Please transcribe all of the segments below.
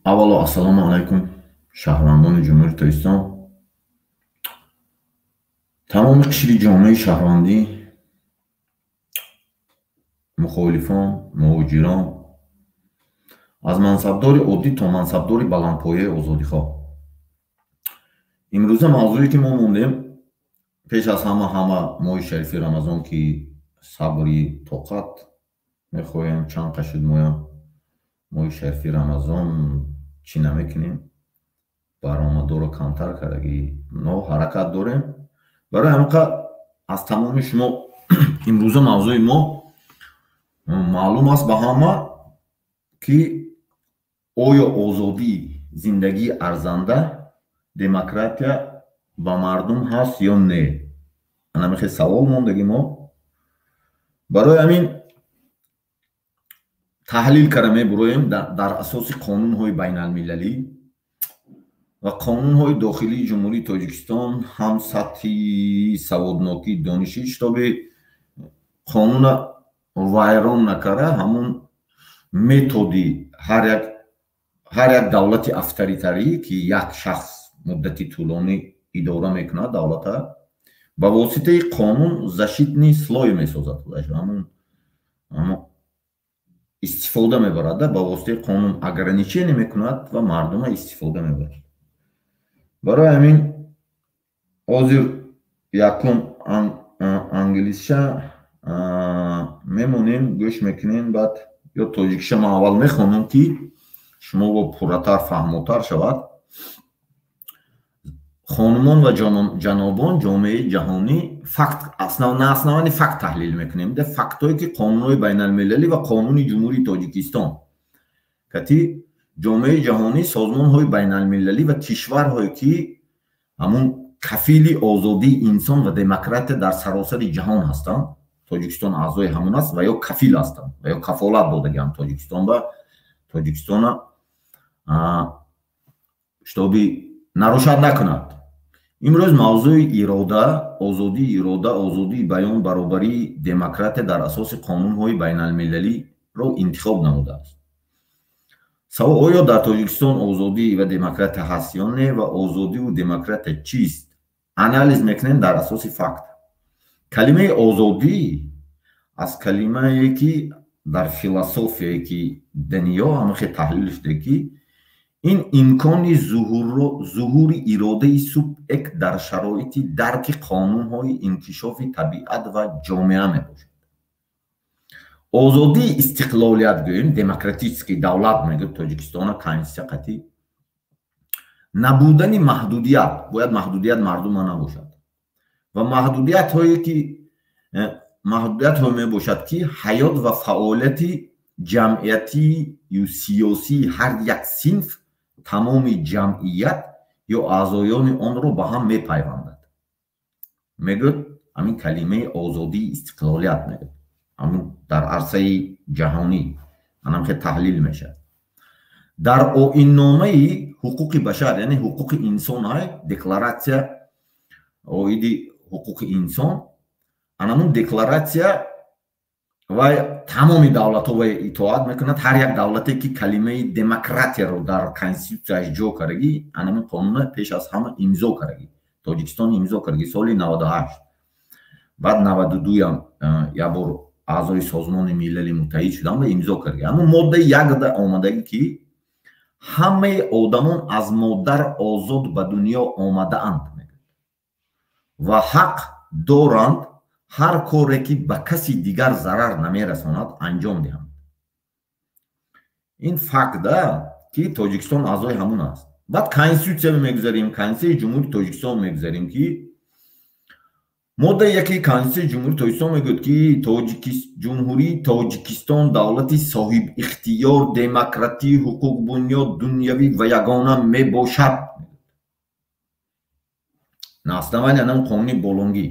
Аввало, ассалому алайкум, шаҳрвандони Ҷумҳурии Тоҷикистон, тамоми қишри ҷомеаи шаҳрвандӣ, мухолифон, муҳоҷирон, аз мансабдори оддӣ то мансабдори баландпояи озодихоҳ. Имрӯза мавзӯе, ки мо мондем, пеш аз ҳама моҳи шарифи Рамазон, ки сабри тоқат мехоҳем, чанд қашид моям моҳи шарифи Рамазон чӣ намекунем, баромадҳоро камтар кардагӣ, но ҳаракат дорем. Барои ҳамин аз тамоми шумо, имрӯза мавзӯи мо маълум аст ба ҳама, ки оё озодӣ, зиндагии арзанда, демократия ба мардум ҳаст ё не? Ана савол мондагӣ мо. Барои ҳамин таҳлил карда мебуроем дар асоси қонунҳои байналмилалӣ ва қонунҳои дохилии Ҷумҳурии Тоҷикистон, ҳам сатҳи саводнокии донишӣ, чтобы қонуна вайрон накарда, ҳамун методи ҳар як давлати авторитарӣ, ки як шахс муддати тӯлонӣ идора мекунад давлата, ба воситаи қонун защитный слой месозад, ҳамун истифода мебарад, ба воситаи қонун ограничение мекунад ва мардума истифода мебарад. Барои ҳамин ҳозир якум англисша мемонем, гӯш мекунем, баъд ё тоҷикиша ман аввал мехонам, ки шумо бо пурратар фаҳмотар шавад. Хонумон ва ҷанобон, ҷомеаи ҷаҳонӣ, факт, на основании факт таҳлил мекунем, де фактҳое, ки қонунҳои байналмилалӣ ва қонуни Ҷумҳурии Тоҷикистон кати ҷомеаи ҷаҳонӣ, созмонҳои байналмилалӣ ва кишварҳое, ки ҳамун кафили озодии инсон ва демократия дар саросари ҷаҳон ҳастанд, Тоҷикистон аъзои ҳамон аст ва ё кафил ҳастанд ва ё кафолат додагианд Тоҷикистон ба Тоҷикистона, чтобы нарушать накунад. Имрӯз мавзӯи ирода, озодии ирода, озодии баён, баробарии, демократия дар асоси қонунҳои байналмилалиро интихоб намудааст. Савол: оё дар Тоҷикистон озодӣ ва демократия ҳаст ё не ва озодиву демократия чист? Анализ мекунем дар асоси факт. Калимаи озодӣ аз калимае, ки дар философияе, ки дунё ҳамахе таҳлил шуда, ки ин имкони зуҳури иродаи субъект дар шароити дарки қонунҳои инкишофи табиат ва ҷомеа мебошад. Озодии истиқлолият гӯем, демократический давлат мегӯяд Тоҷикистона конститутсия қатъӣ. Набудани маҳдудият, бояд маҳдудият мардума набошад ва маҳдудиятҳое, ки маҳдудиятҳо мебошад, ки ҳаёт ва фаъолияти ҷамъиятию сиёсии ҳар як синф, тамоми ҷамъият ё аъзоёни онро ба ҳам мепайвандад, мегӯяд. Ҳамин калимаи озодии истиқлолият мегӯяд, ҳамун дар арсаи ҷаҳонӣ анамхе таҳлил мешавад. Дар оинномаи ҳуқуқи башар, яъне ҳуқуқи инсон, ай декларатсия оиди ҳуқуқи инсон, анамун декларатсия вай тамоми давлатҳо вай итоат мекунад. Ҳар як давлате, ки калимаи демократияро дар конститутсияш ҷо кардагӣ, анамин қонуна пеш аз ҳама имзо кардагӣ. Тоҷикистон имзо кардагӣ соли 98, баъд 92-ям як бор аъзои Созмони Милали Муттаҳид шудам ва имзо кардагӣ. Ҳамун моддаи якда омадагӣ, ки ҳамаи одамон аз модар озод ба дунё омадаанд ва ҳақ доранд ҳар коре, ки ба каси дигар зарар намерасонад, анҷом диҳанд. Ин факта, ки Тоҷикистон аъзои ҳамун аст. Баъд конститутсия мегузарем, Конститутсияи Ҷумҳурии Тоҷикистон мегузарем, ки моддаи яки Конститутсияи Ҷумҳурии Тоҷикистон мегӯяд, ки Ҷумҳурии Тоҷикистон давлати соҳибихтиёр, демократӣ, ҳуқуқбунёд, дунявӣ ва ягона мебошад. На основании анам қонуни болонгӣ,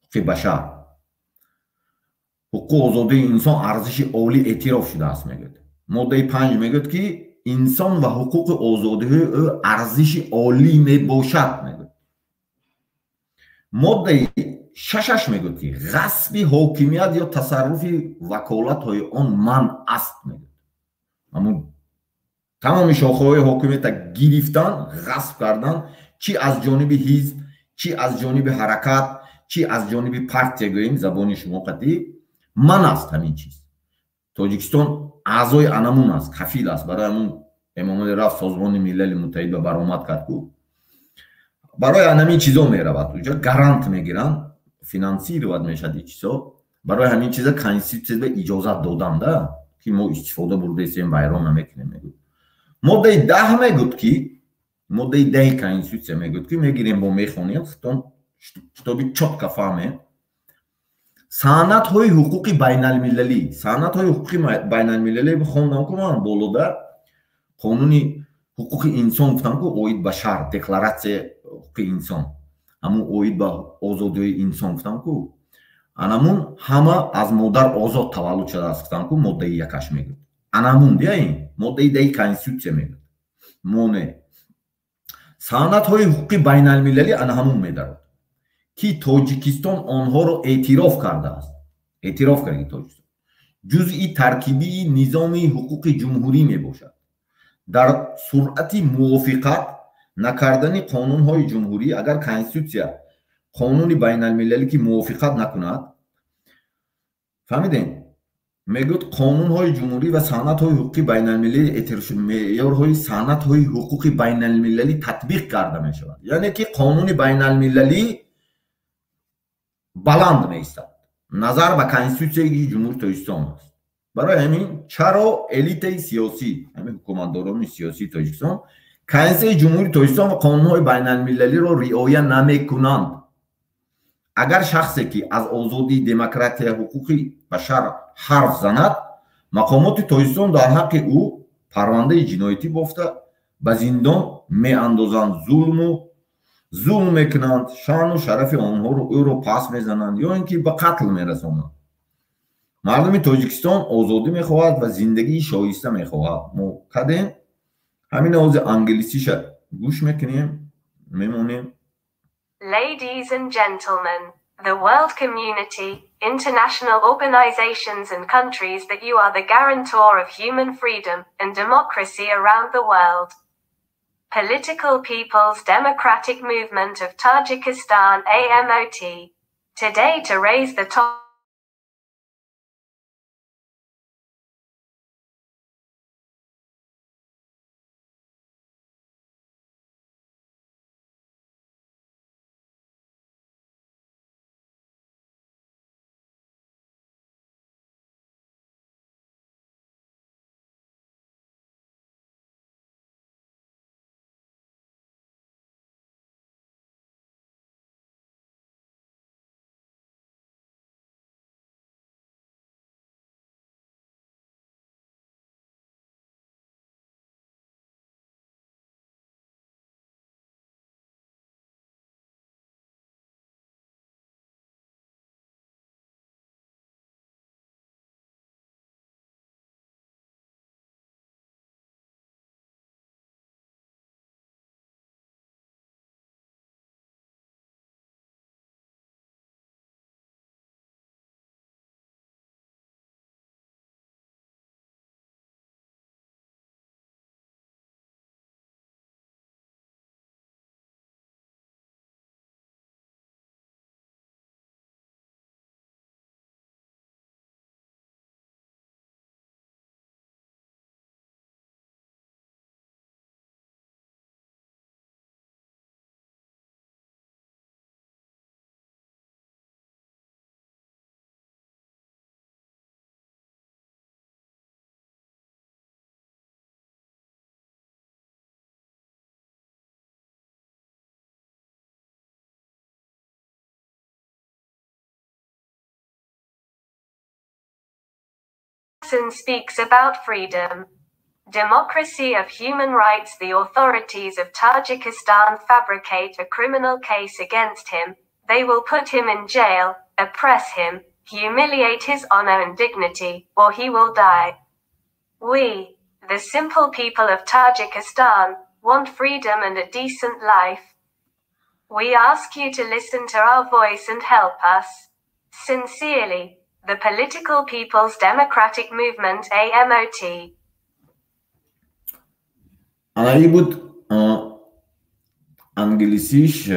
ҳуқуқи башар, ҳуқуқу озодии инсон арзиши олӣ эътироф шудааст, мегӯяд. Моддаи 5 мегӯяд, ки инсон ва ҳуқуқи озодиҳои ӯ арзиши олӣ мебошад, мегӯяд. Моддаи шашаш мегӯяд, ки ғасби ҳокимият ё тасарруфи ваколатҳои он манъ аст, мегӯяд. Ҳамун Тамоми шохаҳои ҳокимията гирифтан, ғасб кардан, чӣ аз ҷониби ҳизб, чӣ аз ҷониби ҳаракат, чӣ аз ҷониби партия, гӯем забони шумо қатъӣ, ман аст ҳамин чиз. Тоҷикистон аъзои анамун аст, кафил аст. Барои ҳамун Эмомалӣ рафт Созмони Милали Муттаҳид ба баромад кард ку. Барои анамин чизо меравад. Уҷа гарант мегиранд, финансировать мешавад ин чизо. Барои ҳамин чиза конститутсия ба иҷозат додан да, ки мо истифода бурдаистем, вайрон намекунем, мегӯяд. Моддаи 10 мегӯяд ки, моддаи 10 конститутсия мегӯяд ки, мегирем, бо мехонем, чтобы чётко фаҳмем. Санадҳои ҳуқуқи байналмилалӣ, санадҳои ҳуқуқи байналмилалӣ хондам ку ман болода, қонуни ҳуқуқи инсон гуфтам ку, оид ба шар, декларатсия ҳуқуқи инсон, ҳамун оид ба озодиҳои инсон гуфтам ку, анамун ҳама аз модар озод таваллуд шудааст гуфтам ку, моддаи 1-аш мегӯяд. Анамун дия ин моддаи 10 конститутсия мегӯяд. Мо не. Санадҳои ҳуқуқи байналмилалӣ ана ҳамун медарод, ки Тоҷикистон онҳоро эътироф кардааст. Эътироф карди Тоҷикистон. Ҷузъи таркибии низоми ҳуқуқи ҷумҳурӣ мебошад. Дар суръати мувофиқат накардани қонунҳои ҷумҳурӣ, агар конститутсия қонуни байналмилалӣ ки мувофиқат накунад, фаҳмидем? Мегӯяд қонунҳои ҷумҳурӣ ва санадҳои ҳуқуқи байналмилалӣ, меъёрҳои санадҳои ҳуқуқи байналмилалӣ татбиқ карда мешавад. Яъне ки қонуни байналмилалӣ баланд меистад назар ба конститутсияи ҷумҳурии Тоҷикистон аст. Барои ҳамин чаро элитаи сиёсӣ, ҳамин ҳукуматдорони сиёсии Тоҷикистон конститутсияи ҷумҳурии Тоҷикистон ва қонунҳои байналмилалиро риоя намекунанд? Агар шахсе ки аз озодӣ, демократия, ҳуқуқи башар ҳарф занад, мақомоти Тоҷикистон дар ҳаққи ӯ парвандаи ҷиноятӣ бофта ба зиндон меандозанд, зулм мекунанд, шаъну шарафи онҳоро ӯро пас мезананд ё ин ки ба қатл мерасонанд. Мардуми Тоҷикистон озодӣ мехоҳад ва зиндагии шоиста мехоҳад. Мо кадем ҳамин овози англисиша гӯш мекунем, мемонем. Ladies and gentlemen, the world community, international organizations and countries that you are the guarantor of human freedom and democracy around the world. Political People's Democratic Movement of Tajikistan AMOT. Today to raise the top person speaks about freedom, democracy of human rights. The authorities of Tajikistan fabricate a criminal case against him. They will put him in jail, oppress him, humiliate his honor and dignity, or he will die. We, the simple people of Tajikistan, want freedom and a decent life. We ask you to listen to our voice and help us. Sincerely, the Political People's Democratic Movement AMOT. Ана и буд англисиш,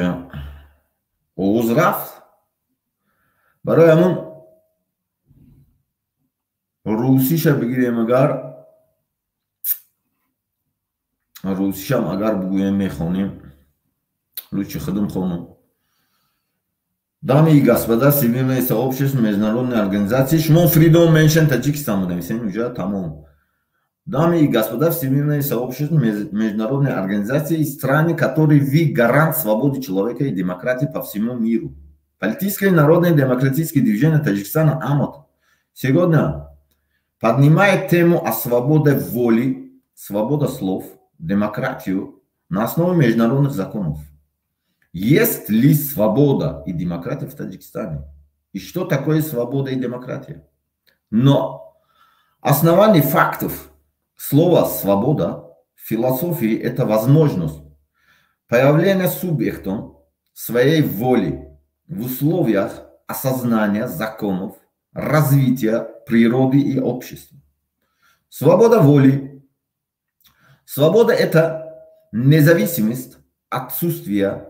оғоз рафт. Барои ҳамун русиша бигирем, агар русишам агар бугӯем, мехонем, лучше худум хонум. Дамы и господа, всемирное сообщество, международные организации, шумо Freedom Mention Таджикистан менависем, уже тамом. Дамы и господа, всемирное сообщество, международные организации и страны, которые вы гарант свободы человека и демократии по всему миру. Политическое народное демократическое движение Таджикистана АМОТ сегодня поднимает тему о свободе воли, свобода слов, демократию на основе международных законов. Есть ли свобода и демократия в Таджикистане? И что такое свобода и демократия? Но основание фактов слова «свобода» в философии – это возможность появления субъектом своей воли в условиях осознания законов, развития природы и общества. Свобода воли. Свобода – это независимость, отсутствие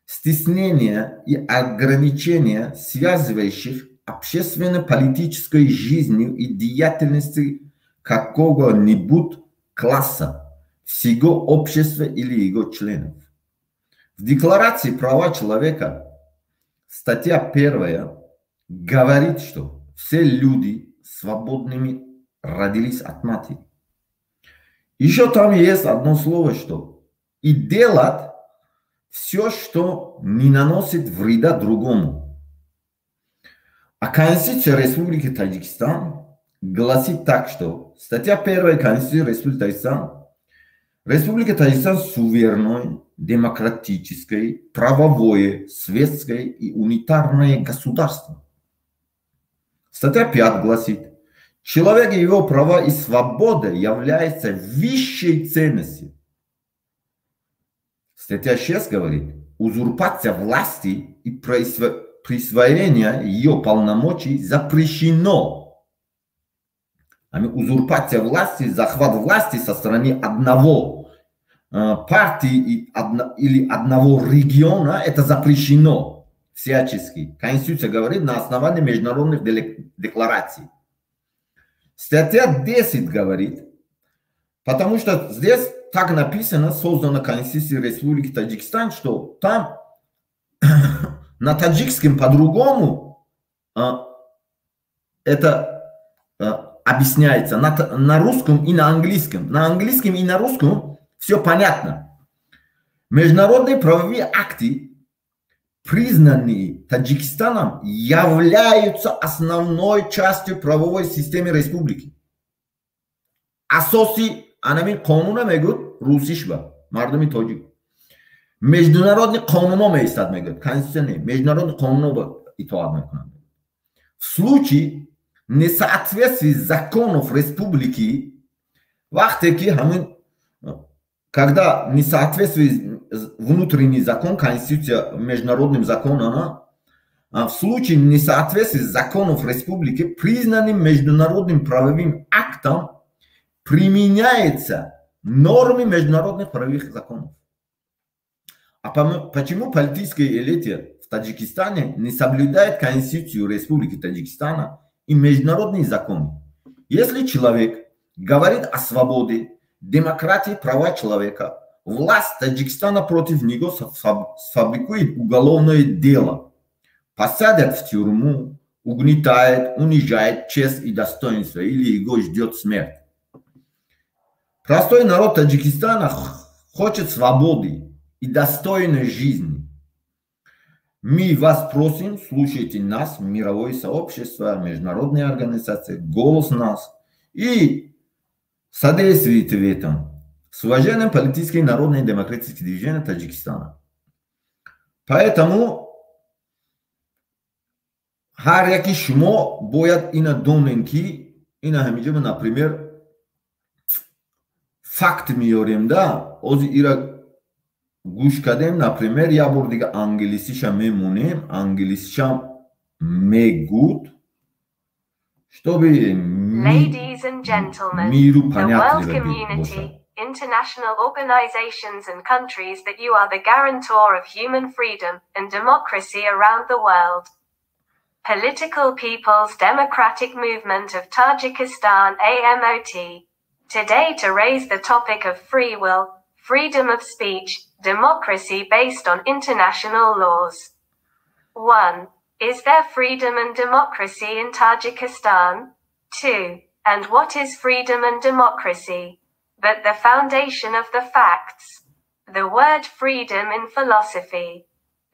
стеснения и ограничения, связывающих общественно-политической жизнью и деятельностью какого-нибудь класса, всего общества или его членов. В Декларации права человека статья 1 говорит, что все люди свободными родились от матери. Еще там есть одно слово, что и делать все, что не наносит вреда другому. А Конституция Республики Таджикистан гласит так, что статья 1 Конституции Республики Таджикистан: Республика Таджикистан суверенное, демократическое, правовое, светское и унитарное государство. Статья 5 гласит: человек и его права и свобода являются высшей ценностью. Статья 6 говорит: узурпация власти и присвоение ее полномочий запрещено. Узурпация власти, захват власти со стороны одного партии или одного региона, это запрещено всячески. Конституция говорит на основании международных деклараций. Статья 10 говорит, потому что здесь так написано, создана Конституция Республики Таджикистан, что там на таджикском по-другому это объясняется, на русском и на английском. На английском и на русском все понятно. Международные правовые акты, признанные Таджикистаном, являются основной частью правовой системы республики. Асоси анамин қонуна мегӯд русишба мардуми тоҷик международный қонуно меистад, мегӯяд, конституция не, международный қонуно итоат мекунанд. В случае несоответствии законов республики, вақте ки ҳамин, когда несоответствие внутренний закон, конституция международным законам, в случае несоответствия законов республики признанным международным правовым актом, применяются нормы международных правовых законов. А почему политическая элита в Таджикистане не соблюдает Конституцию Республики Таджикистана и международные законы? Если человек говорит о свободе, демократии, права человека, власть Таджикистана против него сфабрикует уголовное дело, посадят в тюрьму, угнетает, унижает честь и достоинство или его ждет смерть. Простой народ Таджикистана хочет свободы и достойной жизни. Мы вас просим, слушайте нас, мировое сообщество, международные организации, голос нас и содействуйте в этом. С уважением, политическое народное демократическое движение Таджикистана. Поэтому ҳар яки шумо бояд ина донем, ки ина ҳамиҷа, например, факт меёрем да, ози ира гӯш кардем, например, як бор дига англисиша мемонем, англисишам мегуд, чтобы миру понятливо бошад. international organizations and countries that you are the guarantor of human freedom and democracy around the world. Political People's Democratic Movement of Tajikistan AMOT. Today to raise the topic of free will, freedom of speech, democracy based on international laws. 1. Is there freedom and democracy in Tajikistan? 2. And what is freedom and democracy? But the foundation of the facts. The word freedom in philosophy.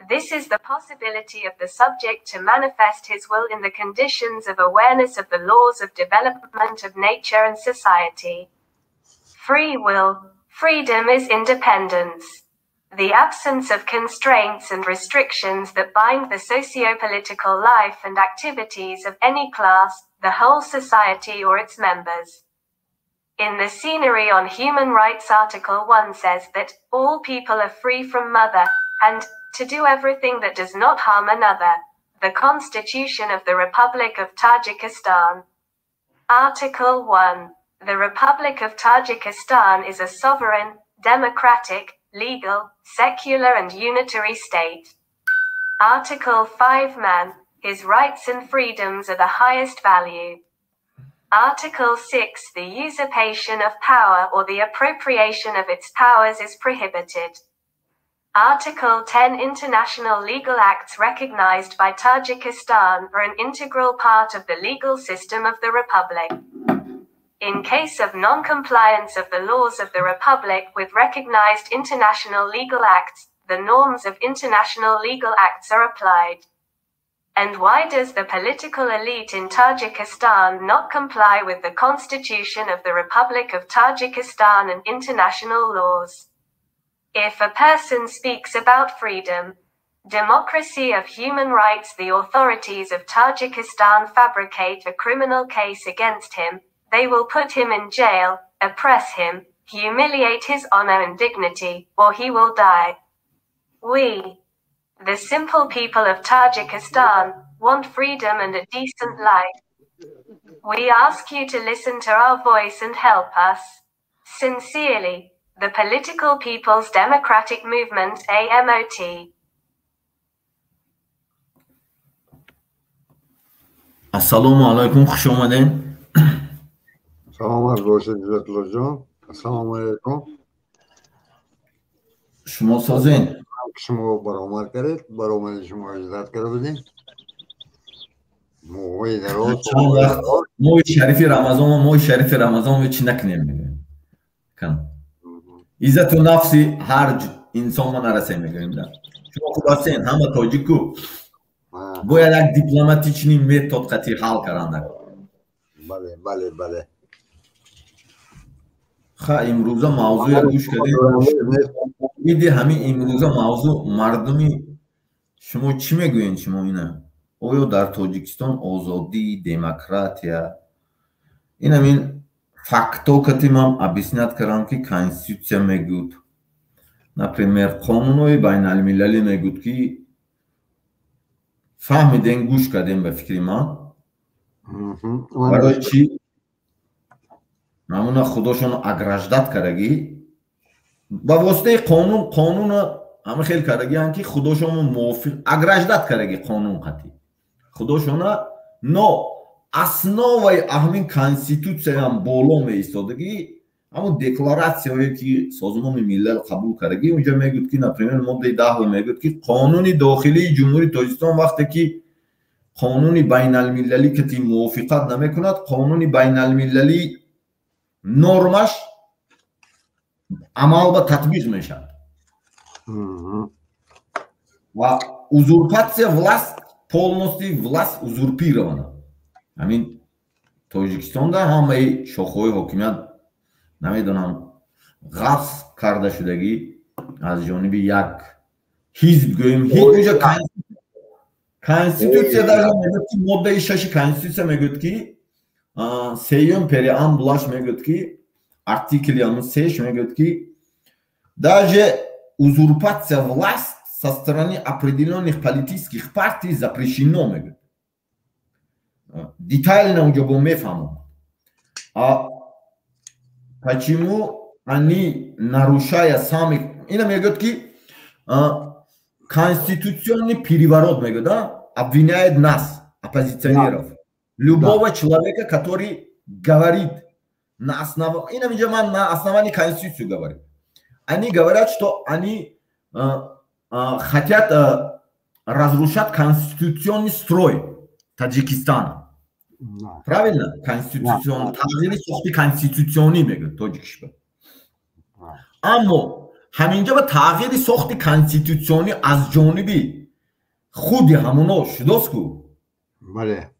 This is the possibility of the subject to manifest his will in the conditions of awareness of the laws of development of nature and society. Free will. Freedom is independence. The absence of constraints and restrictions that bind the socio-political life and activities of any class, the whole society or its members. In the Scenery on Human Rights, Article 1 says that all people are free from mother, and to do everything that does not harm another. The Constitution of the Republic of Tajikistan. Article 1. The Republic of Tajikistan is a sovereign, democratic, legal, secular and unitary state. Article 5. Man, his rights and freedoms are the highest value. Article 6. The usurpation of power or the appropriation of its powers is prohibited. Article 10. International legal acts recognized by Tajikistan are an integral part of the legal system of the Republic. In case of non-compliance of the laws of the Republic with recognized international legal acts, the norms of international legal acts are applied. And why does the political elite in Tajikistan not comply with the Constitution of the Republic of Tajikistan and international laws? If a person speaks about freedom, democracy of human rights, the authorities of Tajikistan fabricate a criminal case against him. They will put him in jail, oppress him, humiliate his honor and dignity, or he will die. We, the simple people of Tajikistan, want freedom and a decent life. We ask you to listen to our voice and help us. Sincerely, the Political People's Democratic Movement AMOT. Ассалому алайкум, хуш омадед. Саломат бошед, Иззатуллоҷон. Ассалому алайкум. Шумо созен? Шумо баромад кардед, баромади шумо иззат карда будем. Моҳои дароз. Моҳи шарифи Рамазон, моҳи шарифи Рамазон чӣ накунем мегӯем. Иззату нафси ҳар инсон ма нарасем мегӯем. Шумо хуб ҳастен, ҳама тоҷику. Бояд як дипломатичный метод қатъи ҳал каранда. Бале, бале, бале. Ха, имрӯза мавзӯя гӯш кардем. Иди ҳамин имрӯза мавзӯ мардуми шумо чӣ мегӯед шумо ина? Оё дар Тоҷикистон озодӣ, демократия? Ин ҳамин факто кати ман объяснять кардам, ки конститутсия мегӯд. Например, қонунҳои байналмилалӣ мегӯд, ки фаҳмидем, гӯш кардем ба фикри ман. Барои чӣ? Намуна худошон ограждать кардагӣ ба воситаи қонун, қонуна ҳама хел кардагианд, ки худошон мувофиқ ограждать кардагӣ қонун қатъӣ худошона, но основаи ҳамин конститутсияам боло меистодагӣ ҳамун декларатсияое ки Созмони Миллал қабул кардагӣ. Унҷо мегӯд, ки, например, моддаи 10 мегӯд, ки қонуни дохилии Ҷумҳурии Тоҷикистон вақте ки қонуни байналмилалӣ кати мувофиқат намекунад, қонуни байналмилалӣ нормаш амал ба татбиқ мешавад ва узурпатсия власть, полностью власть узурпирована. Ҳамин Тоҷикистонда ҳамаи шохҳои ҳокимият, намедонам, ғасб карда шудагӣ аз ҷониби як ҳизб гӯем. Ҳеҷ уҷа конститутсия даже мегӯяд, ки моддаи 6-и конститутсия мегӯяд, ки сеюм преамбулаш мегӯяд, ки артикли ҳамун сеш мегӯяд, ки даже узурпация власть со стороны определенных политических партий запрещено, мегӯяд. Детально унҷо бо мефаҳмам. А почему Они, нарушая сами, ина мегӯяд, ки конституционный переворот мегӯяд, да, обвиняет нас, оппозиционеров, любого человека, который говорит на основании, ина миҷа ман на основании конституции говорю. Они говорят, что они хотят разрушать конституционный строй Таджикистана. Правильно? Конституцион, тағйири сохти конститутсионӣ мегӯяд тоҷикишба. Аммо ҳаминҷа ба тағйири сохти конститутсионӣ аз ҷониби худи ҳамоно шудост ку? Бале.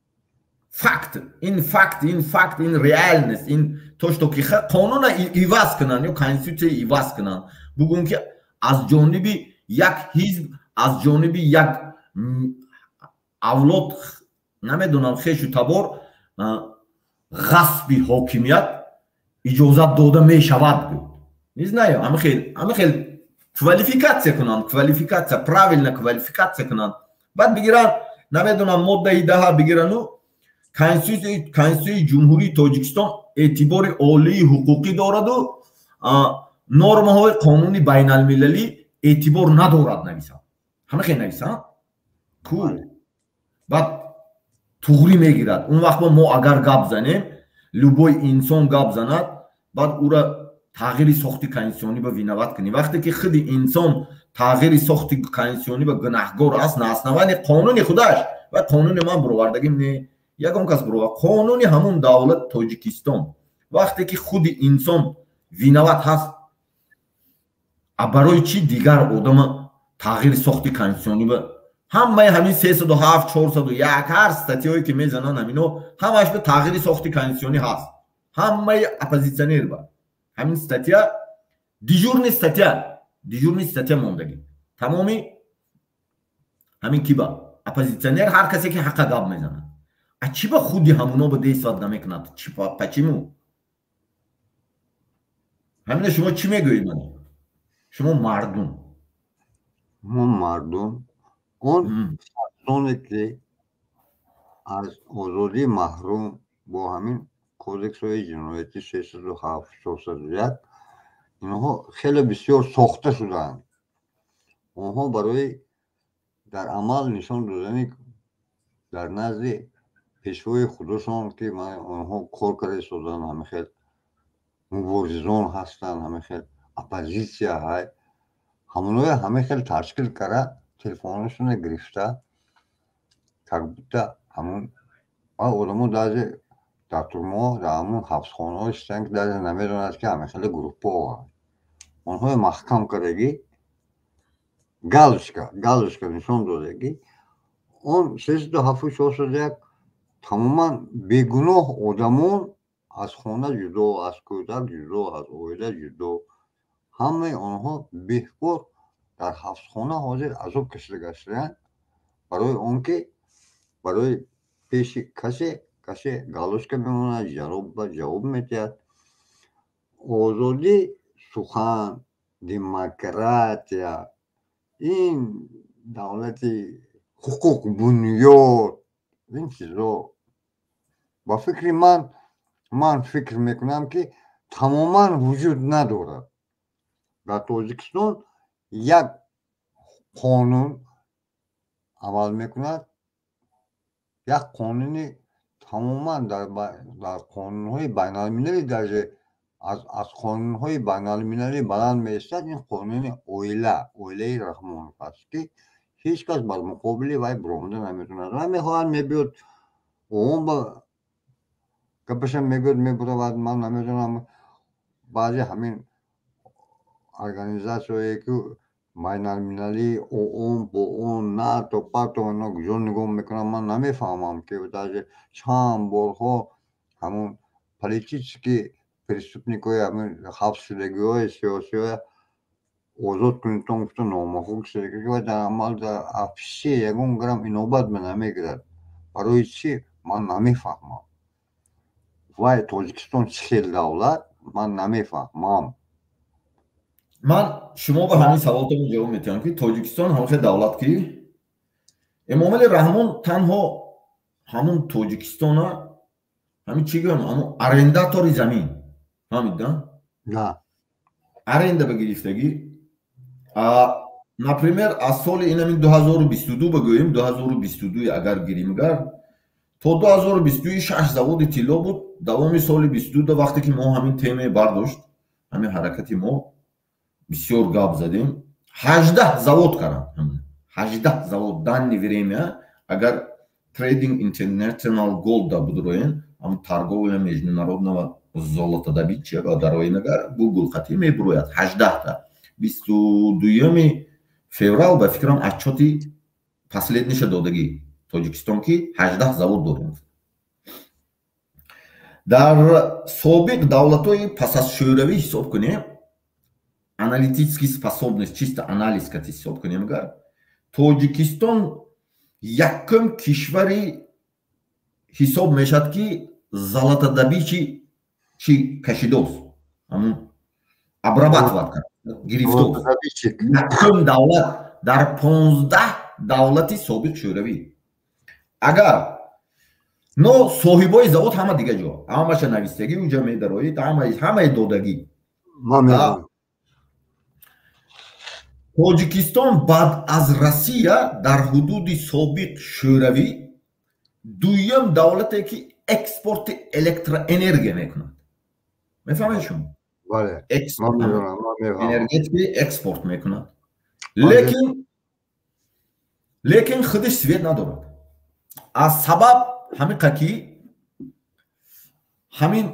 Факт, ин факт, ин факт, ин реальность, ин то, что ки қонуна иваз кунанд ё конститутсия иваз кунанд, бугӯн, ки аз ҷониби як ҳизб, аз ҷониби як авлод, намедонам, хешу табор, ғасби ҳокимият иҷозат дода мешавад гӯ, не знаю, ҳамихел квалификатсия кунанд, квалификатсия, правильно квалификатсия кунанд, баъд бигиранд, намедонам, моддаи 10-а бигирану Конститутсияи Ҷумҳурии Тоҷикистон эътибори олии ҳуқуқӣ дораду нормаҳои қонуни байналмилалӣ эътибор надорад нависанд, ҳама хел нависанд ку, баъд туғрӣ мегирад. Он вақт мо агар гап занем, любой инсон гап занад, баъд ӯра тағйири сохти конститутсионӣ ба виноват кунӣ, вақте ки худи инсон тағйири сохти конститутсионӣ ба гунаҳгор аст на основании қонуни худаш. Ва қонуни ман буровардагим не, ягон кас буровар, қонуни ҳамун давлат Тоҷикистон. Вақте ки худи инсон виноват ҳаст, а барои чӣ дигар одама тағйири сохти конститутсионӣ ба ҳамаи ҳамин 307, 401, ҳар статья ое ки мезананд, ҳамино ҳамааш ба тағйири сохти конститутсионӣ ҳаст. Ҳамаи оппозитсионер ба ҳамин статья дежурный статья, дежурный статья мондагӣ. Тамоми ҳамин ки ба оппозитсионер, ҳар касе ки ҳаққа гап мезанад, а чӣ ба худи ҳамуно ба действовать намекунад? Почему? Ҳамина шумо чӣ мегӯед мана, шумо мардум? Мо мардум, он шахсоне ки аз озодӣ маҳрум бо ҳамин кодексҳои ҷиноятӣ 307, 401, инҳо хеле бисёр сохта шудаанд. Онҳо барои дар амал нишон додани дар назди пешвои худошон, ки онҳо кор карда истоданд, ҳамин хел муборизон ҳастанд, ҳамин хел оппозитсия ҳай, ҳамоное ҳамин хел ташкил карда, телефонашонро гирифта, как будто ҳамун одамо даже дар турмаҳо, дар ҳамун ҳабсхонаҳо шистанд, ки даже намедонад, ки ҳамин хеле группаҳо онҳои маҳкам кардагӣ, галочка, галочка нишон додагӣ. Он 307-у 401 тамоман бегуноҳ одамон аз хона ҷудо, аз кӯдак ҷудо, аз оила ҷудо, ҳамаи онҳо беҳбор дар ҳабсхона ҳозир азоб кашида гаштаанд, барои он ки барои пеши касе галочка мемонад, ҷавоб медиҳад. Озодӣ сухан, демократия, ин давлати ҳуқуқбунёд, ин чизо ба фикри ман, ман фикр мекунам, ки тамоман вуҷуд надорад. Дар Тоҷикистон як қонун амал мекунад, як қонуни тамоман дар қонунҳои байналмилалӣ, даже аз қонунҳои байналмилалӣ баланд меистад. Ин қонуни оила, оилаи Раҳмонов аст, ки ҳеҷ кас бар муқобили вай биромада наметавонад. Вай мехоҳад, мебиёд, он ба гапашам мегӯяд, мебуравад. Ман намедонам, баъзе ҳамин организатсияое ки байналмилалӣ, ООН, бо он НАТО, пато, ино куҷо нигоҳ мекунанд, ман намефаҳмам, ки даже чанд борҳо ҳамун политический преступник ҳои, ҳамин ҳабсшудагиҳои сиёсиҳоя озод кунедтон гуфта номаҳо кушода, ва дар амал дар вообще ягон грамм инобат ба намегирад. Барои чӣ, ман намефаҳмам. Вай Тоҷикистон чӣ хел давлат, ман намефаҳмам. Ман шумо ба ҳамин саволтон ҷавоб метиҳам, ки Тоҷикистон ҳамон хел давлат, ки Эмомали Раҳмон танҳо ҳамун Тоҷикистона, ҳамин чӣ гӯям, ҳамун арендатори замин, фаҳмид? На. Аренда ба гирифтагӣ. Например, аз соли инамин 2022 бигӯем, 2022 агар гиримгар, то 2022 шаш заводи тилло буд. Давоми соли 22 вақте ки мо ҳамин теме бардошт, ҳамин ҳаракати мо бисёр гап задем, 18 завод карданд. 18 завод данный время, агар Trading International Gold да будроен, ҳам торговля международного золотодобыча ва дароен, агар Google қатъи мебурояд 18-та. 22 феврал ба фикрам отчёти последниша додагӣ Тоҷикистон, ки 18 завод дорем. Дар собиқ давлатҳои пас аз шӯравӣ ҳисоб кунем, аналитический способность, чисто анализ кати ҳисоб кунем, агар Тоҷикистон якум кишвари ҳисоб мешавад, ки золотодобычи чи кашидост, ҳамун обрабатывать кард, гирифтост. Якум давлат дар 15 давлати собиқ шӯравӣ. Агар но соҳибои завод ҳама дига ҷо, ҳамаша навистагӣ уҷа медароид, ҳамаи додагӣ. Тоҷикистон баъд аз Россия дар ҳудуди собиқ шӯравӣ дуюм давлате, ки экспорти электроэнергия мекунад. Мефаҳмед шумо? Энергетики экспорт мекунад, лекин худиш свет надорад. Аз сабаб ҳамиқа ки ҳамин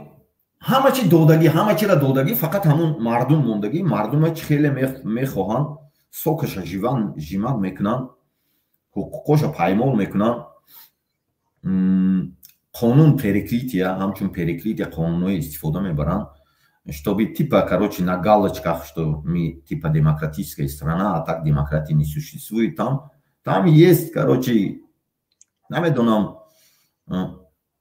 ҳама чи додагӣ, ҳама чира додагӣ, фақат ҳамун мардум мондагӣ. Мардума чи хеле мехоҳанд, сокаша жимат мекунанд, ҳуқуқоша паймол мекунанд. Қонун перекрытия, ҳамчун перекрытия қонунҳои истифода мебаранд, чтобы типа, короче, на галочках, что мы типа демократическая страна, а так демократии не существует там. Там есть, короче, намедонам,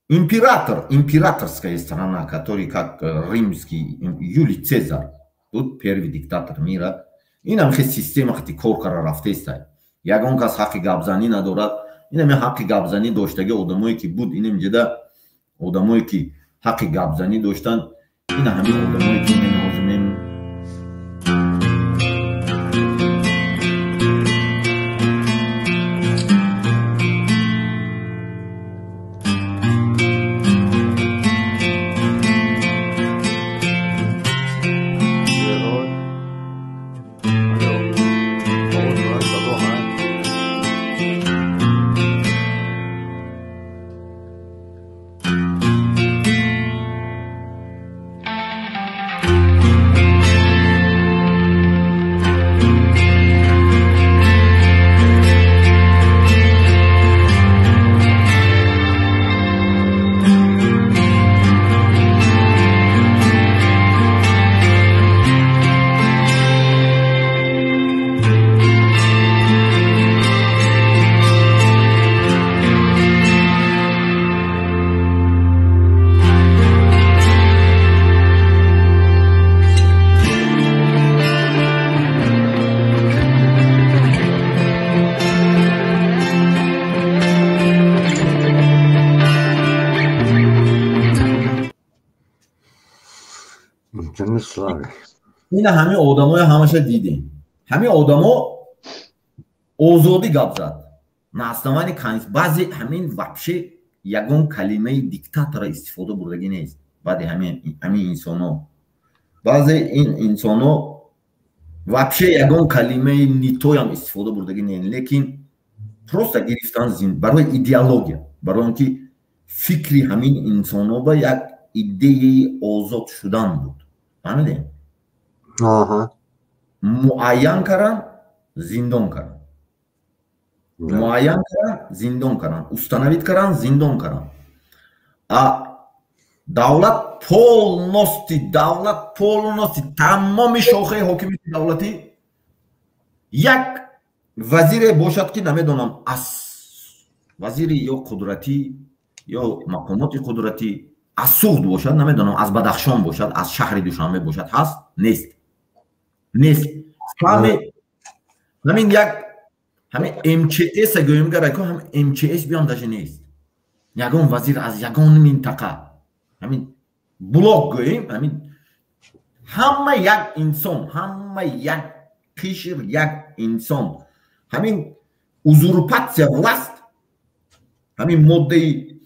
император, императорская страна, который как римский Юлий Цезарь, буд первый диктатор мира. Инам хел система хати кор кара рафтестай. Ягон кас ҳаққи гапзанӣ надорад. Инам ҳаққи гапзанӣ доштаги одамое ки буд, инам ҷида одамое ки ҳаққи гапзанӣ доштанд, ина ҳамин одамое ки инам ҳозир ина ҳамин одамоя ҳамаша дидем. Ҳамин одамо озодӣ гап зад на основании баъзе ҳамин вообще ягон калимаи диктатора истифода бурдагӣ нест. Баъди ҳамин инсоно, баъзе ин инсоно вообще ягон калимаи нитоям истифода бурдагӣ не, лекин просто гирифтан барои идеология, барои он ки фикри ҳамин инсоно ба як идеяи озод шудан буд. Фаҳмидем? Муайян кардан, зиндон кардан, муайян кардан, зиндон кардан, установить кардан, зиндон кардан. А давлат полностью, давлат полностью, тамоми шохаи ҳокимияти давлатӣ як вазире бошад, ки намедонам, аз вазири ё қудратӣ ё мақомоти қудратӣ аз Суғд бошад, намедонам, аз Бадахшон бошад, аз шаҳри Душанбе бошад, ҳаст? Нест, нест. Ҳамин як ҳамин МЧС гӯем, гарако ҳам МЧС биём даже нест. Ягон вазир аз ягон минтақа, ҳамин блок гӯем, ҳамин Ҳама як инсон, ҳама як қишр, як инсон. Ҳамин узурпатсия власть, ҳамин моддаи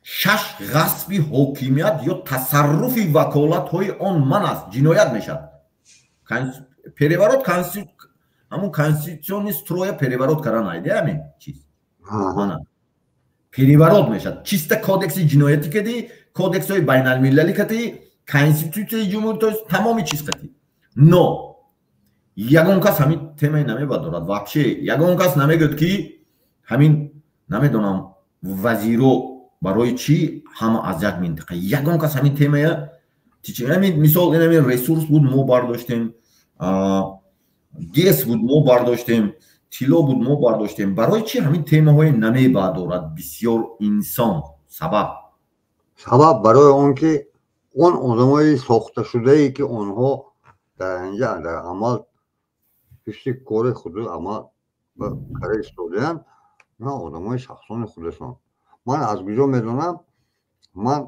6 ғасби ҳокимият ё тасарруфи ваколатҳои он ман аст, ҷиноят мешавад. Переворот, ҳамун конституционный строй я переворот кардан айде ҳамин чиз переворот мешавад. Чисто кодекси ҷиноятӣ кади, кодексҳои байналмилалӣ кати, конститутсияи ҷумҳури то тамоми чиз кати. Но ягон кас ҳамин темаи намебардорад вообще. Ягон кас намегӯяд, ки ҳамин, намедонам, вазиро барои чӣ ҳама аз як минтақа. Ягон кас ҳамин темая, ҳамин мисол, инамин ресурс буд, мо бардоштем, ГЭС буд, мо бардоштем, тилло буд, мо бардоштем. Барои чӣ ҳамин темаҳое намебардорад бисёр инсон? Сабаб? Сабаб барои он ки он одамои сохташудае, ки онҳо дар инҷа дар амал ҳифзи кори худу амал карда истодаанд, на одамои шахсони худашон. Ман аз куҷо медонам? Ман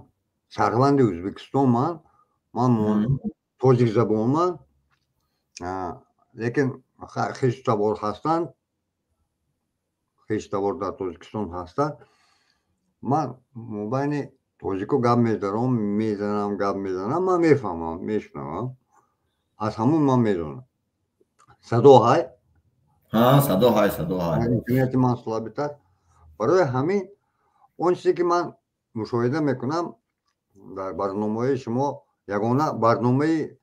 шаҳрванди Ӯзбекистон, ман тоҷикзабонман, лекин хештабор ҳастанд, хештабор дар Тоҷикистон ҳастанд. Ман мобайни тоҷико гап мезанам, мезанам, гап мезанам, ман мефаҳмам, мешунавам, аз ҳамун ман медонам. Садо ҳай? Садо ҳай, садо ҳай. Интернети ман слабый тар. Барои ҳамин он чизе, ки ман мушоҳида мекунам дар барномаҳои шумо, ягона барномаи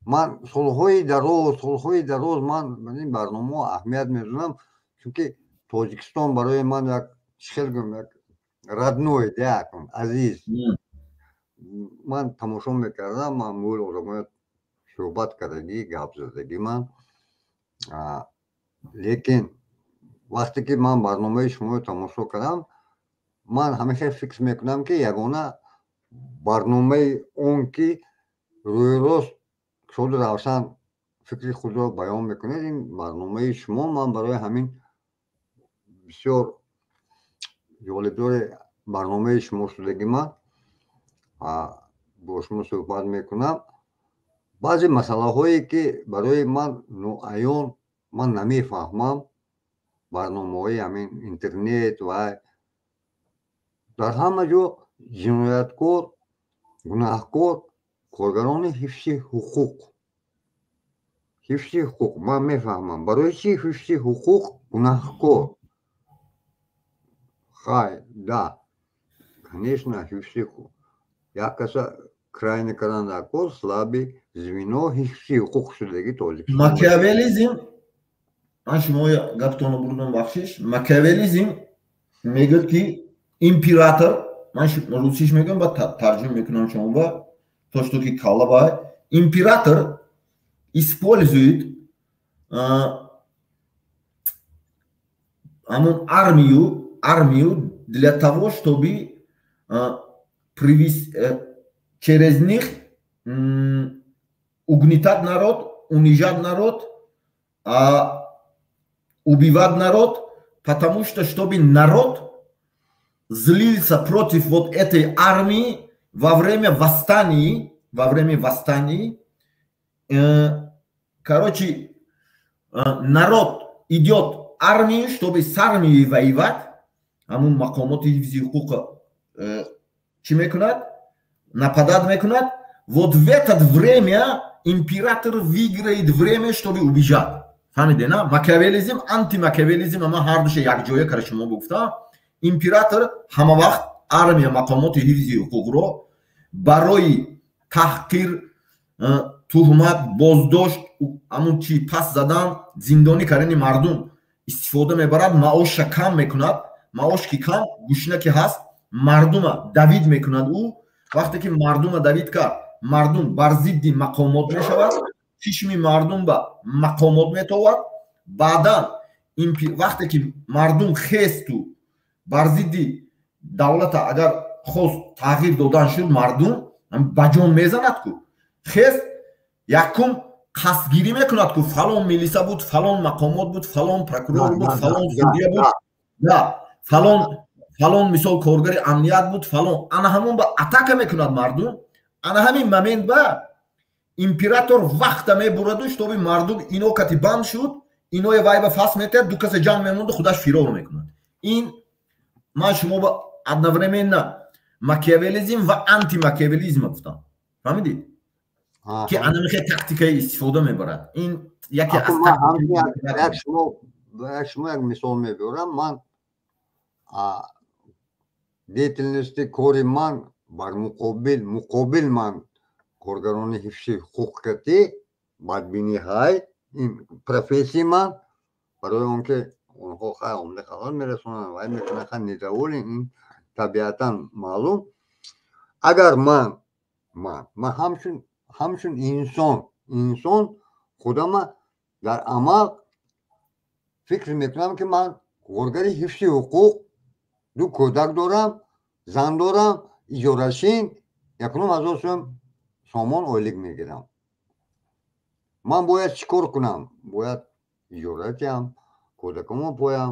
ман солҳои дароз, солҳои дароз ман ин барномаҳо аҳамият медонам, чунки Тоҷикистон барои ман як, чӣ хел гӯям, як родной, як азиз. Ман тамошо мекардам, ман мӯл одамоя суҳбат кардагӣ, гап задагӣ ман. Лекин вақте ки ман барномаи шуморо тамошо кардам, ман ҳамеша фикр мекунам, ки ягона барномаи он, ки рӯйрост, шоду равшан фикри худро баён мекунед, ин барномаи шумо. Ман барои ҳамин бисёр ҷолибдори барномаи шумо шудагӣ. Ман бо шумо суҳбат мекунам. Баъзе масъалаҳое, ки барои ман ноаён, ман намефаҳмам, барномаҳои ҳамин интернет ва дар ҳама ҷо ҷинояткор, гунаҳкор коргарони ҳифзи ҳуқуқ. Ҳифзи ҳуқуқ, ман мефаҳмам, барои чӣ ҳифзи ҳуқуқ гунаҳкор? Хай, да, конечно, ҳифзи як каса крайне кардан дар кор, слабый звено ҳифзи ҳуқуқ шудагӣ Тоҷикистон. Макиавелизм, ман шумо гаптонро бурдам, бахшиш. Макиавелизм мегӯяд, ки император, ман русиш мегӯям, ба тарҷума мекунам шумо ба то, что ки калаба, император использует ҳамун армию для того, чтобы привести через них угнетать народ, унижать народ, убивать народ, потому что чтобы народ злился против вот этой армии во время восстаний, во время восстаний, короче, народ идет армию, чтобы с армией воевать, ҳамун мақомоти ҳифзи ҳуқуқ чӣ мекунад? Нападать мекунад. Вот в этот время император выиграет время, чтобы убежать. Фаҳмиде, на? Макиавелизм, антимакиавелизм, ама ҳардуша якҷоя кара шумо гуфта. Император ҳама вақт армия, мақомоти ҳифзи ҳуқуқро барои таҳқир, туҳмат, боздошт, ҳамун чи пас задан, зиндонӣ кардани мардум истифода мебарад, маоша кам мекунад, маош ки кам, гушна ки ҳаст, мардума давить мекунад ӯ. Вақте ки мардума давить кард, мардум бар зидди мақомот мешавад, чишми мардум ба мақомот метовад. Баъдан вақте ки мардум хесту бар зидди давлата агар хост тағйир додан шуд, мардум ба ҷон мезанад ку, хест, якум қасдгирӣ мекунад ку: фалон милиса буд, фалон мақомот буд, фалон прокурор буд, фалон судья буд, да, фалон, фалон, мисол, коргари амният буд, фалон. Ана ҳамон ба атака мекунад мардум. Ана ҳамин момент ба Император вақта мебураду, чтобы мардум ино кати банд шуд, иное вайба фас метиҳад, ду каса ҷанг мемонду, худаш фирор мекунад. Ин ман шумо ба одновременно макиавелизм ва антимакиавелизм гуфтам, фаҳмидед, ки анамихе тактикаи истифода мебарад. Ин яке аз Шумо як мисол мебиёрам. Ман деятельности кори ман бар муқобил ман коргарони ҳифзи ҳуқуқкатӣ бадбинӣ ҳай, ин профессияи ман, барои он ки онҳо хай омда халал мерасонанд, вай мекунанд, хай недоволен, ин табиатан маълум. Агар ман ҳамчун инсон худама дар амал фикр мекунам, ки ман коргари ҳифзи ҳуқуқ, ду кӯдак дорам, зан дорам, иҷорашин, 1500 сом сомон ойлик мегирам. Ман бояд чӣ кор кунам? Бояд иҷора диҳам, кӯдакамо поям,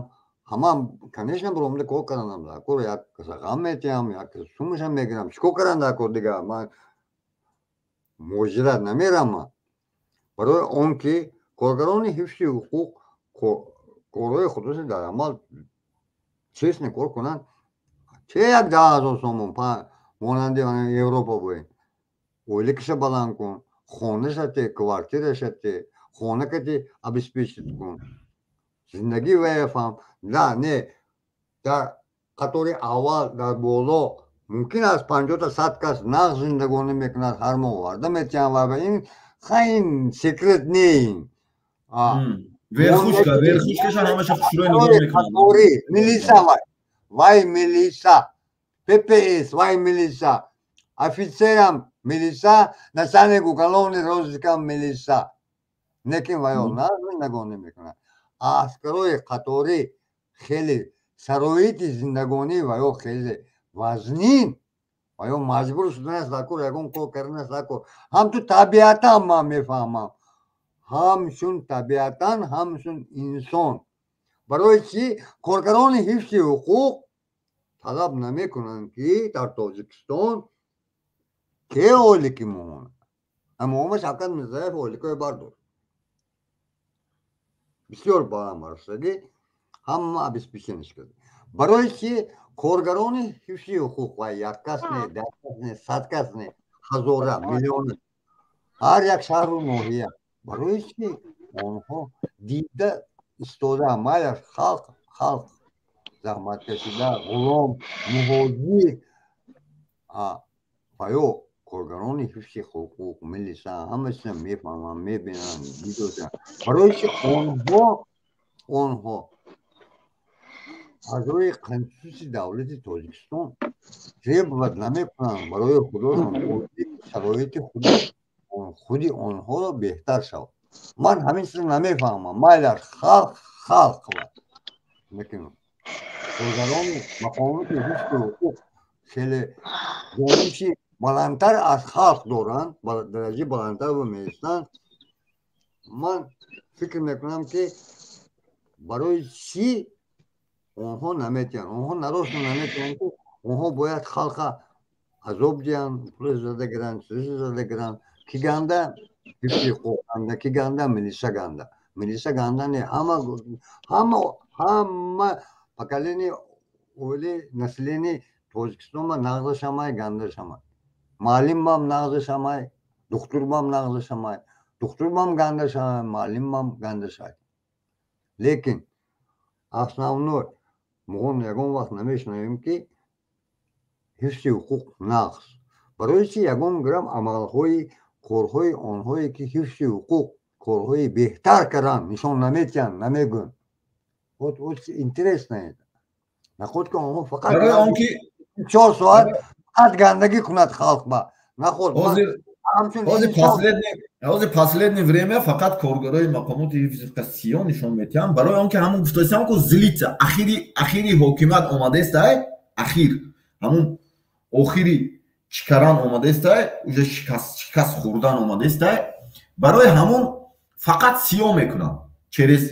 ҳама, конечно, биромада кор карданам дар кор, як каса ғам метиҳам, як каса сумашам мегирам. Чӣ кор кардан дар кор дига? Ман муҳоҷират намерам. Ман барои он ки коргарони ҳифзи ҳуқуқ корҳои худашро дар амал честно кор кунанд, че як 10 000 сомон монанди Европа боем, ойликаша баланд кун, хонаша те, квартираша те, хона кати обеспечить кун, зиндагӣ ваяфам. Да не, дар қатори аввал, дар боло мумкин аст 50-та, 100 кас нағз зиндагонӣ мекунад, ҳар моҳ оварда метиҳанд ва ин хай, ин секрет не ин. Верхушка, верхушкаша ҳамаша хушрӯй нигоҳ мекунад. Милиса, вай милиса, ППС, вай милиса, офицерам милиса, начальник уголовный розыскам милиса, лекин вайо нағз зиндагонӣ мекунад. Аскарои қаторӣ хеле шароити зиндагонӣ вайо хеле вазнин, вайо маҷбур шуданаш дар кор, ягон кор карданаш дар кор. Ҳамту табиатан ман мефаҳмам, ҳамчун табиатан, ҳамчун инсон, барои чӣ коргарони ҳифзи ҳуқуқ талаб намекунанд, ки дар Тоҷикистон ке ойлики моҳона? Амома Шавкат Мирзоев ойликҳои бардошт, бисёр баланд бардоштагӣ, ҳама обеспечение кард. Барои чӣ коргарони ҳифзи ҳуқуқ ва як кас не, 10 кас не, 100 кас не, ҳазора, миллиона, ҳар як шаҳру ноҳия, барои чӣ онҳо дида истода, майли, халқ заҳмат кашида, ғулом, муҳоҷир ва ё коргарони ҳифзи ҳуқуқ, милиса, ҳама чиза мефаҳманд, мебинанд, медозанд. Барои чӣ онҳо аз рӯи конститутсияи давлати Тоҷикистон требовать намекунанд барои худошон шароити худи онҳоро беҳтар шавад? Ман ҳамин чизро намефаҳмам. Майлаш, халқ лекин коргарони мақомоти ҳифзи ҳуқуқ хеле дониши баландтар аз халқ доранд, дараҷаи баландтар меистанд. Ман фикр мекунам, ки барои чӣ онҳо наметиҳанд, онҳо нарочно наметиҳанд, ки онҳо бояд халқа азоб диҳанд, пули зада гиранд, чизи зада гиранд. Ки ганда? Ҳифзи ҳуқуқ ганда. Ки ганда? Милиса ганда. Милиса ганда не, ҳама поколение оили население Тоҷикистонма нағзашамай, гандашамай, муаллимам нағзашамай, духтурмам нағзашамай, духтурмам гандашамай, муаллимам гандашай. Лекин основной мо ягон вақт намешунавем, ки ҳифзи ҳуқуқ нағз. Барои чи ягон грамм амалҳои корҳои онҳое, ки ҳифзи ҳуқуқ корҳои беҳтар карданд, нишон наметиҳанд, намегӯянд? Вот интересно это. Наход ки онҳо фақат Барои он ки 4 соат фақат гандагӣ кунад халқ ба наход. Ҳозир последнее время фақат коргарои мақомоти ҳифзи ҳуқуқ сиёҳ нишон метиҳанд, барои он ки ҳамун гуфтасиам ку, злиться, ахири ҳокимият омадестай, ахир ҳамун охири чикаран омадестай, уже шикаст хӯрдан омадестай. Барои ҳамун фақат сиёҳ мекунанд. Через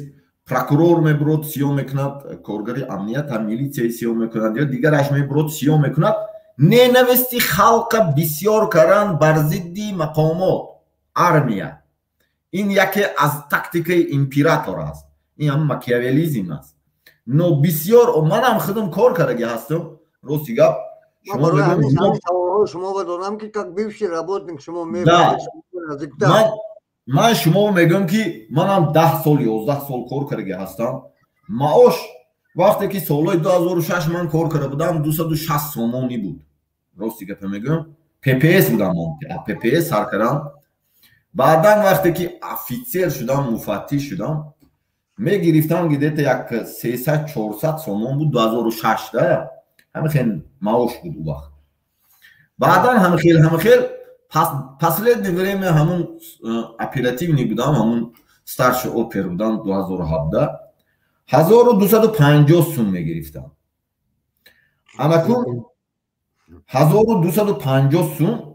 прокурор мебурод, сиёҳ мекунад, коргари амният ҳам, милитсияи сиёҳ мекунад ё дигараш мебурод, сиёҳ мекунад. Ненависти халқа бисёр кардан бар зидди мақомот. Армия ин яке аз тактикаи император аст, ин ҳам макиавелизм аст. Но бисёр манам худам кор кардаги ҳастам, рости гап. Шумо донам ки как бывший работник шумо. Ман шумо мегӯям, ки манам 10 сол, 11 сол кор кардаги ҳастам. Маош вақте ки солҳои 2006 ман кор карда будам, 260 сомонӣ буд. Рости гапа мегӯям, ППС будам, ППС сар кардам. Баъдан вақте ки офитсер шудам, муфаттиш шудам, мегирифтам где-то як 300-400 сомон буд. 2006 да ҳамин хел маош буд ӯ вақт. Баъдан ҳамин хел последнее время ҳамун оперативный будам, ҳамун старший опер будам. 2017 1250 сум мегирифтам. Анакун 1250 сум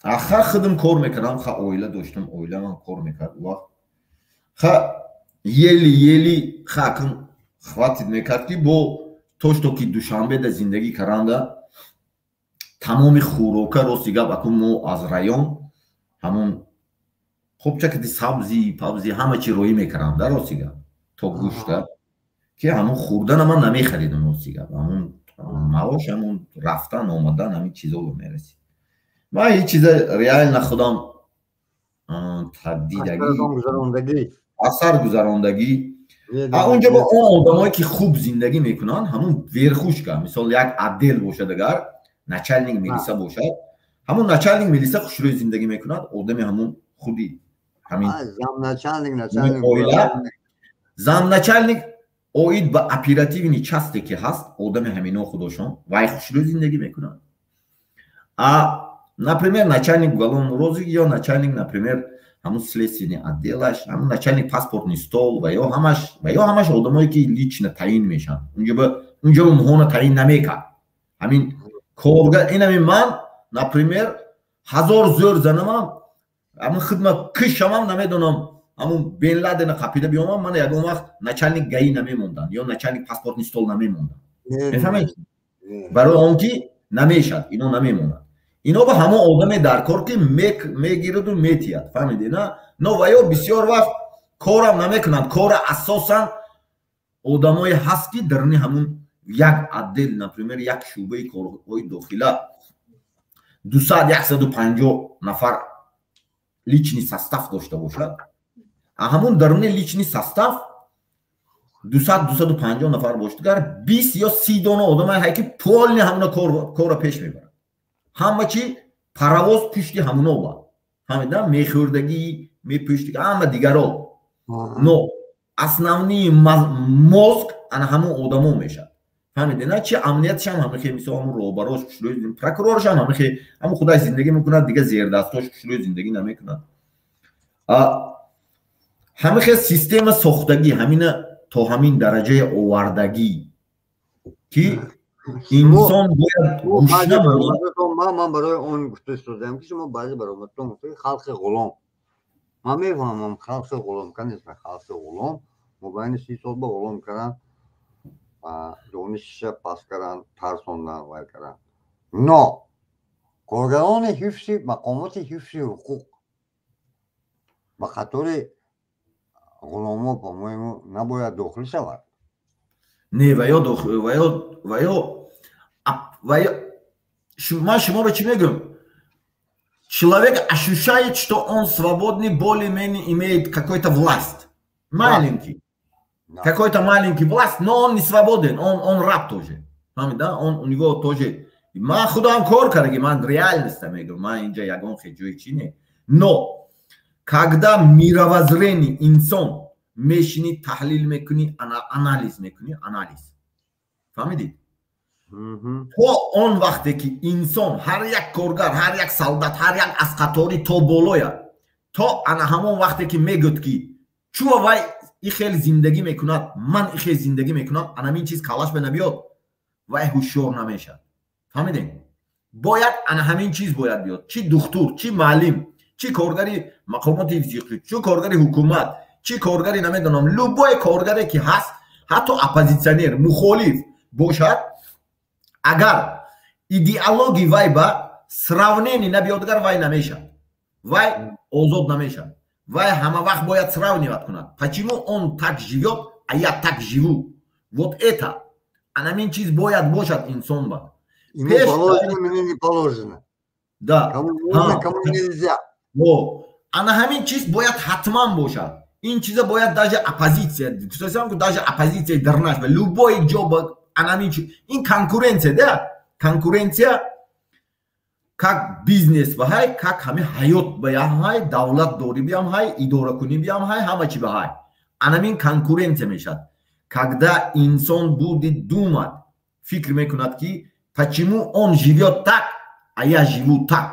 аха худам кор мекардам, ха оила доштам, оиламам кор мекард ӯ вақт, ха еле-еле ха акн хватит мекард, ки бо то что ки Душанбеда зиндагӣ каранда, тамоми хӯрока, рости гап, акун мо аз район ҳамун хубчакати сабзи пабзи ҳама чи роӣ мекардам да, рости гап, то гӯшта ки ҳамун хӯрдана ман намехаридам. Рости гап, ҳамун маош ҳамун рафтан омадан ҳамин чизо мерасид. Ман ҳеҷ чиза реально худам дидагӣ, асар гузарондагӣ. Унҷо бо он одамое ки хуб зиндагӣ мекунанд, ҳамун верхушка, мисол, як отдел бошад, агар начальник милиса бошад, ҳамун начальник милиса хушрӯй зиндагӣ мекунад. Одами ҳамун худи ҳамин оила, замначальник оид ба оперативный часть е ки ҳаст, одами ҳамино худошон вай хушрӯй зиндагӣ мекунад. А например, начальник уголовного розыска ё начальник, например, ҳамун следственный отдел аш, ҳамун начальник паспортный стол ва ё ҳамаш, ва ё ҳамаш одамое ки лично таъин мешаванд. Унҷо муҳона таъин намекард ҳамин коргар. Инами ман, например, ҳазор зӯр занамам, ҳамун хидма кишамам, намедонам, ҳамун Бен Ладена қапида биёмам, ман ягон вақт начальник ГАИ намемонданд ё начальник паспортный стол намемонданд. Мефаҳмед? Барои он ки намешад, ино намемонад. Ино ба ҳамон одаме дар кор, ки мегираду метиҳад, фаҳмиде на? Но ва ё бисёр вақт корам намекунанд. Кора асосан одамое ҳаст, ки даруни ҳамун як отдел, например, як шӯъбаи корҳои дохила 200, 150 нафар личный состав дошта бошад, ҳамун даруни личный состав 200, 250 нафар бошад, агар 20 ё 30 дона одамае ҳай, ки полный ҳамуна корро пеш мебарад, ҳама чи паровоз пушти ҳамуно ба, фаҳмида, мехӯрдагӣ, мепӯштагӣ, ҳама дигаро, но основной мозг ана ҳамун одамо мешавад, фаҳмиде на? Чи амниятшам ҳамихе, мисол, ҳамун роҳбарош хушрӯй, прокуроршам ҳамихе, ҳамун худаш зиндагӣ мекунад, дига зердастош хушрӯй зиндагӣ намекунад. Ҳамихе система сохтагӣ, ҳамина то ҳамин дараҷаи овардагӣ, ки инсон бояд гушна. Ман барои он гуфта истодам, ки шумо баъзе баромадтон гуфта, халқи ғулом. Ман мефаҳмам, халқи ғулом, конечно, халқи ғулом мобайни 30 сол ба ғулом кардан, донишиша пас кардан, тарсондан, вай кардан. Но коргарони ҳифзи мақомоти ҳифзи ҳуқуқ ба қатори ғуломо, по-моему, набояд дохил шавад. Не, ва ё ва ё ман шуморо чӣ мегӯям? Человек ощущает, что он свободный, более-менее имеет какой-то власть маленький, да. Какой-то маленький власть, но он не свободен, он раб тоже, да, он у него тоже. Ман худам кор кардаги, ман реальность мегӯям, ман инҷа ягон хеҷои чи не. Но когда мировоззрение инсон мешинӣ, таҳлил мекунӣ, анализ мекунӣ, анализ, фаҳмидӣ, то он вақте ки инсон, ҳар як коргар, ҳар як солдат, ҳар як аз қатори то болоя, то ана ҳамон вақте ки мегӯд, ки чӯ вай и хел зиндагӣ мекунад, ман и хел зиндагӣ мекунам, анамин чиз калаш ба набиёд, вай ҳушёр намешавад. Фаҳмидем? Бояд ана ҳамин чиз бояд биёд: чӣ духтур, чӣ маълим, чӣ коргари мақомоти ҳифзи, чӣ коргари ҳукумат, чӣ коргари намедонам, любой коргаре ки ҳаст, ҳатто оппозитсионер, мухолиф бошад, агар идеологи вай ба сравнение набиёдгар, вай намешавад. Вай озод намешавад. Вай ҳама вақт бояд сравнивать кунад: почему он так живет, а я так живу? Вот это, анамин чиз бояд бошад инсон ба. Ему положено, мне не положено. Да. Кому можно, кому нельзя. Во, ана ҳамин чиз бояд ҳатман бошад. Ин чиза бояд даже оппозитсия, даже оппозитсияи дарнаш, любой ҷо анамин. Ин конкуренция да, конкуренция как бизнес ба ҳай, как ҳами ҳаёт ба ҳай, давлатдорӣ биам ҳай, идоракунӣ биам ҳай, ҳама чи ба ҳай. Анамин конкуренция мешавад, когда инсон будет думать, фикр мекунад, ки почему он живет так, а я живу так.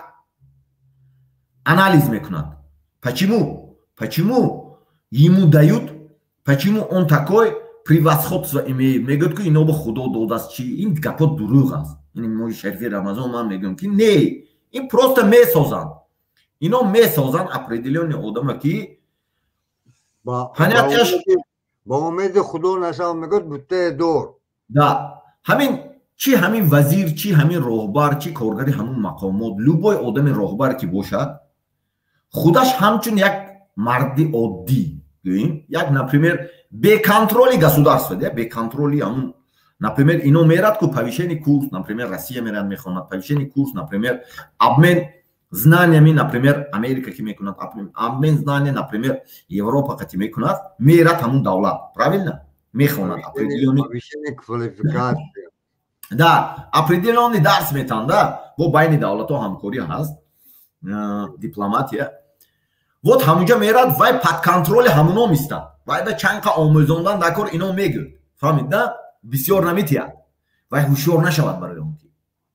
Анализ мекунад: почему ему дают, почему он такой превосходство имеет. Мегӯяд, ки ино ба Худо додааст. Чи ин гапо дурӯғ аст. Ин моҳи шарифи Рамазон ман мегӯям, ки не, ин просто месозанд, ино месозанд определённый одама, ки понятияш. Ба умеди Худо нашав, мегӯяд, буттае дор. Да, ҳамин чи ҳамин вазир, чи ҳамин роҳбар, чи коргари ҳамун мақомот, любой одами роҳбар ки бошад, худаш ҳамчун як марди оддӣ гӯем, як, например, бе контроли государства, бе контроли ҳамун. Например, ино мерад ку повышение курс, например, Россия мерад, мехонад, повышение курс, например, обмен знаниями, например, Америка ки мекунад, обмен знания, например, Европа қати мекунад, мерад ҳамун давлат, правильно, мехонад. Определённый, да, определённый дарс метанд, да, бо байни давлатҳо ҳамкорӣ ҳаст, дипломатия. Вот ҳамунҷа мерад, вай под контроли ҳамуно мистад. Вай ба чанд қа омӯзондан дар кор, ино мегӯд, фаҳмид, да, бисёр наметиҳад, вай ҳушёр нашавад. Барои он ки,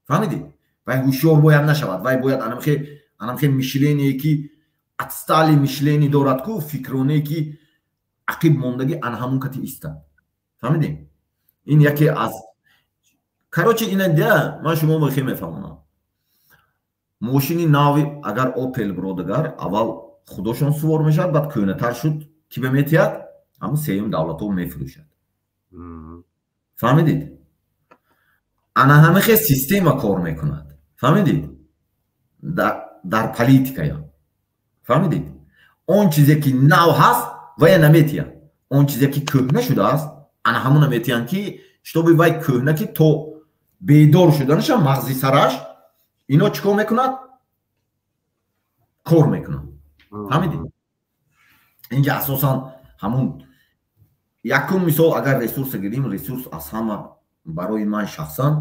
фаҳмидӣ, вай ҳушёр бояд нашавад, вай бояд анамхе мышление, ки отсталый мышление дорад ку, фикронае, ки ақиб мондагӣ, ана ҳамун кати истад, фаҳмидӣ? Ин яке аз, короче, ина да, ман шумо мехе мефаҳмонам. Мошини нави агар Опел биродагар, аввал худошон сувор мешавад, баъд кӯҳнатар шуд, ки ба метиҳад, ҳамун сеюм давлатҳо мефурӯшад, фаҳмидид? Ана ҳамихе система кор мекунад, фаҳмидид? Дар политикая, фаҳмидид, он чизе ки нав ҳаст, вая наметиҳад, он чизе ки кӯҳна шудааст, ана ҳамуна метиҳанд, ки чтобы вай кӯҳна, ки то бедор шуданаша мағзи сараш, ино чӣ кор мекунад? Кор мекунад, фаҳмидид? Инҷа асосан ҳамун якум мисол, агар ресурса гирим, ресурс аз ҳама барои ман шахсан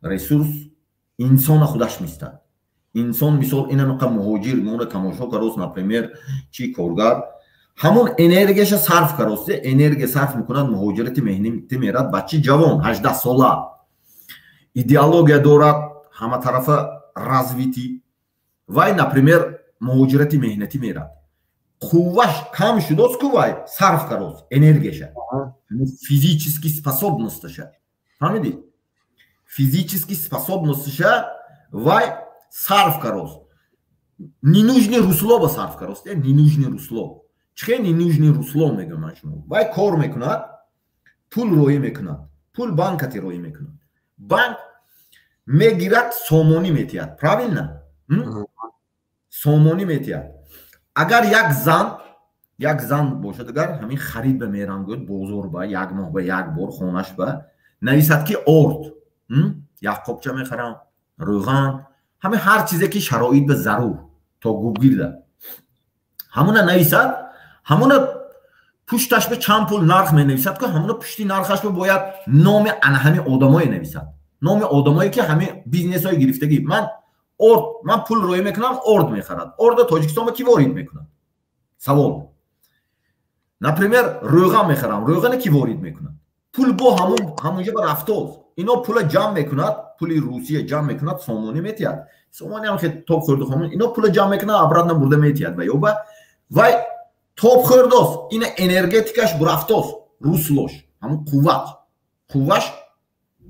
ресурс инсона худаш мистад. Инсон, мисол, инамақа муҳоҷир моро тамошо карост, например, чи коргар ҳамон энергияша сарф карост, энергия сарф мекунад, муҳоҷирати меҳнатӣ мерад. Бачи ҷавон, 18 сола, идеология дорад, ҳаматарафа развитый. Вай, например, муҳоҷирати меҳнатӣ мерад, қувваш кам шудост ку, вай сарф карост энергияша, физический способносташа, фаҳмидӣ? Физический способносташа вай сарф карост, ненужный русло ба сарф карост. Ненужный русло чихе? Ненужный русло мегӯям ман шумо. Вай кор мекунад, пул роӣ мекунад, пул банкати роӣ мекунад, банк мегирад, сомонӣ метиҳад, правильно, сомонӣ метиҳад. Агар як зан бошад, агар ҳамин харид ба мерам гӯяд, бозор ба як моҳ ба як бор, хонаш ба нависад, ки орд як қопча мехарам, рӯған, ҳамин ҳар чизе ки шароит ба зарур то губгирда, ҳамуна нависад, ҳамуна пушташ ба чанд пул нарх менависад, ки ҳамуна пушти нархаш ба бояд номи ана ҳамин одамое нависад, номи одамое ки ҳамин бизнесҳои гирифтагӣ. Ман орд, ман пул роӣ мекунам, орд мехарад. Орда Тоҷикистон ба ки ворид мекунад? Савол. Например, рӯған мехарам, рӯғане ки ворид мекунад? Пул бо ҳамунҷа ба рафтоз. Ино пула ҷамъ мекунад, пули Русия ҷамъ мекунад, сомонӣ метиҳад, сомонӣ ҳам хе тоб хӯрду хомон. Ино пула ҷамъ мекунад, обратно бурда метиҳад ва ёба вай тоб хӯрдост. Ина энергетикаш бурафтост, руслош, ҳамун қувват, қувваш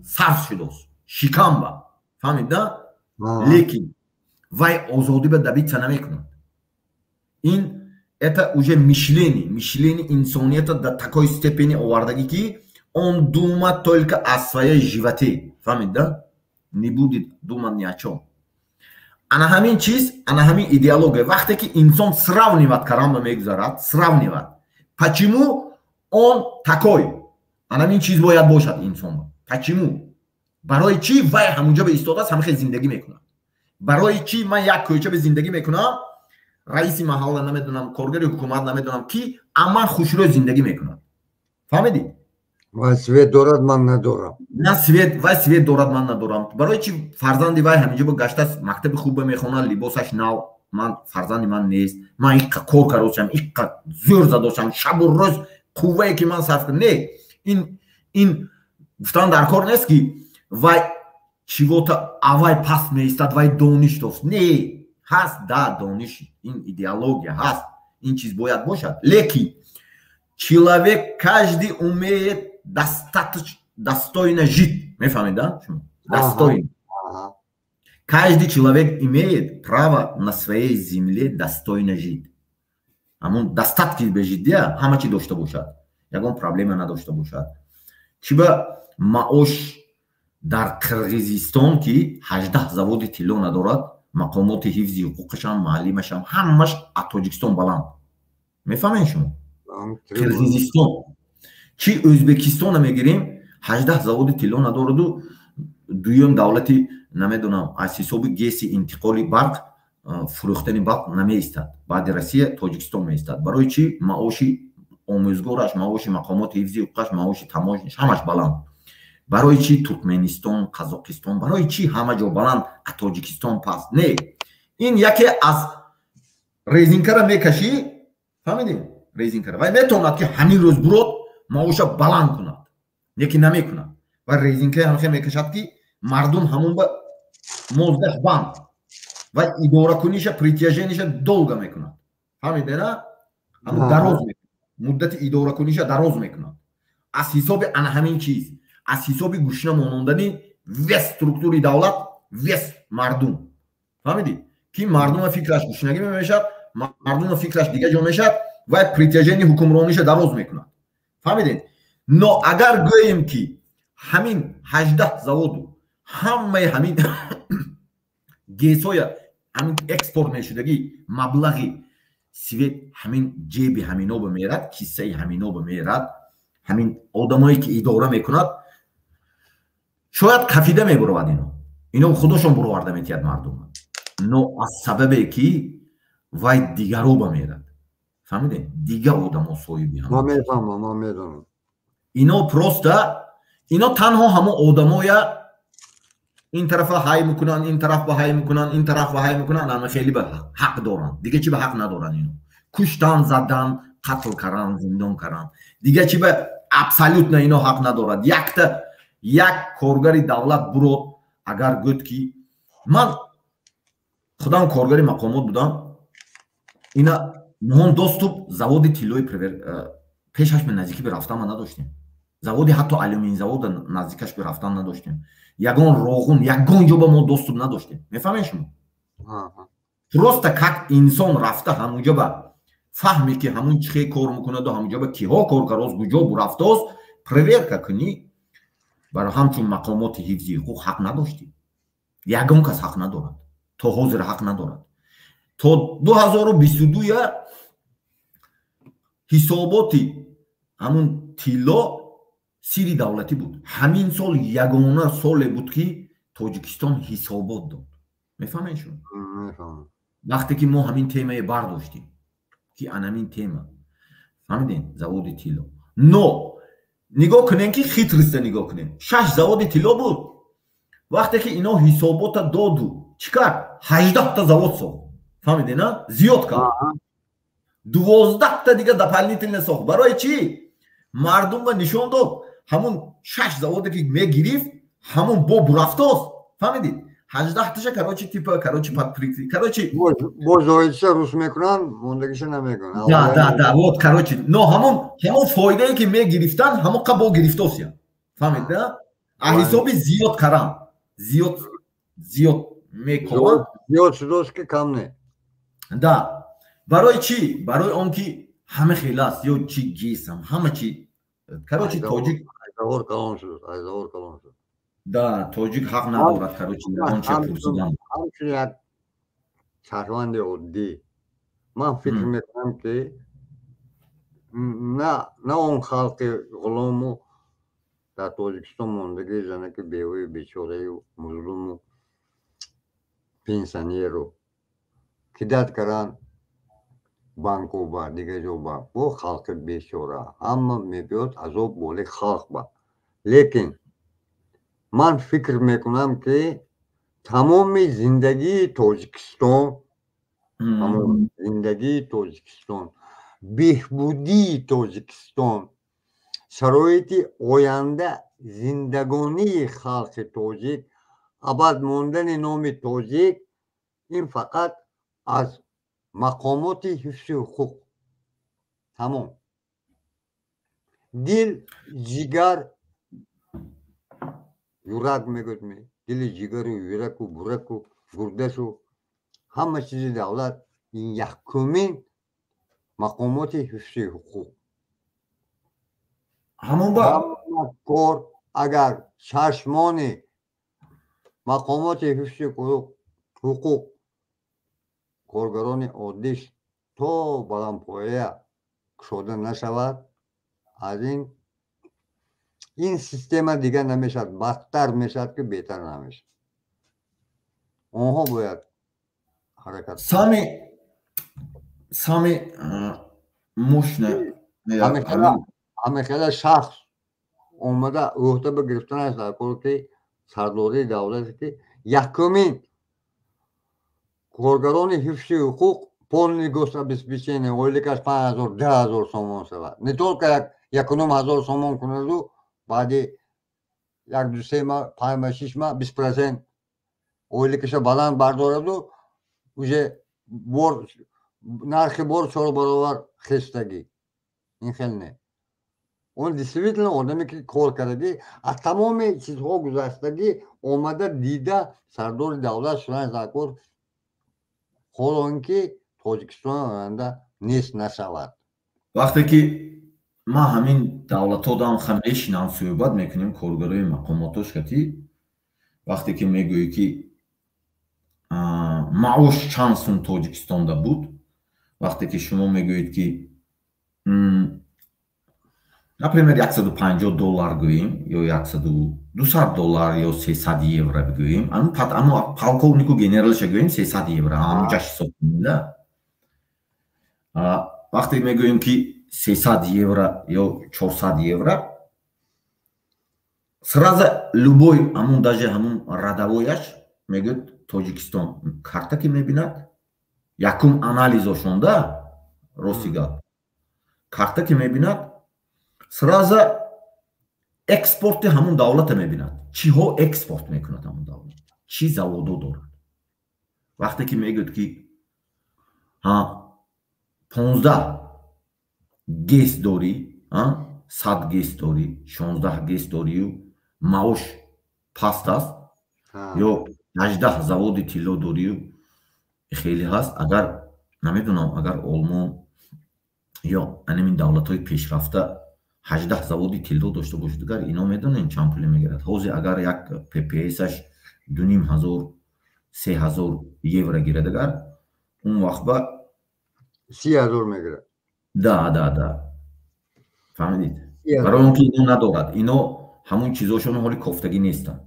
сарф шудост шикамба, фаҳмид, да? Лекин вай озодӣ ба добиться намекунад. Ин это уже мышление инсонията до такой степени овардагӣ, ки он думает только о своей животе, фаҳмид, да, не будет думать ни о чём. Ана ҳамин чиз, ана ҳамин идеология, вақте ки инсон сравнивать кардан мегузарад, сравнивать, почему он такой, ана ҳамин чиз бояд бошад инсон. Почему, барои чӣ вай ҳамунҷо ба истодааст, ҳама хел зиндагӣ мекунад? Барои чӣ ман як кӯча ба зиндагӣ мекунам, раиси маҳалла, намедонам, коргари ҳукумат, намедонам ки, амман хушрӯ зиндагӣ мекунад? Фаҳмидӣ? Вай свет дорад, ман надорам. На свет, вай свет дорад, ман надорам. Барои чӣ фарзанди вай ҳаминҷо ба гаштааст, мактаби хубе мехонад, либосаш нав, ман фарзанди ман нест? Ман иққа кор кардошам, иққа зӯр задошам, шабу рӯз қуввае ки ман сарф. Не, ин гуфтан дар кор нест, ки вай чего-то авай паст меистад, вай дониш дост. Не, ҳаст да дониш, ин идеология ҳаст, ин чиз бояд бошад, лекин человек каждый умеет достаточно достойно жить. Мефаҳмед, да? Достойно. Каждый человек имеет право на своей земле достойно жить, ҳамун достатки бежидия, ҳама чи дошта бошад, ягон проблема надошта бошад. Чӣ ба маош дар Қирғизистон, ки 18 заводи тилло надорад, мақомоти ҳифзи ҳуқуқашам, муаллимашам, ҳамаш аз Тоҷикистон баланд? Мефаҳмед шумо? Қирғизистон чӣ, Ӯзбекистона мегирем, 18 заводи тилло надораду дуюм давлати, намедонам, аз ҳисоби ГЭСи интиқоли барқ, фурӯхтани барқ намеистад, баъди Россия Тоҷикистон меистад. Барои чӣ маоши омӯзгораш, маоши мақомоти ҳифзи ҳуқуқаш, маоши таможняш, ҳамаш баланд? Барои чӣ Туркменистон, Қазоқистон, барои чӣ ҳама ҷо баланд, а Тоҷикистон паст? Не, ин яке аз резинкара мекашӣ, фаҳмидем? Резинкара вай метавонад, ки ҳамин рӯз бурод, маоша баланд кунад, лекин намекунад ва резинкаи ҳамхе мекашад, ки мардум ҳамон ба мозгаш банд ва идоракуниша, притяжениша долго мекунад. Фаҳмидена? Ҳамун дароз мекунад, муддати идоракуниша дароз мекунад аз ҳисоби ана ҳамин чиз, аз ҳисоби гушна монондани весь структури давлат, весь мардум. Фаҳмидӣ, ки мардума фикраш гушнагӣ мешавад, мардума фикраш дига ҷо мешавад ва притяжени ҳукмрониша дароз мекунад. Фаҳмидед? Но агар гӯем, ки ҳамин 18 заводу, ҳамаи ҳамин ГЭСоя, ҳамин экспорт мешудагӣ маблағи свет ҳамин ҷеби ҳамино ба мерад, киссаи ҳамино ба мерад, ҳамин одамое ки идора мекунад, шояд кафида мебуровад. Ино худошон буроварда метиҳад мардум, но аз сабабе ки вай дигаро ба мерад. Фаҳмидем? Дига одамо соҳиби. Ман мефаҳмам, ман медонам. Ино просто, ино танҳо ҳамон одамоя ин тарафа ҳай мекунанд, ин тараф ба ҳай мекунанд, ин тараф ба ҳай мекунанд, ама хеле ба ҳақ доранд. Дига чи ба ҳақ надоранд ино? Куштан, задан, қатл кардан, зиндон кардан, дига чи ба абсолютно ино ҳақ надорад. Якта як коргари давлат бурод, агар гӯд, ки ман худам коргари мақомот будам, ина моҳон доступ заводи тиллои пешаш ба наздикӣ би рафтан ма надоштем, заводи ҳатто алюмин завода наздикаш би рафтан надоштем, ягон роғун, ягон ҷо ба мо доступ надоштем. Мефаҳмед шумо? Просто как инсон рафта ҳамунҷо ба фаҳме, ки ҳамун чӣ хел кор мекунаду ҳамунҷо ба киҳо кор карост, куҷо бурафтост, проверка кунӣ, барои ҳамчун мақомоти ҳифзи ҳуқуқ ҳақ надоштӣ. Ягон кас ҳақ надорад, то ҳозир ҳақ надорад. То 2022 ҳисоботи ҳамун тилло сири давлатӣ буд. Ҳамин сол ягона соле буд, ки Тоҷикистон ҳисобот дод. Мефаҳмед шумо? Вақте ки мо ҳамин темае бардоштем, ки анамин тема, фаҳмидем, заводи тилло. Но нигоҳ кунем, ки хитрость а нигоҳ кунем. Шаш заводи тилло буд. Вақте ки ино ҳисобота доду, чӣ кард? 18-та завод сохт. Фаҳмидем, на? Зиёд кард, 12-та дига дополнительно сохт. Барои чӣ? Мардумба нишон дод, ҳамун шаш заводе ки мегирифт, ҳамун бо бурафтост. Фаҳмидед? 18-таша, короче, типа, короче, под, короче. Бо зоидша рус мекунанд, мондагиша намекунанд. Да, вот, короче, но ҳамун фоидае ки мегирифтанд, ҳамон қа бо гирифтосия. Фаҳмид, да? А ҳисоби зиёд карам, зиёд зиёд мекунанд. Зиёд шудост, ки кам не. Да, барои чӣ? Барои он ки ҳама хел аст, ё чи ГЭСам, ҳама чи, короче, тоҷик. Айзавор калон шуд, айзавор калон шуд. Да, тоҷик ҳақ надорад, короче, ягон чи пурсидан. Ҳамчун як Шаҳрванди оддӣ ман фикр мекунам, ки на он халқи ғулому дар Тоҷикистон мондагии, занаки беваю бечораю музлуму пенсионеру кидать каран банку ба дигар ҷо ба бо халқи бечора ҳама мебиёд, азоб боли халқ ба. Лекин ман фикр мекунам, ки тамоми зиндагии Тоҷикистон, тамоми зиндагии Тоҷикистон, беҳбудии Тоҷикистон, шароити оянда зиндагонии халқи тоҷик, абад мондани номи тоҷик ин фақат аз мақомоти ҳифзи ҳуқуқ. Тамом, дил, ҷигар, юрак мегӯяд, дили ҷигару юраку бураку гурдашу ҳама чизи давлат ин якумин мақомоти ҳифзи ҳуқуқ. Ҳамон ба кор агар чашмони мақомоти ҳифзи ҳуқуқ коргарони оддиш то баландпоя кушода нашавад, аз ин система дигар намешавад, бадтар мешавад, ки беҳтар намешавад. Онҳо бояд ҳаракат. Самый мощный Ҳамихела шахс омада ӯҳда ба гирифтанаш дар кор, ки сардории давлате, ки якумин коргарони ҳифзи ҳуқуқ полный гособеспечение, ойликаш 5000, 10 000 сомон шавад, не только 1,5 ҳазор сомон кунаду баъди як ду се ма, 5 ма, 6 ма 20% ойликаша баланд бардораду уже бор, нархи бор чор баробар хестагӣ. Ин хел не. Он действительно одаме, ки кор кардагӣ, аз тамоми чизҳо гузаштагӣ, омада дида сардори давлат шудан дар кор, ҳоло ин ки Тоҷикистон оянда нест нашавад. Вақте ки ман ҳамин давлатҳо дам мешинам, суҳбат мекунем коргарои мақомотош кати, вақте ки мегӯӣ, ки маош чанд сум Тоҷикистонда буд, вақте ки шумо мегӯед, ки, например, 150 доллар гӯем ё 200 доллар ё 300 евро бигӯем, ану полковнику генералша гӯем, 300 евро ҳамуҷаш ҳисоб кунем. Вақте мегӯем, ки 300 евро ё 400 евро, сразу любой ҳамун, даже ҳамун рядовойаш мегӯяд: Тоҷикистон карта ки мебинад, якум анализошонда, рости гап, карта ки мебинад, сразу экспорти ҳамун давлата мебинад, чиҳо экспорт мекунад ҳамун давлат, чӣ заводо дорад. Вақте ки мегӯяд, ки ҳа, 15 ГЭС дорӣ, 100 ГЭС дорӣ, 16 ГЭС дорию маош паст аст, ё 18 заводи тилло дорию хеле ҳаст, агар намедонам, агар Олмон ё анамин давлатҳои пешрафта 18 заводи тилло дошта бошад, агар ино медонем чанд пуле мегирад. Ҳозир агар як ППСаш 2500, 3000 евро гирад, агар он вақт ба 30 000 мегирад. Да, фаҳмидед? Барои он ки ино надорад, ино ҳамун чизошон ҳоли кофтагӣ нестанд,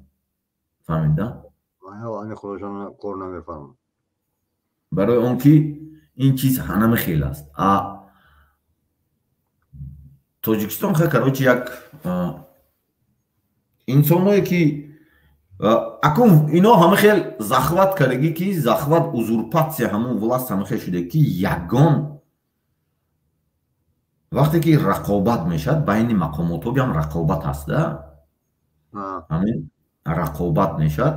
фаҳмид, да? Кор намефаҳмам. Барои он ки ин чиз ҳанами хел аст. А Тоҷикистон хе, короче, як инсоное ки акун ино ҳама хел захват кардагӣ, ки захват, узурпатсия, ҳамун власть ҳама хел шуда, ки ягон вақте ки рақобат мешавад байни мақомотҳо, биам рақобат ҳаст, да, ҳамин рақобат мешавад.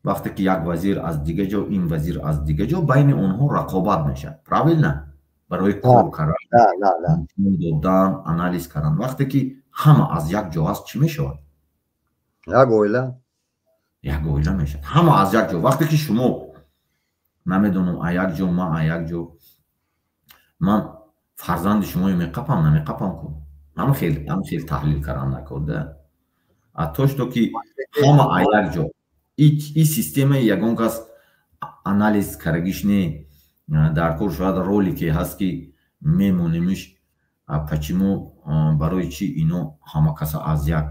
Вақте ки як вазир аз дига ҷо, ин вазир аз дига ҷо, байни онҳо рақобат мешавад, правильно? Барои кор кардан, додан, анализ кардан. Вақте ки ҳама аз як ҷо ҳаст, чӣ мешавад? Як оила. Як оила мешавад, ҳама аз як ҷо. Вақте ки шумо, намедонам, а як ҷо, ман а як ҷо, ман фарзанди шуморо меқапам, намеқапам ку. Ҳама хел таҳлил кардан накор, да. А то что ки ҳама а як ҷо, и системаи ягон кас Анализ карагиш не дар кор, шояд ролике ҳаст, ки мемонемиш, почему, барои чӣ ино ҳама каса аз як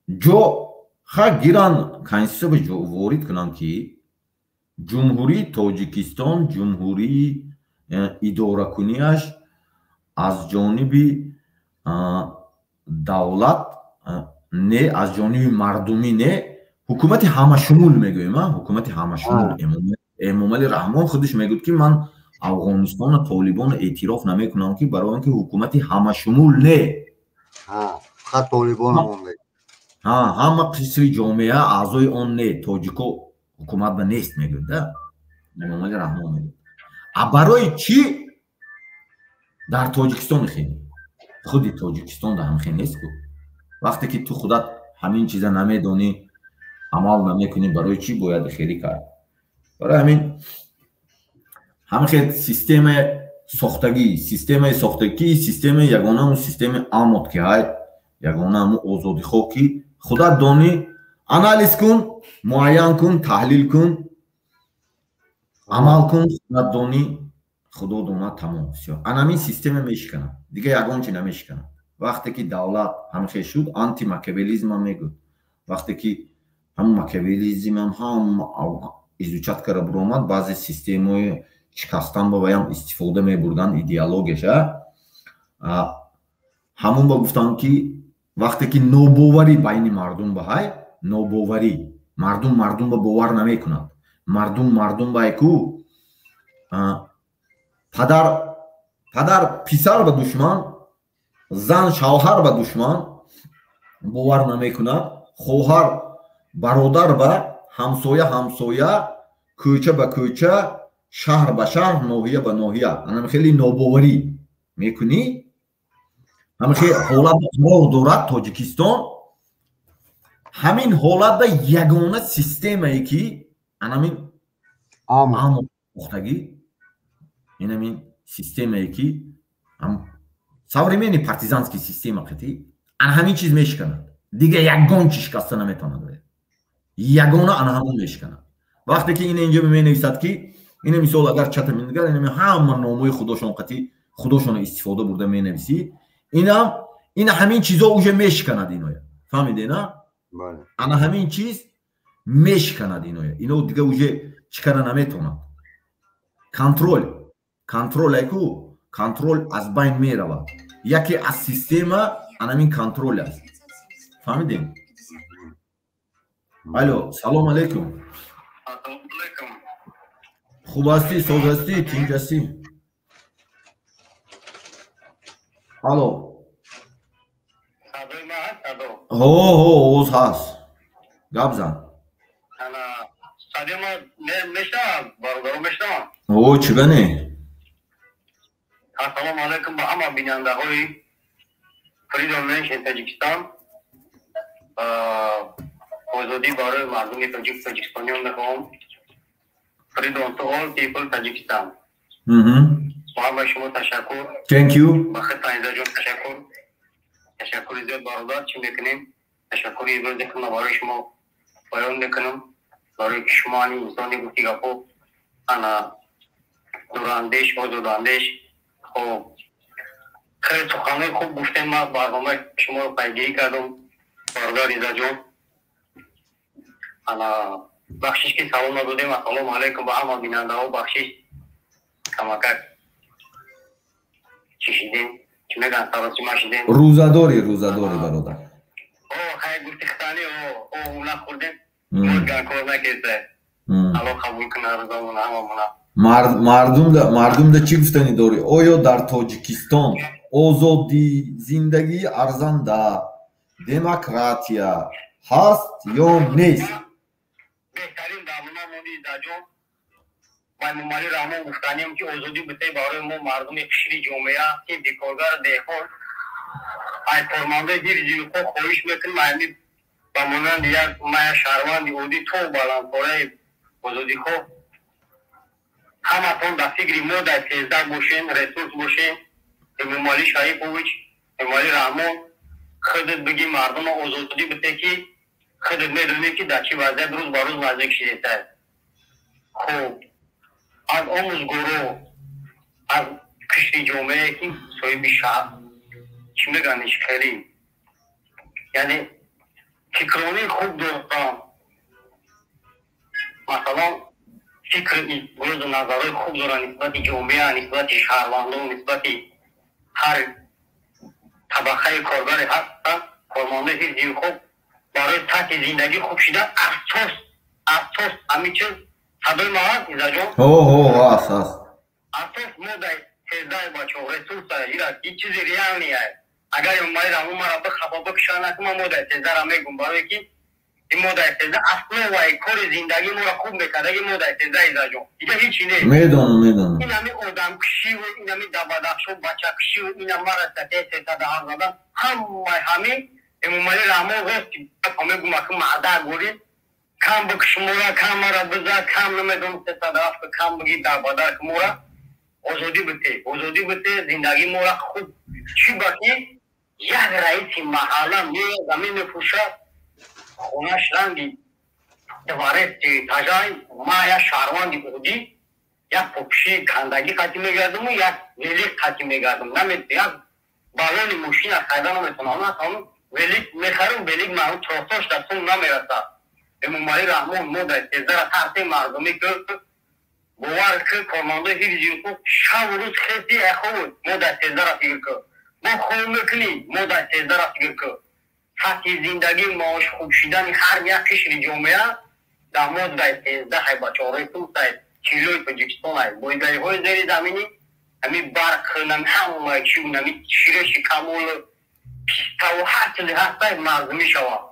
ҷо ха гиран, конститутсия ворид кунанд, ки Ҷумҳурии Тоҷикистон ҷумҳурии идоракунияш аз ҷониби давлат не, аз ҷониби мардумӣ не, ҳукумати ҳамашумул мегӯем, ҳукумати ҳамашумул. Эмомалӣ Раҳмон худаш мегӯяд, ки ман Афғонистона, Толибона эътироф намекунам, ки барои он ки ҳукумати ҳамашумул не. Ҳама қисри ҷомеа аъзои он не, тоҷико ҳукумат ба нест, мегӯяд да Эмомалӣ Раҳмон мегӯяд. А барои чӣ дар Тоҷикистон хеле, худи Тоҷикистон да ҳам хел нест ку? Вақте ки ту худат ҳамин чиза намедонӣ, амал намекунӣ, барои чӣ бояд хелӣ кард? Барои ҳамин ҳамин хел системаи сохтагӣ, системаи сохтагӣ, системаи ягонааму системаи амот ки ҳай ягонааму озодихоҳ, ки худат донӣ, анализ кун, муайян кун, таҳлил кун, амал кун, худат донӣ, худо донад, тамом, всё. Анамин система мешиканад, дига ягон чи намешиканад. Вақте ки давлат ҳамин хел шуд, антимакиавеллизмам мегӯд, вақте ки ҳамн макиавеллизмам ҳам изучать кара буромад, баъзе системаҳои шикастан ба ваям истифода мебурданд идеологияша. Ҳамун ба гуфтам, ки вақте ки нобоварӣ байни мардум ба ҳай, нобоварӣ, мардум мардум ба бовар намекунад, мардум мардум ба ку, падар писар ба душман, зан шавҳар ба душман, бовар намекунад, хоҳар бародар ба, ҳамсоя ҳамсоя, кӯча ба кӯча, шаҳр ба шаҳр, ноҳия ба ноҳия, анам хеле нобоварӣ мекунӣ. Ҳамин хел ҳолат қарор дорад Тоҷикистон. Ҳамин ҳолатда ягона системае, ки анамин амо пухтагӣ, инамин системае, ки современный партизанский система қити, ана ҳамин чиз мешиканад, дига ягон чи шикаста наметавонад, ягона ана ҳамон мешиканад. Вақте ки ина инҷо менависад, ки ина мисол, агар чата мингар, ина ҳама номҳои худошон қати худошонро истифода бурда менависӣ, ина ҳамин чизо уже мешиканад иноя, фаҳмиде на? Ана ҳамин чиз мешиканад иноя, ино дига уже чӣ кара наметавонад. Контроль, контроль айку, контроль аз байн меравад. Яке аз система анамин контроль аст, фаҳмидем? Алло, салом алейкум. Хуб ҳастӣ, соз ҳастӣ, тинҷ ҳастӣ? Алло. Ҳо, ҳо, овоз ҳаст, гап зан. Ҳо, чӣ гане? Ассалому алайкум ба ҳама бинандаҳои Freedom Nation Таҷикистон. Озодӣ барои мардуми тоҷик, тоҷикистониён мехоҳам. Freedom to all people Таҷикистон. Ба ҳамаи шумо ташаккур. Thank you. Ба хидмат Айзаҷон ташаккур. Ташаккури зиёд, бародар, чӣ мекунем? Ташаккури зиёд барои шумо баён мекунам. Барои ки шумо ани инсони гуфти гапо, ана дурандеш, озодандеш. Хоб, хеле суханҳои хуб гуфтем, ман барномаи шуморо пайгирӣ кардам, бародар Изаҷон. Ана бахшиш, ки салом надодем. Ассалому алайкум ба ҳама бинандаҳо, бахшиш, камакак чӣ шидем, чӣ мегӯянд, саросима шидем. Рӯзадорӣ, рӯзадорӣ, бародар? О, хай, гуфти хитани, о, нахӯрдем, кор накеса. Алло қабул кунад рӯзамона ҳамамона. Мардумда чӣ гуфтанӣ дорӣ? Оё дар Тоҷикистон озодӣ, зиндагии арзанда, демократия ҳаст ё нест? Беҳтарин барнома моди, Изаҷон. Ба Эмомалӣ Раҳмон гуфтанием, ки озодӣ битаи барои мо, мардуми қишри ҷомеа, ки коргар, деҳқон, ай кормандои ҳифзи ҳуқуқ хоҳиш мекунем, ами ба монанди як ман як шаҳрванди оддӣ то баландпораи озодихоҳ, ҳаматон дар фикри мо дар 13 бошен, ресурс бошен. Эмомалӣ Шарипович, Эмомалӣ Раҳмон, худат биги, мардума озодӣ бите, ки худат медонӣ, ки дар чӣ вазъият рӯз ба рӯз наздик шидетае. Хуб, аз омӯзгоро, аз қишри ҷомеае ки соҳиби шаҳр чӣ мегӯянд, хеле, яъне фикронии хуб доранд, масалан, фикр, гурӯзу назарҳои хуб доранд нисбати ҷомеа, нисбати шаҳрвандон, нисбати ҳар табақаи коргаре ҳастанд. Кормандои ҳифзи ҳуқуқ барои сатҳи зиндагӣ хуб шидан асос ҳамин чиз. Садои ма ҳаст, Иззаҷон? Ҳо, ҳо, ҳаст, ҳаст. Асос модаи сездаи, бачаҳо, ресурса ира, ин чизи реальный ай. Агар Эмомалӣ Раҳмон мара бихафа бикушад, наку, ман модаи сездаро мегум, барое ки ин модаи 13 основаи кори зиндагии моро хуб мекард. Аги модаи 13, Иззаҷон, дига ҳечи нест. Медонам, медонам. Ин ҳами одамкушиву ин ҳами дабадахшо, бачакушиву ина мара статьяи 307 задан, ҳамаи ҳамин Эмомалӣ Раҳмон рост мегум, аку марда гӯри кам бикуш мора, кам мара биза, кам намедонам, 307 кам биги, дарбадар мора, озодӣ бите, озодӣ бите, зиндагии мора хуб. Чӣ ба ки як раиси маҳалла меояд, замин мефурӯшад, хонаш ранги дворец тажай. Ма як шаҳрванди оддӣ як попши кандагӣ қатӣ мегардуму як велик қатӣ мегардум, як балони мошина хайда наметавонам. Велик мехарам, велик маҳрум тросош дар сум намерасад. Эмомалӣ Раҳмон, модаи 13-ра тарсе мардумӣ ки бовар ки, кормандои ҳифзи ҳуқуқ шабу рӯз хеси эхоб, модаи 13-ра фикр кун, бо хоб мекунӣ, модаи 13-ра фикр кун. Сатҳи зиндагӣ, маош хуб шидани ҳар як қишри ҷомеа дар модаи 13 ҳай, бачаҳо, ресурсай чилои Тоҷикистон ай, бойгариҳои зери заминӣ, ҳами барқ, нами ҳамаи чи, нами ширеши камол, пиставу ҳар чизе ҳастай, мардумӣ шавад.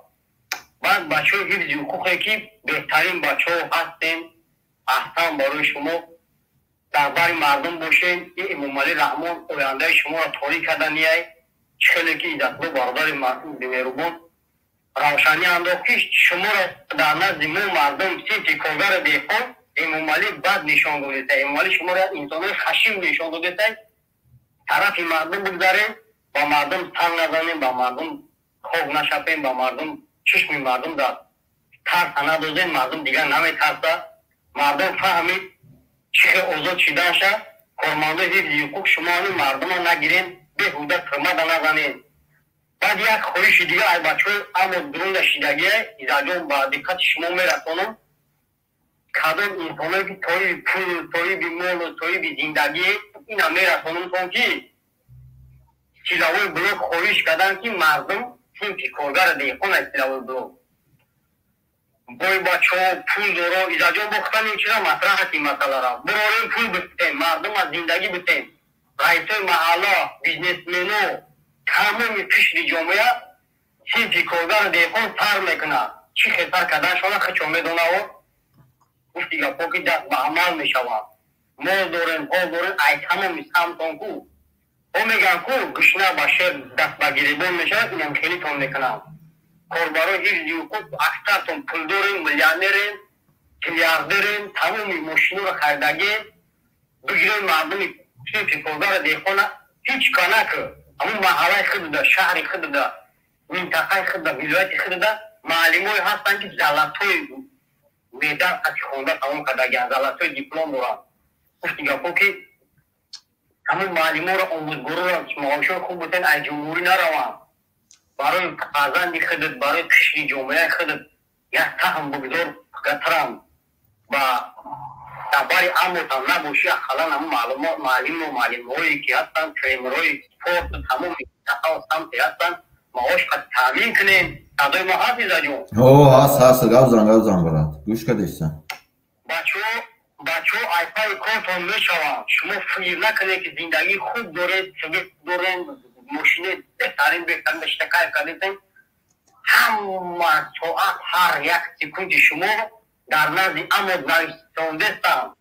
Баъд бачаҳои ҳифзи ҳуқуқе ки беҳтарин бачаҳо ҳастем, аҳсан барои шумо, дар бари мардум бошем. И Эмомалӣ Раҳмон ояндаи шуморо торик карданияй. Чӣ хеле ки Иззатулло бародари меҳрубон равшанӣ андохт, ки шуморо дар назди мо мардум, синфи коргари деҳқон, Эмомалӣ бад нишон додеста. Эмомалӣ шуморо инсонои хашим нишон додеста. Тарафи мардум бигзарем, ба мардум танг назанем, ба мардум хок нашапем, ба мардум чишми мардум дар тарса надозем. Мардум дигар наметарса, мардум фаҳмид чӣ хел озод шиданша. Кормандои ҳифзи ҳуқуқ, шумоани мардума нагирем, беҳуда тӯҳмата назанем. Баъд як хоҳиши дига ай бачаҳои амо дурунда шидагия, Иззаҷон, ба диққати шумо мерасонам. Кадом инсоное ки соҳиби пулу соҳиби молу соҳиби зиндагӣ, ина мерасонамтон, ки силовой блок хоҳиш карданд, ки мардум, синфи коргари деҳқон, силовой блок бой бачаҳо пул доро. Иззаҷон, бохтан ин чиза матраҳ, ин масъалара бирорем, пул битем, мардум аз зиндагӣ битем. Раисои маҳалла, бизнесмено, тамоми қишри ҷомеа, синфи коргари деҳқон сар мекунад. Чӣ хел сар карданшона хичо медонао. Гуфти гапҳо ки даст ба амал мешаванд. Мол дорем, ҳол дорем, ай тамоми самтон ку о мегӯям ку гушна ба шер даст ба гиребон мешавад. Инам хелитон мекунам. Корбарои ҳифзи ҳуқуқ аксартон пулдорем, миллионерем, миллиардерем, тамоми мошиноро харидагем. Бигирем мардуми синфи коргари деҳқона, ҳеҷ кор накӯ, ҳамун маҳаллаи худда, шаҳри худда, минтақаи худда, вилояти худда маълимое ҳастанд, ки золотой медал қати хонда тамом кардагианд, золотой диплом доранд. Гуфти гапҳо ки ҳамун маълиморо, омӯзгороро маошҳои хуб бутен, аз ҷумҳурӣ нараванд. Барои фарзанди худат, барои қишри ҷомеаи худат як саҳм бигзор. Гатарам ба дар амотам набошӣ, ақаллан ҳамун маълиму маълимҳое ки ҳастанд, тренерҳои спорт, тамоми самте ҳастанд, маош қад таъмин кунем. Садои мо ҳаст, Иззаҷон? Ҳо, ҳаст, ҳаст. Гап зан, гап зан, брат, гӯш кардеста. Бачаҳо, бачаҳо, айпаи кортон мешаванд. Шумо фикр накунед, ки зиндагии хуб доред, свет дорем, мошини беҳтарин, беҳтарин дошта кайф кардетем. Ҳама соат, ҳар як секунди шумо дар назди амод нависондестам.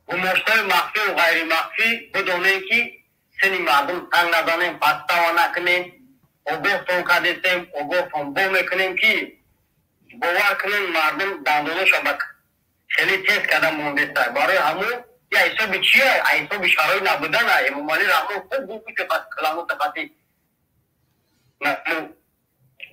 Гумоштаи махфию ғайримахфӣ, бидонем, ки сини мардум танг назанем, подстава накунем. Огоҳтон кардестем, огоҳтон бо мекунем, ки бовар кунем, мардум дандоноша ба хеле тез карда мондеста. Барои ҳамун я ҳисоби чия, ҳисоби шароит набудана. Эмомалӣ Раҳмон хуб гуфт, ки каламота қати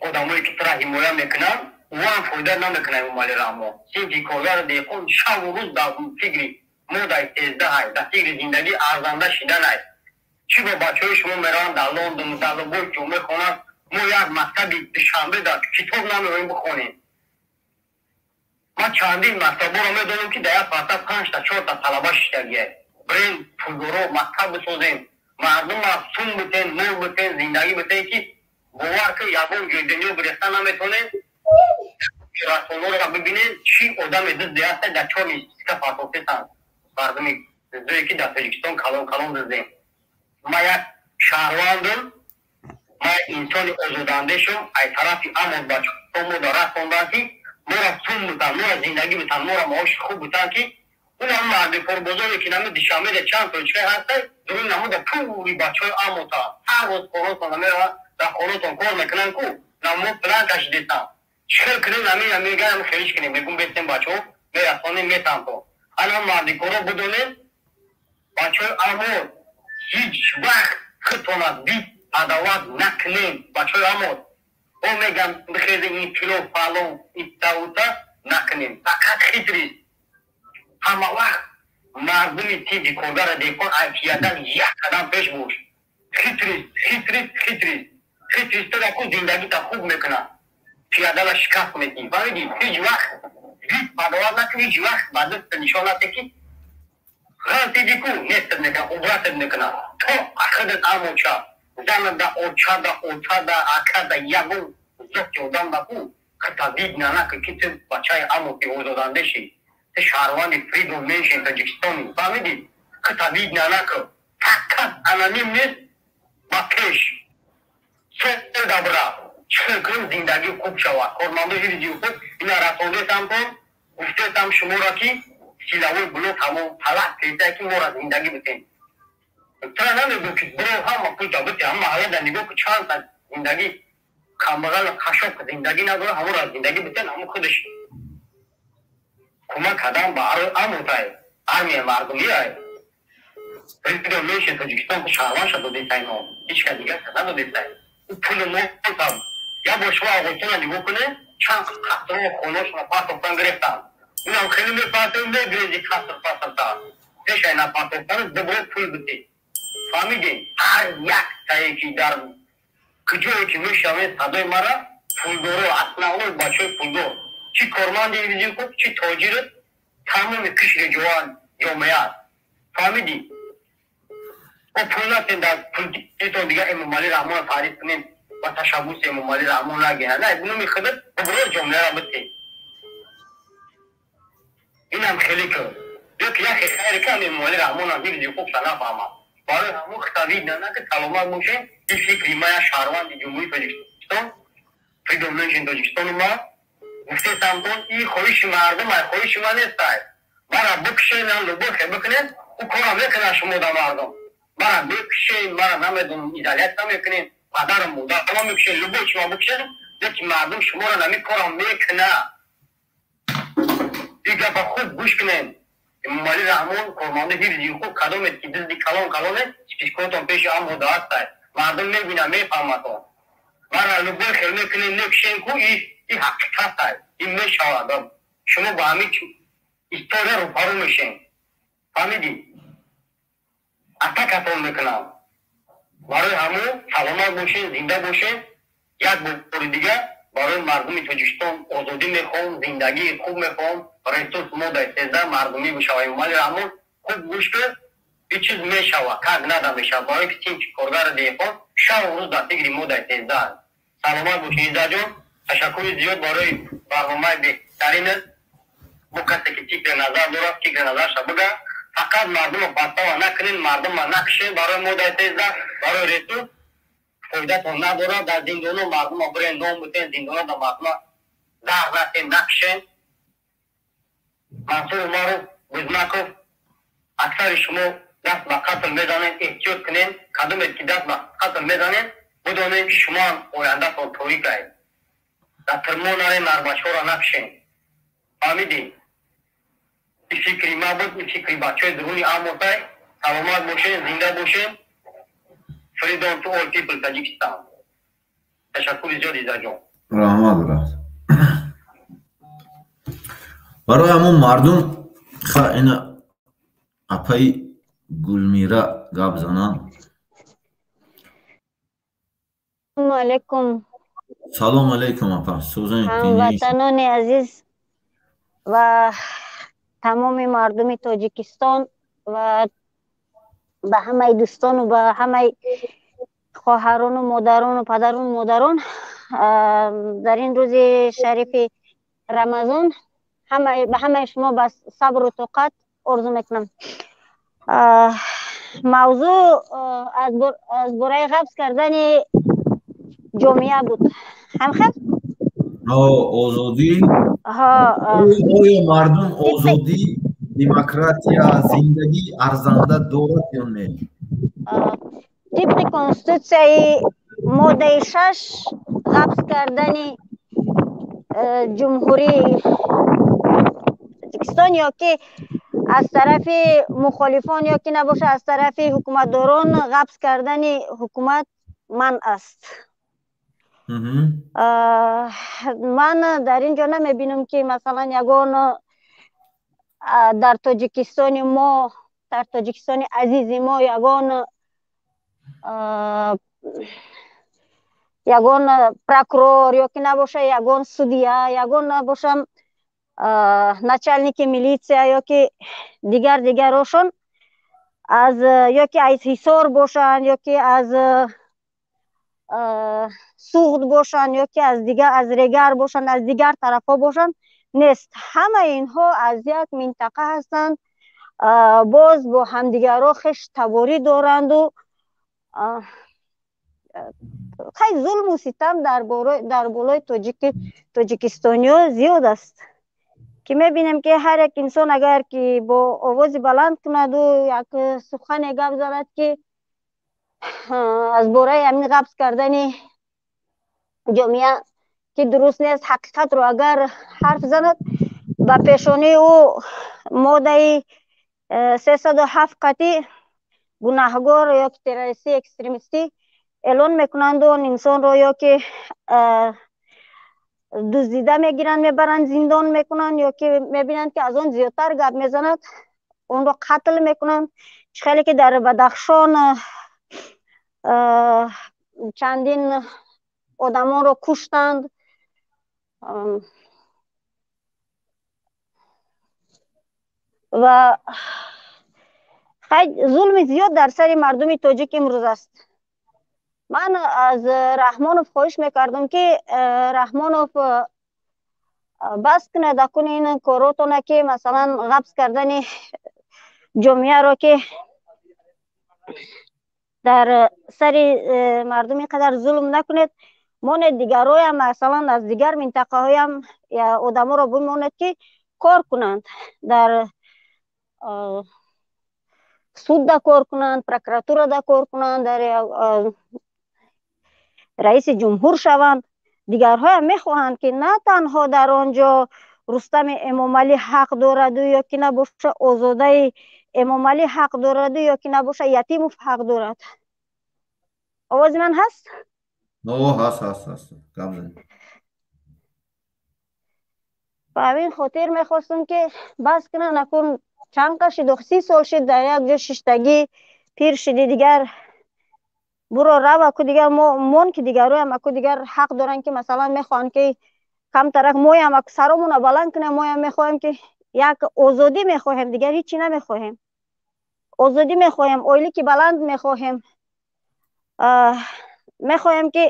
одамое ки тура ҳимоя мекунанд. Ӯам фоида намекунад Эмомалӣ Раҳмон. Синфи коргари деҳқон шабу рӯз дар фикри модаи сездаҳай, дар фикри зиндагӣ арзанда шиданай. Чӣ бо бачаҳои шумо мераванд дар Лондон, дар любой ҷо мехонанд, мо як мактаби Душанбе дар китоб намеоем бихонем. Ман чандин мактабҳоро медонам, ки дар як мактаб панҷта, чорта талаба шиштагиай. Бирем, пулдоро мактаб бисозем, мардума сум битен, мол битен, зиндагӣ битен, ки бовар ки ягон ҷои дунё гирифта наметонем. Расонаро бибинем, чӣ одаме дузде ҳаста, дар чор списка партофтесанд мардуми дуздое, ки дар Тоҷикистон калон калон дуздем. Ман як шаҳрвандам, ман инсони озодандешам. Ай тарафи амон бачаҳо мода расонданд, ки мора сум битан, мора зиндагӣ битан, мора маоши хуб битан, ки унам марди корбозоре, ки нами Душанбеда чанд точка ҳаста, дурун намуда пури бачаҳои амота ҳар рӯз хонотон мераванд, дар хонотон кор мекунанд ку намо план кашидесам. Чӣ хел кунем? Намина мегаям, хелиш кунем, мегум бестем, бачаҳо мерасонем, метамто. Ана мардикоро бидонем, бачаҳои амот, ҳеҷ вақт худтона бит адоват накунем. Бачаҳои амот о мегам, бихезе инқилоб, фалон, иттаута накунем, фақат хитрист. Ҳама вақт мардуми тиҷи коргара деҳқон пиядан як қадам пеш бош. Хитрист, хитрист, хитрист, хитристора ку зиндагита хуб мекунад, пиядала шикаст метӣ. Фаҳмидӣ? Ҳеҷ вақт бит падоват накун, ҳеҷ вақт ба даста нишон наде, ки ғалтиди ку нестат мекунад, убратат мекунад то ахидат. Амоча занада, очада, отада, акада, ягон зоти одам даку хита видно накун, ки ту бачаи амоти озодандешӣ, ту шаҳрванди freedom nation Тоҷикистони. Фаҳмидӣ? Хита видно накун, фақат аноним нест, ба пеш сел дабра. Чӣ хел кунем, зиндагӣ хуб шавад? Кормандои ҳифзи ҳуқуқ, ина расондесамтон, гуфтесам шуморо, ки силовой блок ҳамон талаб кеса, ки мора зиндагӣ битем. Тра намегӯ, ки биро ҳама пулта бите. Ҳама маҳаллада нигоҳ ку, чанд та зиндагӣ камбағал, қашоқ зиндагӣ надора, ҳамора зиндагӣ битен. Ҳамо худаш кӯмак кардан ба амотай, армия мардумиай. Freedom nation Тоҷикистон шаҳрвандша додесай, мо ҳеҷ кас дигар надодесай. Пули мо як бор шумо Афғонистонро нигоҳ кунед, чанд қасрҳо, хонашона партофтан гирифтанд. Инам хеле мепартем, мегирези қаср пасрта пешай напартофтан дубора пул битед. Фаҳмидем? Ҳар як тае, ки дар куҷое ки мешавед, садои мара пулдоро, основной бачаҳои пулдор, чӣ корманди ҳифзи ҳуқуқ, чӣ тоҷир, тамоми қишри ҷомеа аст. Фаҳмидӣ? О пул натен, дар пултон дигар Эмомалӣ Раҳмонро таъриф кунем ва ташаббуси Эмомалӣ Раҳмон нагирад. На номи худат обрӯи ҷомеаро битед. Инам хеле кар ё ки яхе хайре кам Эмомалӣ Раҳмонам ҳифзи ҳуқуқша нафаҳмад. Барои ҳамон хитавид нанаки саломат бошем. Ин фикри ма, як шаҳрванди Ҷумҳурии Тоҷикистон, freedom nation Тоҷикистони ма, гуфтесамтон, ин хоҳиши мардум ай, хоҳиши ма нестай. Мара бикушен, любой бикунед, ӯ кора мекунад. Шумо да мардум мара бикушен, мара намедонам, изолятсия мекунед, падарам, модарама мекушен, любой чима бикушен, лекин мардум шуморо нами кора мекунад. Ин гапа хуб гӯш кунед. Эмомалӣ Раҳмон, корманди ҳифзи ҳуқуқ, кадомед ки дизди калон калоне, спискотон пеши амода ҳастай, мардум мебинад, мефаҳмадон. Мара любой хел мекунед, мекушен ку, и ҳақиқатай, ин мешавад. Шумо ба ҳамин история рӯпарӯ мешем. Фаҳмидӣ? Атакатон мекунам. Барои ҳамон саломат бошед, зинда бошед. Як бори дигар барои мардуми Тоҷикистон озодӣ мехоҳам, зиндагии хуб мехоҳам, ресурс модаи 13 мардумӣ бишава. Эмомалӣ Раҳмон, хуб гӯш кун, ин чиз мешава, как надо мешава, барои ки синфи коргари деҳқон шабу рӯз дар фикри модаи 13. Саломат бошед, Иззатҷон. Ташаккури зиёд барои барномаи беҳтаринат. Бо касе ки фикри назар дорад, фикри назарша бига. Фақат мардумро подстава накунед, мардумро накушед барои модаи 13, барои ресурс фоидатон надорад. Дар зиндоно мардума бирен, ном битен, зиндоно да мардума зарб натен, накушен. Мансур Умаров, Гузмаков, аксари шумо даст ба қатл мезанед, эҳтиёт кунед. Кадомед ки даст ба қатл мезанед, бидонед, ки шумоам ояндатон торик аст. Дар тирмо нарен, нарбачҳоро накушен. Фаҳмидӣ? Ин фикри ма буд, ин фикри бачаҳои дуруни амотай. Саломат бошед, зинда бошед. Freedom to all people Tajikistan. Ташаккури зиёд, Иззатҷон. Раҳмат, брат. Барои ҳамон мардум ха ина апаи Гулмира гап зананд. Алейкум. Салом алейкум, апа. Сӯзани. Ҳамватанони азиз ва тамоми мардуми Тоҷикистон ва ба ҳамаи дӯстону ба ҳамаи хоҳарону модарону падарону модарон дар ин рӯзи шарифи Рамазон ба ҳамаи шумо ба сабру тоқат орзу мекунам. Мавзӯъ аз бораи ғафз кардани ҷомеа буд, ҳамхел? Озодӣ. Оё мардум озодӣ, демократия, зиндагии арзанда дорад ё не? Тибқи конститутсияи моддаи 6 ғафз кардани Ҷумҳурии Тоҷикистон ё ки аз тарафи мухолифон ё ки набошад аз тарафи ҳукуматдорон ғафз кардани ҳукумат манъ аст. Ман дар ин ҷо намебинам, ки масалан ягон дар Тоҷикистони мо, дар Тоҷикистони азизи мо ягон прокурор ё ки набоша ягон судья, ягон набошам начальники милиция ё ки дигар дигарошон аз ё ки аз Ҳисор бошанд, ё ки аз Суғд бошанд, ё ки аз дигар, аз Регар бошанд, аз дигар тарафҳо бошанд, нест. Ҳамаи инҳо аз як минтақа ҳастанд, боз бо ҳамдигарро хештаборӣ доранду хай зулму ситам дар болои тоҷикистониҳо зиёд аст, ки мебинем, ки ҳар як инсон агар ки бо овози баланд кунаду як сухане гап занад, ки аз бораи ҳамин ғафз кардани ҷомеа, ки дуруст нест, ҳақиқатро агар ҳарф занад, ба пешонии ӯ моддаи 307 қатъи гунаҳгор ё ки террористӣ, экстремистӣ эълон мекунанду он инсонро ё ки дуздида мегиранд, мебаранд, зиндон мекунанд, ё ки мебинанд, ки аз он зиёдтар гап мезанад, онро қатл мекунанд. Чӣ хеле ки дар Бадахшон чандин одамонро куштанд. Ва зулми зиёд дар сари мардуми тоҷик имрӯз аст. Ман аз Раҳмонов хоҳиш мекардам, ки Раҳмонов бас кунад акун ин коротона, ки масалан ғафз кардани ҷомеаро, ки дар сари мардум ин қадар зулм накунед, монед дигарҳоям, масалан аз дигар минтақаҳоям одаморо бимонед, ки кор кунанд, дар судда кор кунанд, прокуратурада кор кунанд, дар раиси ҷумҳур шаванд. Дигарҳоям мехоҳанд, ки на танҳо дар он ҷо Рустами Эмомалӣ ҳақ дораду ё ки набоша Озодаи Эмомалӣ ҳақ дораду ё ки набоша Ятимов ҳақ дорад. Овози ман ҳаст? Ҳаст, ҳаст, ҳаст, гап зан. Ба ҳамин хотир мехостам, ки бас кунанд акун. Чанд қа шид, 30 сол шид дар як ҷо шиштагӣ, пир шиди, дигар буро рав аку, дигар мон, ки дигарҳоям аку дигар ҳақ доранд, ки масалан мехоҳанд, ки камтарак моям аку саромона баланд кунем. Моям мехоҳем, ки як озодӣ мехоҳем, дигар ҳичи намехоҳем. Озодӣ мехоҳем, ойлики баланд мехоҳем, мехоҳем, ки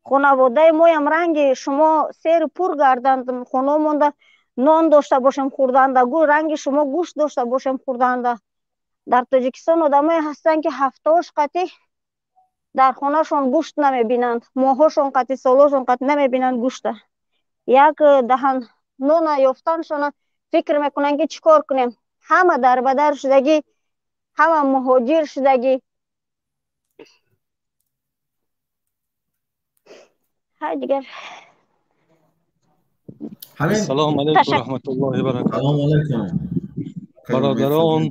хонаводаи моям ранги шумо серу пур гарданд, хонао монда нон дошта бошем хӯрданда, ранги шумо гӯшт дошта бошем хӯрданда. Дар Тоҷикистон одамое ҳастанд, ки ҳафтаош қатъи дар хонашон гӯшт намебинанд, моҳҳошон қатъи, солҳошон қатъи намебинанд гӯшта. Як даҳан нона ёфтаншона фикр мекунанд, ки чӣ кор кунем. Ҳама дарбадар шудагӣ, ҳама муҳоҷир шудагӣ. Ҳай, дигар. Ассалому алайкум раҳматуллоҳи баракатуҳ. Салому алайкум. Бародарон,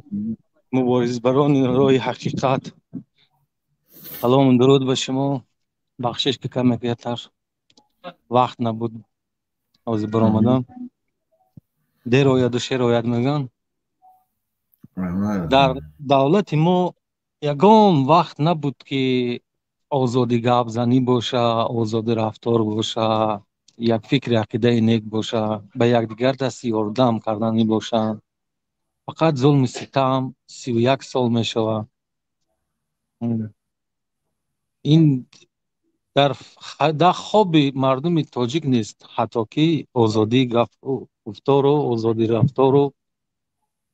муборизбарони роҳи ҳақиқат, салому дуруд ба шумо. Бахшиш, ки каме дертар, вақт набуд, ҳозир баромадам. Дер ояду шер ояд мегӯянд. Дар давлати мо ягон вақт набуд, ки озоди гапзанӣ боша, озоди рафтор боша, як фикри ақидаи нек боша, ба якдигар дасти ёрдам карданӣ бошанд. Фақат зулми ситам 31 сол мешавад. Ин дар хоби мардуми тоҷик нест, ҳатто ки озодии гуфтору озодии рафтору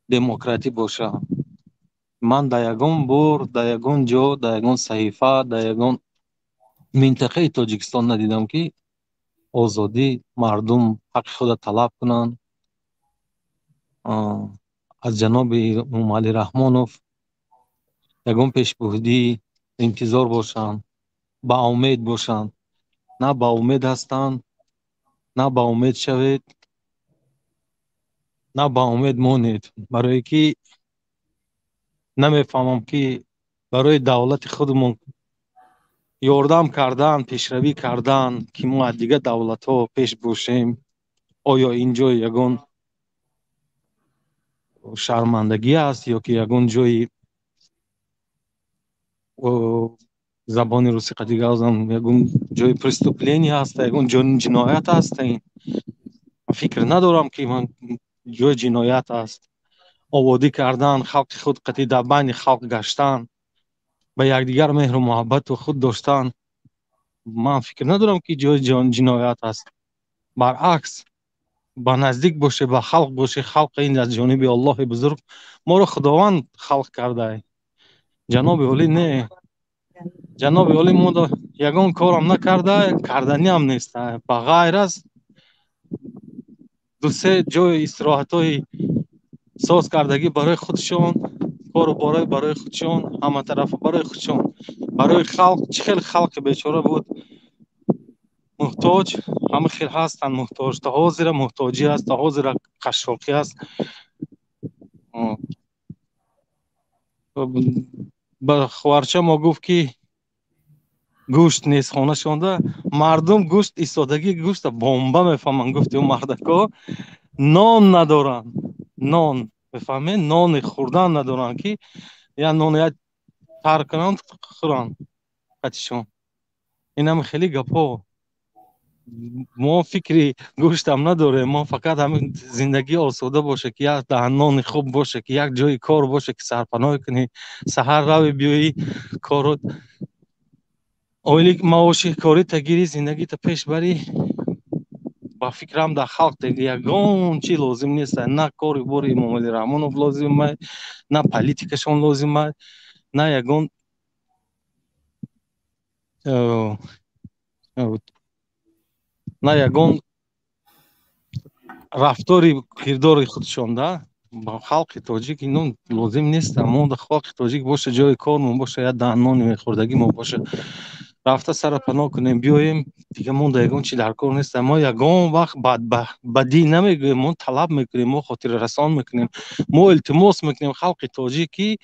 демократӣ боша. Ман дар ягон бор, дар ягон ҷо, дар ягон саҳифа, дар ягон минтақаи Тоҷикистон надидам, ки озодӣ мардум ҳаққи худро талаб кунанд. Аз ҷаноби Эмомалӣ Раҳмонов ягон пешбурдӣ интизор бошанд, ба умед бошанд. На ба умед ҳастанд, на ба умед шавед, на ба умед монед. Барое ки намефаҳмам, ки барои давлати худамон ёрдам кардан, пешравӣ кардан, ки мо аз дигар давлатҳо пеш бошем, оё ин ҷой ягон шармандагӣ аст ё ки ягон ҷои, забони русӣ қади гап, ягон ҷои преступление аст, ягон ҷои ҷиноят аст? Ин фикр надорам, ки ман ҷои ҷиноят аст. Ободӣ кардан, халқи худ қатъи дар байни халқ гаштан, ба якдигар меҳру муҳаббату худ доштан, ман фикр надорам, ки ҷои ҷиноят аст. Баръакс, ба наздик боше, ба халқ боше. Халқ ин аз ҷониби Аллоҳи бузург моро Худованд халқ кардае. Ҷаноби олӣ не, ҷаноби олӣ мо ягон корам накарда, карданиам нест, ба ғайр аз ду-се ҷои истироҳатҳои соз кардагӣ барои худшон, кору борой барои худшон, ҳаматарафа барои худшон. Барои халқ чӣ хел халқи бечора буд муҳтоҷ, ҳама хел ҳастанд муҳтоҷ. То ҳозира муҳтоҷӣ аст, то ҳозира қашшоқӣ аст. Ба ховарча мо гуфт, ки гӯшт нест хонашонда. Мардум гӯшт, истодагӣ гӯшта бомба мефаҳманд. Гуфти ӯ мардако нон надоранд, нон мефаҳмед, нони хӯрдан надоранд, ки як нон як тар кунанд, хӯранд қатишон. Инам хеле гапҳо. Мо фикри гӯштам надорем, мо фақат ҳамин зиндагӣ осуда боша, ки як даҳан нони хуб боша, ки як ҷои кор боша, ки сарпаноҳ кунӣ, саҳар рави биёӣ, корот ойлик маоши корита гирӣ, зиндагита пеш барӣ. Ба фикрам, дар халқ ягон чи лозим нест. На кори бори Эмомалӣ Раҳмонов лозим, на политикашон лозим, на ягон рафтори кирдори худшон. Да ба халқи тоҷик ино лозим нест. Мо да халқи тоҷик боша, ҷои кормон боша, як даҳан нони мехӯрдагӣ мо боша, рафта сара паноҳ кунем, биёем. Дига мо да ягон чи дар кор нест. Мо ягон вақт бадӣ намегӯем, мо талаб мекунем, мо хотиррасон мекунем, мо илтимос мекунем. Халқи тоҷик, ки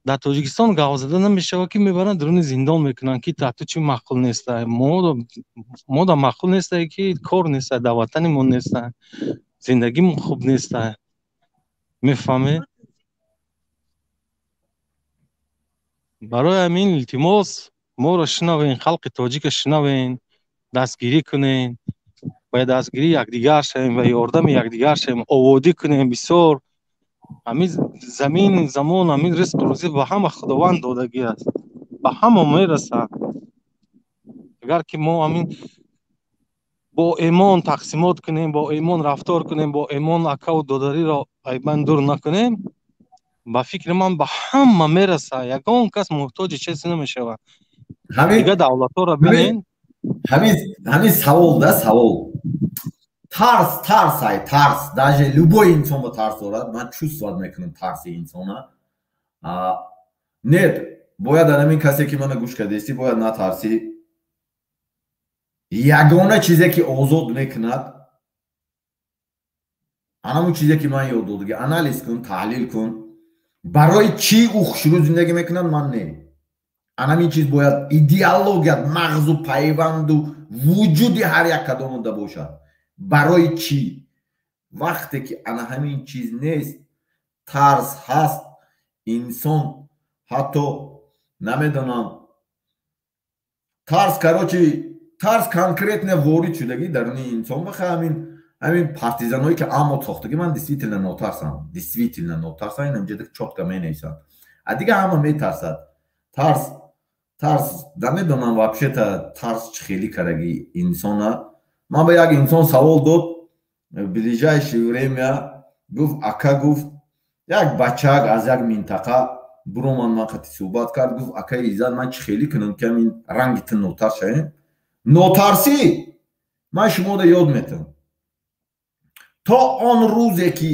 дар Тоҷикистон гап зада намешавад, ки мебаранд, дуруни зиндон мекунанд, ки дар ту чӣ маъқул неста? Мо да маъқул неста, ки кор неста, дар ватани мо неста, зиндагимон хуб неста, мефаҳмед? Барои ҳамин илтимос, моро шинавен, халқи тоҷика шинавен, дастгирӣ кунен, ба дастгирии якдигар шавем, ба ёрдами якдигар шавем, ободӣ кунем бисёр. Ҳамин замин, замон, ҳамин ризқу рӯзӣ ба ҳама Худованд додагӣ аст, ба ҳама мерасад. Агар ки мо ҳамин бо эмон тақсимот кунем, бо эмон рафтор кунем, бо эмон акаву додариро айбан дур накунем, ба фикри ман, ба ҳама мерасад, ягон кас муҳтоҷи чизе намешавад. Дигар давлатҳоро бинен. Ҳамин савол да савол. Тарс, тарс, ай тарс. Даже любой инсон ба тарс дорад. Ман чувствовать мекунам тарси инсона. Нет, бояд ҳамин касе, ки мана гӯш кардести, бояд натарсӣ. Ягона чизе, ки озод мекунад, анамун чизе, ки ман ёд додагӣ: анализ кун, таҳлил кун, барои чӣ ӯ хушрӯ зиндагӣ мекунад, ман не. Анамин чиз бояд идеологият, мағзу пайванду вуҷуди ҳар як кадомонда бошад. Барои чӣ? Вақте ки ана ҳамин чиз нест, тарс ҳаст, инсон ҳатто намедонам, тарс, короче, тарс конкретно ворид шудагӣ даруни инсон. Баха, ҳамин партизаное ки амот сохтагӣ, ман действительно нотарсам, действительно нотарсам. Ин ҳамҷода чётко менависам, а дига ҳама метарсад. Тарс, намедонам, вообще-то тарс чӣ хелӣ кардаги инсона. Ман ба як инсон савол дод ближайшее время, гуфт: «Ака», гуфт, як бачак аз як минтақа буромад, ман қати суҳбат кард, гуфт: «Акаи Иззат, ман чӣ хелӣ кунам, ки ҳамин ранги ту нотарс шавем?» Нотарсӣ ман шумода ёд метавам: то он рӯзе ки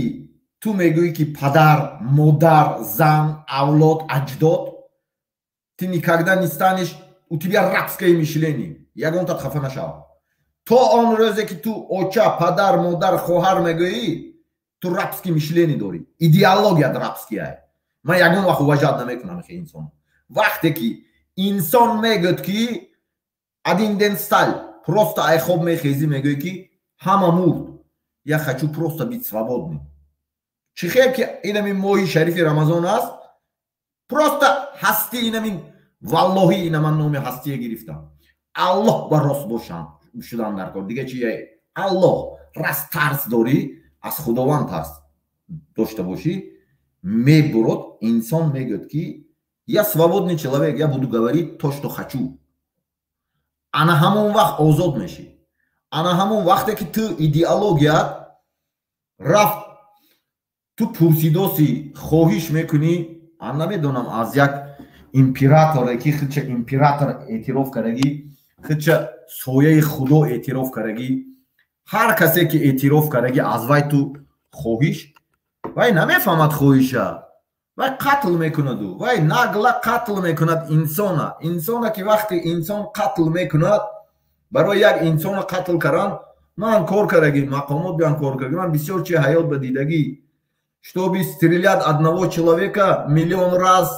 ту мегӯӣ, ки падар, модар, зан, авлод, аҷдод, ты никогда не станешь, у тебя рабское мышление. Ягонтат хафа нашав. То он рӯзе ки ту оча, падар, модар, хоҳар мегӯӣ, ту рабский мышление дорӣ, идеологият рабский ай. Ман ягон вақт уважать намекунам хе инсон. Вақте ки инсон мегӯяд, ки один день стал, просто ай хоб мехезӣ, мегӯӣ, ки ҳама мурд, я хочу просто быть свободным. Чӣ хел ки инамин моҳи шарифи Рамазон аст, просто ҳастӣ, инамин, валлоҳӣ, ина ман номи ҳастие гирифтам. Аллоҳ ба рост бошам шудан дар кор, дига чи? Аллоҳ раст тарс дорӣ, аз Худованд тарс дошта бошӣ, мебурод. Инсон мегӯяд, ки я свободный человек, я буду говорить то, что хочу. Ана ҳамон вақт озод мешӣ. Ана ҳамон вақте ки ту идеологият рафт, ту пурсидоси, хоҳиш мекунӣ, ан намедонам, аз як императоре ки худша император эътироф кардагӣ, худша сояи Худо эътироф кардагӣ, ҳар касе ки эътироф кардагӣ, аз вай ту хоҳиш, вай намефаҳмад хоҳиша, вай қатл мекунаду вай нагло қатл мекунад инсона. Инсона ки вақте инсон қатл мекунад, барои як инсона қатл кардан, ман кор кардагӣ, мақомот биан кор кардагӣ, ман бисёр чи ҳаёт ба дидагӣ. Чтобы стрелять одного человека, миллион раз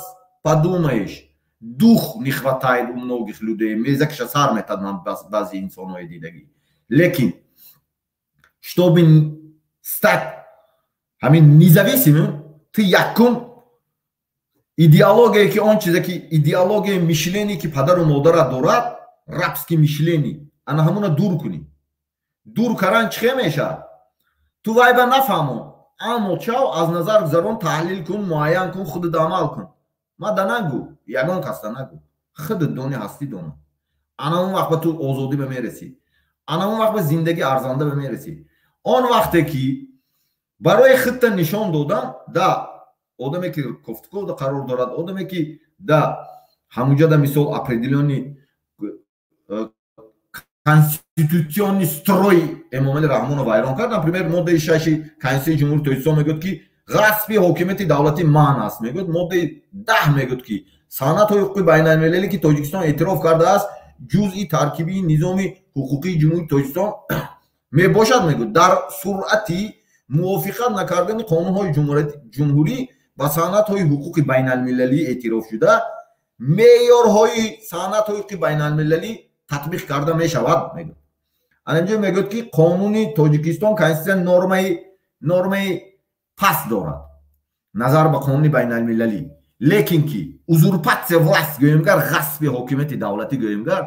подумаешь, дух не хватает у многих людей. Мезакиша сар метад, ман баъзи инсонҳои дидагӣ. Лекин чтобы стать ҳамин независимым, ту якум идеологие ки он чизе ки идеологияи мышление ки падару модарат дорад, рабский мышление, ана ҳамуна дур кунӣ. Дур кардан чӣ хел мешавад? Ту вайба нафаҳмо, аммо чав аз назар гузарон, таҳлил кун, муайян кун, худат амал кун. Ма да нагӯ, ягон кас да нагӯ, худат дони, ҳастӣ дона. Ана он вақт ба ту озодӣ ба мерасӣ, ана он вақт ба зиндагӣ арзанда ба мерасӣ. Он вақте ки барои худта нишон додан да одаме ки кофтуковда қарор дорад, одаме ки да ҳамуҷада, мисол, определённый конституционный строй Эмомали Раҳмонов вайрон кард. Например, моддаи 6-и Конститутсияи Ҷумҳурии Тоҷикистон мегӯяд, ки ғасби ҳокимияти давлатӣ манъ аст. Мегӯяд, моддаи 10 мегӯяд, ки санадҳои ҳуқуқи байналмилалӣ, ки Тоҷикистон эътироф кардааст, ҷузъи таркибии низоми ҳуқуқии Ҷумҳурии Тоҷикистон мебошад. Мегӯяд, дар суръати мувофиқат накардани қонунҳои ҷумҳурӣ ба санадҳои ҳуқуқи байналмилалӣ эътирофшуда, меъёрҳои санадҳои ҳуқуқи байналмилалӣ татбиқ карда мешавад, мегӯяд. Ана инҷо мегӯяд, ки қонуни Тоҷикистон, конститутсия нормаи паст дорад назар ба қонуни байналмилалӣ. Лекин ки узурпатсия власть гӯемгар, ғасби ҳокимияти давлатӣ гӯемгар,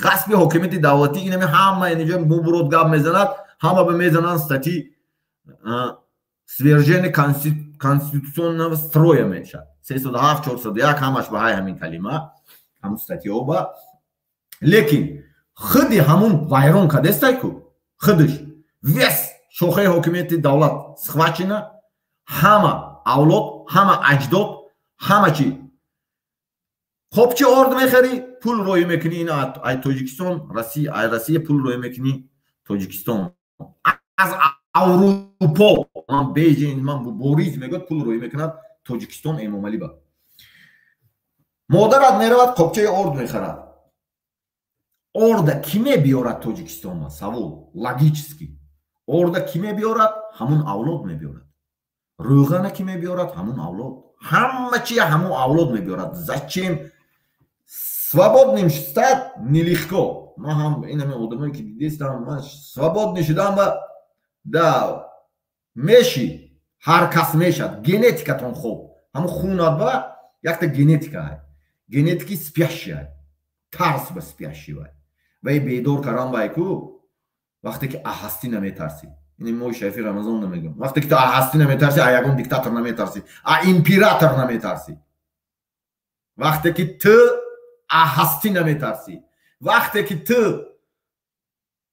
ғасби ҳокимияти давлатӣ инами ҳама инҷо мубурод гап мезанад, ҳама ба мезананд статьи свержение конституционного строя мешавад, 307, 401, ҳамаш ба ҳай ҳамин калима, ҳамун статьяҳо ба. Лекин худи ҳамун вайрон кардестай ку, худаш весь шохаи ҳокимияти давлат схвачена, ҳама авлод, ҳама аҷдод, ҳама чи. Хоб, чи орд мехарӣ, пул роӣ мекунӣ, ина ай Тоҷикистон Россия, ай Россия пул роӣ мекунӣ Тоҷикистон, аз Аврупо, ман бежин, ман Борис мегӯяд, пул роӣ мекунад Тоҷикистон Эмомалӣ ба. Модарат меравад, қопчаи орд мехарад. Орда кӣ мебиёрад Тоҷикистонма? Савол логически: орда кӣ мебиёрад? Ҳамун авлод мебиёрад. Рӯғана кӣ мебиёрад? Ҳамун авлод. Ҳама чия ҳамун авлод мебиёрад. Зачем свободным стать нелегко. Ман ҳам инаме одамое ки дидестам, ман свободный шудам ба да. Мешӣ, ҳар кас мешад. Генетикатон хоб, ҳамун хунат ба якта генетика ай, генетики спящий ай, тарс ба спящий вай. Вай бедор кардан вай ку, вақте ки аҳастӣ наметарсӣ. Ин моҳи шарифи Рамазон намегӯям. Вақте ки ту аҳастӣ наметарсӣ, а ягон диктатор наметарсӣ, а император наметарсӣ. Вақте ки ту аҳастӣ наметарсӣ, вақте ки ту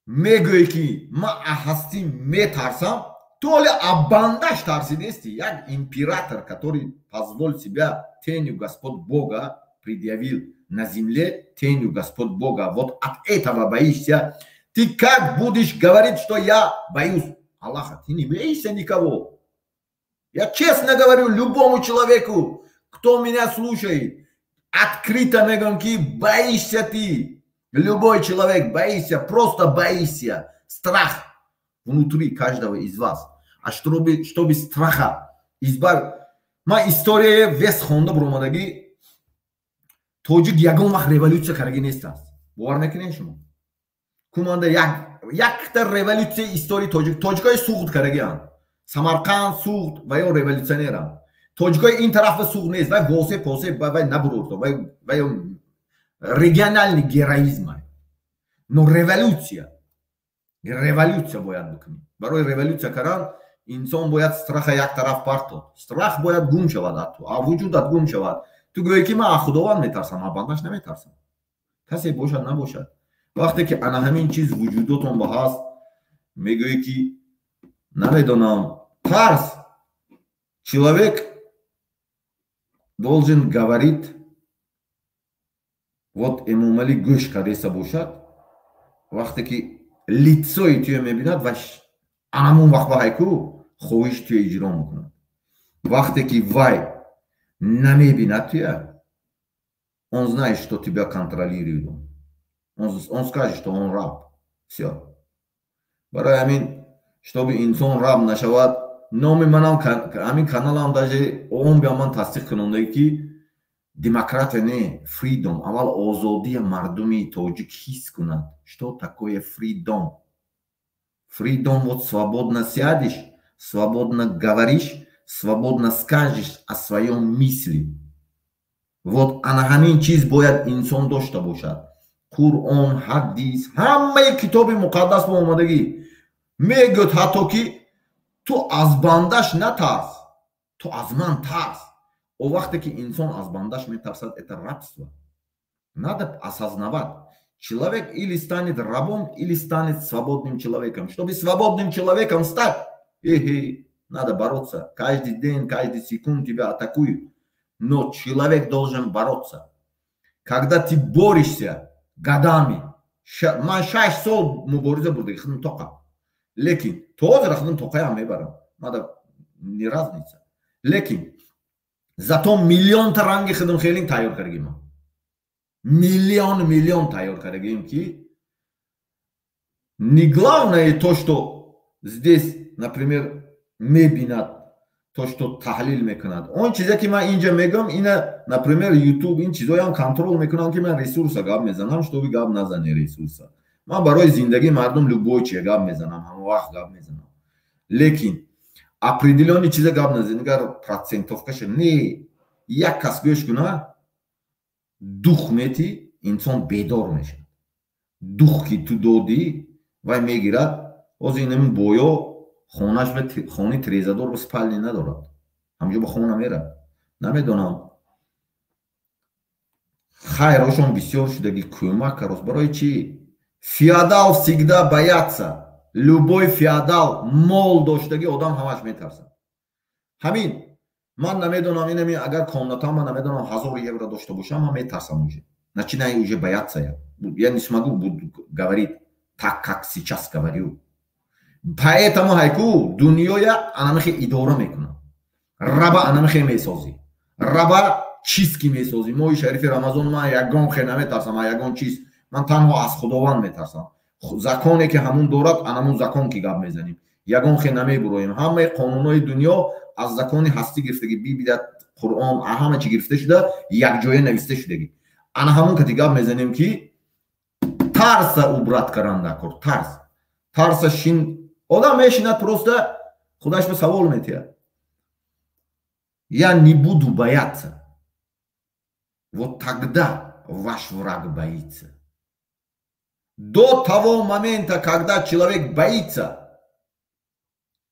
мегӯӣ, ки ман аҳастӣ метарсам, ту ҳоле абандаш тарсидестӣ. Як император, который позволил себя тенью Господ Бога, предъявил на земле тенью Господ Бога, вот от этого боишься. Ты как будешь говорить, что я боюсь Аллаха? Ты не боишься никого. Я честно говорю любому человеку, кто меня слушает, открыто мегӯям, ки боишься ты. Любой человек боишься, просто боишься. Страх внутри каждого из вас. А чтобы страха избавить, ман историяи вес хонда буромадагӣ, тоҷик ягон вақт революсия кардаги нестааст. Бовар мекунед шумо? Куманда якта революсияи историяи тоҷик, тоҷикои Суғд кардагианд, Самарқанд, Суғд, ва ё революционеранд. Тоҷикои ин тарафа Суғд нест, вай восе посе вай набурурд, вай региональный героизм. Но революция бояд бикунӣ. Барои революция кардан инсон бояд страха як тараф партод, страх бояд гум шавад аз ту, а вуҷудат гум шавад. Ту гӯӣ, ки ман аз Худованд метарсам, аз бандаш наметарсам, касе бошад, набошад. Вақте ки ана ҳамин чиз вуҷудотон ба ҳаст, мегӯӣ, ки намедонам, тарс. Человек должен говорить. Вот Эмомалӣ гӯш кардеса бошад, вақте ки лицои туя мебинад, ва анамон вақт ба ҳайку хоҳиш туя иҷро мекунад. Вақте ки вай намебинад туя, он знает, что тебя контролирует, он скажет, что он раб. Всё. Барои ҳамин, чтобы инсон раб нашавад, номи манам, ҳамин каналам даже он биям ман тасдиқ кунонда, ки демократия не, freedom. Аввал озодия мардуми тоҷик ҳис кунад, что такое freedom. Freedom — вот свободно сядешь, свободно говоришь, свободно скажешь о своем мысли. Вот ана ҳамин чиз бояд инсон дошта бошад. Қуръон, ҳадис, ҳамаи китоби муқаддас ба омадагӣ мегӯяд, ҳатто ки ту аз бандаш натарс, ту аз ман тарс. О вақте ки инсон аз бандаш метарсад, это рабство. Надо осознавать: человек или станет рабом, или станет свободным человеком. Чтобы свободным человеком стать, эхе, надо бороться каждый день, каждый секунд тебя атакуют, но человек должен бороться. Когда ты борешься годами, ман 6 сол мубориза бурдаги худам тоқа, лекин то ҳозира худам тоқаям мебарам, мада не разница, лекин зато миллионта ранги худам хелин тайёр кардагим, миллион миллион тайёр кардагим, ки не главное то, что здесь, например, мебинад, то, что таҳлил мекунад. Он чизе ки ман инҷа мегӯям, ина, например, Ютуб ин чизоям контрол мекунам, ки ман ресурса гап мезанам, чтобы гап назани ресурса. Ман барои зиндагии мардум любой чия гап мезанам, ҳама вақт гап мезанам, лекин определённый чиза гап назани, агар процентовкаша не, як кас гӯш куна, дух мети, инсон бедор мешавад. Дух ки ту додӣ, вай мегирад. Ҳозир инами боё хонаш, хони тирезадор ба спальни надорад, ҳамҷо ба хона мерад. Намедонам, хайрошон бисёр шудаги, кӯмак карост. Барои чӣ? Феодал всегда боятся. Любой феодал, мол доштаги одам ҳамаш метарсад. Ҳамин ман намедонам, инами агар комнатам, ман намедонам, 1000 евро дошта бошам, ман метарсам, уже начинаю уже бояться. Я не смогу буду говорить так, как сейчас говорю. Поэтому ҳайку дунёя анамихе идора мекунам. Раба анамихе месозӣ, раба чиз ки месозӣ. Моҳи шарифи Рамазон, ман ягон хе наметарсам, ягон чиз. Ман танҳо аз Худованд метарсам. Законе ки ҳамун дорад, анамун закон ки гап мезанем, ягон хе намебуроем. Ҳамаи қонунҳои дунё аз закони ҳастӣ гирифтагӣ, бибидат, Қуръон, ҳама чи гирифта шуда, якҷоя нависта шудагӣ. Ана ҳамун кати гап мезанем, ки тарса убрать кардан даркор. Тарс, тарса шин одам мешинад, просто Худаш ба савол метиҳад: я не буду бояться, вот тогда ваш враг боится. До того момента, когда человек боится,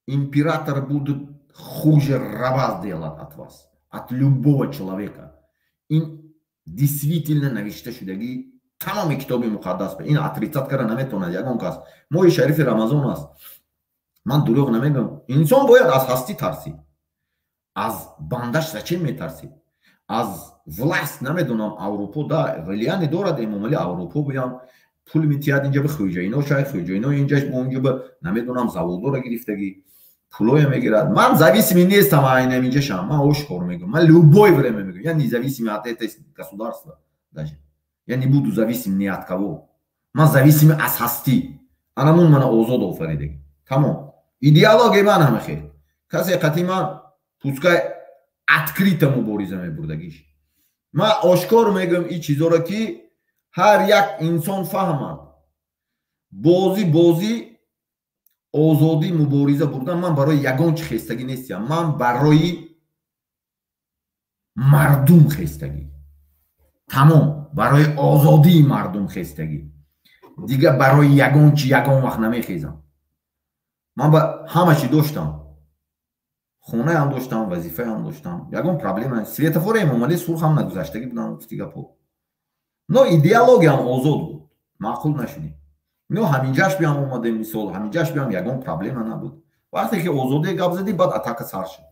император будет хуже раба сделать от вас, от любого человека. Ин действительно навишта шудагӣ тамоми Китоби Муқаддас. Ин отрицать карда наметавонад ягон кас. Моҳи шарифи Рамазон аст, ман дурӯғ намегӯям. Инсон бояд аз ҳастӣ тарсид. Аз бандаш зачем метарсид? Аз власть, намедонам, Аврупо да влияние дорад. Эмомали Аврупо буям пул метиҳад, инҷа ба хӯҷаино шай, хӯҷаино инҷаш бо онҷа ба, намедонам, заводора гирифтагӣ, пулоя мегирад. Ман зависимый нестам айнам инҷашам. Ман ошкор мегӯям, ман любое время мегӯям: я независимый от этой государства, даже я не буду зависим ни от кого. Ман зависимый аз ҳастӣ, анамун мана озод офаридагӣ. Тамом, идеологияи ман ҳама хел. Касе қати ман пускай открыто мубориза мебурдагиш. Ман ошкор мегӯям ин чизоро, ки ҳар як инсон фаҳмад. Бозӣ, бозӣ, озодӣ мубориза бурдан, ман барои ягон чи хестагӣ нестиям, ман барои мардум хестагӣ, тамом. Барои озодии мардум хестагӣ, дигар барои ягон чи ягон вақт намехезам. Ман ба ҳама чӣ доштам, хонаам доштам, вазифаам доштам, ягон проблема, светофори Эмомалӣ сурхам нагузаштагӣ будам, гуфти гапо. Но идеологиям озод буд, маъқул нашудем. Но ҳаминҷаш биям омадем, мисол, ҳаминҷаш биям ягон проблема набуд. Вақте ки озодие гап задӣ, баъд атака сар шуд.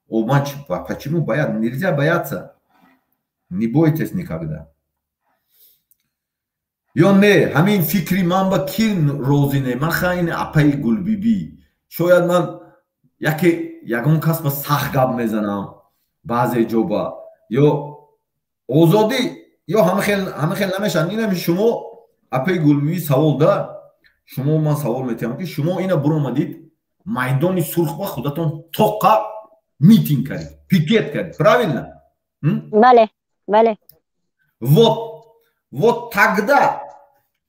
Ман почему бояд? Нельзя бояться, не бойтесь никогда. Ё не, ҳамин фикри ман ба ки розӣ не? Ман хайни апаи Гулбибӣ, шояд ман яке ягон кас ба сахт гап мезанам баъзе ҷоба, ё озодӣ, ё ҳама хел намешавад. Инами шумо, апаи Гулбибӣ, савол да шумо. Ман савол метиҳам, ки шумо ина буромадид майдони сурх, ба худатон тоқа митинг кардед, пикет кардед, правильно? Бале, бале. Вот, вот тогда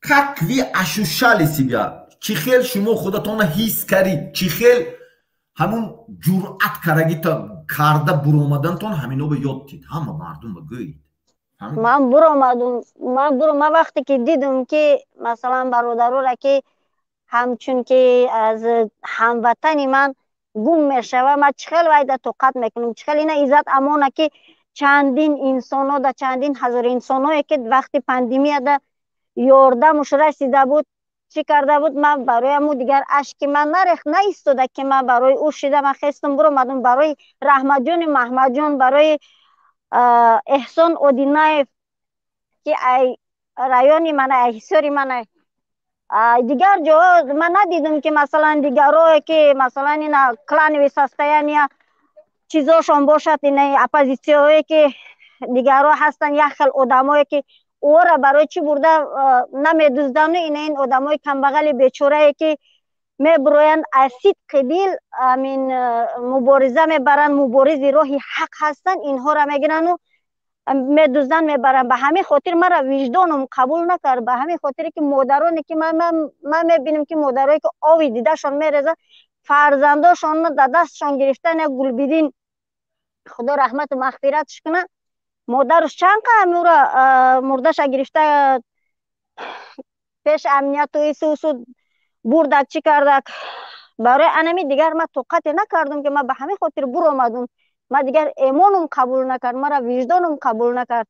как вы ощущали себя? Чӣ хел шумо худатонро ҳис кардид? Чӣ хел ҳамун ҷуръат карагита карда буромадантон, ҳамино ба ёд дид, ҳама мардум ба гӯед. Ман буромадум, ман вақте ки дидум, ки масалан бародарора, ки ҳамчун ки аз ҳамватани ман гум мешава, ман чӣ хел вайда тоқат мекунам? Чӣ хел ина иззат амона, ки чандин инсонҳо да, чандин ҳазор инсонҳое, ки вақти пандемияда ёрдамуш расида буд, чӣ карда буд, ман барои аму дигар ашки ман нарех, наистода, ки ман барои ӯ шида, ман хестум, буромадум барои Раҳматҷони Маҳмадҷон, барои Эҳсон Одинаев, ки ай райони мана, ай ҳисори мана. Дигар ҷоҳо ман надидум, ки масалан дигарое, ки масалан ина клановый состояния чизошон бошад, ина оппозитсияҳое, ки дигарҳо ҳастанд, як хел одамое, ки ӯро барои чӣ бурда намедуздану ина ин одамои камбағали бечорае, ки мебуроянд, аз сидқи дил амин мубориза мебаранд, муборизи роҳи ҳақ ҳастанд, инҳоро мегирану медузданд, мебаранд. Ба ҳамин хотир мара виҷдоном қабул накард. Ба ҳамин хотире, ки модароне, ки ман мебинем, ки модарое, ки ови дидашон мерезад, фарзандошонро дар дастшон гирифтан, як Гулбидин, Худо раҳмату мағфиратш кунад, модараш чанд қа ӯра мурдаша гирифта пеш амнияту исусу бурдак, чӣ кардак. Барои анами дигар ман тоқате накардум, ки ман ба ҳамин хотир буромадум. Ман дигар эмоном қабул накард, мара виҷдоном қабул накард,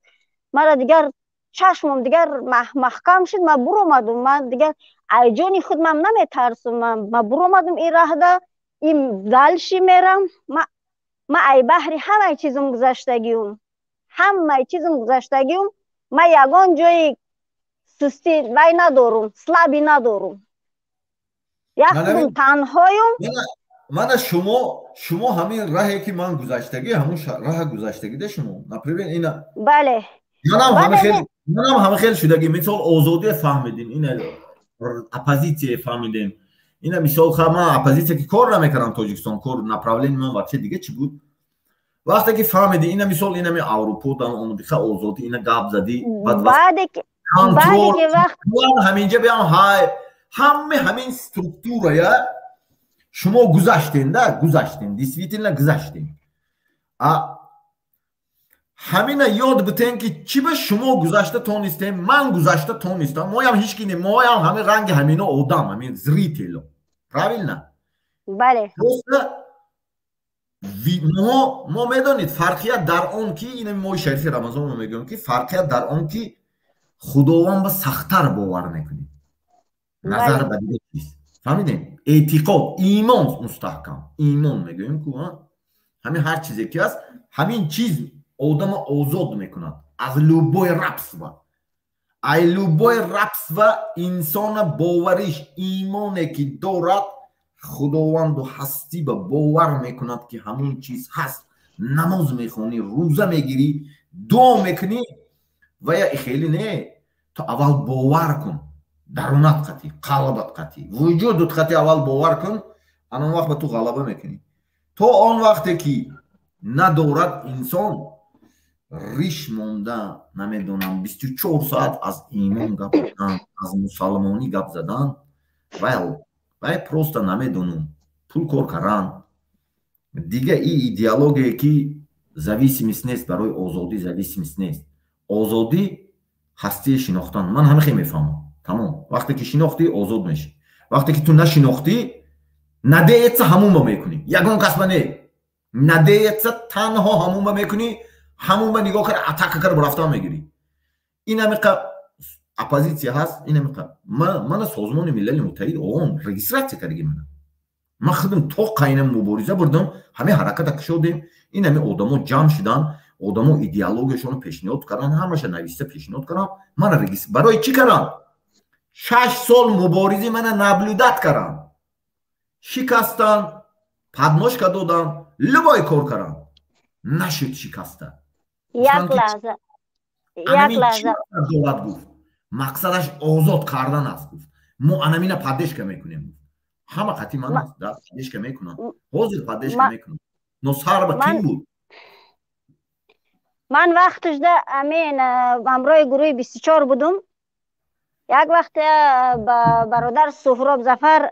мара дигар чашмом дигар маҳкам шуд, ман буромадум. Ман дигар айҷони худ ман наметарсум. Ман буромадум ин раҳда, ин дальше мерам. Ман ай баҳри ҳамаи чизум гузаштагиум, ҳамаи чизум гузаштагиум. Ман ягон ҷои сустӣ вай надорум, слабый надорум, як худум танҳоюм. Мана шумо ҳамин раҳе, ки ман гузаштагӣ, ҳамун раҳа гузаштагида шумо, например, ина. Бале. Манам ҳама хел шудагӣ. Мисол, озодия фаҳмидем, ина оппозитсия фаҳмидем, ина мисол, ха, ман оппозитсия ки кор намекардам Тоҷикистон, кор направление ман вообще дига чӣ буд. Вақте ки фаҳмиди, ина мисол, инами Аврупо дан омадиха, озодӣ ина гап задӣ, ҳаминҷа биям, ҳай, ҳаме ҳамин структурая. Шумо гузаштен, да, гузаштен, действительно гузаштен. А ҳамина ёд битен, ки чӣ ба шумо гузашта тонистем, ман гузашта тонистам. Моям ҳеч ки не, моям ҳамин ранги ҳамино одам, ҳамин зритело, правильно? Бале. Просто мо медонед, фарқият дар он ки ин моҳи шарифи Рамазон мо мегӯем, ки фарқият дар он ки Худованд ба сахттар бовар мекунем назар ба дигар чиз. Фаҳмидем? Эътиқод, имон мустаҳкам, имон мегӯем ку. Ҳамин ҳар чизе ки аст, ҳамин чиз одама озод мекунад аз любой рабства, ай любой рабства. Инсона бовариш, имоне ки дорад, Худованду ҳастӣ ба бовар мекунад, ки ҳамун чиз ҳаст. Намоз мехонӣ, рӯза мегирӣ, дуо мекунӣ ва я хеле не. Ту аввал бовар кун, дарунат қатӣ, қалбат қатӣ, вуҷудут қатӣ аввал бовар кун, ана он вақт ба ту ғалаба мекунӣ. То он вақте ки надорад инсон риш монда, намедонам, 24 соат аз имон гап задан, аз мусалмонӣ гап задан, вай просто, намедонам, пул кор кардан. Дига и идеологие ки зависимость нест, барои озодӣ зависимость нест. Озодӣ ҳастии шинохтан, ман ҳама хел мефаҳмам. Тамом, вақте ки шинохтӣ, озод мешӣ. Вақте ки ту нашинохтӣ, надеяться ҳамунба мекунӣ, ягон касба не, надеяться танҳо ҳамунба мекунӣ, ҳамунба нигоҳ кар, атака кар, рафтан мегирӣ. Ин ҳамиқа оппозитсия ҳаст, ин ҳамиқа мана Созмони Милали Муттаҳид ООН регистрация кардаги мана. Ман худам то қайна мубориза бурдам, ҳамин ҳараката кушодем, ин ҳамин одамо ҷамъ шудан, одамо идеологияшонро пешниҳод кардан, ҳамаша нависта пешниҳод кардам. Мана барои чӣ кардам? 6 сол муборизи мана наблюдать кардам, шикастан, подножка додам, любой кор кардам, нашуд шикаста. Як лаҳза, як лаҳза. Дорад, гуфт, мақсадаш озод кардан аст. Гуфт, мо анамина поддержка мекунем. Ҳама қати ман аст, поддержка мекунам, ҳозир поддержка мекунам, но сар ба ким буд? Ман вақташда амин ҳамроҳи гурӯҳи 24 будум. Як вақт ба бародар Суҳроб Зафар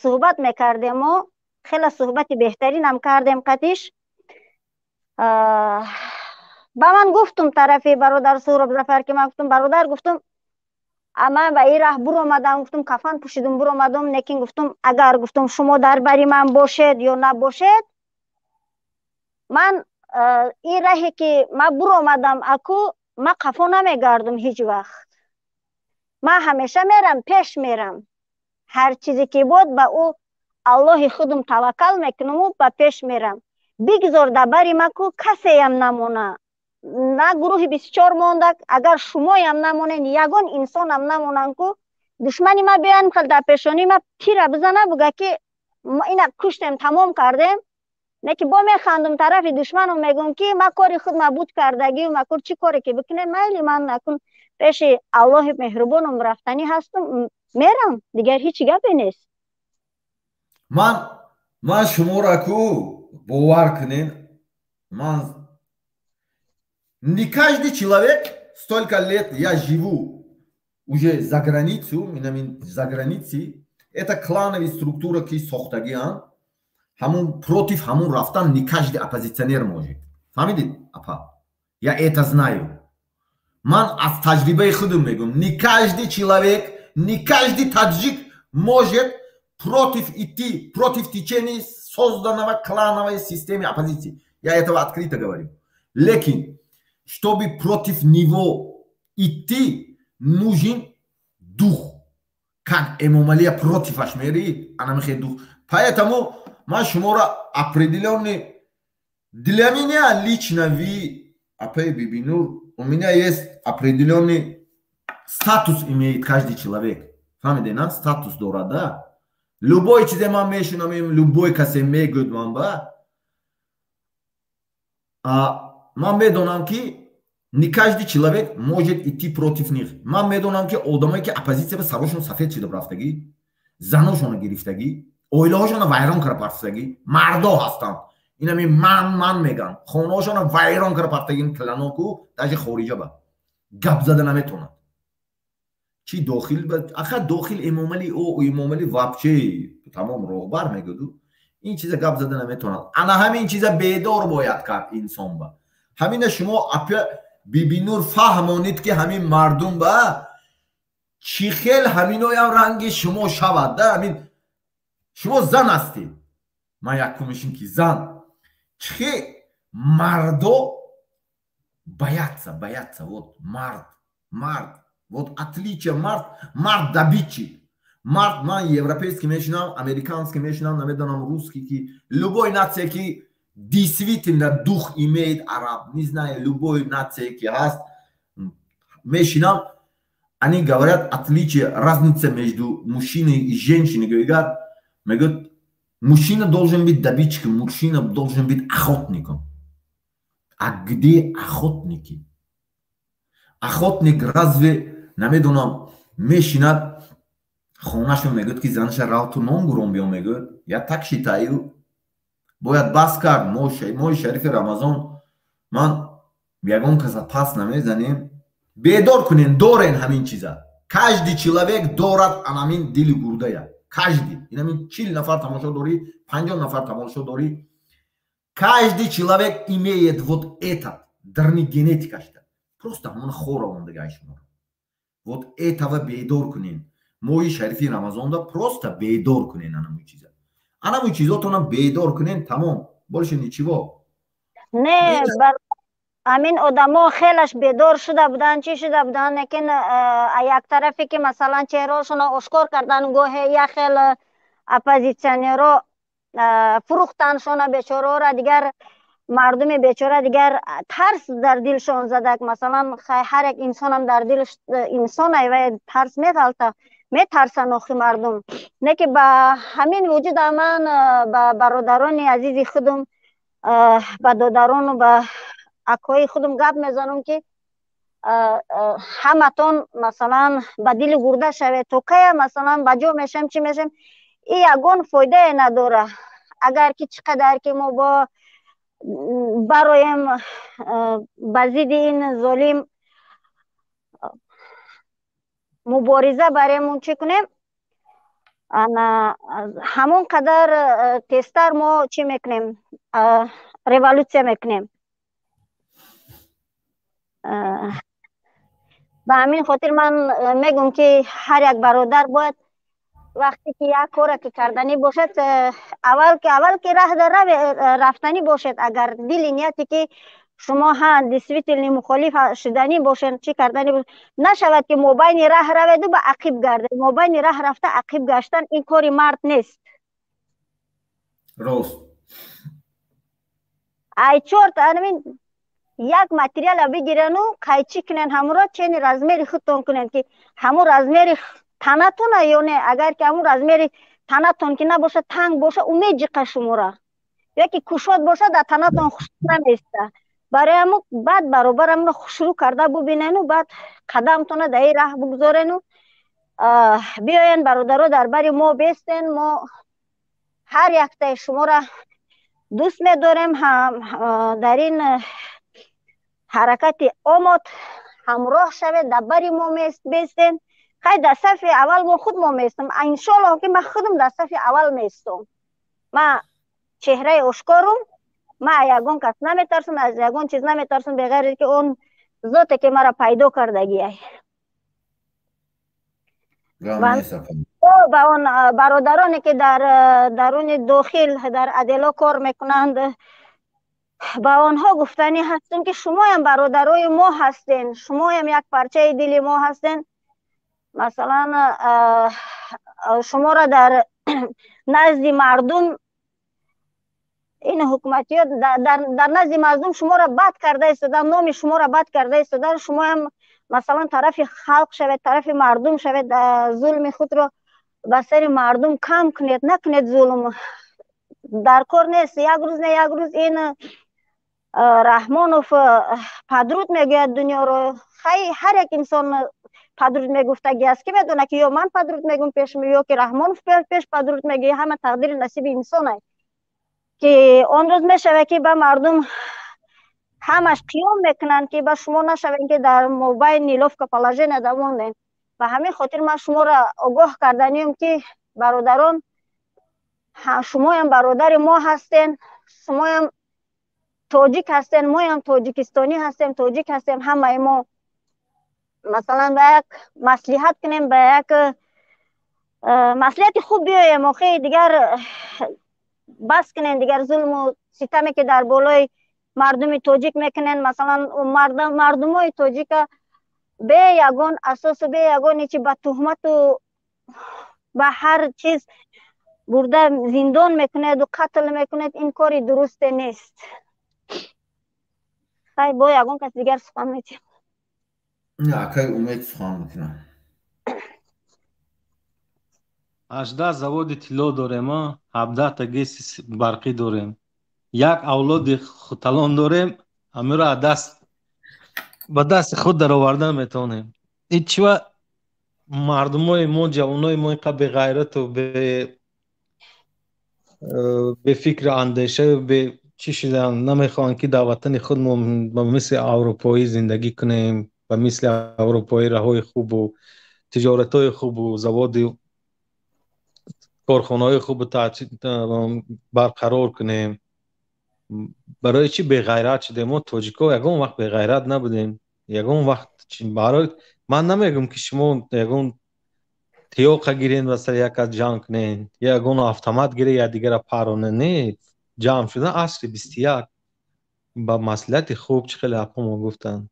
суҳбат мекардему, хеле суҳбати беҳтаринам кардем қатиш. Ба ман гуфтум тарафи бародар Суҳроб Зафар, ки ман гуфтум, бародар, гуфтум, ман ба ин раҳ буромадам, гуфтум, кафан пӯшидум, буромадум, лекин гуфтум, агар, гуфтум, шумо дар бари ман бошед ё набошед, ман ин раҳе ки ман буромадам, аку ман қафо намегардум ҳеҷ вақт, ман ҳамеша мерам, пеш мерам, ҳар чизе ки буд, ба ӯ Аллоҳи худум таваккал мекунаму ба пеш мерам. Бигзор дар бари ма ку касеям намона, на гурӯҳи 24 монда, агар шумоям намонен, ягон инсонам намонан ку, душмани ма биёян, хел дар пешонӣ ма тира бизана, буга ки ина куштем, тамом кардем. Не ки бо механдум тарафи душманам, мегӯм ки ма кори худ ма буд кардагию, ма кор чӣ коре ки бикунем, майли, ман акун пеши Аллоҳи меҳрубонам рафтанӣ ҳастум, мерам, дигар ҳеҷ гапе нест. Ман шуморо ку бовар кунем, ман не каждый человек, столько лет я живу уже за границу, за границей, это клановая структура, ки сохтагиан, ҳамун против ҳамун рафтан не каждый оппозиционер может. Фаҳмидед, апа? Я это знаю, ман аз таҷрибаи худам мегӯям. Не каждый человек, не каждый таджик может против идти, против течения созданного клановой системы оппозиции. Я этого открыто говорю. Лекин чтобы против него идти, нужен дух, как Эмомалия против аш мерид, ана дух. Поэтому ман шуморо определенный, для меня лично вы, апай Бибинур, у меня есть определенный статус, имеет каждый человек. Фаҳмиде, на статус дорад, да. Любой чизе ман мешунавем, любой касе мегӯяд ман ба, ман медонам, ки не каждый человек может идти против них. Ман медонам, ки одамое ки оппозитсия ба сарошон сафед шида рафтагӣ, заношонро гирифтагӣ, оилаҳошонро вайрон кара партагӣ, мардо ҳастанд, инами ман ман меган, хонаҳошонро вайрон кара партагӣ, кланоку даже хориҷа ба гап зада наметонад. Чи дохил, аха, дохил Эмомали, о, Эмомали вообще тамом роҳбар мегӯду. Ин чиза гап зада наметавонад. Ана ҳамин чиза бедор бояд кард инсон ба. Ҳамина шумо, апа Бибинур, фаҳмонид, ки ҳамин мардум ба чӣ хел ҳаминоям ранги шумо шавад да. Ҳамин шумо зан ҳастед, ман якумишин ки зан чӣ мардо боятся, боятся. Вот мард, мард, вот отличие мард, мард добытчик, мард. Ман европейский мешинам, американский мешинам, намедонам, русский ки, любой нация ки действительно дух имеет, араб, не знаю, любой нация ки ҳаст мешинам, они говорят, отличие, разница между мужчиной и женщиной, говорят, мегӯяд, мужчина должен быть добытчиком, мужчина должен быть охотником. А где охотники? Охотник разве, намедонам, мешинад хонашон, мегӯяд, ки занаша рав ту нон гурон биё, мегӯяд? Я так считаю, бояд бас кард. Моҳи шарифи Рамазон, ман ягон каса пас намезанем. Бедор кунен, дорен ҳамин чиза. Каждый человек дорад анамин дили гурдая, каждый. Инамин 40 нафар тамошо дорӣ, 50 нафар тамошо дорӣ, каждый человек имеет вот этот дарни генетикашда, просто ҳамон хора мондагай шуморо. Вот этого бедор кунен моҳи шарифи Рамазонда, просто бедор кунен анамун чиза, анамун чизотонам бедор кунен, тамом, больше ничего. Не, ҳамин одамо хелаш бедор шуда буданд, чӣ шуда буданд, лекин як тарафе ки масалан чеҳраошонро ошкор кардан, гоҳе як хел оппозитсионерро фурӯхтаншона бечораора, дигар мардуми бечора дигар тарс дар дилшон задак. Масалан, ҳар як инсонам дар дил инсон ва тарс меғалта, метарсанд охи мардум. Не ки ба ҳамин вуҷуда ман ба бародарони азизи худум, ба додарону ба акои худум гап мезанам, ки ҳаматон масалан ба дили гурда шавед. То кая масалан ба ҷо мешем, чӣ мешем, и ягон фоидае надора. Агар ки чӣ қадар ки мо бо бароем ба зидди ин золим мубориза барему чӣ кунем, ҳамон қадар тезтар мо чӣ мекунем, революсия мекунем. Ба ҳамин хотир ман мегӯм, ки ҳар як бародар бояд вақте ки як коре ки карданӣ бошад, аввал ки раҳ рафтанӣ бошед, агар дили нияте ки шумо ҳа действительно мухолиф шуданӣ бошед, чӣ карданӣ нашавад, ки мобайни раҳ раведу ба ақиб гардед. Мобайни раҳ рафта ақиб гаштан ин кори мард нест. Рост. Ай чорт, анамин як материала бигирану қайчӣ кунен, ҳамуро чени размери худтон кунен, ки ҳамун размери танатона ё не. Агар ки ҳамун размери танатон ки набошад, танг боша, ӯ меҷиқа шумора, яки кушод бошад, дар танатон хушрӯ намеиста. Барои ҳамун баъд баробар ҳамуно хушрӯ карда бубинену баъд қадамтона дар ин раҳ бигузорену биёен, бародаро, дар бари мо бестен. Мо ҳар яктаи шуморо дӯст медорем, дар ин ҳаракати омод ҳамроҳ шавед, дар бари мо бестен. Хай, дар сафи аввал мо худ мо местам, иншоаллоҳ, ки ман худам дар сафи аввал местом. Ман чеҳраи ошкорум, ман аз ягон кас наметарсам, аз ягон чиз наметарсам, беғайр ки он зоте ки маро пайдо кардагиай. Ба он бародароне ки дар даруни дохил дар отдело кор мекунанд, ба онҳо гуфтанӣ ҳастем, ки шумоям бародарои мо ҳастен, шумоям як парчаи дили мо ҳастен. Масалан, шуморо дар назди мардум ин ҳукуматиёт дар назди мардум шуморо бад карда истодан, номи шуморо бад карда истодан. Шумоям масалан тарафи халқ шавед, тарафи мардум шавед, зулми худро ба сари мардум кам кунед, накунед. Зулм дар кор нест. Як рӯз не як рӯз ин Раҳмонов падруд мегӯяд дунёро. Хай, ҳар як инсон падруд мегуфтагӣ аст, ки медона, ки ё ман падруд мегӯм пеш, ё ки Раҳмонов пеш падруд мегӯяд. Ҳама тақдири насиби инсон аст, ки он рӯз мешавад, ки ба мардум ҳамаш қиём мекунанд, ки ба шумо нашавем, ки дар мобайни неловкое положение дамонем. Ба ҳамин хотир ман шуморо огоҳ карданием, ки бародарон Шумоям бародари мо ҳастен, шумоям тоҷик ҳастен, моям тоҷикистонӣ ҳастем, тоҷик ҳастем. Ҳамаи мо масалан ба як маслиҳат кунем, ба як маслиҳати хуб биёем. Охи дигар бас кунен дигар зулму ситаме ки дар болои мардуми тоҷик мекунен. Масалан, мардумои тоҷика бе ягон асосу бе ягон ҳечи ба туҳмату ба ҳар чиз бурда зиндон мекунеду қатл мекунед. Ин кори дурусте нест. Хай, бо ягон кас дигар сухан метиҳам. Акай Умед сухан мекунам. 18 заводи тилло дорем, 17та ГЭСи барқӣ дорем, як авлоди хуталон дорем. Ҳамиро даст ба дасти худ даровардан метавонем. Ҳичва мардумои мо, ҷавонои мо инқа беғайрату бефикру андеша, бе чӣ шудан? Намехоҳанд, ки дар ватани худ мо ба мисли аврупоӣ зиндагӣ кунем, ба мисли аврупоӣ раҳои хубу тиҷоратҳои хубу заводи корхонаҳои хубу барқарор кунем. Барои чӣ беғайрат шудем мо, тоҷико? Ягон вақт беғайрат набудем, ягон вақт. Барои ман намегӯм, ки шумо ягон тиёқа гирен ва сари як кас ҷанг кунен, ё ягон автомат гире, я дигара пароне. Не, ҷамъ шудан, асри 21, ба маслиҳати хуб, чӣ хеле апомо гуфтанд,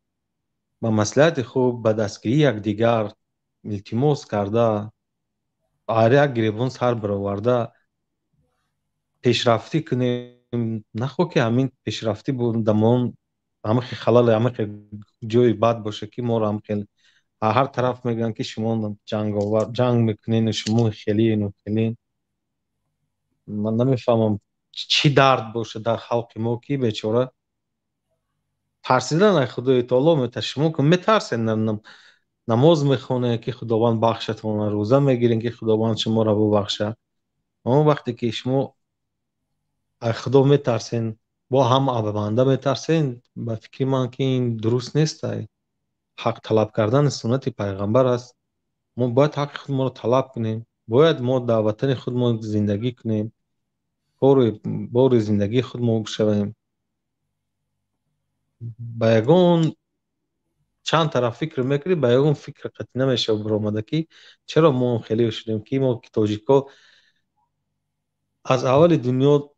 ба маслиҳати хуб, ба дастгирии якдигар, илтимос карда, ҳар як гиребон сар бароварда пешрафтӣ кунем. Нахоҳ ки ҳамин пешрафтӣ дамон ҳамахе халал, ҳамахе ҷои бад боша, ки моро ҳамхел ҳар тараф мегӯянд, ки шумо ҷанговар, ҷанг мекунену шумо хелиену хелин. Ман намефаҳмам, чӣ дард боша дар халқи мо, ки бечора тарсидан ай Худои таоло. Шумо метарсед, намоз мехонед, ки Худованд бахшатон, рӯза мегиред, ки Худованд шуморо бубахшад. Аммо вақте ки шумо ай Худо метарсен, бо ҳам банда метарсен, ба фикри ман, ки ин дуруст нест. Ай ҳақ талаб кардан суннати пайғамбар аст. Мо бояд ҳаққи худморо талаб кунем, бояд мо дар ватани худмон зиндагӣ кунем, бори зиндагии худмо бишавем. Ба ягон чанд тараф фикр мекунӣ, ба ягон фикр қатъӣ намешава баромада, ки чаро мо хеле шудем, ки мо тоҷико аз аввали дунё,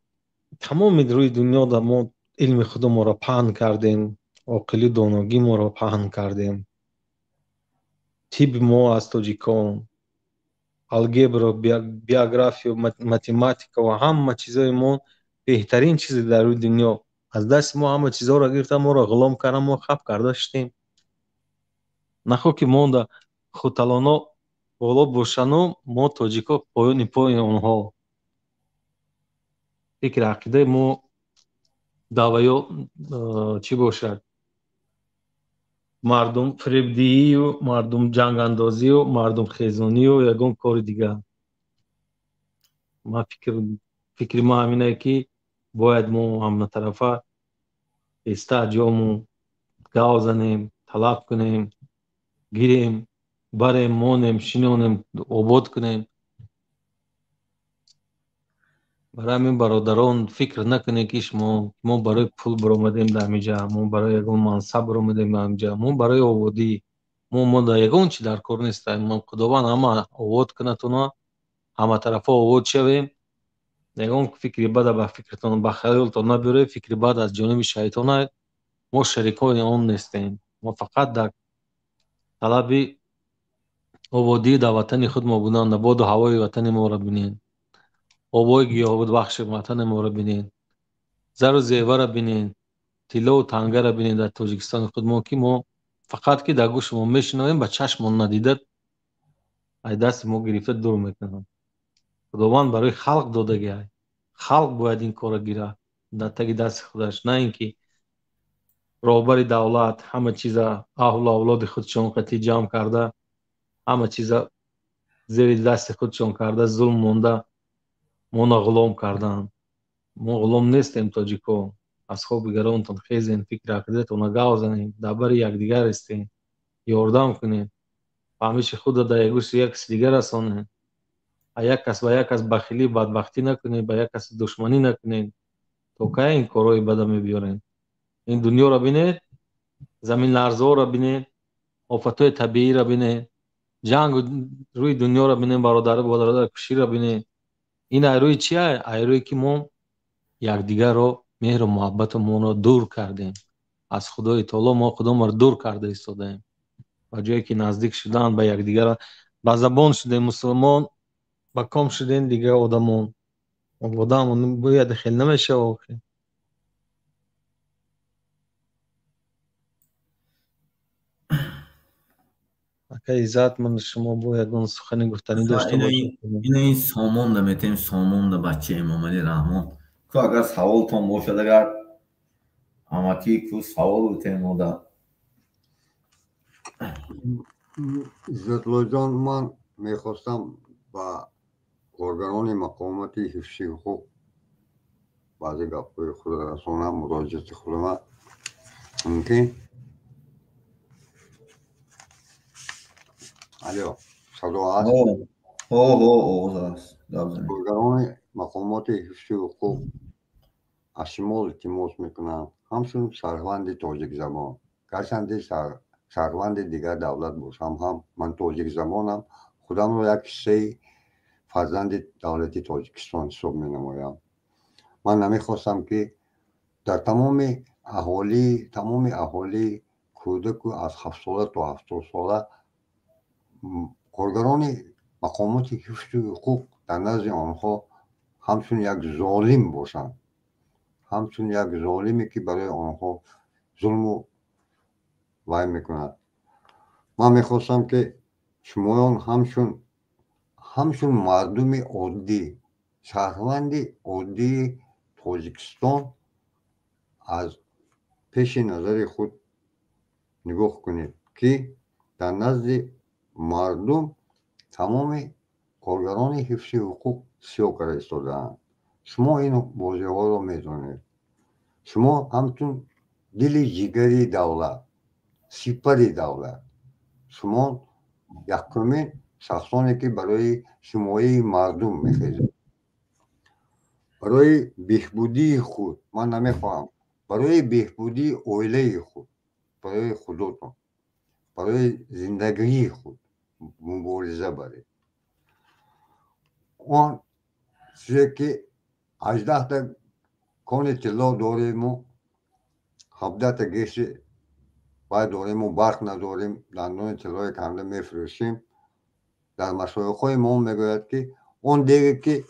тамоми рӯи дунё да мо илми худамонро паҳн кардем, оқилӣ доногӣ моро паҳн кардем. Тибби мо аз тоҷикон, алгебра, биография, математика ва ҳама чизҳои мо беҳтарин чизе дар рӯи дунё. Аз дасти мо ҳама чизҳоро гирифта, моро ғулом кардан, мо хаб карда шудем. Нахоҳ ки монда хуталоно боло бошану мо тоҷико поёни пои онҳо. Фикри ақидаи мо даваё чӣ бошад? Мардум фиребдиҳию мардум ҷангандозию мардумхезонию ягон кори дигар. Ман фикри ман ҳаминае, ки бояд мо ҳаматарафа эста ҷому гав занем, талаб кунем, гирем, барем, монем, шинонем, обод кунем. Барои ҳамин, бародарон, фикр накунед, ки шумо мо барои пул баромадем дар ҳамиҷа, мо барои ягон мансаб баромадем дар ҳамиҷа. Мо барои ободӣ. Мо дар ягон чи дар кор нестем. Худованд ҳама обод кунатуна, ҳаматарафа обод шавем. Ягон фикри бада ба фикртон, ба хаёлтон набиёред. Фикри бад аз ҷониби шайтон, мо шарикони он нестем. Мо фақат дар талаби ободӣ дар ватани худ мо будан. Дар боду ҳавои ватани моро бинед, обои гиёҳбахши ватани моро бинед, зару зевара бинед, тиллову тангара бинед дар Тоҷикистони худ мо, ки мо фақат ки дар гӯши мо мешунавем, ба чашмон надида, ай дасти мо гирифта дур мекунанд. Худованд барои халқ додагиай, халқ бояд ин корро гирад дар таги дасти худаш, на ин ки роҳбари давлат ҳама чиза аҳлу авлоди худшон қатъӣ ҷамъ карда, ҳама чиза зери дасти худшон карда, зулм монда, моно ғулом карданд. Мо ғулом нестем, тоҷико. Аз хоби гаронтон хезен, фикри ақидатона гав занем, дар бари якдигар истем, ёрдам кунем, фаҳмиши худро дар ягӯши як каси дигар расонем. Як кас ба як кас бахилӣ, бадбахтӣ накунед, ба як кас душманӣ накунед. То кай ин корҳои бада мебиёред? Ин дунёро бинед, заминларзаҳоро бинед, офатҳои табииро бинед, ҷангу рӯи дунёро бинед, бародару бародаркуширо бинед. Ин айрӯи чи? Айрӯе ки мо якдигарро, меҳру муҳаббатамонро дур кардем аз Худои Таоло. Мо худомонро дур карда истодаем. Ба ҷое ки наздик шудан ба якдигар, ба забон шудем мусулмон, ба ком шудем дигар одамон. Одам бояд хел намешава охи. Ака Иззат, ман шумо бо ягон сухани гуфтанӣ дошта бошед? Ина ин сомон да метем, сомон да бача Эмомалӣ Раҳмон. Ку агар саволтон бошад, агар амакӣ ку савол бутем ода. Иззатлоҷон, ман мехостам ба коргарони мақомоти ҳифзи ҳуқуқ баъзе гапҳои худро расонам, муроҷиати худама. Мумкин? Алё, садо ҳаст? Ҳо, ҳо, овоз ҳаст. Гап занед. Коргарони мақомоти ҳифзи ҳуқуқ аз шумо илтимос мекунам, ҳамчун шаҳрванди тоҷикзабон, гарчанде шаҳрванди дигар давлат бошам ҳам, ман тоҷикзабонам, худамро як ҳиссаи фарзанди давлати Тоҷикистон ҳисоб менамоям. Ман намехостам, ки дар тамоми аҳолӣ, тамоми аҳолии кӯдаку аз 7-сола то 70-сола коргарони мақомоти ҳифзи ҳуқуқ дар назди онҳо ҳамчун як золим бошанд, ҳамчун як золиме, ки барои онҳо зулму вай мекунад. Ман мехостам, ки шумоён ҳамчун мардуми оддӣ, шаҳрванди оддии Тоҷикистон аз пеши назари худ нигоҳ кунед, ки дар назди мардум тамоми коргарони ҳифзи ҳуқуқ сиёҳ карда истодаанд. Шумо ин бозиҳоро медонед. Шумо ҳамчун дили ҷигари давлат, сипари давлат, шумо якумин шахсоне, ки барои ҳимояи мардум мехезед, барои беҳбудии худ, ман намехоҳам, барои беҳбудии оилаи худ, барои худотон, барои зиндагии худ мубориза баред. Он чизе ки 18-та кони тилло дорему, 17-та геси вай дорему, барқ надорем, дандони тиллои канда мефурӯшем. Дар машоихҳои мо мегӯяд, ки он деге, ки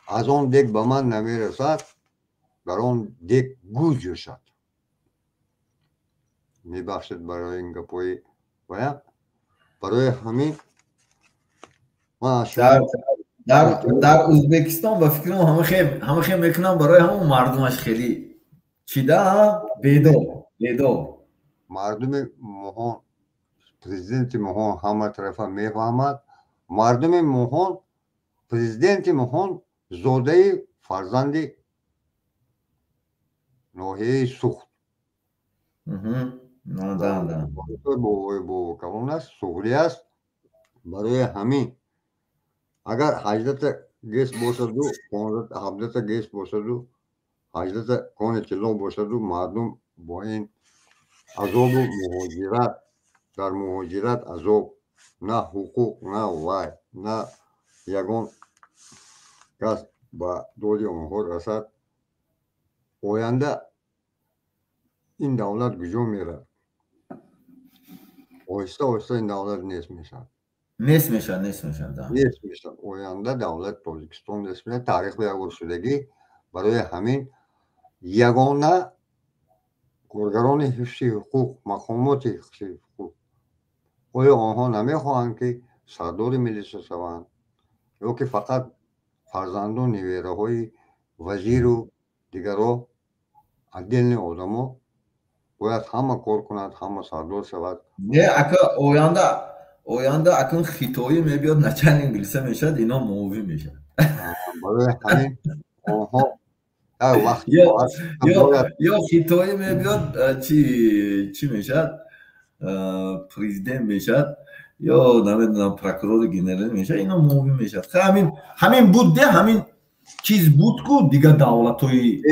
аз он дег ба ман намерасад, дар он дег гӯ ҷӯшад. Мебахшед барои ин гапҳои вая. Барои ҳамин ман аз шумо Дар Ӯзбекистон ба фикрам ҳама хел мекунам, барои ҳамон мардумаш хеле чида бедор, бедор. Мардуми моҳон, президенти моҳон ҳама тарафа мефаҳмад. Мардуми моҳон, президенти моҳон зодаи фарзанди ноҳияи Сухт. Бобокалон аст, суғдӣ аст. Барои ҳамин агар 18-та гес бошаду, 17-та гес бошаду, 18-та кони тилло бошаду, мардум бо ин азобу муҳоҷират, дар муҳоҷират азоб, на ҳуқуқ, на вай, на ягон кас ба доди онҳо расад, оянда ин давлат куҷо меравад? Оҳиста оҳиста ин давлат нест мешавад. Нест мешавад, нест мешавад. Нест мешавад. Оянда давлати Тоҷикистон нест мешавад. Таърих ба якбор шудагӣ. Барои ҳамин ягона коргарони ҳифзи ҳуқуқ, мақомоти ҳифзи ҳуқуқ, оё онҳо намехоҳанд, ки сардори милиса шаванд, ё ки фақат фарзанду невераҳои вазиру дигарро, отдельный одамо бояд ҳама кор кунад, ҳама сардор шавад? Не, ака, оянда акун хитоӣ мебиёд, начальник милиса мешавад, ино муовин мешавад. Барои ҳамин онҳо вақт ё хитоӣ мебиёд, чи мешавад, президент мешавад. Ё намедонам, прокурори генералӣ мешавад, ино муовин мешавад. Ҳамин буд де, ҳамин чиз буд ку дигар давлатҳои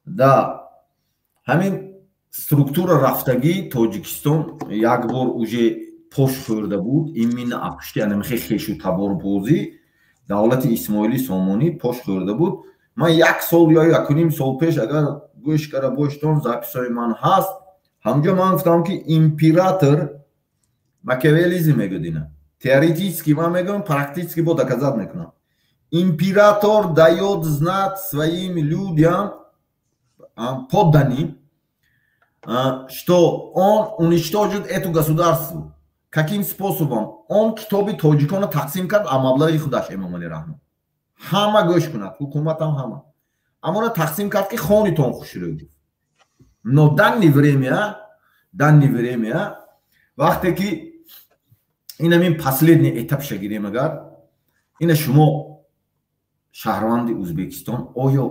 да ҳамин структура рафтагӣ. Тоҷикистон як бор уже пош хӯрда буд именно апушти анамихе хешу таборбозӣ. Давлати Исмоили Сомонӣ пош хӯрда буд. Ман як сол ё якуним сол пеш, агар гӯш кара боштон, записҳои ман ҳаст, ҳамҷо ман гуфтам, ки император макиавеллизм мегӯяд. Ина теоретически ман мегӯям, практически бо доказать мекунам. Император даёт знать своим людям, подданным, что он уничтожит эту государство. Каким способом? Он китоби тоҷиконро тақсим кард, а маблағи худаш. Эмомалӣ Раҳмон, ҳама гӯш кунад, ҳукуматам, ҳама амона тақсим кард, ки хонитон хушрӯ гуфт. Но данный время, вақте ки инамин последний этапша гирем, агар ина шумо шаҳрванди Ӯзбекистон, оё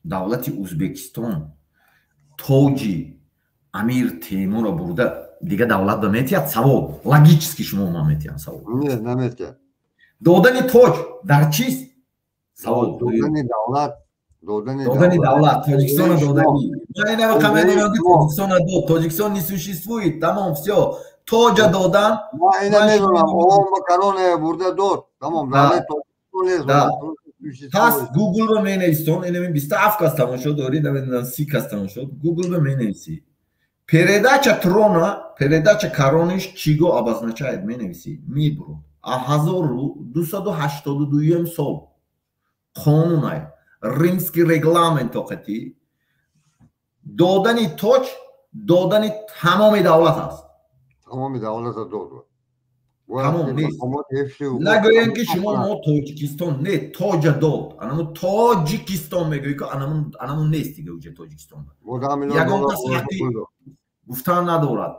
давлати Ӯзбекистон тоҷи Амир Темурро бурда дигар давлат ба метиҳад? Савол логически шумо ман метиҳам савол. Наметиҳад. Додани тоҷ дар чист? Савол. Додани давлат. Додани давлат, Тоҷикистона додани. Ман ки Тоҷикистона дод, Тоҷикистон не существует, тамом, всё. Тоҷа додан. Ман ина медонам, ом короне бурда дод, тамом, давлат Тоҷикистон нест. Пас Гуглро менависон, инами 27 кас тамошо дорӣ, намедонам, 30 кас тамошо. Гуглро менависӣ, «передача трона», «передача короны чиго обозначает», менависӣ, мебуро. А 1282-юм сол қонунай, римский регламент тоқатӣ, додани тоҷ додани тамоми давлат аст. Тамоми давлата дод. Тамом нест. Нагӯем, ки шумо мо Тоҷикистон не, тоҷа дод, анаму Тоҷикистон мегӯӣ ки анаму нест дига уҷа Тоҷикистон. Ягон кас ҳаққи гуфтан надорад.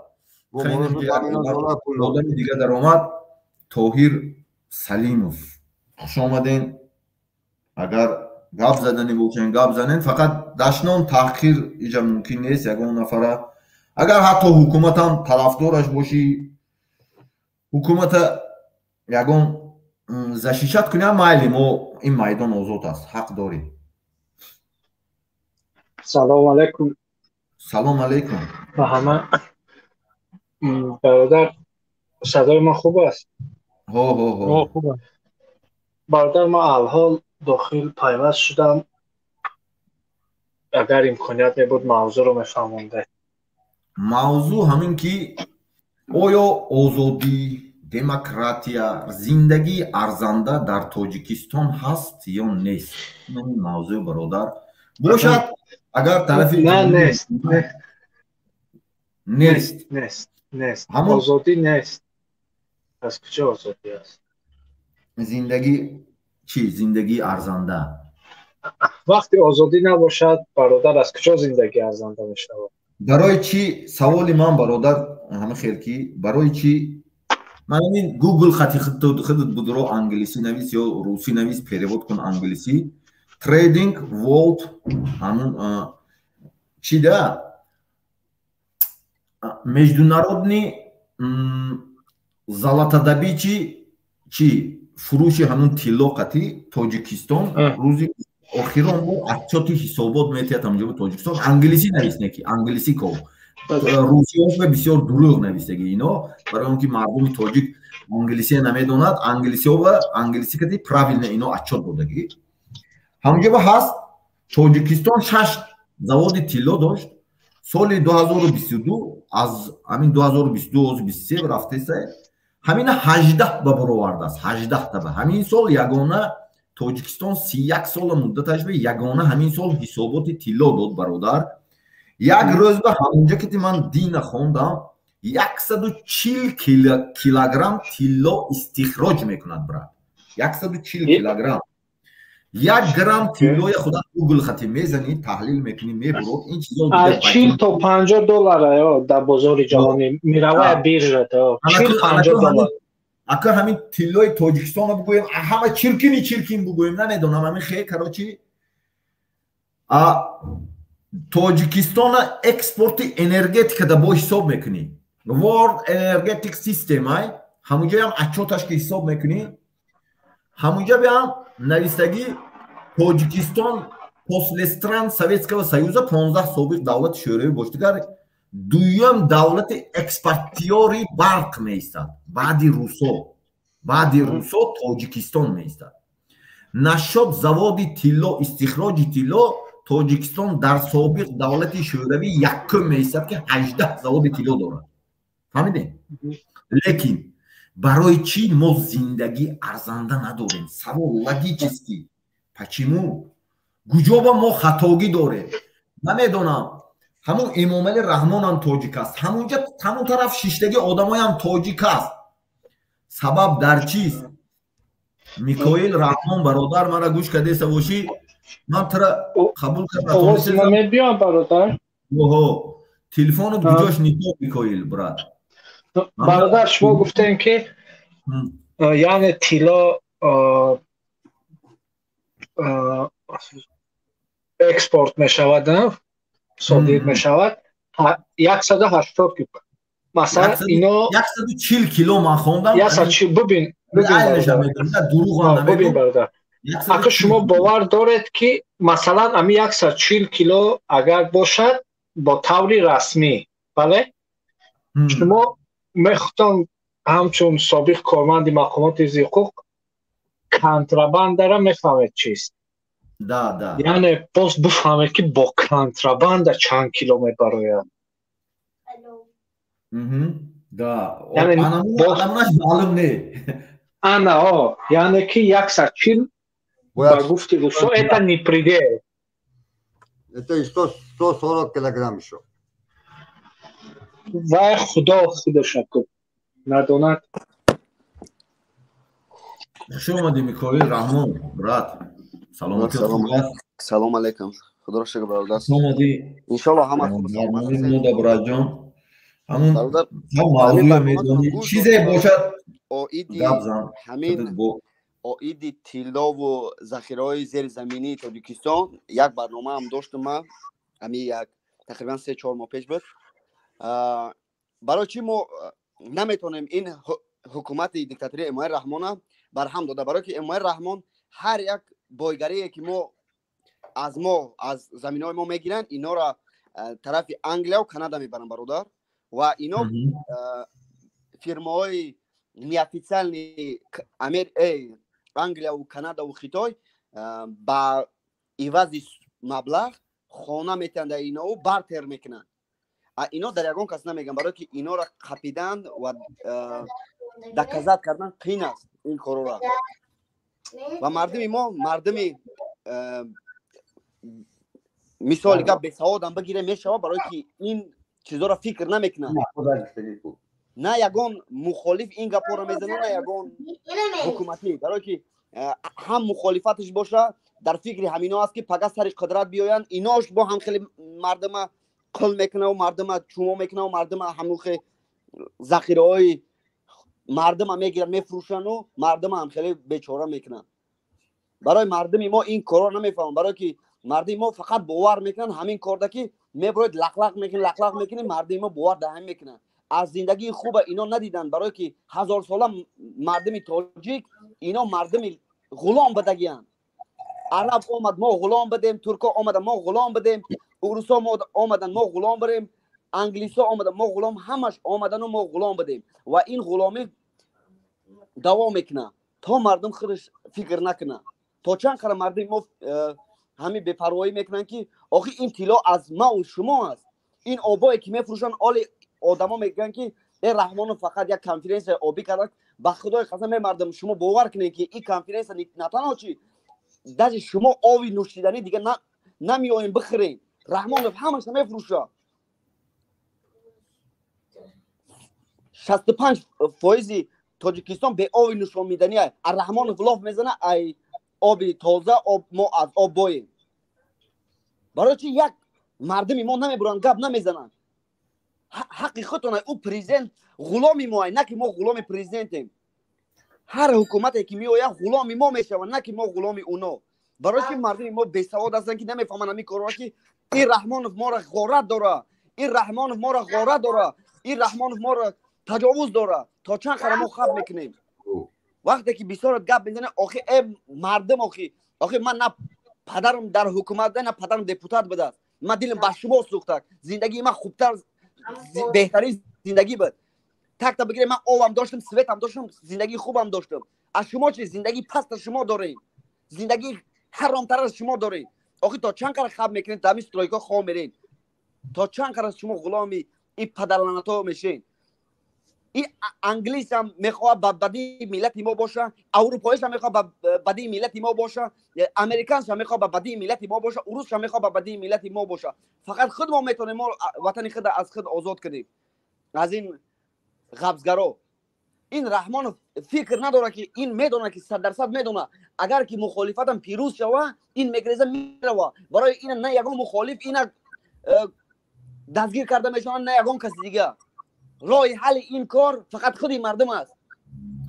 Одами дига даромад, Тоҳир Салимов, хуш омаден. Агар гап заданӣ бошен, гап занен, фақат дашном, таҳқир иҷа мумкин нест ягон нафара. Агар ҳатто ҳукуматам тарафдораш бошӣ, ҳукумата ягон защищать куням, майли, мо ин майдон озод аст, ҳақ дорем. Салому алайкум. Салом алайкум. Ба ҳама. Бародар, садои ман хуб аст? Ҳо, ҳо, ҳо. Хуб аст. Бародар, ман алҳол дохил пайваст шудам. Агар имконият мебуд, мавзӯъро мефаҳмондед. Мавзӯъ ҳамин ки оё озодӣ, демократия, зиндагии арзанда дар Тоҷикистон ҳаст ё нест? Ин мавзӯъ, бародар, бошад, агар тарафи Не, нест. Нест. Нест, нест, озодӣ нест. Аз куҷо озодӣ аст? Зиндагӣ чӣ? Зиндагии арзанда? Вақте озодӣ набошад, бародар, аз куҷо зиндагӣ арзанда мешавад? Барои чӣ? Саволи ман, бародар, ҳама хел ки барои чӣ ман ин Гугл хати худат будро, англисӣ навис ё русӣ навис, перевод кун англисӣ, trading world, ҳамун чи да, международный золотодобычи чи, фурӯши ҳамун тилло қати Тоҷикистон рӯзи охирон бо отчёти ҳисобот метиҳад. Ҳамҷоба Тоҷикистон англисӣ нависне, ки англисӣ ко русиёшба бисёр дурӯғ нависаги ино, барои он ки мардуми тоҷик англисия намедонад. Англисиёба англисӣ кади правильно ино отчёт додагӣ. Ҳамҷоба ҳаст, Тоҷикистон шаш заводи тилло дошт соли 2022, аз ҳамин 2022 23 рафтеса, ҳамина 18 ба баровардааст, 18 ба. Ҳамин сол ягона Тоҷикистон 31 сола муддаташ ба ягона ҳамин сол ҳисоботи тилло дод, бародар. Як рӯз ба ҳамонҷа ки ман дина хондам, 140 килограмм тилло истихроҷ мекунад, брат, 140 килограмм. Як грамм тиллоя худат Гугл хати мезанӣ, таҳлил мекунӣ, мебурод ин чизо. 40 то 50 доллара дар бозори ҷаҳонӣ, мировая биржа, 40-50 доллар. Ака, ҳамин тиллои Тоҷикистонро бигӯем, ҳама чиркини чиркин бигӯем, намедонам, ҳамин хе, короче, тоҷикистона экспорти энергетикада бо ҳисоб мекунӣ. World Energetic System ай, ҳамунҷоям отчёташ ки ҳисоб мекунӣ, ҳамунҷа биам навистагӣ: Тоҷикистон после стран Советского Союза, 15 собиқ давлати Шӯравӣ бош, дигар дуюм давлати экспортёри барқ меистад баъди русо. Баъди русо Тоҷикистон меистад. Насчёт заводи тилло, истихроҷи тилло, Тоҷикистон дар собиқ давлати Шӯравӣ якум меистад, ки 18 заводи тилло дорад. Фаҳмидем? Лекин барои чӣ мо зиндагӣ арзанда надорем? Савол логический: почему? Куҷоба мо хатогӣ дорем? Намедонам. Ҳамун Эмомали Раҳмонам тоҷик аст, ҳамунҷа, ҳамун тараф шиштагӣ одамоям тоҷик аст. Сабаб дар чист? Микоил Раҳмон, бародар, мара гӯш кардеса бошӣ, ман тура қабул кардам. Бародар. Оҳо, телефонот куҷош нито, Микоил брат? Бародар, шумо гуфтем, ки яъне тилло экспорт мешавад, содир мешавад, 180 масалан, ино 140 кило ман хондам. Бубин, бубин, бародар, ака, шумо бовар доред, ки масалан ами 140 кило агар бошад бо таври расмӣ, бале, шумо мехотон ҳамчун собиқ корманди мақомоти ҳуқуқ контрабандара мефаҳмед чист? Да, да. Яъне боз бифаҳмед, ки бо контрабанда чанд кило мебарояд. Да, маълум не. Ана о, яъне ки 140, ба гуфти русо, это не предел. Это и 140 килограмм еще. Вай, худо худоша надонад. Хуш омадӣ, Микоил Раҳмон брат, саломатӣ. Салом алейкум, худоро шукр, бародар. Омадӣ. Иншолло, ҳама. Хуб, братҷон, ҳамун мавзӯъ медонӣ, чизе бошад. Оиди ҳамин, оиди тиллову захираҳои зеризаминии Тоҷикистон як барномаам доштум ман, ҳами як тақрибан 3-4 моҳ пеш буд. Барои чӣ мо наметавонем ин ҳукумати диктатории Эмомалӣ Раҳмона барҳам дода? Барое ки Эмомалӣ Раҳмон ҳар як бойгарие, ки мо аз мо, аз заминҳои мо мегиранд, инора тарафи Англияу Канада мебаранд, бародар. Ва ино фирмаҳои неофициальный Англияву Канадаву Хитой ба ивази маблағ хона метиҳанд дар иноу бартер мекунанд. Ино дар ягон кас намегӯянд, барое ки инора қапидан ва доказать кардан қиин аст ин корора. Ва мардуми мо, мардуми, мисоли гап, бесаводам бигире мешава, барое ки ин чизоро фикр намекунанд. На ягон мухолиф ин гапҳоро мезанад, на ягон ҳукуматӣ, барое ки ҳам мухолифаташ боша, дар фикри ҳамино аст, ки пага сари қудрат биёянд, инош бо ҳам хеле мардума қул мекунаву мардума чумо мекунаву мардума ҳамухе захираҳои мардума мегиранд, мефурӯшану мардума ҳам хеле бечора мекунанд. Барои мардуми мо ин корро намефаҳманд, барое ки мардуми мо фақат бовар мекунанд ҳамин корда, ки меброед, лақлақ мекунӣ, лақлақ мекунӣ. Мардуми мо бовар дар ҳамин мекунанд. Аз зиндагии хуба ино надиданд, барое ки ҳазорсола мардуми тоҷик ино мардуми ғулом будагиянд. Араб омад, мо ғулом будем, турко омада, мо ғулом будем, урусо омадан, мо ғулом будем, англисо омадан, мо ғулом, ҳамаш омадану мо ғулом будем. Ва ин ғуломӣ давом мекунад, то мардум худаш фикр накунад. То чанд қара мардуми мо ҳамин бепарвоӣ мекунанд, ки охи ин тилло аз мау шумо аст, ин обое ки мефурӯшанд. Оли одамо мегӯянд, ки э, Раҳмонов фақат як конференсия обӣ кард. Ба худои қасам, мардум, шумо бовар кунед, ки ин конференсия на танҳо чи, даже шумо ови нӯшиданӣ дига намеоем бихӯрем. Раҳмонов ҳамаша мефурӯшад. 65 фоизи Тоҷикистон беови нӯшомиданӣ. А Раҳмонов лоф мезана, ай оби тоза, мо аз об боем. Барои чи як мардуми мо намебуранд, гап намезананд? Ҳаққи худтон. Ӯ президент ғуломи мо, на ки мо ғуломи президентем. Ҳар ҳукумате ки меояд, ғуломи мо мешавад, на ки мо ғуломи уно. Барои чи мардуми мо бесавод ҳастанд, ки намефаҳманд ҳамин корро, ки ин Раҳмонов моро ғорат дора, ин Раҳмонов моро ғорат дора? Ин Раҳмонов моро таҷовуз дорад. То чанд қара мо хаб мекунем? Вақте ки бисёр гап мезанем, охи э мардум, охи охи ман на падарам дар ҳукумат, на падарам депутат будааст. Ман дилам ба шумо сӯхтак. Зиндагии ман хубтар, беҳтарин зиндагӣ буд. Такта бигирем, ман овам доштам, светам доштам, зиндагии хубам доштам. Аз шумо чи? Зиндагии паст аз шумо дорем, зиндагии ҳаромтар аз шумо дорем. Охи то чанд қара хаб мекунед, дар ҳамин стройка хоб мерен? То чанд қара шумо ғуломи ин падарлаънатҳо мешен? Ин англисам мехоҳад ба бадии миллати мо боша, аврупоишам мехоҳад ба бадии миллати мо боша, американсам мехоҳад ба бадии миллати мо боша, урусшам мехоҳад ба бадии миллати мо боша. Фақат худ мо метавонем мо ватани худ аз худ озод кунем аз ин ғабзгаро. Ин Раҳмонов фикр надорад, ки ин медонад, ки 100% медонад, агар ки мухолифатам пирӯз шава, ин мегреза мерава. Барои ина на ягон мухолиф ина дастгир карда мешаванд, на ягон каси дига. Роҳи ҳалли ин кор фақат худи мардум аст.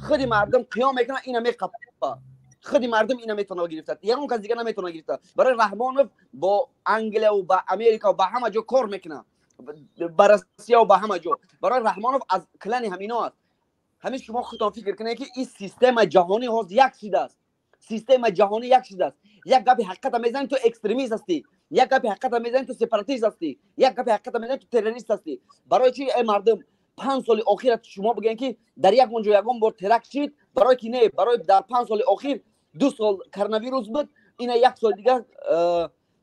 Худи мардум қиём мекунад, ина меқапа. Худи мардум ина метавонад гирифта, ягон кас дига наметавонад гирифта. Барои Раҳмонов бо Англияву ба Америкаву ба ҳама ҷо кор мекунад, ба Россияву ба ҳама ҷо. Барои Раҳмонов аз клани ҳамино аст. Ҳамин шумо худтон фикр кунед, ки ин системаи ҷаҳонӣ ҳозир як шидааст. Системаи ҷаҳонӣ як шидааст. Як гапи ҳақиқата мезанӣ, ту экстремист ҳастӣ. Як гапи ҳақиқата мезанӣ, ту сепаратист ҳастӣ. Як гапи ҳақиқата мезанӣ, ту террорист ҳастӣ. Барои чи, эй мардум, 5 соли охир шумо бигӯед, ки дар ягон ҷо ягон бор теракт шид? Барои ки не, барои дар 5 соли охир 2 сол коронавирус буд, ина як соли дигар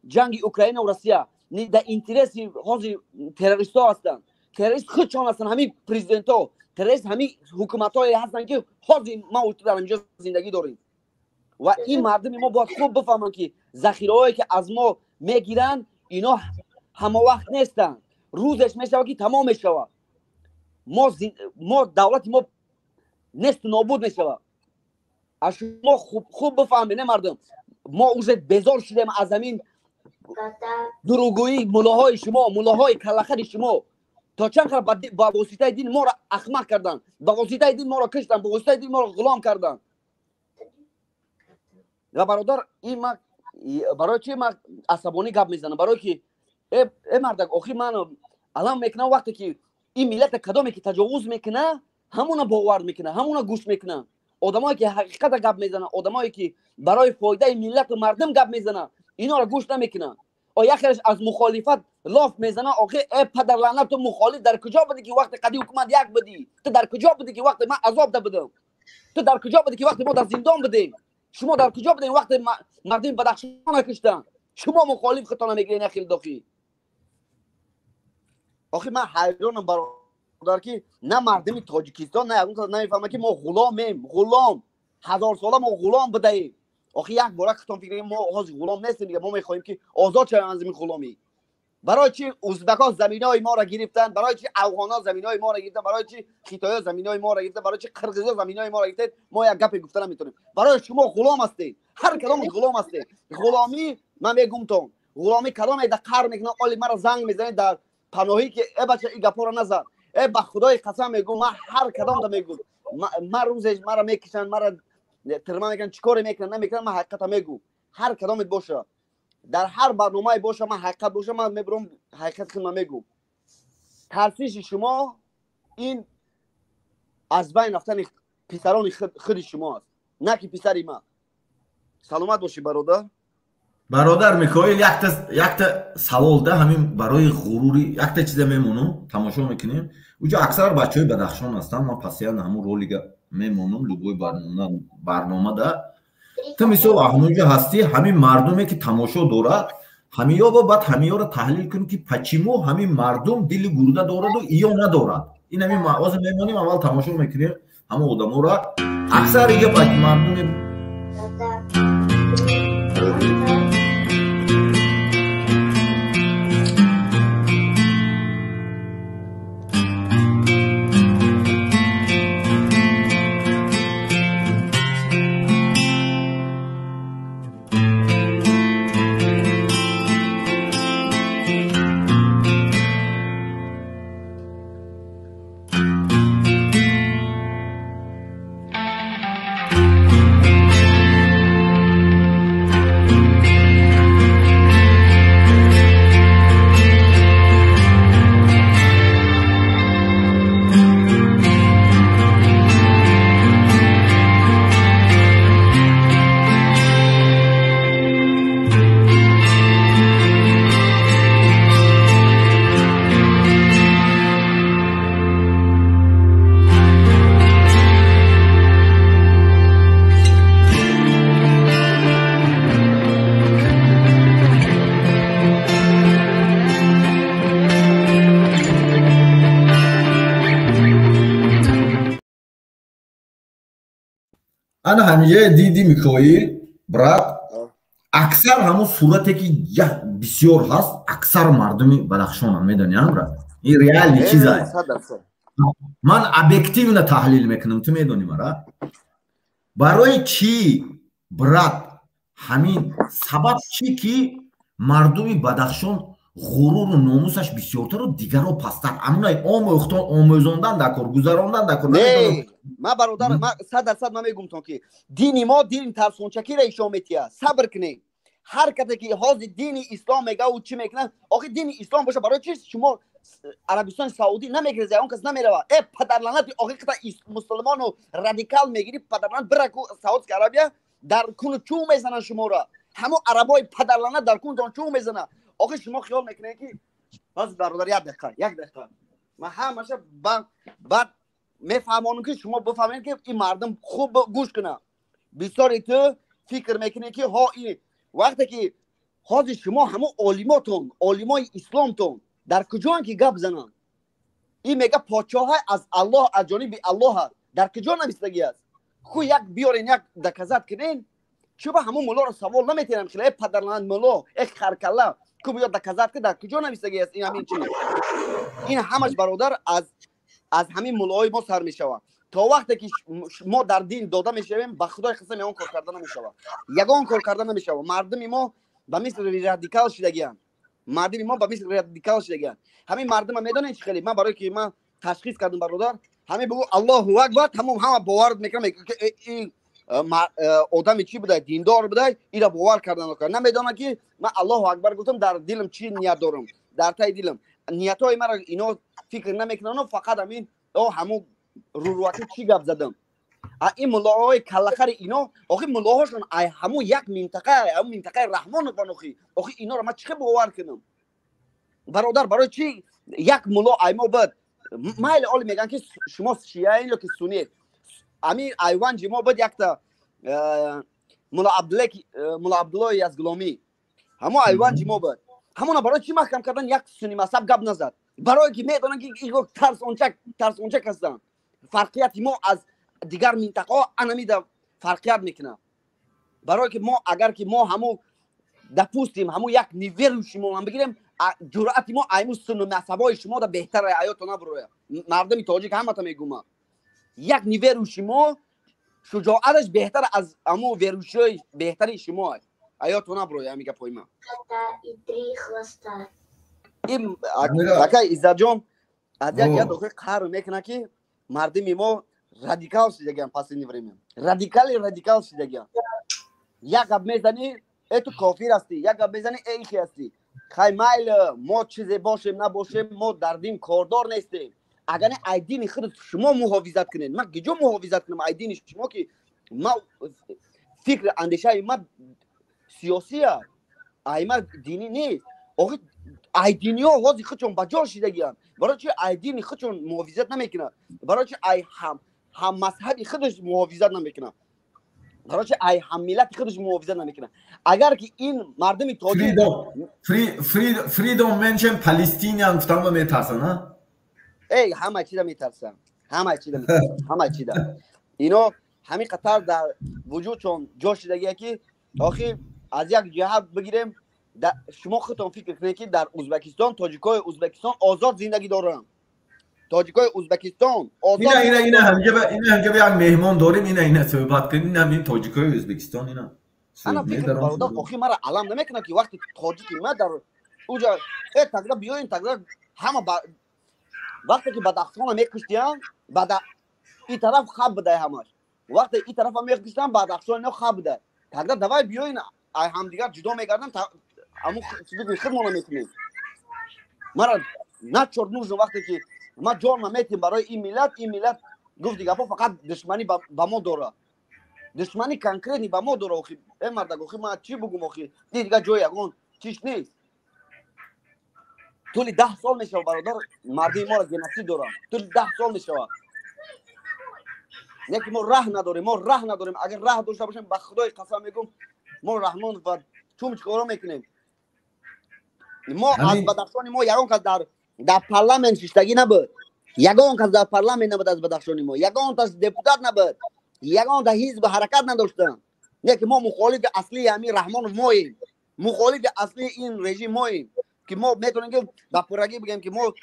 ҷанги Украинаву Россия. Дар интереси ҳозир террористҳо ҳастанд. Террорист худшон ҳастанд ҳамин президентҳо, террорист ҳамин ҳукуматҳое ҳастанд, ки ҳозир ма дар инҷо зиндагӣ дорем. Ва ин мардуми мо бояд хуб бифаҳманд, ки захираҳое, ки аз мо мегиранд, ино ҳамавақт нестанд. Рӯзеш мешавад, ки тамом мешавад. Мо давлати мо несту нобуд мешавад. Аз шумо хуб бифаҳмед, не мардум, мо уже безор шудем аз ҳамин дурӯғгӯии муллоҳои шумо, муллоҳои каллахари шумо. То чанд қадр ба воситаи дин моро ахмақ карданд, ба воситаи дин моро киштанд, ба воситаи дин моро ғулом карданд. Ва бародар, ин ма барои чи ма асабонӣ гап мезанам? Барое ки э мардак, охир ман алам мекунам, вақте ки ин миллата кадоме ки таҷовуз мекуна, ҳамуна бовар мекуна, ҳамуна гӯш мекуна. Одамое ки ҳақиқата гап мезананд, одамое ки барои фоидаи миллату мардум гап мезананд, инора гӯш намекунанд. О яхелаш аз мухолифат лоф мезана. Охи э падарлаънат, ту мухолиф дар куҷо будӣ, ки вақте қади ҳукумат як будӣ? Ту дар куҷо будӣ, ки вақте ман азоб да будам? Ту дар куҷо будӣ, ки вақте мо дар зиндон будем? Шумо дар куҷо будем, вақте мардуми Бадахшона киштанд? Шумо мухолиф худтона мегирен яхел дохи. Охи ман ҳайронам, бародар, ки на мардуми Тоҷикистон, на ягон кас намефаҳмад, ки мо ғуломем, ғулом. Ҳазорсола мо ғулом будаем. Охи як бора худтон фикр, мо ҳозир ғулом нестем дига. Мо мехоҳем, ки озод шавем аз ин ғуломӣ. Барои чи узбакҳо заминои моро гирифтанд? Барои чи афғонҳо заминои моро гирифтанд? Барои чи хитоиҳо заминои моро гирифтанд? Барои чи қирғизҳо заминои моро гирифтанд? Мо як гапе гуфта наметавонем. Барои шумо ғулом ҳастед, ҳар кадом ғулом ҳастед. Ғуломӣ, ман мегумтон, ғуломӣ кадоме да қар мекунад. Оли маро занг мезанед дар паноҳӣ, ки э бача, ин гапҳоро назан. Э, ба худои қасам мегӯм, ман ҳар кадомда мегӯм. Ман рӯзе маро мекишанд, маро тирма мекунанд, чӣ коре мекунанд, намекунанд, ман ҳақиқата мегӯм. Ҳар кадомет боша, дар ҳар барномае боша, ман ҳақиқат боша, ман мебурам, ҳақиқати худ ман мегӯм. Тарсиши шумо ин аз байн рафтани писарони худи шумо аст, на ки писари ман. Саломат бошӣ, бародар. Бародар Микоил, якта савол да ҳамин барои ғурури якта чиза мемонам, тамошо мекунем. Уҷо аксар бачаҳои Бадахшон ҳастанд. Ман постоянно ҳамун ролика мемонам, любой барнома да. Ту мисол ҳамонҷо ҳастӣ, ҳамин мардуме ки тамошо дорад, ҳамиё ба баъд ҳамиёро таҳлил кун, ки почему ҳамин мардум дили гурда дораду иё надорад. Ин ҳамин ҳозир мемонем, аввал тамошо мекунем ҳама одаморо. Аксар ига мардуме Ана ҳамиҷа диди, Микоил брат, аксар ҳамун сурате ки бисёр ҳаст, аксар мардуми Бадахшонам, медони, брат, ин реальный чиза. Ман объективно таҳлил мекунам, ту медонӣ мара. Барои чӣ, брат, ҳамин сабаб чӣ, ки мардуми Бадахшон ғуруру номусаш бисёртару дигарро пасттар, амунай омӯхтон, омӯзондан дар кор, гузарондан дар кор. Ма, бародар, ма 100% ма мегумтон, ки дини мо дини тарсончакиро ишон метиҳад. Сабр кунед, ҳар касе ки ҳозир дини ислом мегаву чӣ мекунад, охи дини ислом боша, барои чи шумо Арабистони Саудӣ намегиреза, он кас намерава? Э, падарланати, охи қита мусулмону радикал мегири, падарланат, бираку Саудская Арабия, дар куну чӯ мезананд шуморо. Ҳамон арабои падарланат дар кунтон чӯ мезанад. Охи шумо хиёл мекунед, ки баз, бародар, як дақиқа, як дақиқа, ман ҳамаша баъд мефаҳмонам, ки шумо бифаҳмед, ки ин мардум хуб гӯш кунад. Бисёре ту фикр мекунед, ки ҳо, ин вақте ки ҳозир шумо ҳамон олимотон, олимои исломтон дар куҷоан, ки гап зананд? Ин мега подшоҳа аз Аллоҳ, аз ҷониби Аллоҳ аст. Дар куҷо навистагӣ аст? Ку як биёрен, як доказать кунен. Чуба ҳамон муллоро савол наметиҳам? Хила, э падарланат мулло, э харкалла, ку биё доказать ки дар куҷо навистагӣ аст ин ҳамин чиз. Ин ҳамаш, бародар, аз ҳамин муллоҳои мо сар мешавад. То вақте ки мо дар дин дода мешавем, ба Худои қасам, ягон кор карда намешавад, ягон кор карда намешавад. Мардуми мо ба мисли радикал шидагианд, мардуми мо ба мисли радикал шидагианд. Ҳамин мардума медонед чӣ хеле? Ман барое ки ман ташхис кардам, бародар, ҳамин бигӯ Аллоҳу акбар, тамом, ҳама бовар мекунам, ин одами чӣ будай, диндор будай, ира бовар кардан намедонам, ки ман Аллоҳу акбар гуфтам, дар дилам чӣ ният дорам, дар таи дилам ниятҳои маро ино фикр намекунанд. Фақат ҳамин о ҳамун рӯрӯаки чӣ гап задам. А ин муллоҳои каллахари ино, охи муллоҳошон ай ҳамун як минтақа, ҳамун минтақаи Раҳмонован. Охи иноро ман чӣ хел бовар кунам, бародар? Барои чӣ як мулло ай мо буд? Майли, оли мегӯянд, ки шумо шияин ё ки суннӣ. Ами айванҷи мо буд якта мулло Абдуллои Язгуломӣ, ҳамон айванҷи мо буд. Ҳамона барои чӣ маҳкам кардан? Як сунни мазҳаб гап назад, барое ки медонанд, ки тарсончак, тарсончак ҳастанд. Фарқияти мо аз дигар минтақаҳо анамида фарқият мекунад, барое ки мо, агар ки мо ҳамун, допустим, ҳамун як неверующий мо ҳам бигирем, ҷуръати мо айму сунну мазҳабҳои шумо да беҳтар. Аёто набуроя, мардуми тоҷик ҳамата мегума, як неверующий мо шуҷоаташ беҳтар аз ҳамун верующий ҳои беҳтари шумо. Аёто набуроя ҳами гапҳои ман. Ин акай Иззатҷон аз як ҷиҳат охир қаҳр мекунад, ки мардуми мо радикал шидагиан, последнее время радикали радикал шидагиан. Як гап мезанӣ, э, ту кофир ҳастӣ, як гап мезанӣ, э, ихи ҳастӣ. Хай, майли, мо чизе бошем набошем, мо дар дин кордор нестем. Агар не, ай дини худ шумо муҳофизат кунед. Ман киҷо муҳофизат кунам ай дини шумо, ки ма фикри андешаи ма сиёсия, ай ма динӣ нест? Охи ай диниҳо ҳозир худшон ба ҷо шидагианд. Барои чи ай дини худшон муҳофизат намекунад? Барои чи ай ҳам мазҳаби худаш муҳофизат намекунад? Барои чи ай ҳаммиллати худаш муҳофизат намекунад? Агар ки ин мардуми тоҷик Freedom Menschen Palestinian гуфтанба метарсанд. Эй, ҳама чида метарсанд, ҳама чида метарсанд, ҳама чида. Ино ҳамин қатар дар вуҷудшон ҷо шидагия, ки охир аз як ҷиҳат бигирем, шумо худтон фикр кунед, ки дар Узбекистон тоҷикои Узбекистон озод зиндагӣ доранд, тоҷикои Узбекистон. Озод. Ина ҳамҷа як меҳмон дорим, ина суҳбат кунем, ина ин тоҷикои Узбекистон ина. Ана фикр, бародар, охир мара алам намекунад, ки вақти тоҷики ма дар уҷа, э, тогда биёем, тогда ҳама вақте ки Бадахшона мекуштиян, бада и тараф хаб будай ҳамаш, вақте и тарафа мекуштан, Бадахшон ино хаб будай, тогда давай биёин, ай ҳамдигар ҷудо мегардам, ҳамун фикри худмона мекунем. Мара на чёрт нужно, вақте ки ма ҷонма метим барои ин миллат. Ин миллат, гуфти гапо, фақат душманӣ ба мо дора, душмани конкретный ба мо дора. Охи, э мардак, охи ма чӣ бугум? Охи дигар ҷои ягон чиш нест. Тӯли 10 сол мешавад, бародар, мардуми моро геноцид дорам, тӯли 10 сол мешавад. Не ки мо раҳ надорем, мо раҳ надорем. Агар раҳ дошта бошем, ба Худои қасам мегӯм, мо Раҳмон ва чум чикоро мекунем. Мо аз Бадахшони мо ягон кас дар парламент шиштагӣ набуд, ягон кас дар парламент набуд аз Бадахшони мо, ягон кас депутат набуд. Ягон да ҳизб ҳаракат надоштам. Не ки мо мухолифи аслии ҳамин Раҳмонов моем. Мухолифи аслии ин режим моем. Ки мо метавонем ки ба пуррагӣ бигем ки мо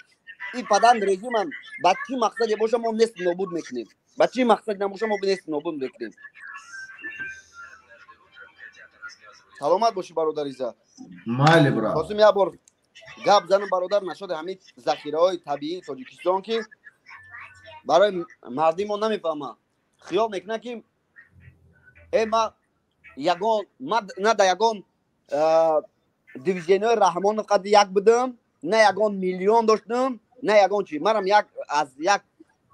ин падан режимам ба чӣ мақсаде боша мо нест нобуд мекунем. Ба чӣ мақсаде набоша мо нест нобуд мекунем. Саломат бошӣ бародар Иззат. Майли брат. Хостум як бор гап занам бародар нашуд ҳамин захираҳои табиии Тоҷикистон ки барои мардуми мо намефаҳмад. Хиёл мекунад ки ма ягон ма на да ягон дивизионҳои Раҳмонов қадри як будам, на ягон миллион доштам, на ягон чи. Манам як аз як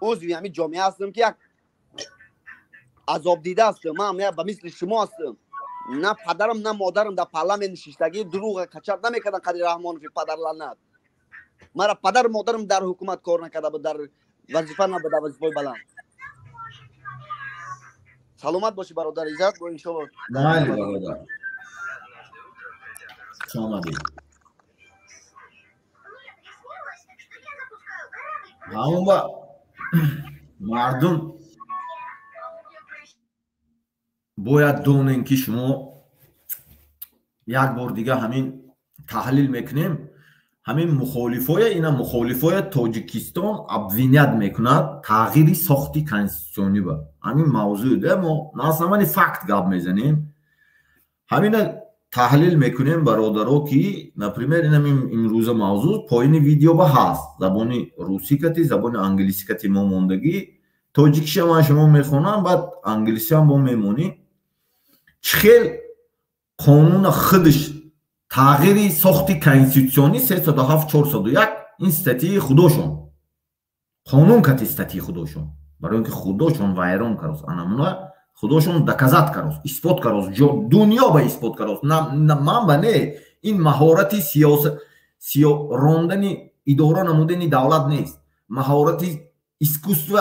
узви ҳамин ҷомеа ҳастам ки як азобдида ҳастам. Ман ба мисли шумо ҳастам. На падарам, на модарам дар парламент нишистагӣ дурӯға качат намекардан қадри Раҳмонови падарланат. Мара падару модарам дар ҳукумат кор накарда буд, дар вазифа набуд, дар вазифаи баланд. Саломат бошӣ бародар Иззат, бо иншоалло. Майли бародар. Хуш омадед. Ҳамон ба мардум бояд донем ки шумо як бор дига ҳамин таҳлил мекунем. Ҳамин мухолифоя, ина мухолифоя Тоҷикистон обвинят мекунад тағйири сохти конститутсионӣ ба. Ҳамин мавзӯъ да мо на основании факт гап мезанем. Ҳамина таҳлил мекунем бародаро ки, например, инам имрӯза мавзӯъ поини видео ба ҳаст. Забони русӣ кати, забони англисӣ кати мо мондагӣ. Тоҷикиша ман шумо мехонам, баъд англисиам бо мемонӣ. Чӣ хел қонуна худаш тағйири сохти конститутсионӣ 307 401 ин статьяи худошон. Қонун кати статьяи худошон. Барои ин ки худошон вайрон карост, анамуна худошон доказат карост, исбот карост, дунё ба исбот карост. Ман ба не, ин маҳорати рондани идора намудани давлат нест. Маҳорати искусство,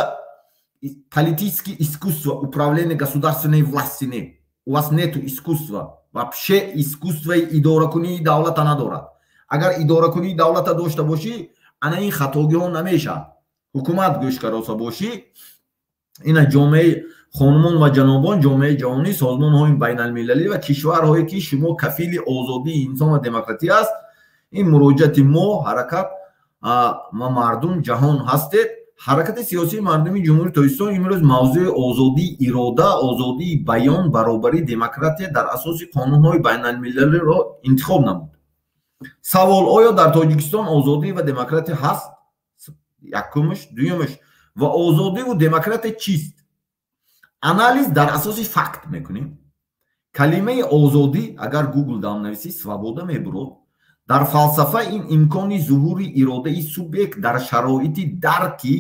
политическое искусство управления государственной власти не. У вас нету искусства. Вообще искусствои идоракунии давлата надорад. Агар идоракунии давлата дошта бошӣ, ана ин хатогиҳо намешавад. Ҳукумат гӯш кароса бошӣ, ина ҷомеаи хонумон ва ҷанобон, ҷомеаи ҷаҳонӣ, созмонҳои байналмилалӣ ва кишварҳое ки шумо кафили озодии инсон ва демократия аст, ин муроҷиати мо ҳаракат ва мардум ҷаҳон ҳастед. Ҳаракати сиёсии мардуми Ҷумҳурии Тоҷикистон имрӯз мавзӯи озодии ирода, озодии баён, баробарӣ, демократия дар асоси қонунҳои байналмилалиро интихоб намуд. Савол: оё дар Тоҷикистон озодӣ ва демократия ҳаст? Якумаш. Дуюмаш: ва озодиву демократия чист? Анализ дар асоси факт мекунем. Калимаи озодӣ агар Гугл дам нависӣ, свобода мебурод. Дар фалсафа ин имкони зуҳури иродаи субъект дар шароити дарки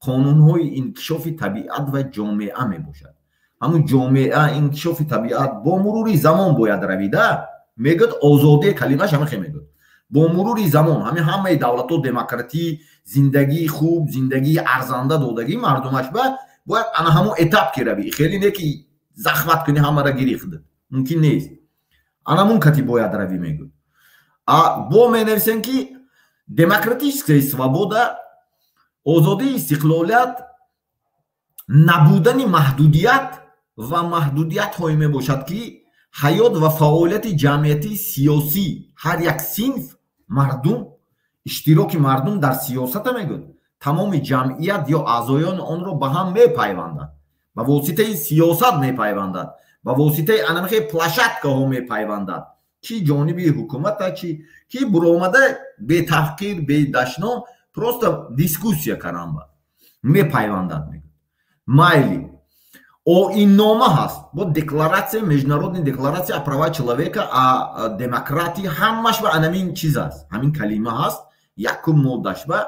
қонунҳои инкишофи табиат ва ҷомеа мебошад. Ҳамун ҷомеа, инкишофи табиат бо мурури замон бояд равида, мегӯяд озодӣ, калимааш ҳамин хел мегӯяд. Бо мурури замон ҳамин ҳамаи давлатҳо демократӣ, зиндагии хуб, зиндагии арзанда додагӣ мардумаш ба бояд ана ҳамон этап ки равӣ. Хеле не ки захмат кунӣ ҳамаро гирӣ худат. Мумкин нест. Анамун кати бояд равӣ мегӯяд. А бо менависем ки демократическая свобода, озодии истиқлолият, набудани маҳдудият ва маҳдудиятҳое мебошад ки ҳаёт ва фаъолияти ҷамъиятии сиёсӣ ҳар як синф мардум, иштироки мардум дар сиёсата мегӯяд, тамоми ҷамъият ё аъзоёни онро ба ҳам мепайвандад, ба воситаи сиёсат мепайвандад, ба воситаи анамихе площадкаҳо мепайвандад. Чи ҷониби ҳукумата, чи ки буромада бетаҳқир, бедашном просто дискуссия кардан мепайвандад мегӯяд. Майли, оиннома ҳаст бо декларатсия, международный декларация о права человека, о демократии, ҳамаш ба анамин чиз аст, ҳамин калима ҳаст. Якум моддаш ба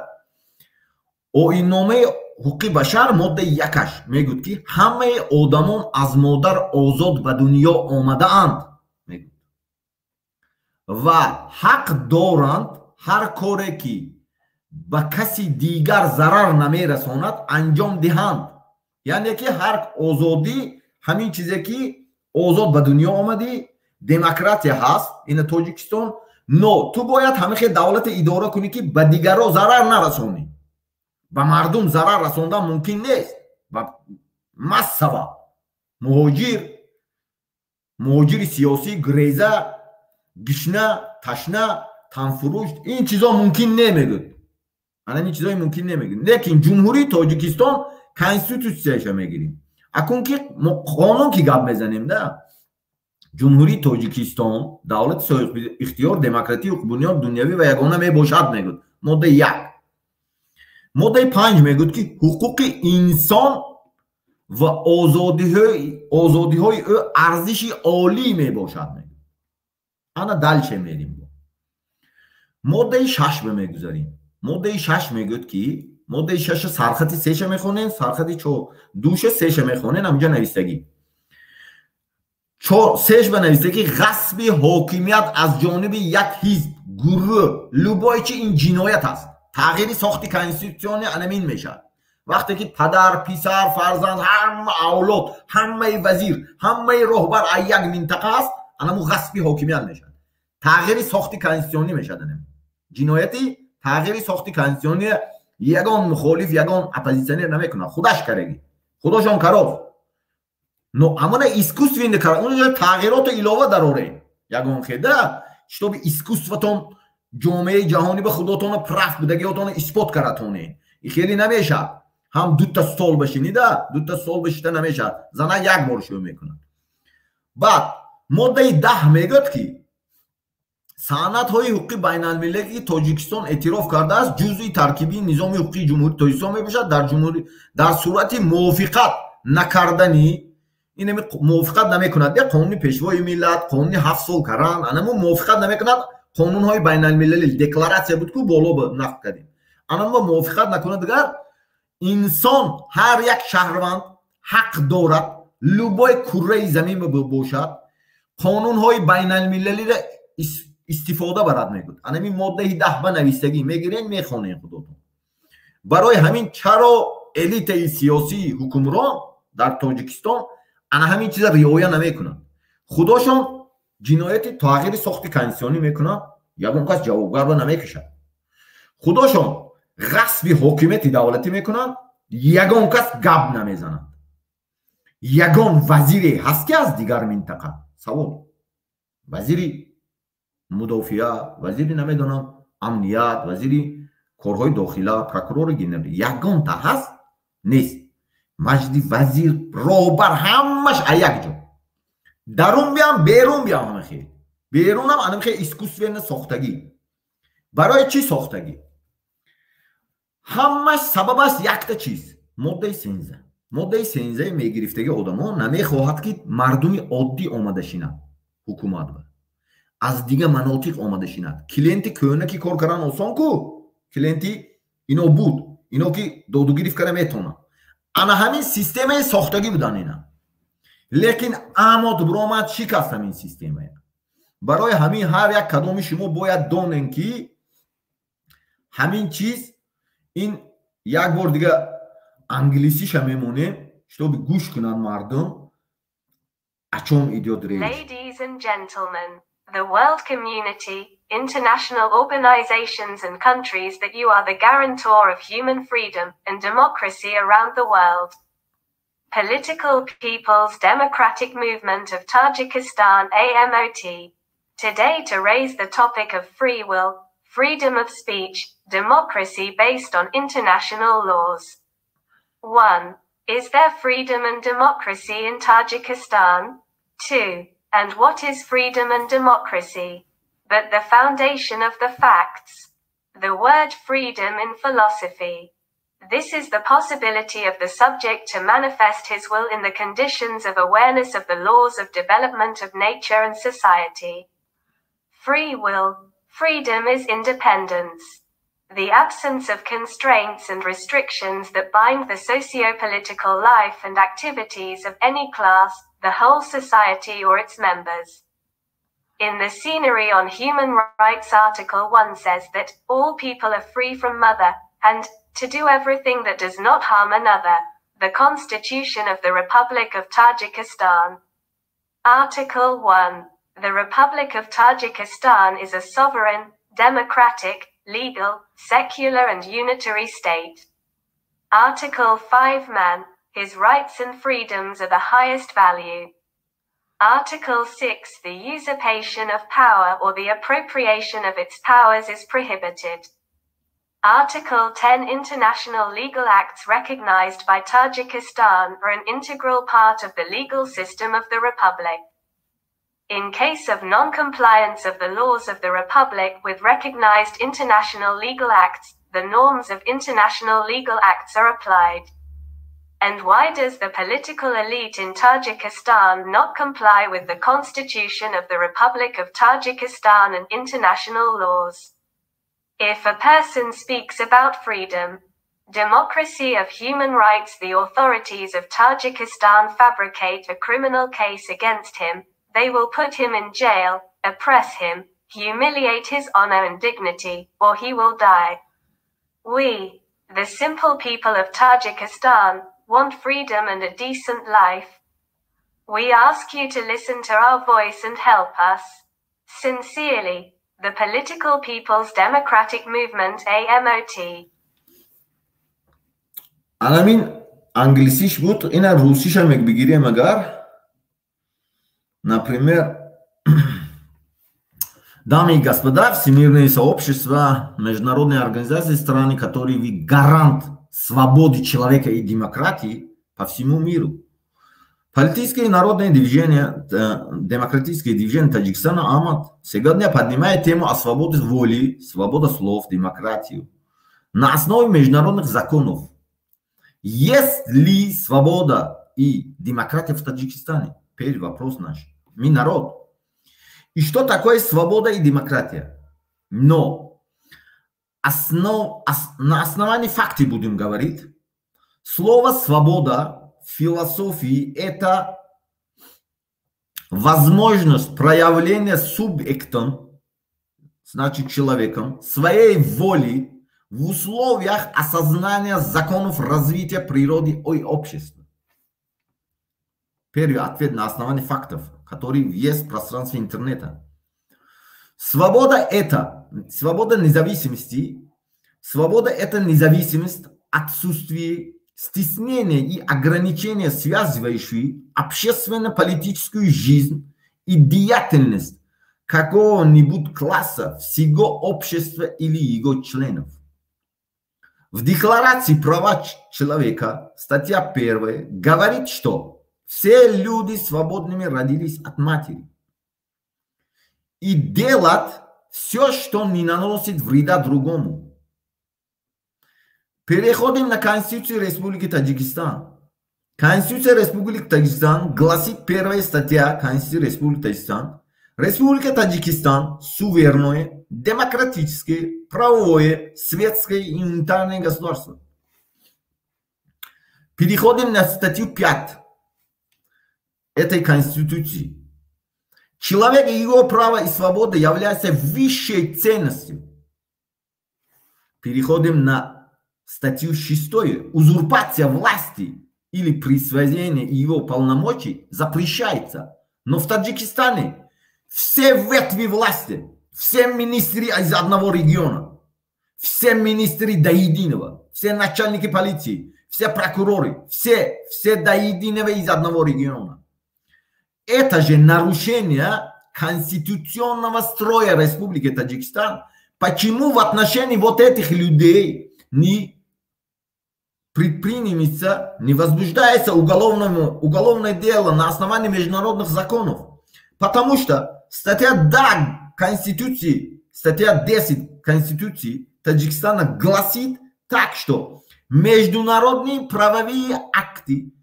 оинномаи ҳуқуқи башар моддаи якаш мегӯяд ки ҳамаи одамон аз модар озод ба дунё омадаанд мегӯяд ва ҳақ доранд ҳар коре ки ба каси дигар зарар намерасонад анҷом диҳанд. Яъне ки ҳар озодӣ ҳамин чизе ки озод ба дунё омадӣ, демократия ҳаст ина Тоҷикистон, но ту бояд ҳамин хел давлате идора кунӣ ки ба дигарро зарар нарасонӣ. Ба мардум зарар расондан мумкин нест, ба массава. Муҳоҷир, муҳоҷири сиёсӣ, греза, гишна, ташна, танфурӯш, ин чизо мумкин не мегӯд. Ана ин чизои мумкин не мегӯд. Лекин Ҷумҳурии Тоҷикистон конститутсияша мегирем. Акун ки қонун ки гап мезанем да, Ҷумҳурии Тоҷикистон давлати соҳибихтиёр, демократӣ, ҳуқуқбунёд, дунявӣ ва ягона мебошад, мегӯд моддаи 1. Моддаи 5 мегӯд, ки ҳуқуқи инсон ва озодиҳои ӯ арзиши олӣ мебошад, мегӯд. Ана дальше мерим, моддаи 6 ба мегузарем. Моддаи 6 мегӯяд, ки моддаи шаша сархати сеша мехонем, сархати душа сеша мехонем. Ҳамҷа навистагӣ, сеш ба навистагӣ: ғасби ҳокимият аз ҷониби як ҳизб, гурӯҳ, любой чи, ин ҷиноят аст. Тағйири сохти конститутсионӣ анамин мешавад. Вақте ки падар, писар, фарзанд, ҳама авлод, ҳамаи вазир, ҳамаи роҳбар аз як минтақа аст, анаму ғасби ҳокимият мешавад, тағйири сохти конститутсионӣ мешавад. Анам ҷинояти тағйири сохти конститутсионӣ ягон мухолиф, ягон оппозитсионер намекунад, худаш карагӣ, худошон каров. Но амона искусственно кара, унҷо тағйироту илова дарорем ягон хеда, чтобы искусстватон ҷомеаи ҷаҳонӣ ба худотона прав будагиотона исбот каратонем. И хеле намешавад. Ҳам дута стол башинида, дута стол башита намешавад, зана як бор шӯ мекунад. Баъд моддаи 10 мегӯяд, ки санадҳои ҳуқуқи байналмилалӣ, ки Тоҷикистон эътироф кардааст, ҷузъи таркибии низоми ҳуқуқии Ҷумҳурии Тоҷикистон мебошад. Дар ҷумҳурӣ дар сурати мувофиқат накардани инами мувофиқат намекунад, я қонуни Пешвои миллат, қонуни 7 сол каран, анамо мувофиқат намекунад, қонунҳои байналмилалӣ, декларатсия буд ку боло нақл кардем, анамо мувофиқат накунад, дигар инсон, ҳар як шаҳрванд ҳақ дорад, любой курраи замин бошад, қонунҳои байналмилалиро истифода барад, мегӯд. Анами моддаи 10 ба навистагӣ мегирен, мехонем худотон. Барои ҳамин чаро элитаи сиёсии ҳукмрон дар Тоҷикистон ана ҳамин чиза риоя намекунад? Худошон ҷинояти тағйири сохти конститутсионӣ мекунад, ягон кас ҷавобгарро намекашад. Худошон ғасби ҳокимияти давлатӣ мекунанд, ягон кас гап намезанад. Ягон вазире ҳаст, ки аз дигар минтақа? Савол: вазири мудофиа, вазири, намедонам, амният, вазири корҳои дохила, прокурори генералӣ, ягонта ҳаст? Нест. Маҷди вазир, роҳбар, ҳамаш а як ҷо. Дарун биям, берун биям, ҳама хел, берунам анам хел искусственно сохтагӣ. Барои чӣ сохтагӣ? Ҳамаш сабабаш якта чиз: моддаи 13. Моддаи 13 мегирифтаги одамо намехоҳад, ки мардуми оддӣ омада шинад ҳукумат ба, аз дига манотиқ омада шинад. Клиенти кӯҳна ки кор кардан осон ку, клиенти ино буд, ино ки додугирифт кара метавонад. Ана ҳамин системаи сохтагӣ будан ина. Лекин амод биромад, шикаст ҳамин системая. Барои ҳамин ҳар як кадоми шумо бояд донем, ки ҳамин чиз ин як бор дига англисиша мемонем, чтобы гӯш кунанд мардум, о чём идёт речь. Ladies and gentlemen, the world community, international organizations and countries that you are the guarantor of human freedom and democracy around the world. Political People's Democratic Movement of Tajikistan AMOT. Today to raise the topic of free will, freedom of speech, democracy based on international laws. 1. Is there freedom and democracy in Tajikistan? 2. And what is freedom and democracy? But the foundation of the facts. The word freedom in philosophy. This is the possibility of the subject to manifest his will in the conditions of awareness of the laws of development of nature and society. Free will. Freedom is independence. The absence of constraints and restrictions that bind the socio-political life and activities of any class, the whole society or its members. In the Scenery on Human Rights, Article 1 says that all people are free from mother, and to do everything that does not harm another. The Constitution of the Republic of Tajikistan. Article 1. The Republic of Tajikistan is a sovereign, democratic, legal, secular and unitary state. Article 5. Man, His rights and freedoms are the highest value. Article 6. The usurpation of power or the appropriation of its powers is prohibited. Article 10. International legal acts recognized by Tajikistan are an integral part of the legal system of the Republic. In case of non-compliance of the laws of the Republic with recognized international legal acts, the norms of international legal acts are applied. And why does the political elite in Tajikistan not comply with the Constitution of the Republic of Tajikistan and international laws? If a person speaks about freedom, democracy of human rights, the authorities of Tajikistan fabricate a criminal case against him. They will put him in jail, oppress him, humiliate his honor and dignity, or he will die. We, the simple people of Tajikistan, want freedom and a decent life. We ask you to listen to our voice and help us. Sincerely, the Political People's Democratic Movement, AMOT. Анамин англисиш буд, ина русиша бигирем агар. Например, дамы и господа, всемирные сообщества, международные организации, страны, которые вы гарант свободы человека и демократии по всему миру. Политическое и народное движение, демократическое движение Таджикистана АМАТ сегодня поднимает тему о свободе воли, свободе слов, демократию на основе международных законов. Есть ли свобода и демократия в Таджикистане? Первый вопрос наш. Мы народ. И что такое свобода и демократия? Но на основании фактов будем говорить. Слово «свобода» в философии – это возможность проявления субъектом, значит человеком, своей воли в условиях осознания законов развития природы и общества. Первый ответ на основании фактов, которые есть в пространстве интернета. Свобода – это свобода независимости. Свобода – это независимость, отсутствие стеснения и ограничения, связывающие общественно-политическую жизнь и деятельность какого-нибудь класса, всего общества или его членов. В Декларации права человека, статья 1, говорит, что все люди свободными родились от матери и делать все, что не наносит вреда другому. Переходим на Конституцию Республики Таджикистан. Конституция Республики Таджикистан гласит, первая статья Конституции Республики Таджикистан: Республика Таджикистан суверенное, демократическое, правовое, светское и унитарное государство. Переходим на статью 5 этой Конституции. Человек и его право и свобода являются высшей ценностью. Переходим на статью 6. Узурпация власти или присвоение его полномочий запрещается. Но в Таджикистане все ветви власти, все министры из одного региона, все министры до единого, все начальники полиции, все прокуроры, все до единого из одного региона. Это же нарушение конституционного строя Республики Таджикистан. Почему в отношении вот этих людей не предпринимается, не возбуждается уголовное дело на основании международных законов? Потому что статья 2 Конституции, статья 10 Конституции Таджикистана гласит так, что международные правовые акты,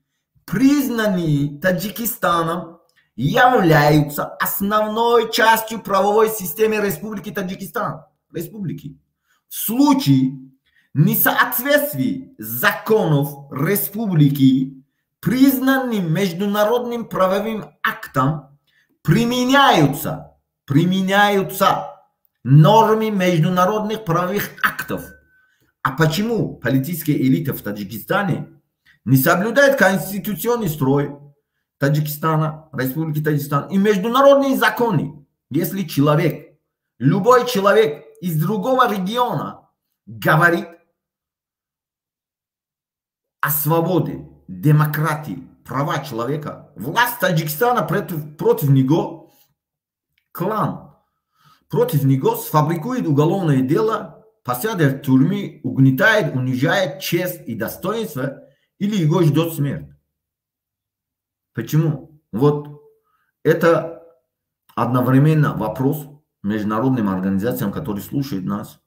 признанные Таджикистаном, являются основной частью правовой системы Республики Таджикистан. Республики. В случае несоответствия законов республики, признанным международным правовым актом, применяются нормы международных правовых актов. А почему политическая элита в Таджикистане не соблюдает конституционный строй Таджикистана, Республики Таджикистан и международные законы? Если человек, любой человек из другого региона говорит о свободе, демократии, права человека. Власть Таджикистана против него, клан, против него сфабрикует уголовное дело, посадят в тюрьмы, угнетает, унижает честь и достоинство, или его ждет смерть. Почему? Вот это одновременно вопрос международным организациям, которые слушают нас,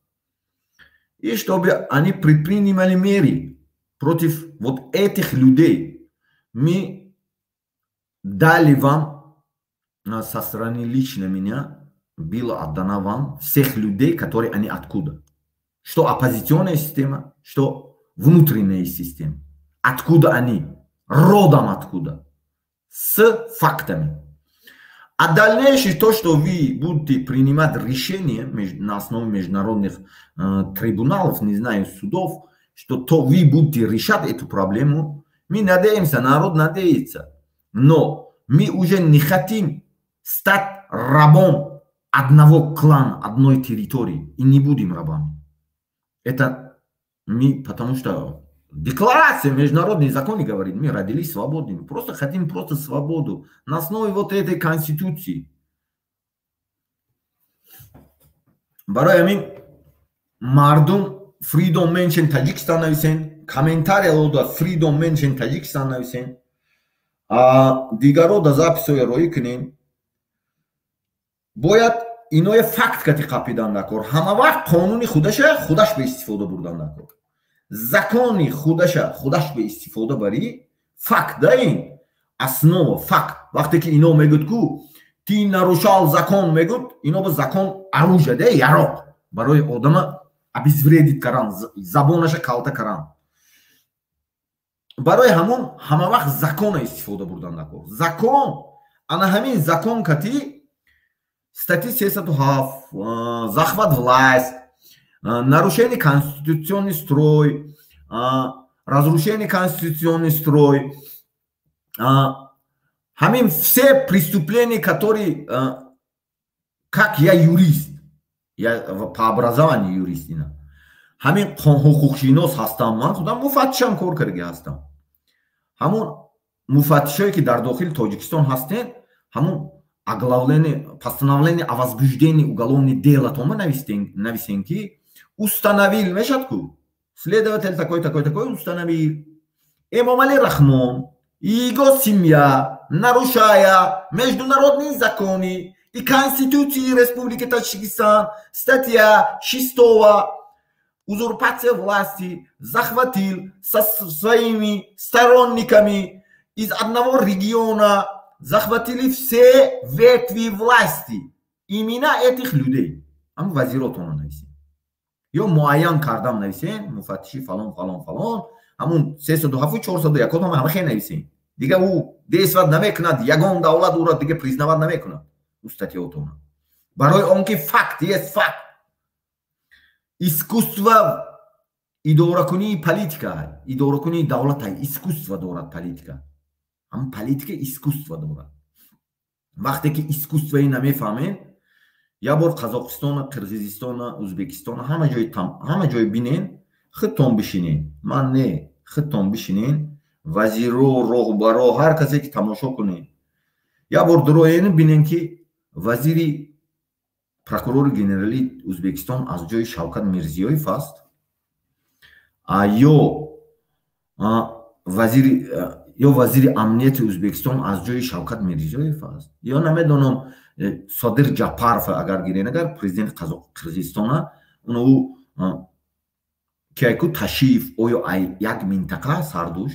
и чтобы они предпринимали меры против вот этих людей. Мы дали вам, со стороны лично меня, было отдано вам всех людей, которые они откуда. Что оппозиционная система, что внутренняя система. Откуда они? Родом откуда? С фактами. А дальнейшее то, что вы будете принимать решения на основе международных трибуналов, не знаю, судов, что то вы будете решать эту проблему, мы надеемся, народ надеется. Но мы уже не хотим стать рабом одного клана, одной территории. И не будем рабами. Это мы, потому что декларация, международные законы говорит, мы родились свободными. Просто хотим просто свободу на основе вот этой конституции. Барои ҳамин мардум Freedom Mention Таджикистан нависен, комментария лода Freedom Mention Таджикистан нависен, дигаро да записҳои роӣ кунен. Бояд иное факт кати қапидан накор. Ҳама вақт қонуни худаша худаш ба истифода бурдан накор. Закони худаша худаш ба истифода барӣ, факт да ин основа факт. Вақте ки ино мегӯд ку ты нарушал закон, мегӯд, ино ба закон оружие да яроқ барои одама обезвредить кардан, забонаша калта кардан. Барои ҳамон ҳама вақт закона истифода бурдан накор. Закон ана ҳамин закон кати статьи 307, захват власть, нарушение конституционный строй, разрушение конституционный строй, ҳамин все преступления, которые, как я юрист, я по образованию юрист, ина ҳамин ҳуқуқшинос ҳастам, ман худам муфаттишам кор кардаги ҳастам. Ҳамон муфаттишое ки дар дохили Тоҷикистон ҳастен, ҳамон оглавление, постановление о возбуждении уголовного дела тома нависен ки установил мешад ку следователь такой, такой, такой установил Эмомали Рахмон и его семья, нарушая международные законы и Конституции Республики Таджикистан, статья 6, узурпация власти, захватил со своими сторонниками из одного региона, захватили все ветви власти. Имена этих людей. Ам вазиротона нависем. Ё муайян кардам нависем, муфаттиши фалон, фалон, фалон, ҳамун 307 401 ҳама хел нависем. Дига ӯ действовать намекунад, ягон давлат ӯро дига признавать намекунад. Ӯ статьяотона. Барои он ки факт есть факт. Искусство идоракунии политика, идоракунии давлат искусство дорад политика. Ҳам политика искусство дорад. Вақте ки искусствои намефаҳмем, як бор Қазоқистона, Қирғизистона, Ӯзбекистона ҳама ҷой бинен, худтон бишинен. Ман не, худтон бишинен, вазиро, роҳбаро, ҳар касе ки тамошо кунен. Як бор дуроен бинен ки вазири прокурори генералии Ӯзбекистон аз ҷои Шавкат Мирзиёев аст, ё вазири амнияти Ӯзбекистон аз ҷои Шавкат Мирзиёев аст, ё намедонам Содир Ҷапаров агар гирен, агар президенти Қирғизистона, ӯ киайку Ташиев оё як минтақа сардуш?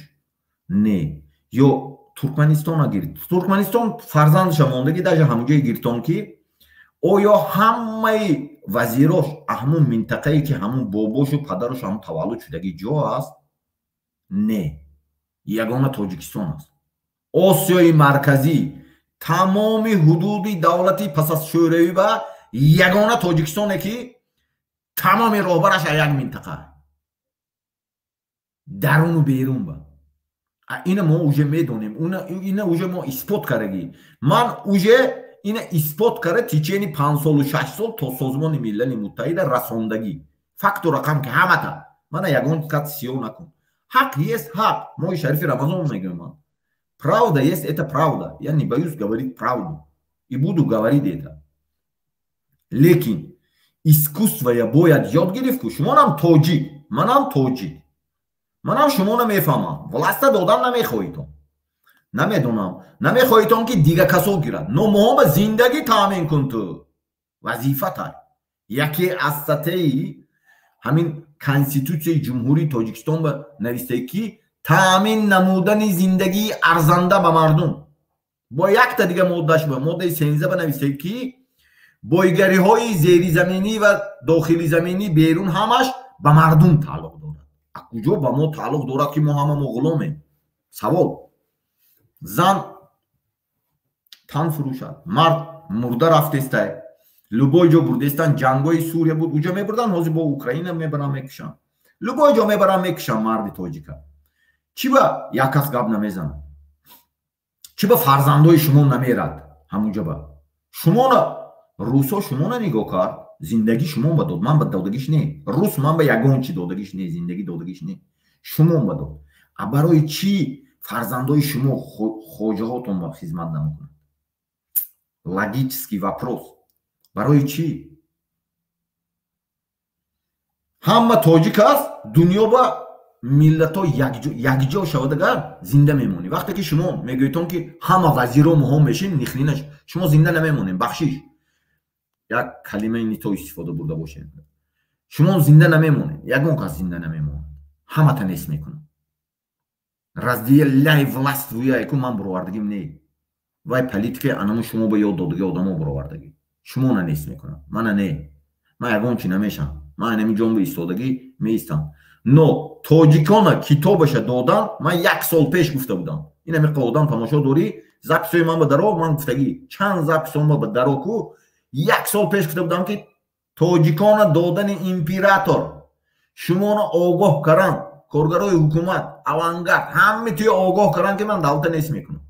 Не. Ё Туркманистона гирид. Туркманистон фарзандаша мондаги даже ҳамонҷое гиртон ки оё ҳамаи вазирош ҳамун минтақае ки ҳамун бобошу падарош ҳамун таваллуд шудаги ҷо аст? Не. Ягона Тоҷикистон аст. Осиёи Марказӣ тамоми ҳудуди давлати пас аз Шӯравӣ ба ягона Тоҷикистоне ки тамоми роҳбараш як минтақа, даруну берун ба. Ина мо уже медонем, ина уже мо исбот кардагӣ. Ман уже ина исбот карда течени 5 солу 6 сол то Созмони Милали Муттаҳида расондагӣ. Факту рақам ки ҳамата. Мана ягон кат сиё накун. Ҳақ есть ҳақ. Моҳи шарифи Рамазон мегӯям ман. Правда есть это правда. Я не боюсь говорить правду. И буду говорить это. Лекин искусство я бояд ёд гирифт ку. Шумонам тоҷик, манам тоҷик. Манам шумо намефаҳмам. Власть а додан намехоҳитон. Намедонам. Намехоҳитон ки дига касо гирад. Но моҳо зиндагӣ таъмин кун ту. Вазифатай. Яке аз статья и ҳамин Конститутсияи Ҷумҳурии Тоҷикистон ба навистае ки таъмин намудани зиндагии арзанда ба мардум. Бо якта дига моддаш ба моддаи 13 ба навистае ки бойгариҳои зеризаминӣ ва дохилизаминӣ берун ҳамаш ба мардум тааллуқ дорад. А куҷо ба мо тааллуқ дорад ки мо ҳама мо ғуломем? Савол. Зан тан фурӯшад, мард мурда рафтестай. Любой ҷо бурдестан, ҷангои Сурия буд, уҷо мебурдан, ҳозир бо Украина мебаран мекушанд. Любой ҷо мебаран мекушанд марди тоҷика. Чӣ ба як кас гап намезанад? Чӣ ба фарзандои шумо намерад ҳамунҷо ба? Шумона русо шумона нигоҳ кард, зиндагӣ шумо ба дод, ман ба додагиш не. Рус ман ба ягон чи додагиш не, зиндагӣ додагиш не. Шумо ба дод. А барои чӣ фарзандои шумо хоҷаҳотон ба хизмат намекунад? Логический вопрос. Барои чӣ? Ҳама тоҷик аст, дунё ба миллатҳо якҷо шавад агар зинда мемонӣ. Вақте ки шумо мегӯедтон ки ҳама вазиро моҳо мешин, нихлинаш шумо зинда намемонем, бахшиш. Як калимаи нито истифода бурда бошем. Шумо зинда намемонед, ягон кас зинда намемонад. Ҳамата нест мекунад. Разделяй властвуй ку ман буровардагим не. Вай политикаи анаму шумо ба ёд додагӣ одамо буровардагӣ. Шумона нест мекунад, мана не. Ман ягон чи намешам. Ман анами ҷон ба истодагӣ меистам. Но тоҷикона китобаша додан ман як сол пеш гуфта будам. Ин ами одам тамошо дорӣ, запись ҳои ман ба даро ман гуфтагӣ. Чанд запись ҳо ба даро ку як сол пеш гуфта будам ки тоҷикона додани император шумоно огоҳ каран, коргарои ҳукумат, авангард ҳаме туя огоҳ каран ки ман давлата нест мекунам.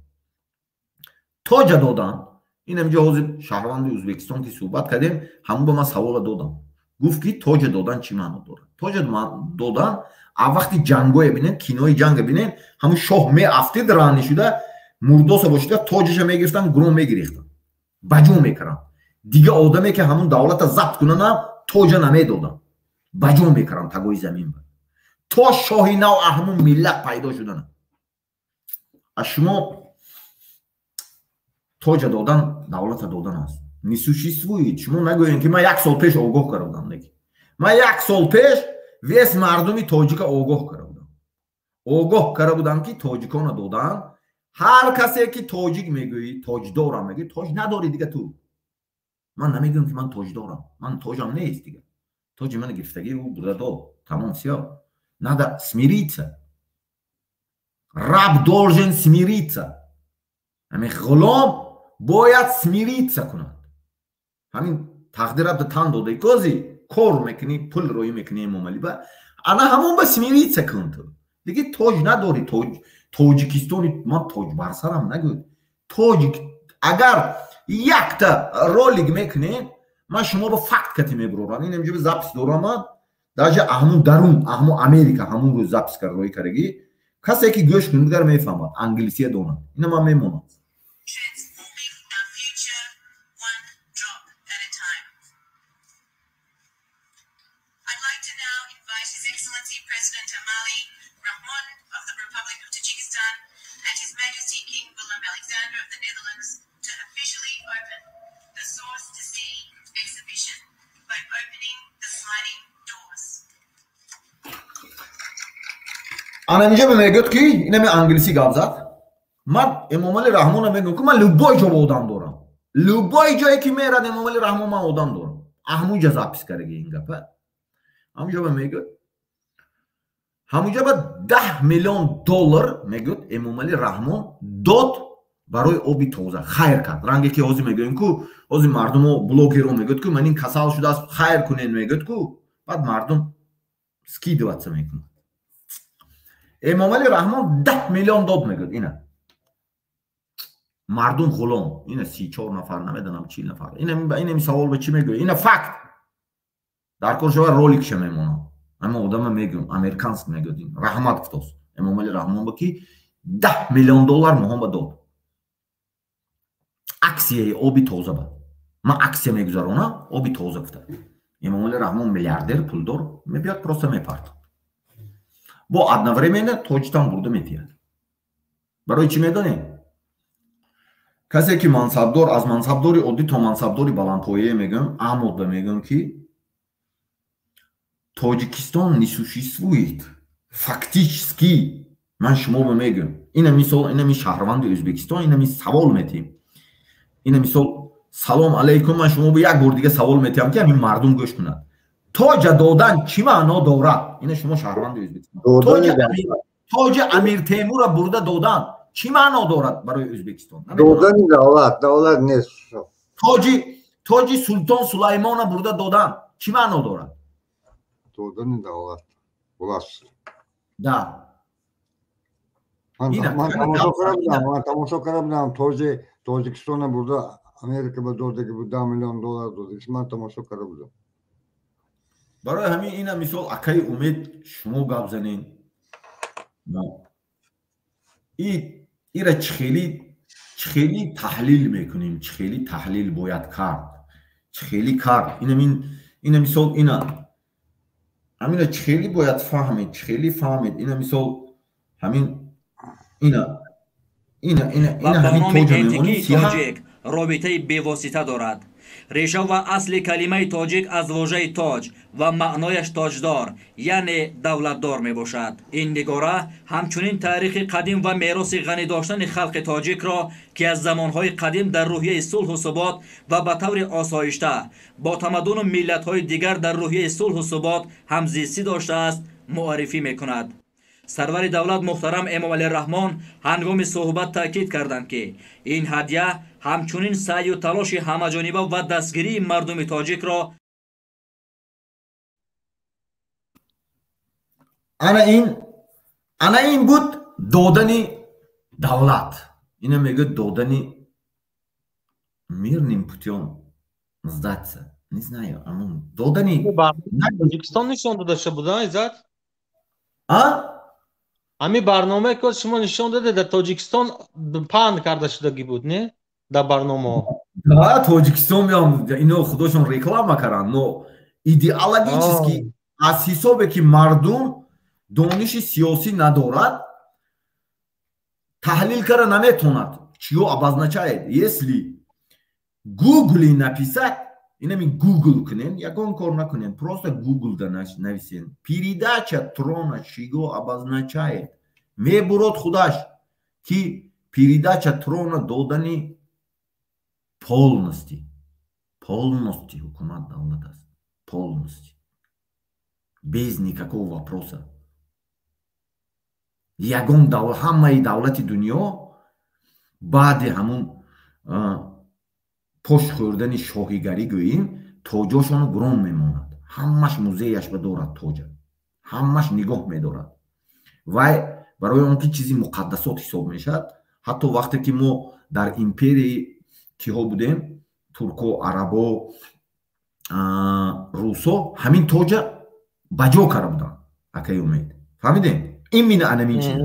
Тоҷа додан. Ин ҳаминҷо ҳозир шаҳрванди Ӯзбекистон ки суҳбат кардем, ҳамон ба ман савола додам. Гуфт ки тоҷа додан чӣ маъно дорад? Тоҷа додан а вақти ҷангое бинен, кинои ҷанга бинен, ҳамун шоҳ меафтид ранни шуда, мурдоса бошида, тоҷаша мегирифтан, гурон мегирифтан. Ба ҷо мекаранд. Дига одаме ки ҳамун давлата забт кунанам, тоҷа намедоданд. Ба ҷо мекаранд тагои замин. То шоҳи нав ҳамун миллат пайдо шудана. А шумо тоҷа додан давлата додан аст. Не существует. Шумо нагӯед ки ман як сол пеш огоҳ карда будам. Ман як сол пеш вес мардуми тоҷика огоҳ карда будам. Огоҳ карда будам ки тоҷикона додан. Ҳар касе ки тоҷик мегӯӣ, тоҷдорам мегӯӣ, тоҷ надорӣ дига ту. Ман намегӯям ки ман тоҷдорам. Ман тоҷам нест дига. Тоҷи мана гирифтагӣ ӯ бурда дод. Тамом, всё. Надо смириться. Раб должен смириться. Ҳамин ғулом бояд смириться кунад. Ҳамин тақдират тан додаи кози кор мекунӣ, пул роӣ мекунӣ Эмомалӣ ба ана ҳамон ба смириться кун ту. Диги тоҷ надорӣ, тоҷ Тоҷикистони ман тоҷ бар сарам нагӯ. Тоҷик агар якта ролик мекунед, ман шумо ба факт кати мебурорам. Ин инҷо запись дорам ман. Даже ҳамун дарун, ҳамун Америка ҳамун рӯз запись кард роӣ кардаги. Касе ки гӯш кунад дигар мефаҳмад, англисия донад. Ина ман мемонам. Ана инҷа мегӯяд ки инами англисӣ гап зад. Ман Эмомалӣ Раҳмонро мегӯям ки ман любой ҷо одам дорам. Любой ҷое ки мерад Эмомалӣ Раҳмон ман одам дорам. Ҳамунҷа запись кардаги ин гапа. Ҳамунҷа мегӯяд. Ҳамунҷа ба 10 миллион доллар мегӯяд Эмомалӣ Раҳмон дод барои оби тоза хайр кард. Ранге ки ҳозир мегӯем ку, ҳозир мардумо блогерро мегӯяд ку ман ин касал шудааст, хайр кунед мегӯяд ку, баъд мардум скидываться мекунад. Эмомалӣ Раҳмон 10 миллион дод мегӯяд ина. Мардум ғулом. Ина 34 нафар, намедонам 40 нафар. Ина ин савол ба чӣ мегӯяд? Ина факт. Дар кор шава роликша мемонам. Ама одама мегӯям, американск мегӯяд, раҳмат гуфтост Эмомали Раҳмон ба ки 10 миллион доллар моҳон ба дод. Аксияи оби тоза ба. Ман аксия мегузаронам, оби тоза гуфта. Эмомали Раҳмон миллиардер, пулдор, мебиёд, просто мепарт. Бо одновременно тоҷитам бурда метиҳад. Барои чӣ медонем? Касе ки мансабдор, аз мансабдори оддӣ то мансабдори баландпояе мегӯям, амода мегӯям ки Тоҷикистон не существует. Фактически ман шумо ба мегӯям. Ина мисол, ина ми шаҳрванди Ӯзбекистон, ина ми савол метиҳем. Ина мисол, салом алейкум, ман шумо ба як бор дига савол метиҳам ки ҳамин мардум гӯш кунад. Тоҷа додан чӣ маъно дорад? Ина шумо шаҳрванди Ӯзбекистон. Тоҷи Амир Темурро бурда додан чӣ маъно дорад барои Ӯзбекистон? Додани давлат, давлат нест. Тоҷи Султон Сулаймонро бурда додан чӣ маъно дорад? Додани давлат. Власть. Да. Ман тамошо карда будам, тоҷи Тоҷикистонро бурда Америка ба додаги буд, 10 миллион доллар додаги. Ман тамошо карда будам. Барои ҳамин ина мисол акаи Умед шумо гап занен. Ира чихели таҳлил мекунем, чихели таҳлил бояд кард, чихели кард. Ина мисол ина ҳамина чихели бояд фаҳмид, чихели фаҳмид. Ина мисол ҳамин ина ина ина ина ҳамин тоҷа мемонем, тоҷик робитаи бевосита дорад. Реша ва асли калимаи тоҷик аз вожаи тоҷ ва маънояш тоҷдор, яъне давлатдор мебошад. Ин нигора ҳамчунин таърихи қадим ва мероси ғанӣ доштани халқи тоҷикро, ки аз замонҳои қадим дар рӯҳияи сулҳу субот ва ба таври осоишта бо тамаддуну миллатҳои дигар дар рӯҳияи сулҳу субот ҳамзистӣ доштааст, муаррифӣ мекунад. Сарвари давлат муҳтарам Эмомалӣ Раҳмон ҳангоми суҳбат таъкид карданд, ки ин ҳадя ҳамчунин саъю талоши ҳамаҷониба ва дастгирии мардуми тоҷикро ана ин буд додани давлат. Ина мегӯяд додани мирным путём сдаться. Не знаю, амон додани Тоҷикистон нишон дода шуда буд, Иззат? А? Ҳамин барномае ки шумо нишон додед дар Тоҷикистон паҳн карда шудагӣ буд, не? Дар барномаҳо. Да, Тоҷикистон меам, ино худошон реклама карданд, но идеологически аз ҳисобе ки мардум дониши сиёсӣ надорад, таҳлил карда наметавонад. Чиё обозначает? Если Гугли написать, инами Гугл кунен, ягон кор накунен, просто Гугл да нависен. Передача трона чиго обозначает? Мебурод худаш ки передача трона додани полностью, полностью ҳукумат давлат аст, полностью, без никакого вопроса. Ягон ҳамаи давлати дунё баъди ҳамун пош хӯрдани шоҳигарӣ гӯем, тоҷошоно гурон мемонад. Ҳамаш музеяш ба дорад тоҷа, ҳамаш нигоҳ медорад. Вай барои он ки чизи муқаддасот ҳисоб мешавад. Ҳатто вақте ки мо дар империяи киҳо будем, турко, арабо, русо, ҳамин тоҷа ба ҷо карда буданд. Акаи Умед, фаҳмидем? Именно анамин чиз,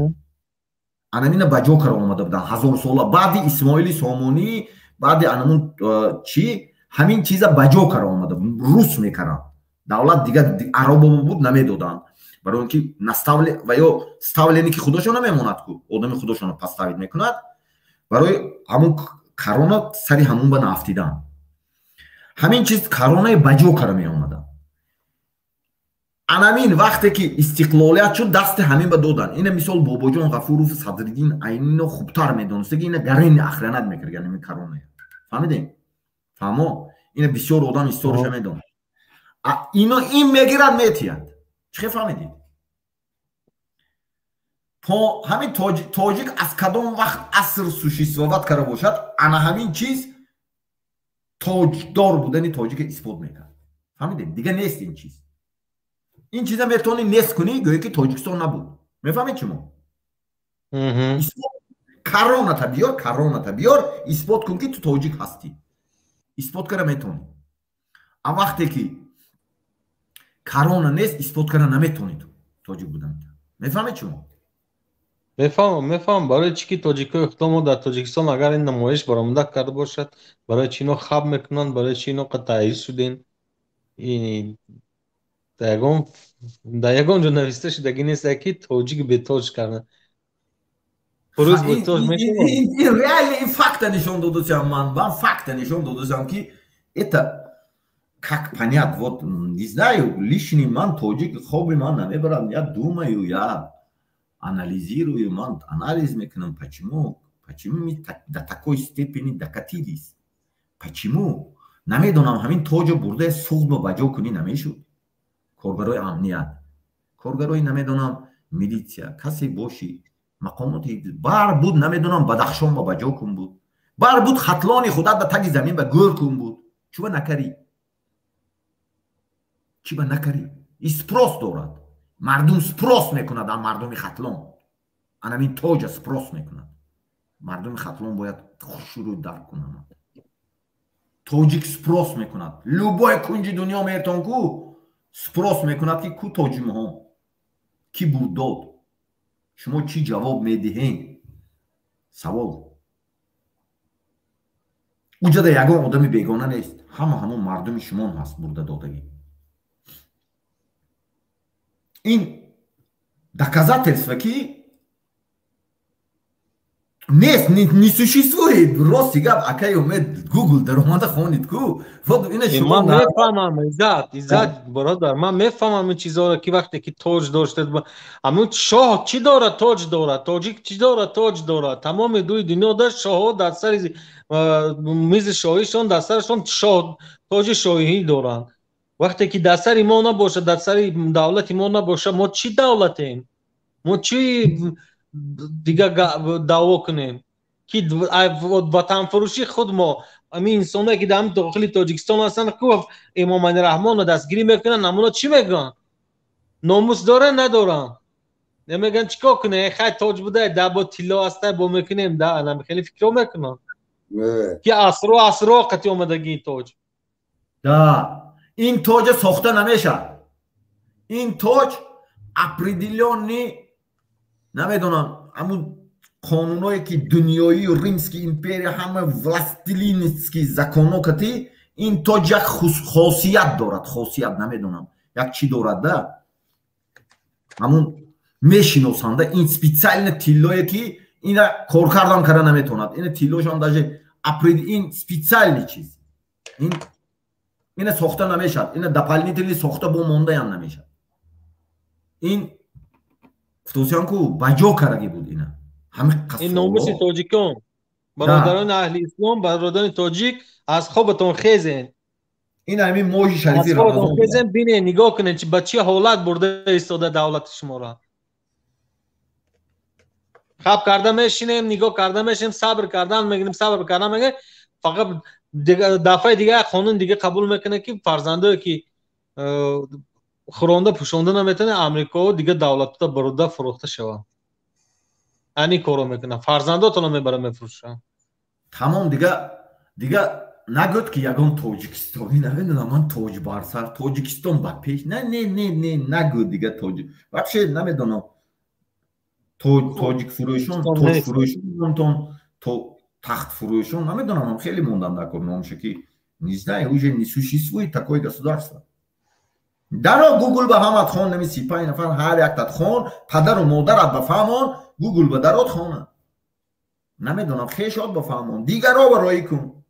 анамина ба ҷо карда омада буданд ҳазорсола баъди Исмоили Сомонӣ, баъди анамун чӣ ҳамин чиза ба ҷо карда омада рус мекарданд. Давлат дигар арабо буд намедоданд, барои он ки наставле ва ё ставленики худошона мемонад ку одами худошона поставид мекунад. Барои ҳамун корона сари ҳамун ба наафтидан ҳамин чиз коронаи ба ҷо карда меомаданд. Анамин вақте ки истиқлолият шуд, дасти ҳамин ба додан. Ина мисол Бобоҷон Ғафуров, Садриддин Айнино хубтар медонист, ки ина гарени охранат мекард ҳамин короная. Фаҳмидем? Фаҳмо? Ина бисёр одам историяша медонад. Ино ин мегирад метиҳад. Чӣ хел фаҳмидед? Ҳамин тоҷик аз кадом вақт аср существовать карда бошад, ана ҳамин чиз тоҷдор будани тоҷика исбот мекард. Фаҳмидем? Дига нест ин чиз. Ин чиза метавонӣ нест кунӣ, гӯё ки Тоҷикистон набуд. Мефаҳмед шумо? Короната биёр, короната биёр, исбот кун ки ту тоҷик ҳастӣ. Исбот карда метавонӣ. А вақте ки Корона нест, исбот карда наметавонӣ ту тоҷик будан. Мефаҳмед шумо? Мефаҳмам, мефаҳмам. Барои чӣ ки тоҷикои худомо дар Тоҷикистон агар ин намоиш баромада карда бошад, барои чӣ ино хаб мекунанд, барои чӣ ино таъйид шуден? Дар ягон ҷо нависта шудагӣ нест, ки тоҷик бетоҷ карда. Хурӯс бетоҷ мешавад? Ин реально ин факта нишон додасам ман. Ман факта нишон додасам, ки это как понять, вот не знаю, лишний ман тоҷик хоби ман намебарам, я думаю, я анализирую, ман анализ мекунам, почему мы до такой степени докатились, почему. Намедонам, ҳамин тоҷо бурда Суғдба ба ҷо кунӣ намешуд? Коргарои амният, коргарои, намедонам, милитсия, касе бошӣ, мақомоти бар буд, намедонам, Бадахшонба ба ҷо кун буд, бар буд, Хатлони худат ба таги замин ба гӯр кун буд. Чуба накарӣ? Чиба накарӣ? И спрос дорад, мардум спрос мекунад. Ам мардуми Хатлон анамин тоҷа спрос мекунад. Мардуми Хатлон бояд хушрӯ дарк кунанд. Тоҷик спрос мекунад. Любой кунҷи дунё мертон ку спрос мекунад, ки ку тоҷимҳо, ки буд дод. Шумо чӣ ҷавоб медиҳем? Савол. Уҷада ягон одами бегона нест, ҳама ҳамон мардуми шумон ҳаст бурда додагӣ. Ин доказательство, ки нест, не существует. Рости гап, акай Умед, Гугл даромада хонид ку. Вот ина шумо. Ман мефаҳмам, Иззат, Иззат бародар, ман мефаҳмам ин чизҳоро, ки вақте ки тоҷ доштед, ҳамун шоҳ чӣ дорад? Тоҷ дорад. Тоҷик чӣ дорад? Тоҷ дорад. Тамоми дуи дунё дошт шоҳҳо дар сари мизи шоҳишон, дар сарашон шоҳ тоҷи шоҳӣ доранд. Вақте ки дар сари мо набошад, дар сари давлати мо набошад, мо чӣ давлатем? Мо чӣ дига даъво кунем? Ки ватанфурӯши худ мо, ҳамин инсоное ки дар дохили Тоҷикистон ҳастанд, ку Эмомалӣ Раҳмонро дастгирӣ мекунанд, ҳамоно чӣ мегӯянд? Номус доранд, надоранд? Мегӯянд, чӣ кор кунем? Хай, тоҷ буда, да бо тилло аста, бо мекунем, да хеле фикрҳо мекунанд, ки асро асро қати омадагии тоҷ. Да, ин тоҷа сохта намешавад. Ин тоҷ определённый, намедонам, ҳамун қонуное ки дунёию Римский империя, ҳама властелинский законо кати ин тоҷ як хосият дорад, хосият, намедонам, як чӣ дорад, да ҳамун мешиносанда. Ин специально тиллое, ки ина коркардам карда наметавонад. Ина тиллошам даже ин специальный чиз. Ин ина сохта намешавад, ина дополнительный сохта бо мондаям намешавад. Ин гуфтосиям ку, ба ҷо кардаги буд ина. Ин номуси тоҷикон, бародарони аҳли ислом, бародарони тоҷик, аз хобатон хезен. Ин ҳамин моҳи шарифи Рамазон хезен, бинен, нигоҳ кунед, ба чӣ ҳолат бурда истода давлати шуморо. Хаб карда мешинем, нигоҳ карда мешинем, сабр кардан мегирем, сабр кардан мегирем. Фақат дафъаи дига қонун дига қабул мекунад, ки фарзандое ки хӯронда пӯшонда наметавонад, Амрико дига давлатҳо бурда фурӯхта шаванд. Ани корро мекунанд, фарзандотонро мебаранд, мефурӯшанд. Тамом, дига нагӯд, ки ягон тоҷикистонӣ, намедонам, ман тоҷ барсар, Тоҷикистон ба пеш, не, не, не, не, нагӯ дига тоҷик вообще, намедонам, тоҷик фурӯшон, тоҷ фурӯшон, тахт фурӯшон, намедонам, хеле мондам дар кор номша, ки не знаю, уже не существует такое государство. Даро Гугл ба ҳамат хон, нами 35 нафар, ҳар яктат хон, падару модарат ба фаҳмон, Гугл ба дарот хона, намедонам, хешот ба фаҳмон, дигаро ба роӣ кун.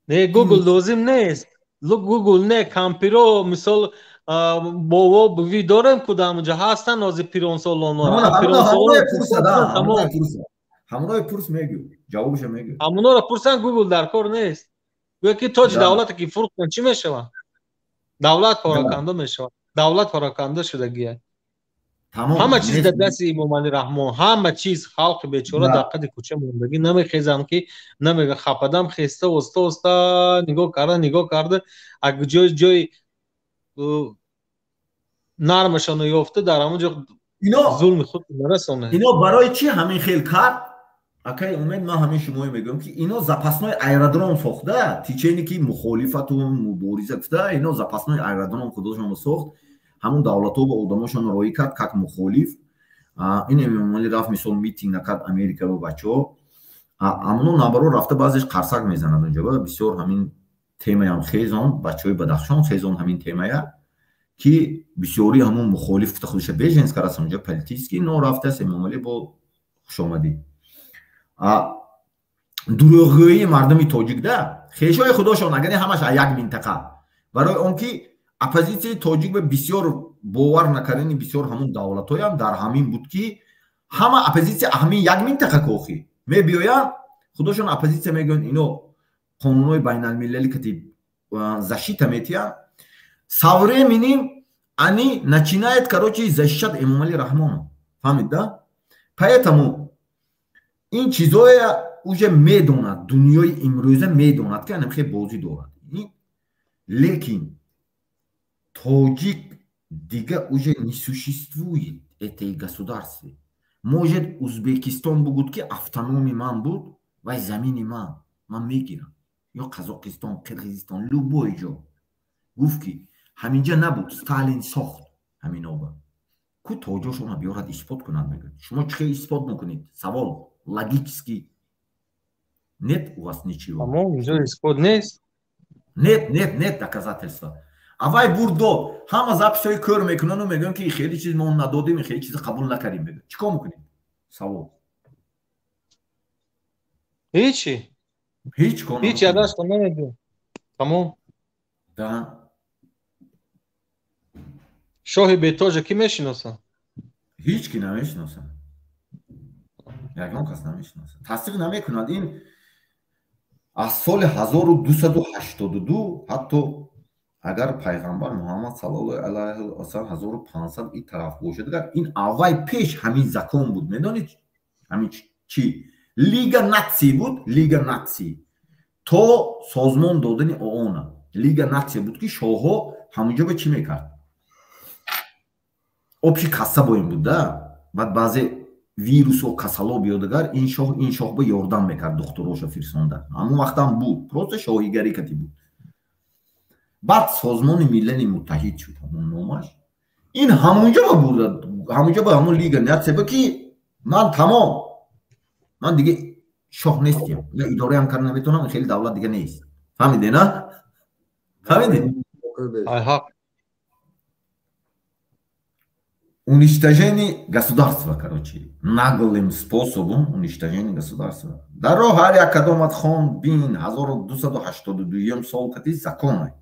Не, Гугл лозим нест, Гугл не, кампиро мисол бово буви дорем, ку дар онҷа ҳастанд ҳозир пиронсолоно. Ҳамонои пурс, мегӯ, ҷавобаша мегӯ. Ҳамоноро пурсан, Гугл дар кор нест. Гӯя ки тоҷи давлате ки фурӯхтан, чӣ мешавад? Давлат пароканда мешавад, давлат пароканда шудагия. Ҳама чиз дар дасти Эмомалӣ Раҳмон, ҳама чиз. Халқи бечора дар қади кӯча мондагӣ, намехезам, ки намега хападам хеста, оста оста нигоҳ карда, нигоҳ карда, аг ҷои ҷои нармашонро ёфта, дар ҳамон ҷо зулми худ нарасонад. Ино барои чӣ ҳамин хел кард? Акай Умед, ман ҳамин шумое мегӯям, ки ино запасной аэродром сохта, течение ки мухолифату мубориза гуфта, ино запасной аэродром худошонро сохт, ҳамун давлатҳо ба одамошон роӣ кард как мухолиф. Ин Эмомалӣ рафт, мисол, митинг накард Америка ба бачаҳо, амно наоборот рафта баъзеш қарсак мезанад унҷо. Бисёр ҳамин темаям хезон, бачаҳои Бадахшон хезон ҳамин темая, ки бисёри ҳамун мухолиф гуфта худша беженец кардаст унҷо политически, но рафтааст Эмомалӣ бо хушомадӣ. Дурӯғгӯии мардуми тоҷик да хешои худошон, агар ҳамаш як минтақа, барои он ки оппозитсияи тоҷик ба бисёр бовар накардани бисёр ҳамун давлатҳоям дар ҳамин буд, ки ҳама оппозитсия ҳамин як минтақа кохӣ мебиёянд, худошон оппозитсия мегӯянд, ино қонунҳои байналмилалӣ кати защита метиҳанд. Со временем они начинают, короче, защищать Эмомали Раҳмонов, фаҳмид да? Поэтому ин чизоя уже медонад дунёи имрӯза, медонад, ки анам хел бозӣ дорад. Лекин тоҷик дига уже не существует этой государстве. Может, Узбекистон бугуд, ки автономи ман буд, вай замини ман, ман мегирам, ё Қазоқистон, Қирғизистон, любой ҷо гуфт, ки ҳаминҷа набуд, Сталин сохт ҳаминоба ку тоҷошона биёрад, исбот кунад. Мегӯяд, шумо чӣ хел исбот мекунед? Савол логический. Нет у вас ничего. Тамом, инҷо исбот нест. Нет, нет, нет доказательства. Авай бурд дод, ҳама записҳои кӯр мекунану мегӯянд, ки хеле чиз мо надодем, хеле чиз қабул накардем. Мегӯяд, чӣ кор мекунед? Савол. Ҳечи. Ҳеҷ кор. Ҳеч ядашто намедиҳем, тамом. Да. Шоҳи бетоҷа кӣ мешиносад? Ҳеҷ ки намешиносад, ягон кас намешиносад, тасдиқ намекунад. Ин аз соли 1282, ҳатто агар пайғамбар Муҳаммад саллаллоҳу алайҳи васаллам 1500 ин тараф бошад, агар ин аввай пеш ҳамин закон буд. Медонед ҳамин чӣ? Лига Наций буд, Лига Наций то созмон додани ООНа Лига Нация буд, ки шоҳҳо ҳамунҷо ба чӣ мекард? Общий касса боем буд да. Баъд баъзе вирусо, касало биёд, агар ин шоҳ ин шоҳ ба ёрдам мекард, духтуроша фирсонда. Ҳамон вақтам буд, просто шоҳигарӣ кати буд. Баъд Созмони Милали Муттаҳид шуд ҳамон номаш. Ин ҳамунҷо ба бурда, ҳамунҷо ба ҳамон Лига Нация ба, ки ман тамом, ман дига шоҳ нестем, идораам карда наметавонам, хеле давлат дига нест. Фаҳмиде на? Фаҳмиде? Ҳақ. Уничтожение государства, короче, наглым способом уничтожение государства. Дар роҳ ҳар як кадомат хон бин, 1282 сол кати законай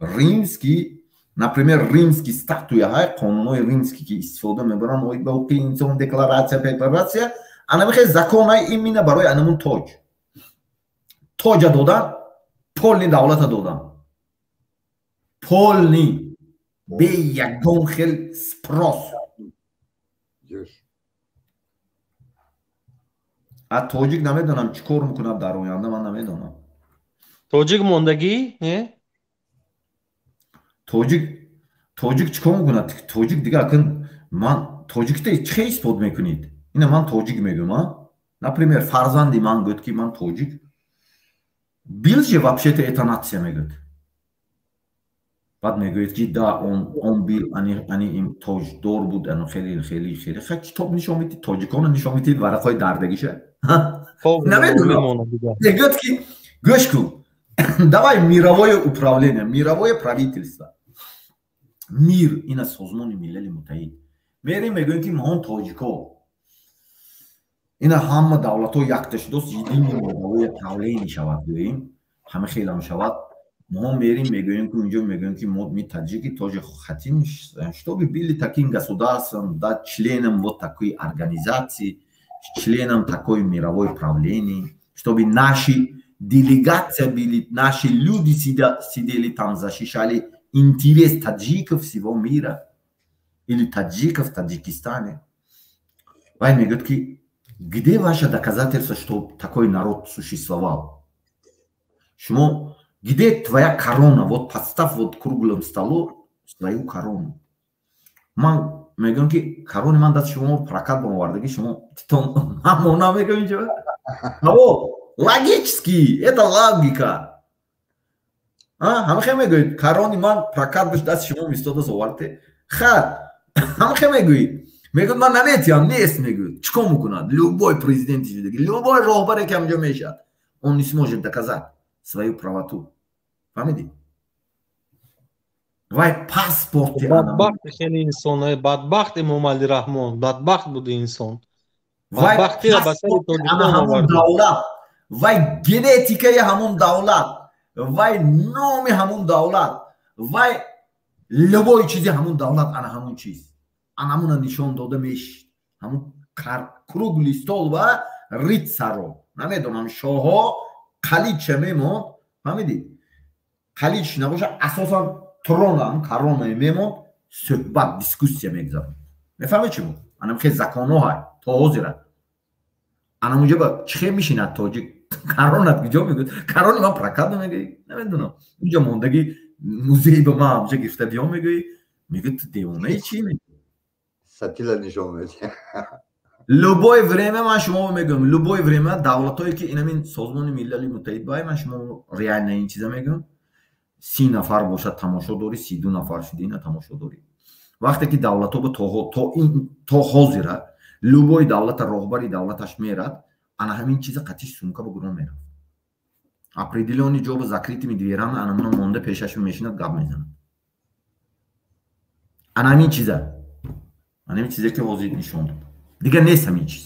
римский, например, римский статуяҳай, қонунҳои римский, ки истифода мебаранд оид ба ҳуқуқи инсон, декларатсия, декларатсия, анамихе законай именно барои анамун тоҷ. Тоҷа додан, полный давлата додан, полный, бе ягон хел спрос. А тоҷик намедонам чӣ кор мекунад дар оянда, ман намедонам. Тоҷик мондагӣ не? Тоҷик, тоҷик чӣ кор мекунад? Тоҷик дига акн ман тоҷикта чӣ хел исбот мекунед? Ина ман тоҷик мегӯям, а например, фарзанди ман гӯяд, ки ман тоҷик был же, вообще-то это нация, мегӯяд. Баъд мегӯяд, ки да, он был, ани им тоҷдор буд, ано хеле хеле хеле. Ха, китоб нишон медиҳед, тоҷикона нишон медиҳед, варақҳои дардагиша намедонам. Мегӯяд, ки гӯш кун, давай мировое управление, мировое правительство, мир, ина Созмони Милали Муттаҳид мерем, мегӯем, ки моҳон тоҷико, ина ҳама давлатҳо якта шудост, единый мировое правление шавад, гӯем, ҳама хелам шавад. Мо мерим, мегӯем, ки унҷо мегӯем, ки мо мы таджики тоже хотим, чтобы были таким государством, да, членом вот такой организации, членом такой мировой правления, чтобы наши делегация были, наши люди сидели там, защищали интерес таджиков всего мира или таджиков в Таджикистане. Вай мегӯяд, ки где ваше доказательство, что такой народ существовал? Шумо где твоя корона? Вот подставь вот круглым столу свою корону. Ман Мегӯям ки карони ман даст шумо прокат ба овардаги шумо титон ҳамона мегӯям инҷо. Ҳаво логически, это логика. Ҳамахе мегӯед карони ман прокат бош даст шумо истодас оварде. Ха, ҳамахе мегӯед. Мегӯяд ман наметиям, нест мегӯяд. Чӣ кор мекунад? Любой президенти шудаги, любой роҳбаре ки ҳамҷо мешавад, он не сможет доказать свою правоту. Фаҳмидӣ? Вай паспорти бадбахт хеле инсон, бадбахт Эмомалӣ Раҳмон, бадбахт буд инсон. Бадбахтиро ба сари Тоҷикистон овард. Давлат, вай генетикаи ҳамон давлат, вай номи ҳамон давлат, вай любой чизи ҳамон давлат, ана ҳамон чиз. Ана ҳамона нишон дода мешид. Ҳамон круглый стол ва ритсаро. Намедонам шоҳо қалича мемонд, фаҳмидӣ? Қалич набошад, асосан трона, корона мемонд, суҳбат, дискуссия мегузаронд. Мефаҳмед чӣ буд? Анам хел законҳо ҳай то ҳозира. Анам унҷа ба чӣ хел мешинад тоҷик? Коронат куҷо мегӯяд? Корони ман прокат мегӯӣ? Намедонам. Унҷа мондаги музей ба ман ҳамҷа гирифта биём мегӯӣ? Мегӯяд ту девонаи чӣ мегӯӣ? Сатила нишон медиҳад. Любое время ман шумо мегӯям, любое время давлатҳое ки инамин Созмони Милали Муттаҳид бай, ман шумо реально ин чиза мегӯям. 30 нафар бошад тамошо дорӣ, 32 нафар шуди ина тамошо дорӣ. Вақте ки давлатҳо ба то ҳозира любой давлата роҳбари давлаташ мерад, ана ҳамин чиза қатиш сумка ба гурон меравад. Определённый ҷо ба закрытыми дверями ана мона монда пешаш мешинад, гап мезанад. Ана ҳамин чиза. Ана ҳамин чизе ки ҳозир нишон дод. Дигар нест ҳамин чиз.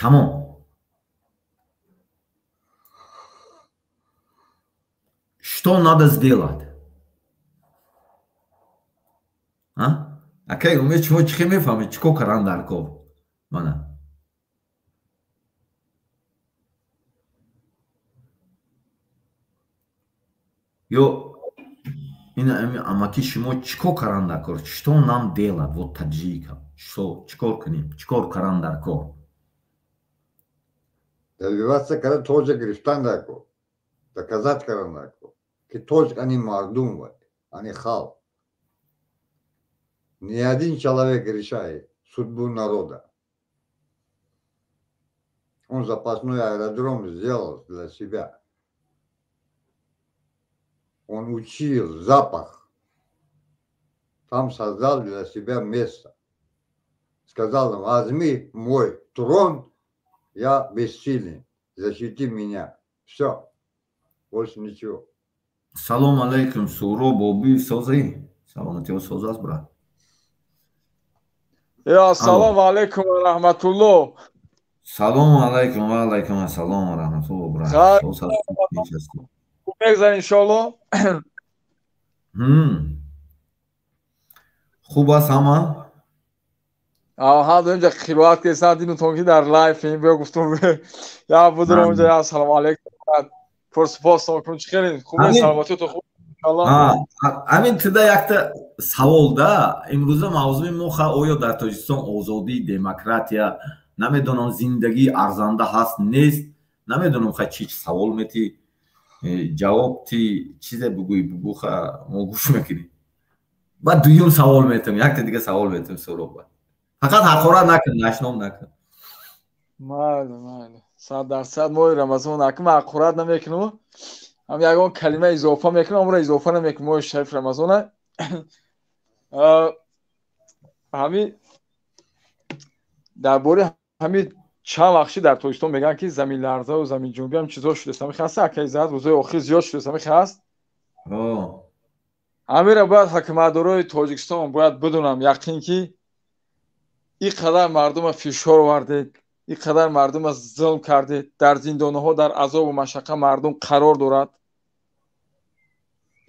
Тамом. Что надо сделать? А? Акай, умед шумо чӣ хел мефаҳмед? Чӣ кор кардан дар кор? Мана. Ё ин амаки шумо чӣ кор кардан дар кор? Что нам делать? Вот таджикам. Что? Чӣ кор кунем? Чӣ кор кардан дар кор? Добиваться кардан тоҷа гирифтан дар кор. Доказать кардан дар кор. Ки тоҷик они мардум, они халқ. Ни один человек решает судьбу народа. Он запасной аэродром сделал для себя. Он учил запах. Там создал для себя место. Сказал им: возьми мой трон, я бессилен, защити меня. Все, больше ничего. Салом алейкум, Суро, Боби, Созы. Саломатиё, Созас, брат. Я салом алейкум ва раҳматуллоҳ. Салом алейкум ва алейкум ассалом ва раҳматуллоҳ, брат. Хуб мегзаред иншоаллоҳ. Хуб аст ҳама? Ҳам инҷа қироат кардам, дидам ки дар лайф ин биё гуфтум я будам инҷа, я салом алейкум. Пурсупос кун, чӣ хеле хуб, саломатиётон хуб иншоаллоҳ. Ҳамин туда якта савол да. Имрӯза мавзӯи мо оё дар Тоҷикистон озодӣ, демократия, намедонам зиндагии арзанда ҳаст нест, намедонам ха чӣ савол метӣ, ҷавоб ти чизе бугӯй, бугӯ ха мо гӯш мекунем. Баъд дуюм савол метам, якта дига савол метам Суҳроб. Фақат ҳақорат накун, нашном накун. Майли, майли. 100% моҳи Рамазон накун, ман ҳақорат намекунам. Ҳам ягон калима изофа мекунам, амро изофа намекунам моҳи шариф Рамазона. Ҳами дар бораи ҳами чанд вақт дар Тоҷикистон мегӯянд ки заминларза ва заминҷунбӣ ҳам чизҳо шудааст. Ҳами хаст акаи зад рӯзҳои охир зиёд шудааст. Ҳами хаст? Ҳамира бояд ҳукуматдорои Тоҷикистон бояд бидонам яқин ки ин қадар мардума фишор овардед, ин қадар мардума зулм кардед, дар зиндонҳо дар азобу машаққа мардум қарор дорад,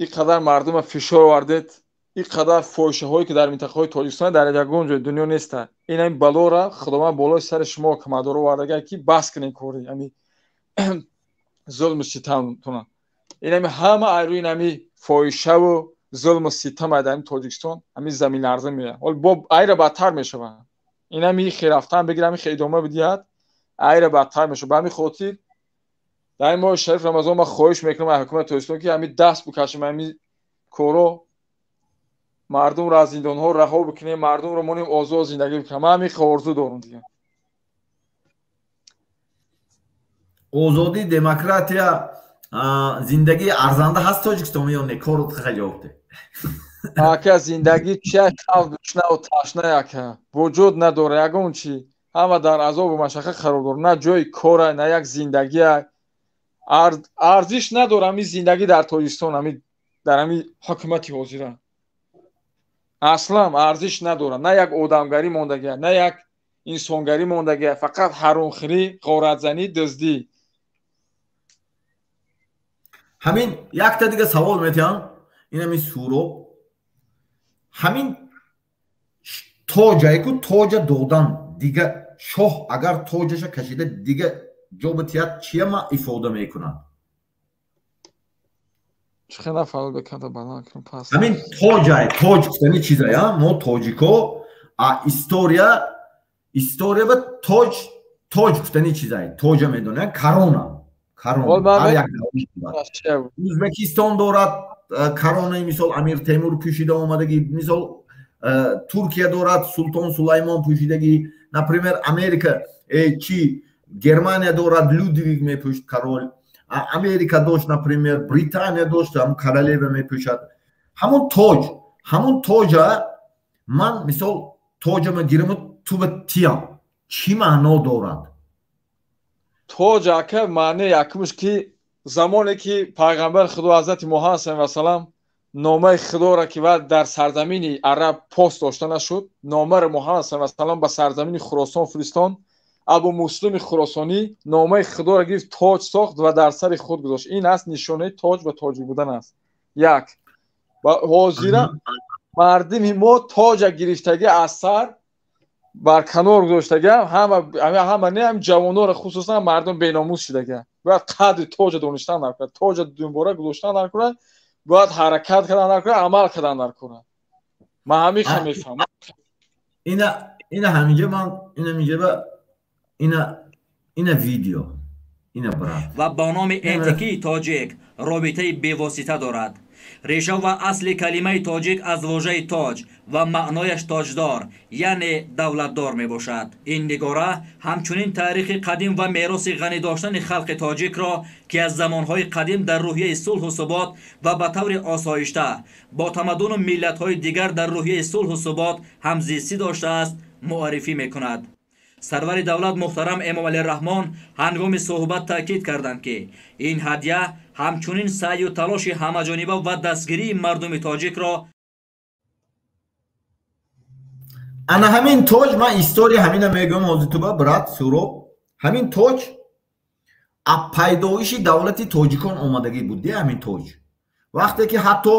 ин қадар мардума фишор овардед, ин қадар фоҳишаҳое ки дар минтақаҳои Тоҷикистон дар ягон ҷои дунё нестанд. Ин ҳамин балора Худованд болои сари шумо ҳукуматдоро овардага ки бас кунед кори ҳамин зулму ситамтона. Ин ҳами ҳама айрӯи ин ҳами фоҳишаву зулму ситам дар ҳамин Тоҷикистон ҳамин заминларза меояд. Ҳол бо айра бадтар мешавад. Ин ҳами хел рафтан бигирад, ҳамин хел идома бидиҳад, айра бадтар мешавад. Ба ҳамин хотир дар ин моҳи шариф Рамазон ман хоҳиш мекунам аз ҳукумати Тоҷикистон ки ҳамин даст бикашем ҳамин коро. Мардумро аз зиндонҳо раҳо бикунем, мардумро монем озод зиндагӣ бикунем. Ман ҳамин орзу дорам дига. Озодӣ, демократия, зиндагии арзанда ҳаст Тоҷикистон ё не? Корот хаха ҷавоб де. Ака, зиндагӣ чия, халқ гушнаву ташна, ака, вуҷуд надора ягон чи, ҳама дар азобу машаққат қарор дорад. На ҷои кора, на як зиндагия, арзиш надора ҳамин зиндагӣ дар Тоҷикистон, ҳамин дар ҳамин ҳукумати ҳозира аслан арзиш надорад. На як одамгарӣ мондагия, на як инсонгарӣ мондагия, фақат ҳаромхӯрӣ, ғоратзанӣ, дуздӣ. Ҳамин якта дига савол метиҳам, ин ҳамин Суроб, ҳамин тоҷае ку тоҷа додан, дига шоҳ агар тоҷаша кашида дига ҷо битиҳад, чия ма ифода мекунад? Ҳамин тоҷае, тоҷ гуфтани чизая, мо тоҷико, а история ба тоҷ, тоҷ гуфтани чизае, тоҷа медонем, корона. Ӯзбекистон дорад коронаи, мисол, Амир Темур пӯшида омадагӣ, мисол, Туркия дорад Султон Сулаймон пӯшидагӣ, например, Америка, чи Германия дорад Людвиг мепӯшд король, Америка дошт, например, Британия дошт, ҳам королева мепӯшад. Ҳамон тоҷ, ҳамон тоҷа ман, мисол, тоҷама гираму ту ба тиям, чӣ маъно дорад? Тоҷ, ака, маъне якумш ки замоне ки пайғамбари Худо ҳазрати Муҳаммад саллаллоҳу алайҳи васаллам номаи Худоро ки вай дар сарзамини араб пос дошта нашуд, номаро Муҳаммад саллаллоҳу алайҳи васаллам ба сарзамини Хуросон фиристон. Абу Муслими Хуросонӣ номаи Худоро гирифт, тоҷ сохт ва дар сари худ гузошт. Ин аст нишонаи тоҷ ва тоҷик будан аст. Як ва ҳозира мардими мо тоҷа гирифтагӣ аз сар бар канор гузоштага, ҳама не, ҳам ҷавонора, хусусан мардум беномус шудага. Бояд қадри тоҷа донистан даркунад, тоҷа дунбора гузоштан даркунад, бояд ҳаракат кардан даркунад, амал кардан даркунад. Ман ҳамин ха мефаҳмам. Ина ҳаминҷа ман ина ҳаминҷа ба ина видео, ина брат ва бо номи этникии тоҷик робитаи бевосита дорад. Реша ва асли калимаи тоҷик аз вожаи тоҷ ва маънояш тоҷдор, яъне давлатдор мебошад. Ин нигора ҳамчунин таърихи қадим ва мероси ғанӣ доштани халқи тоҷикро, ки аз замонҳои қадим дар рӯҳияи сулҳу субот ва ба таври осоишта бо тамаддуну миллатҳои дигар дар рӯҳияи сулҳу субот ҳамзистӣ доштааст, муаррифӣ мекунад. Сарвари давлат муҳтарам Эмомалӣ Раҳмон ҳангоми суҳбат таъкид карданд, ки ин ҳадя ҳамчунин саъю талоши ҳамаҷониба ва дастгирии мардуми тоҷикро. Ана ҳамин тоҷ, ман история ҳамина мегӯям ҳозир туба, брат Суроб, ҳамин тоҷ аз пайдоиши давлати тоҷикон омадагӣ буд. Ҳамин тоҷ вақте ки ҳатто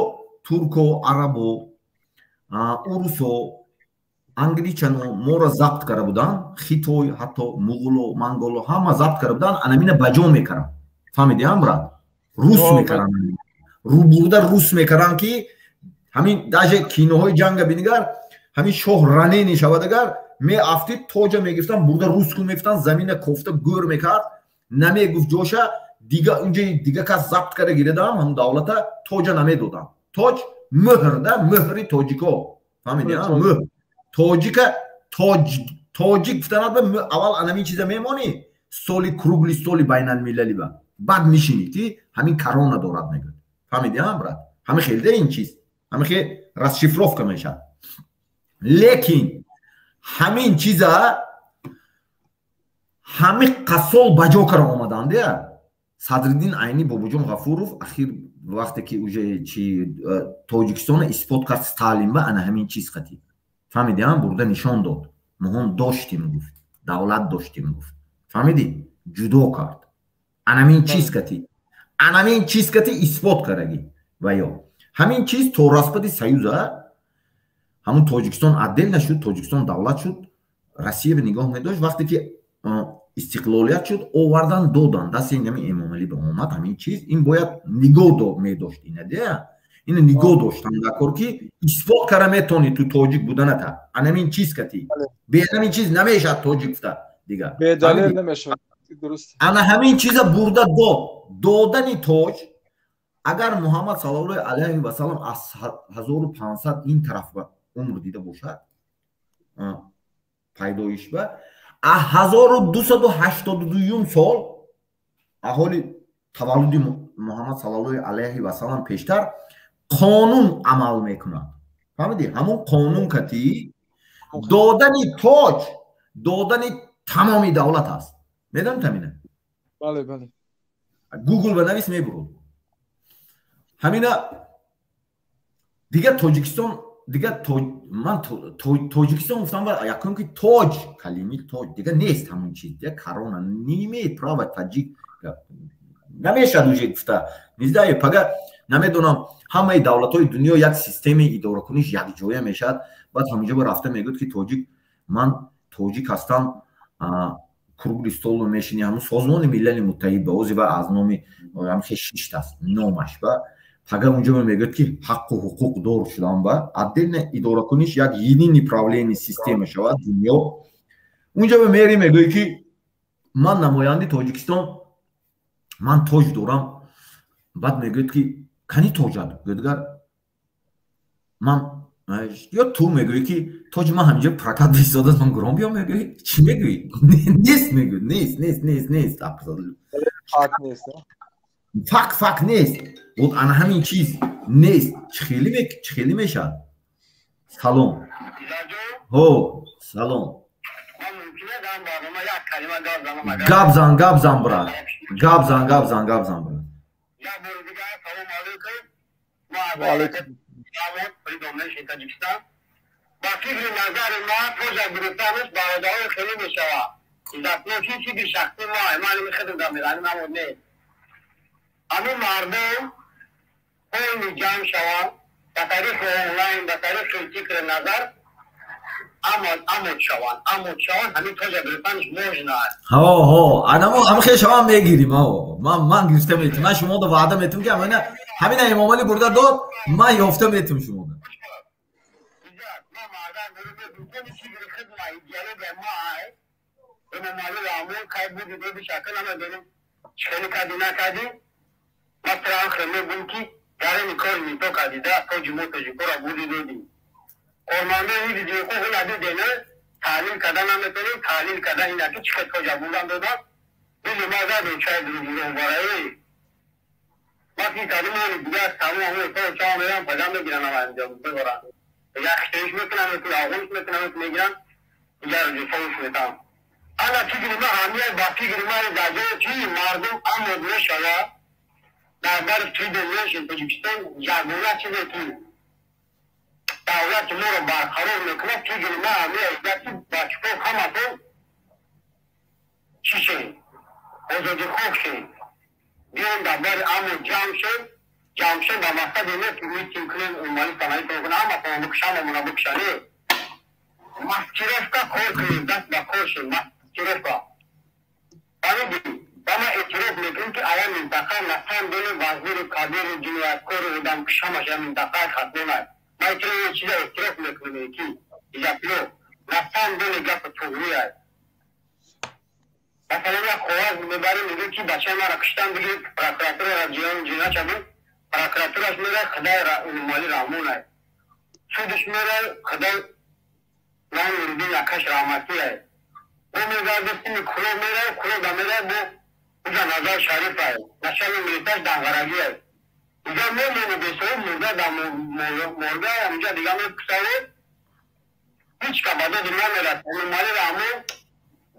турко, арабо, урусо, англичано моро забт карда буданд, хитой, ҳатто муғуло, монголо ҳама забт карда буданд, анамина ба ҷо мекаранд. Фаҳмидӣ, ҳам брат? Рус мекаранд, рубурда рус мекаранд, ки ҳамин даже киноҳои ҷанга бинигар, ҳамин шоҳ ранени шавад, агар меафтид, тоҷа мегирифтанд, бурда рус кун мегуфтанд, замина кофта гӯр мекард, намегуфт ҷоша, дига унҷа дига кас забт карда гиредам, ҳамун давлата тоҷа намедоданд. Тоҷ мӯҳр да, мӯҳри тоҷико. Фаҳмидӣ, мӯҳр тоҷика, тоҷ, тоҷик гуфтанад ба аввал анамин чиза мемонӣ, столи круглый столи байналмилалӣ ба баъд мишинӣ, ки ҳамин корона дорад мегӯяд. Фаҳмидӣ, ҳам брат? Ҳамин хелде ин чиз, ҳамин хел расшифровка мешавад. Лекин ҳамин чиза ҳамин қассол ба ҷо кара омаданд. Садриддин Айнӣ, Бобоҷон Ғафуров ахир вақте ки уже чи Тоҷикистона исбот кард Сталин ба ана ҳамин чиз қатӣ. Фаҳмидӣ, ҳам бурда нишон дод. Моҳон доштим, гуфт, давлат доштим, гуфт. Фаҳмидӣ? Ҷудо кард. Анамин чиз кати, анамин чиз кати исбот кардаги. Ва ё ҳамин чиз то распади союза ҳамун Тоҷикистон отдел нашуд, Тоҷикистон давлат шуд, Россия ба нигоҳ медошт. Вақте ки истиқлолият шуд, овардан додан дасти ин ҳамин Эмомалӣ ба омад ҳамин чиз. Ин бояд нигоҳ медошт, ина дея, ина нигоҳ доштан даркор, ки исбот кара метавонӣ ту тоҷик буданата анамин чиз кати. Бе ҳамин чиз намешавад тоҷик гуфта дига. Бедалел намешавад. Ана ҳамин чиза бурда дод. Додани тоҷ Агар Муҳаммад саллаллоҳу алайҳи васаллам аз 1500 ин тараф ба умр дида бошад, пайдоиш ба аз 1282 сол аҳоли таваллуди Муҳаммад саллаллоҳу алайҳи васаллам пештар қонун амал мекунад. Фаҳмидӣ? Ҳамон қонун кати додани тоҷ, додани тамоми давлат аст. Медонӣ тамина? Бале, бале. Гугл ба навис мебурад. Ҳамина дигар Тоҷикистон, дигар ман Тоҷикистон гуфтам, якум ки тоҷ, калими тоҷ дигар нест, ҳамон чиз, дигар корона не имеет права таҷик намешад уже гуфта. Не знаю, пага намедонам, ҳамаи давлатҳои дунё як системаи идоракуниш якҷоя мешавад, баъд ҳамонҷо рафта мегӯяд ки тоҷик, ман тоҷик ҳастам, круглый стол мешини, ҳамун Созмони Милали Муттаҳид ба ози ва аз номи ҳамхе шишт аст номаш, ба пага унҷо мегӯяд ки ҳаққу ҳуқуқ дор шудан, ба отдельно идоракуниш як единый правление система шавад дунё. Унҷо мери мегӯяд ки ман намояндаи Тоҷикистон, ман тоҷ дорам. Баъд мегӯяд ки кани тоҷат? Гӯдгар ман ё ту мегӯӣ ки тоҷ ман ҳаминҷо прокат бисодад, ман гуром биём, мегӯӣ чӣ мегӯӣ? Нест, мегӯ, нест, нест, нест, нест, факт, факт нест. Вот ана ҳамин чиз нест, чӣ хеле мешавад? Салом, ҳо, салом. Гап зан, гап зан, брат, гап зан, гап зан, гап зан, брат. Ва алайкум. Ба фикри назари ма, тоҷа гирифтанаш бародарон хеле мешавад. Иззатнокӣ фикри шахсии ма, ман худам гап мезанам, намод нест. Ҳамин мардум полный ҷамъ шаванд ба тариқи онлайн, ба тариқи фикри назар амод шаванд, амод шаванд, ҳамин тоҷа гирифтанаш можно аст. Ҳо, ҳо, анамо ҳам хел шавам, мегирим. Ҳо, ман гирифта метум, ман шумода ваъда метум ки ҳамина, ҳамина Эмомалӣ бурда дод, ман ёфта метум шумода. Эмомалӣ Раҳмон кай буди доди шакл намедонем, хеле кади накади, масалан хел мегӯм ки гарени кори нито кади да тоҷи мо тоҷикора буди доди. Кормандои ҳифзи ҳуқуқ ина дидена таҳлил карда наметонем, таҳлил карда ина ки чӣ хел тоҷа бурдан додан. Дили ма зад чай дуругиронбараи ма фикр кардем, ани дигар тамом ҳамон то чао мерам, пага мегиран, ама инҷо бибаранд, дигар хиштоиш мекунам, афғониш мекунам, мегиран, дигар ҷуфош метам. Ана фикри ма ҳамия, ба фикри ма дар ҷое ки мардум амод мешавад дар бари Freedom Nation Тоҷикистон, ягона чизе ки давлати моро барқарор мекунад, фикри ма ҳамия ки бачаҳо ҳаматон чӣ шем, озодихоҳ шем, биён дар бари амод ҷамъ шем, ҷамъ шем ба мақсади не ки митинг кунем, умалӣ санаитон кунем, ҳаматон бикушам, омона бикушане, маскировка кор кунем, даст ба кор шем, маскировка. Фаҳмидӣ? Ва ман эътироф мекунем ки ая минтақа на самом деле вазири кабири ҷинояткори одамкуш ҳамаш я минтақаи Хатлон аст. Ман эътироф чиза эътироф мекунем ки изапло на самом деле гапи туғрӣ аст. Масалан, як коғаз мебарем, мегӯем ки бачаи маро куштан, бигиред прокуратураро, ҷиноят шавем, прокуратураш меравад, Худои Эмомалӣ Раҳмон аст, судш меравад, Худои ман Нуриддин акаш раҳматӣ аст, ӯ мегарда сими куло меравад, куло да меравад, бо уҷа Назар Шариф аст, начальник милисияш Данғарагӣ аст, уҷа мемонӣ бесоҳиб мурда дар морга, унҷа дига мепурсавед, ҳеҷ ка ба доди намерасад. Эмомалӣ Раҳмон,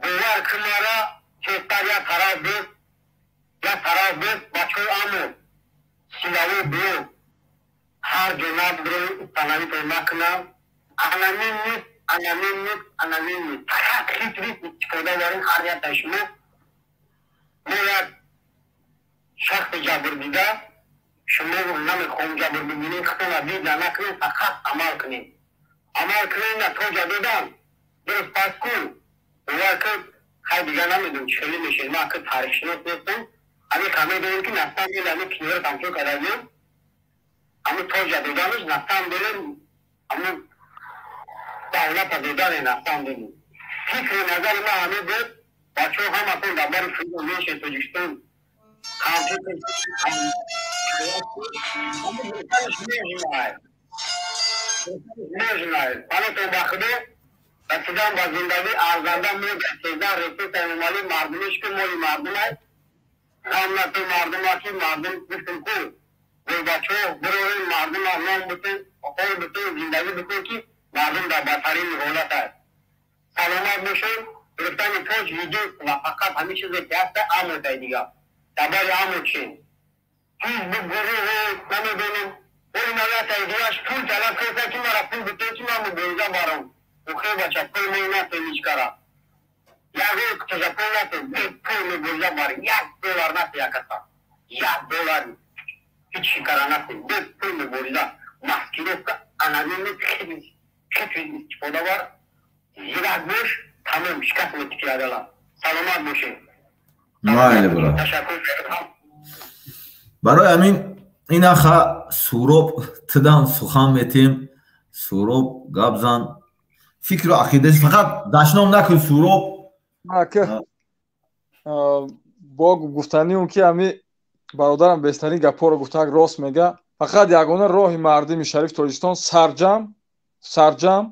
бовар кун, мара тезтар як тараф бес, як тараф бес, бачаҳои амод силаво биё, ҳар ҷо набиро установитон накунам, анамин нест, анамин нест, анамин нест, фақат хитрит истифода барем ҳар яктаи шумо. Мо як шахси ҷабрдида, шумо намехоҳем ҷабр бибинем, худтона дида накунем, фақат амал кунем, амал кунем, на тоҷа додан дуруст пас кун, бовар кун, хай дигар намедонам чӣ хеле мешавед, ман ки таърихшинос нестам, ҳамин ха медонем ки на самом деле ҳамин киноро тамошо кардагием, ҳамин тоҷа доданаш на самом деле ҳамин давлата додане на самом деле. Фикри назари ман ҳамин буд. Бачаҳо, ҳаматон дар бари Freedom Nation Тоҷикистон ҳамфикр. Расидан ба зиндагӣ арзанда мегардида ресурси эмомалӣ мардумиш ки моли мардумай ғам нату мардума ки мардум гуфтем ку гӯйбачо бироем мардума нон бутен ор бутен зиндагӣ бикун ки мардум дар бадтарин ҳолат аст. Саломат бошед. Гирифтани тоҷ вуҷуд ва фақат ҳамин чизе ки ҳаста амотай дига дар бари амо чин ҳизбу гурӯҳу намедонам оли навятай дигаш пул талаб кардта ки мара пул бутен ки ман мубориза барам. Ухе бача пул мо натем ҳеҷ кара ягон тожа пул натем пул мубориза барем як доллар натем якаса як доллар ҳеҷ кара натем бе пул мубориза маскировка анонимный хеле истифода бар зирак бош тамом шикаст метики адала. Саломат бошед. Майли брат. Ташаккур. Барои ҳамин инаха Суроб тидан сухан метем. Суроб гап зан, фикру ақидааш фақат дашном накун Суроб. Бо гуфтаниум ки ҳами бародарам беҳтарин гапҳоро гуфтак рост мега. Фақат ягона роҳи мардуми шариф Тоҷикистон сарҷам сарҷам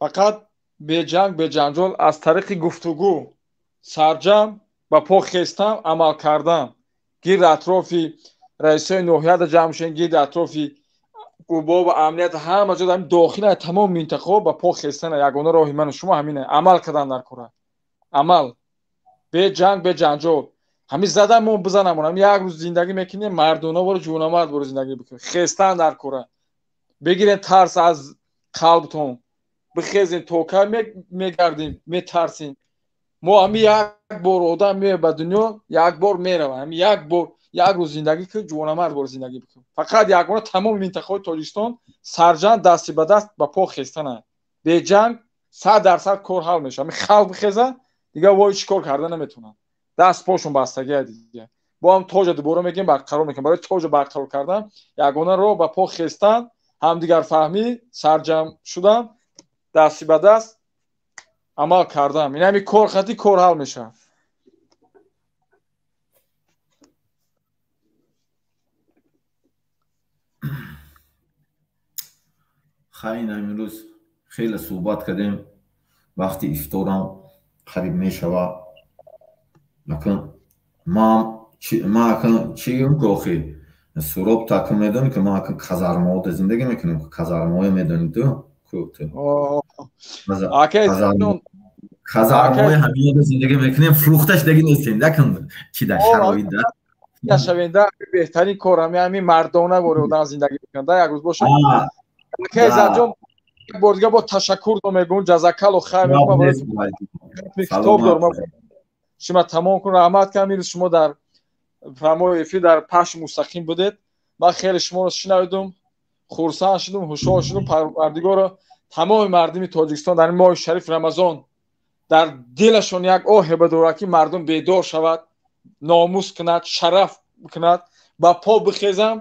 фақат беҷанг беҷанҷол аз тариқи гуфтугӯ сарҷам ба по хестан амал кардан гирди атрофи раисои ноҳияда ҷамъ шудем гирди атрофи губо ва амният ҳама ҷо дар дохили тамоми минтақаҳо ба по хестан ягона роҳи ману шумо ҳамина амал кардан дар кора амал беҷанг беҷанҷол ҳамин задан мо бизанамон ҳамин як рӯз зиндагӣ мекунем мардона боро ҷунамард боро зиндагӣ бикунем хестан дар кора бигирен тарс аз қалбтон бихезем то кай мегардем метарсем мо ҳамин як бор одам меояд ба дунё як бор меравад ҳамин як бор як рӯз зиндагӣ кун ҷавонамард бор зиндагӣ бикун фақат ягона тамоми минтақаҳои Тоҷикистон сарҷам дасти ба даст ба по хестананд беҷанг 100% кор ҳал мешавад. Ҳамин халқ бихеза дигар вой чӣ кор карда наметавонанд даст пошон бастагия дигар бо ҳам тоҷа дубора мегӯем барқарор мекунем. Барои тоҷа барқарор кардан ягона роҳ ба по хестан ҳамдигарфаҳмӣ сарҷам шудан дасти ба даст амал кардан ин ҳамин кор хати кор ҳал мешавад. Хайн имрӯз хеле суҳбат кардем. Вақти ифторам қариб мешавад. Акн ман акн чӣ гӯям ки охи Суроб ту акн медонӣ ки ман акн казармаода зиндагӣ мекунем ки казармаоя медонӣ ту казармаои ҳамиёда зиндагӣ мекунем фурӯхташ дагӣ нестем дакн чӣ дар шароит да нашавенда беҳтарин кор ҳамин мардона бори одам зиндагӣ мекунад да як рӯз бошад. Акай Зарҷон бор дига бо ташаккур мегӯм ҷазакалло хайр китоб дорам шумо тамом кун раҳмат кам имрӯз шумо дар прямой эфир дар пахши мустақим будед. Ман хеле шуморо шинавидум хурсанд шудум ҳушёр шудум. Парвардигоро тамоми мардуми Тоҷикистон дар ин моҳи шариф Рамазон дар дилашон як оҳе бадорад ки мардум бедор шавад номус кунад шараф кунад ба по бихезам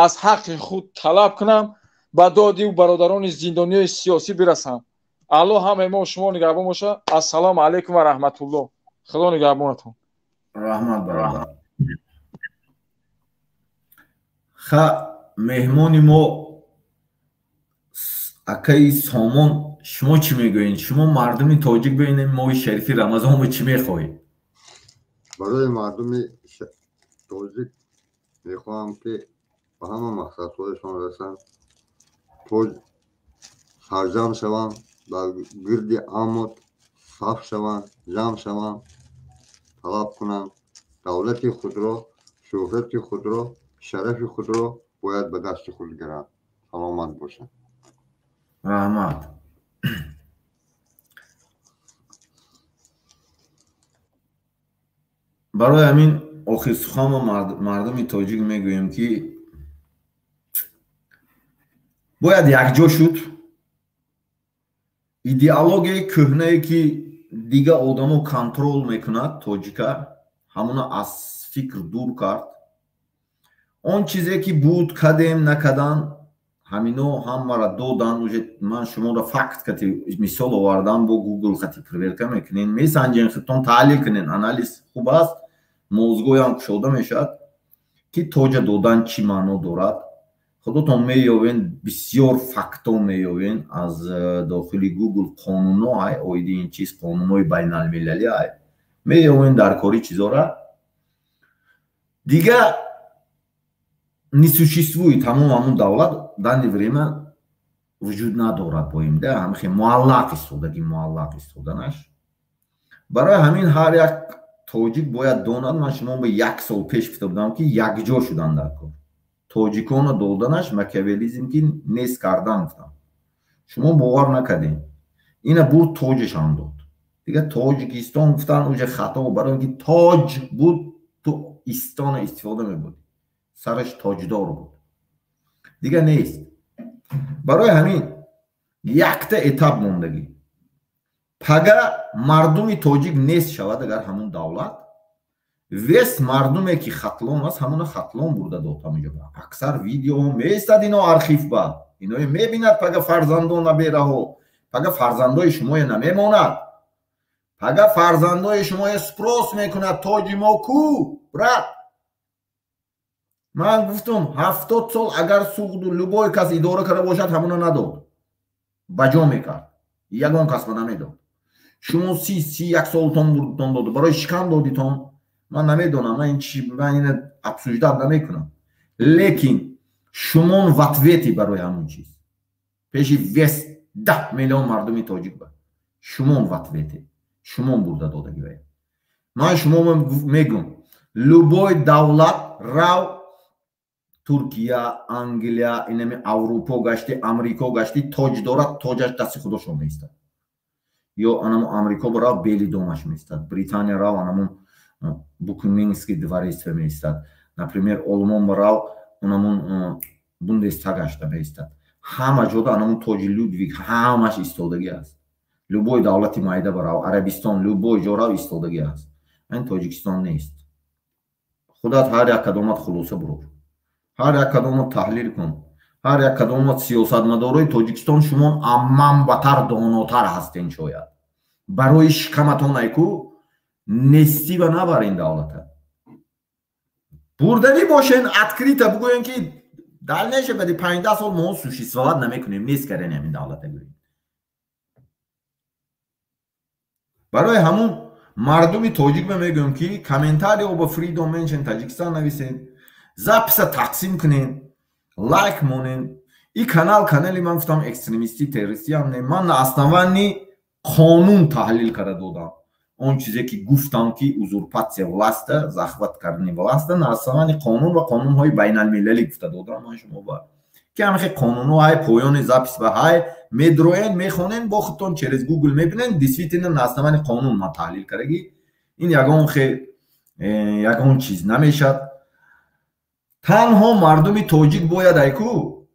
аз ҳаққи худ талаб кунам ба доди бародарони зиндониёи сиёсӣ бирасам. Аллоҳ ҳамаи мо шумо нигаҳбон бошад. Ассалому алайкум ва раҳматуллоҳ. Худо нигаҳбонатон. Раҳмат бародар. Ха меҳмони мо акаи Сомон шумо чӣ мегӯед? Шумо мардуми тоҷик бинем моҳи шарифи Рамазонро чӣ мехоҳед? Барои мардуми тоҷик мехоҳам ки ба ҳама мақсадҳояшон расанд, тоҷ сарҷам шаванд, дар гирди амот саф шаванд, ҷамъ шаванд, талаб кунанд давлати худро, шӯҳрати худро, шарафи худро бояд ба дасти худ гиранд. Саломат бошанд. Раҳмат. Барои ҳамин охир сухан мо мардуми тоҷик мегӯем ки бояд якҷо шуд. Идеологияи кӯҳнае ки дига одамо контрол мекунад тоҷика, ҳамона аз фикр дур кард. Он чизе ки буд кадем накадан, ҳамино ҳамаро додан. Уже ман шуморо факт кати мисол овардам, бо Google хати проверка мекунен, месанҷен, худтон таҳлил кунен, анализ хуб аст, мозгоям кушода мешавад. Ки тоҷа додан чӣ маъно дорад, худотон меёвен, бисёр фактҳо меёвен аз дохили Гугл, қонунҳо ай оиди ин чиз, қонунҳои байналмилалӣ ай меёвен дар кори чизора. Дига не существует, тамом ҳамун давлат данный время вуҷуд надорад, боимда ҳамихе муаллақ истодаги, муаллақ истоданаш. Барои ҳамин ҳар як тоҷик бояд донад. Ман шумо ба як сол пеш гуфта будам, ки якҷо шудан дар кор, тоҷиконро доданаш макиавелизм ки нест кардан гуфтам, шумо бовар накардем. Ина бурд, тоҷашам дод. Дига Тоҷикистон гуфтан уже хато, барои ин ки тоҷ буд, ту истона истифода мебурдӣ, сараш тоҷдор буд, дига нест. Барои ҳамин якта этап мондагӣ: пага мардуми тоҷик нест шавад, агар ҳамун давлат вес мардуме ки Хатлон аст, ҳамуна Хатлон бурда дод. Ҳамуҷо аксар видеоҳо меистад, ино архив ба иное мебинад. Пага фарзандон, набераҳо, пага фарзандои шумоя намемонад, пага фарзандои шумоя спрос мекунад: тоҷи мо ку, брат? Ман гуфтам, 70 сол агар Суғду любой кас идора карда бошад, ҳамуна надод, ба ҷо мекард, ягон касба намедод. Шумо 30, 31 солтон бурдтон дод, барои шикам додитон. Ман намедонам, ман ман ина обсуждать намекунам, лекин шумон в ответе барои ҳамун чиз пеши весь 10 миллион мардуми тоҷик ба шумон в ответе, шумон бурда додагӣ. Ман шумо мегӯм, любой давлат рав, Туркия, Англия, инами Аврупо гашти, Амрико гашти, тоҷ дорад, тоҷаш дасти худошон меистад. Ё анамо Амрико барав, Белый дом аш меистад, Британия рав, анамон Букингемский дворец меистад, например, Олмон барав, онамон Бундестаг ашта меистад. Ҳама ҷода анамон тоҷи Людвиг ҳамаш истодагӣ аст. Любой давлати майда барав, Арабистон, любой ҷо рав, истодагӣ аст. Ин Тоҷикистон нест. Худат ҳар як кадомат хулоса бурор, ҳар як кадомат таҳлил кун, ҳар як кадомат сиёсатмадорои Тоҷикистон, шумо амман батар донотар ҳастен. Шояд барои шикаматон айку нестӣ ва набар ин давлата бурданӣ бошен, открыто бугӯен, ки дальнейшем баъди 15 сол мо существовать намекунем, нест кардани ҳамин давлата гӯем. Барои ҳамун мардуми тоҷик ма мегӯям, ки комментарий ба Freedom Mention Таҷикистон нависед, запись а тақсим кунед, лайк монед. И канал канали ман гуфтам, экстремистӣ, террористиам не. Ман на основании қонун таҳлил карда додам он чизе ки гуфтам, ки узурпация власть а, захват кардани власть а на основании қонун ва қонунҳои байналмилалӣ гуфта додам ман шумо ба ки ҳамахе қонунҳо ҳай поёни запись ба ҳай медроен, мехонен, бо худтон через Гугл мебинен. Действительно, на основании қонун ман таҳлил кардагӣ. Ин ягон хе ягон чиз намешад. Танҳо мардуми тоҷик бояд айку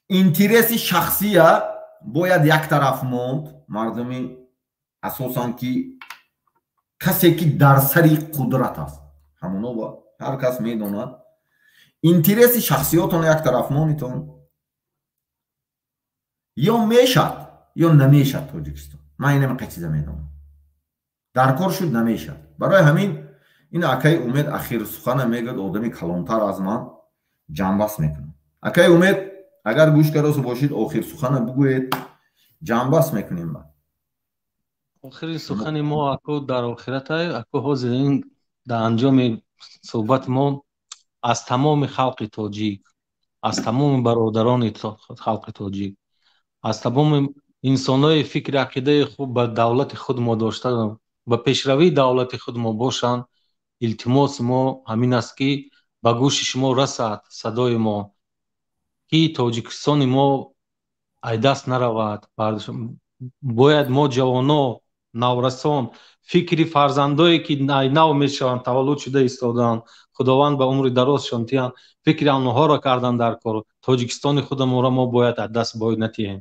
интереси шахсия бояд як тараф монд. Мардуми асосан ки касе ки дар сари қудрат аст, ҳамоно ҳар кас медонад, интереси шахсиётон як тараф монитон, ё мешад, ё намешад Тоҷикистон. Ман инамақа чиза медонам, дар кор шуд, намешад. Барои ҳамин ин акаи Умед ахир сухана мегӯяд, одами калонтар аз ман, ҷамъбаст мекунам. Акаи Умед, агар гӯш кардосу бошед, охир сухана бугӯед, ҷамъбаст мекунем ба. Охири сухани мо, ако, дар охиратай, ако, ҳозир ин дар анҷоми суҳбати мо аз тамоми халқи тоҷик, аз тамоми бародарони халқи тоҷик, аз тамоми инсонҳои фикри ақидаи хуб ба давлати худ мо дошта, ба пешравии давлати худ мо бошанд, илтимоси мо ҳамин аст, ки ба гӯши шумо расад садои мо, ки Тоҷикистони мо айдаст наравад. Бояд мо ҷавоно, наврасон, фикри фарзандое ки нав мешаванд, таваллуд шуда истодаанд, Худованд ба умри дарозшон диҳанд, фикри онҳоро кардан дар кор. Тоҷикистони худамонро мо бояд аз даст бояд натиҳем.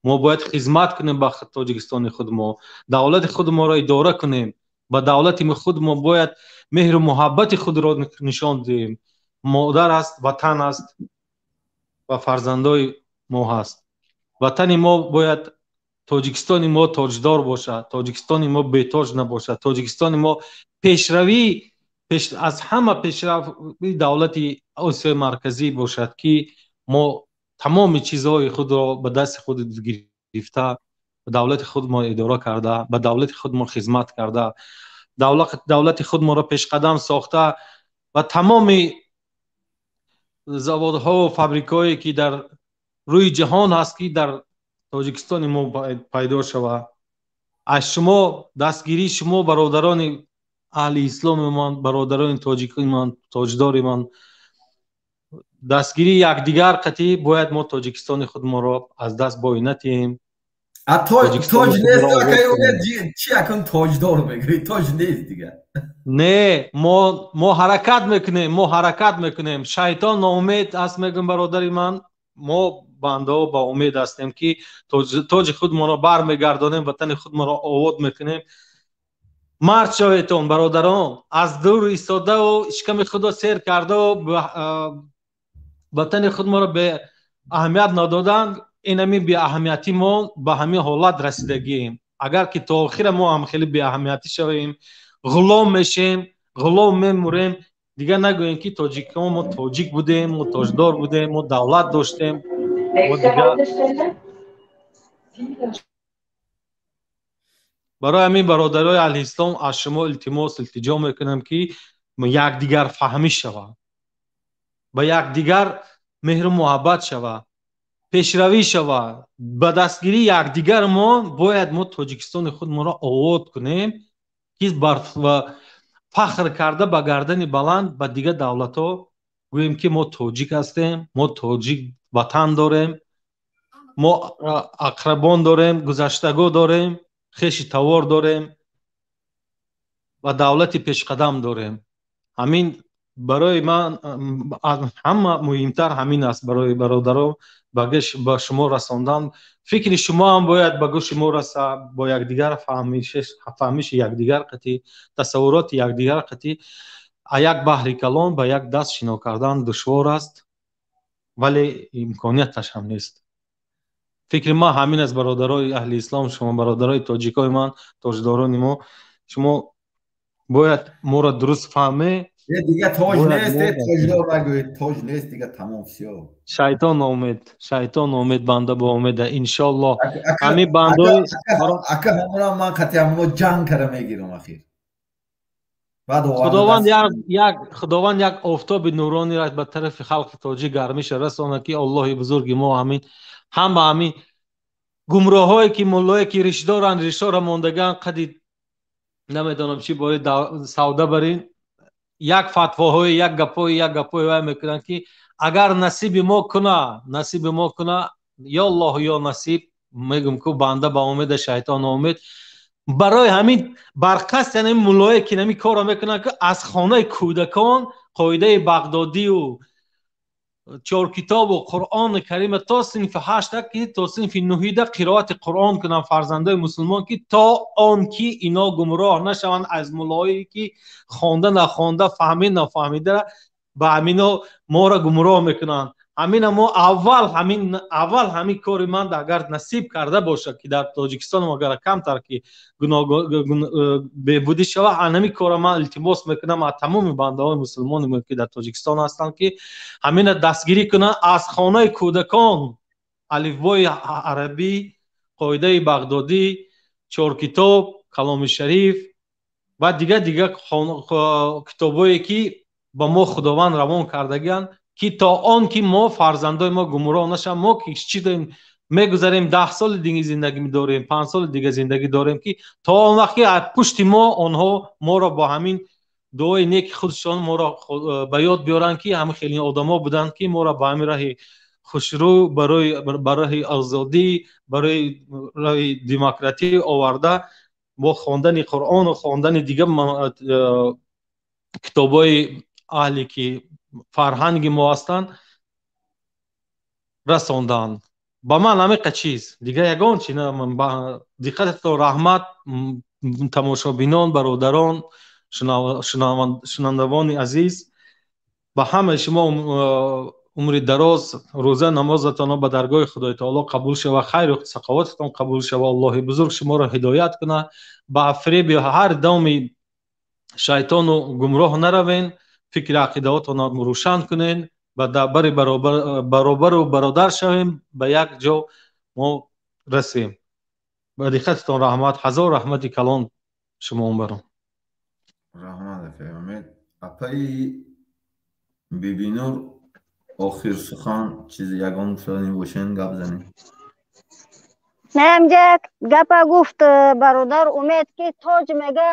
Мо бояд хизмат кунем ба Тоҷикистони худ, мо давлати худморо идора кунем, ба давлати худ мо бояд меҳру муҳаббати худро нишон диҳем. Модар аст, ватан аст ва фарзандои мо ҳаст. Ватани мо бояд, Тоҷикистони мо тоҷдор бошад, Тоҷикистони мо бетоҷ набошад, Тоҷикистони мо пешравӣ. аз ҳама пешрафти давлати Осиёи Марказӣ бошад, ки мо тамоми чизҳои худро ба дасти худ гирифта, ба давлати худ мо идора карда, ба давлати худ мо хизмат карда, давлати худ моро пешқадам сохта ва тамоми заводҳо, фабрикаҳое ки дар рӯи ҷаҳон ҳаст, ки дар Тоҷикистони мо пайдо шавад. Аз шумо дастгирии шумо, бародарони аҳли исломи ман, бародарони тоҷикои ман, тоҷдори ман, дастгирии якдигар қатъӣ бояд мо Тоҷикистони худморо аз даст бой натиҳем. Тоҷ нест, чи акун тоҷдор мегӯӣ? Тоҷ нест дигар. Не, мо ҳаракат мекунем, мо ҳаракат мекунем. Шайтон ноумед аст, мегӯм, бародари ман, мо бандаҳо ба умед ҳастем, ки тоҷи худмонро бармегардонем, ватани худмонро обод мекунем. Мард шаветон, бародарон, аз дур истодаву шиками худро сер кардаву ватани худмонро бе аҳамият надодан, ин ҳамин беаҳамиятӣ мо ба ҳамин ҳолат расидагием. Агар ки то охира мо ҳам хеле беаҳамиятӣ шавем, ғулом мешем, ғулом мемурем. Дигар нагӯем, ки тоҷикон мо тоҷик будем, мо тоҷдор будем, мо давлат доштем. Барои ҳамин, бародарои аҳли ислом, аз шумо илтимос, илтиҷо мекунам, ки якдигар фаҳмӣ шавад, ба якдигар меҳру муҳаббат шавад, пешравӣ шавад. Ба дастгирии якдигармон бояд мо Тоҷикистони худмонро обод кунем, ки фахр карда ба гардани баланд ба дигар давлатҳо гӯем, ки мо тоҷик ҳастем, мо тоҷик ватан дорем, мо ақрабон дорем, гузаштаго дорем, хеши тавор дорем ва давлати пешқадам дорем. Ҳамин барои ман ҳама муҳимтар ҳамин аст барои бародарон ба шумо расондан. Фикри шумо ҳам бояд ба гӯши мо раса, бо якдигар фаҳмиши якдигар қатъӣ, тасаввуроти якдигар қатъӣ. Як баҳри калон ба як даст шино кардан душвор аст, вале имконияташ ҳам нест. Фикри ман ҳамин аст, бародарои аҳли ислом, шумо бародарои тоҷикои ман, тоҷдорони мо, шумо бояд моро дуруст фаҳме. Дига тоҷ нест, тоҷдор нагӯед, тоҷ нест дига, тамом, всё. Шайтон омед, шайтон омед, банда ба омеда, иншоаллоҳ. Ҳамин бандои ака ҳамонам ман қатъи ҳамоно ҷанг кара мегирам ахир. Худованд як офтоби нуронира ба тарафи халқи тоҷик гармиша расонад, ки Аллоҳи бузурги мо ҳамин ҳама ҳамин гумроҳое ки муллое ки риш доранд, ришора мондаган, қади намедонам чӣ бори савда барин, як фатвоҳои, як гапҳои, як гапҳои вай мекунанд, ки агар насиби мо куна, насиби мо куна, ё Аллоҳ ё насиб, мегӯм ку банда ба умеда, шайтон омед. Барои ҳамин барқасд яъне муллое ки ҳамин корро мекунанд, ки аз хонаи кӯдакон қоидаи бағдодию чоркитобу Қуръони Карима то синфи ҳашта, ки то синфи нуҳида қироати Қуръон кунанд фарзандои мусулмон, ки то он ки ино гумроҳ нашаванд аз муллое ки хонда нахонда, фаҳмид нафаҳмида ба ҳамино моро гумроҳ мекунанд. Ҳамина мо аввал ҳамин, аввал ҳамин кори ман агар насиб карда бошад, ки дар Тоҷикистон агар камтар ки бебудӣ шавад, ҳамин кора ман илтимос мекунам аз тамоми бандаҳои мусулмоне, ки дар Тоҷикистон ҳастанд, ки ҳамина дастгирӣ кунанд, аз хонаи кӯдакон алифбои арабӣ, қоидаи бағдодӣ, чоркитоб, каломи шариф ва дигар дигар китобҳое ки ба мо Худованд равон кардагианд, ки то он ки мо фарзандои мо гумроҳ нашаванд. Мо ки чӣ дорем мегузарем, 10 соли дига зиндагӣ дорем, 5 соли дига зиндагӣ дорем, ки то он вақт ки аз пушти мо онҳо моро бо ҳамин дуои неки худшон моро ба ёд биёранд, ки ҳамин хеле одамо буданд, ки моро ба ҳамин раҳи хушрӯ, барои ба раҳи озодӣ, барои раҳи демократӣ оварда, бо хондани Қуръону хондани дига китобҳои аҳле ки фарҳанги мо ҳастанд расонданд. Ба ман ҳамиқа чиз дигар ягон чи. Диққататон раҳмат, тамошобинон, бародарон, шунавандагони азиз, ба ҳамаи шумо умри дароз, рӯза намозатонро ба даргоҳи Худои Таоло қабул шава, хайру сақовататон қабул шава, Аллоҳи бузург шуморо ҳидоят кунад, ба фиреби ҳар доми Шайтону гумроҳ наравен, фикри ақидаҳотонро рӯшан кунен, ба бари баробару бародар шавем, ба як ҷо мо расем. Ба диққатитон раҳмат, ҳазор раҳмати калон шумо баром. Раҳмат, акай Умед. Апаи Бибинур, охир сухан, чизи ягон гуфтанӣ бошен, гап занед. Не, ҳамҷа як гапа гуфт бародар Умед, ки тоҷ мега,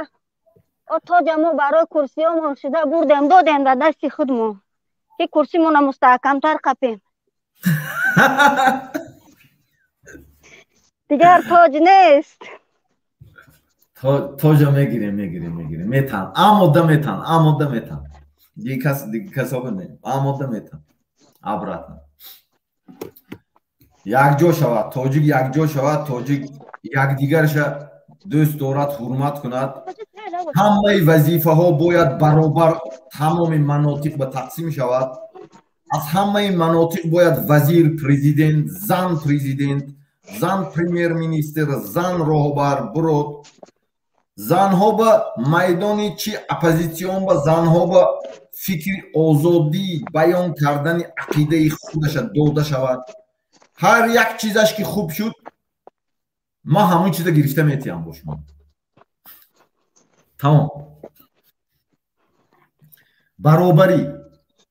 о тоҷа мо барои курсиёмон шида бурдем, додем дар дасти худмон, ки курсимона мустаҳкамтар қапем. Дигар тоҷ нест. Тоҷа мегирем, мегирем, мегирем. Метан, амода метан, амода метан. Дигар касоба не, амода метан. Обратно. Якҷо шавад, тоҷик якҷо шавад, тоҷик якдигарша дӯст дорад, ҳурмат кунад. Ҳамаи вазифаҳо бояд баробар тамоми манотиқ ба тақсим шавад. Аз ҳамаи манотиқ бояд вазир, президент, зан президент, зан премьер-министр, зан роҳбар бурод. Занҳо ба майдони чи оппозитсион ба занҳо ба фикри озодӣ баён кардани ақидаи худаша дода шавад. Ҳар як чизаш ки хуб шуд, ман ҳамон чиза гирифта метиҳам бо шумо. Тамом. Баробарӣ,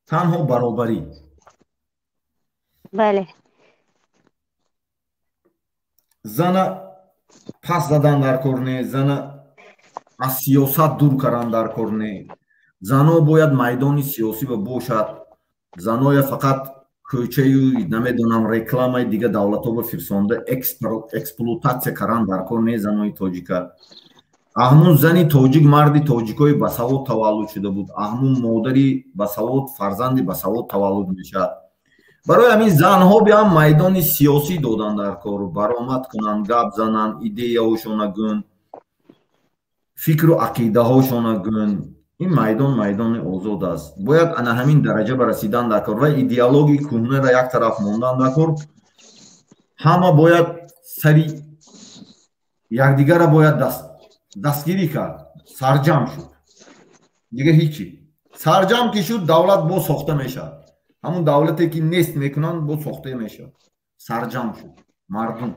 танҳо баробарӣ. Бале. Зана пас задан дар кор не, зана аз сиёсат дур кардан дар кор не. Зано бояд майдони сиёсӣ ба бошад. Заноя фақат кӯчаю намедонам рекламаи дига давлатҳо ба фирсонда эксплуататсия кардан дар кор не занои тоҷика. Аҳмун зани тоҷик марди тоҷикои басавод таваллуд шуда буд. Аҳмун модари басавод фарзанди басавод таваллуд мешавад. Барои ҳамин занҳо биам майдони сиёсӣ додан дар кор, баромад кунанд, гап зананд, идеяҳошона гӯн, фикру ақидаҳошона гӯн. Ин майдон майдони озод аст. Бояд ана ҳамин дараҷа ба расидан дар кор ва идеологии кӯҳнаро як тараф мондан дар кор. Ҳама бояд сари якдигарро бояд дастгирӣ кард, сарҷам шуд. Дига ҳичи. Сарҷам ки шуд, давлат боз сохта мешавад. Ҳамун давлате ки нест мекунанд, боз сохта мешавад. Сарҷам шуд мардум.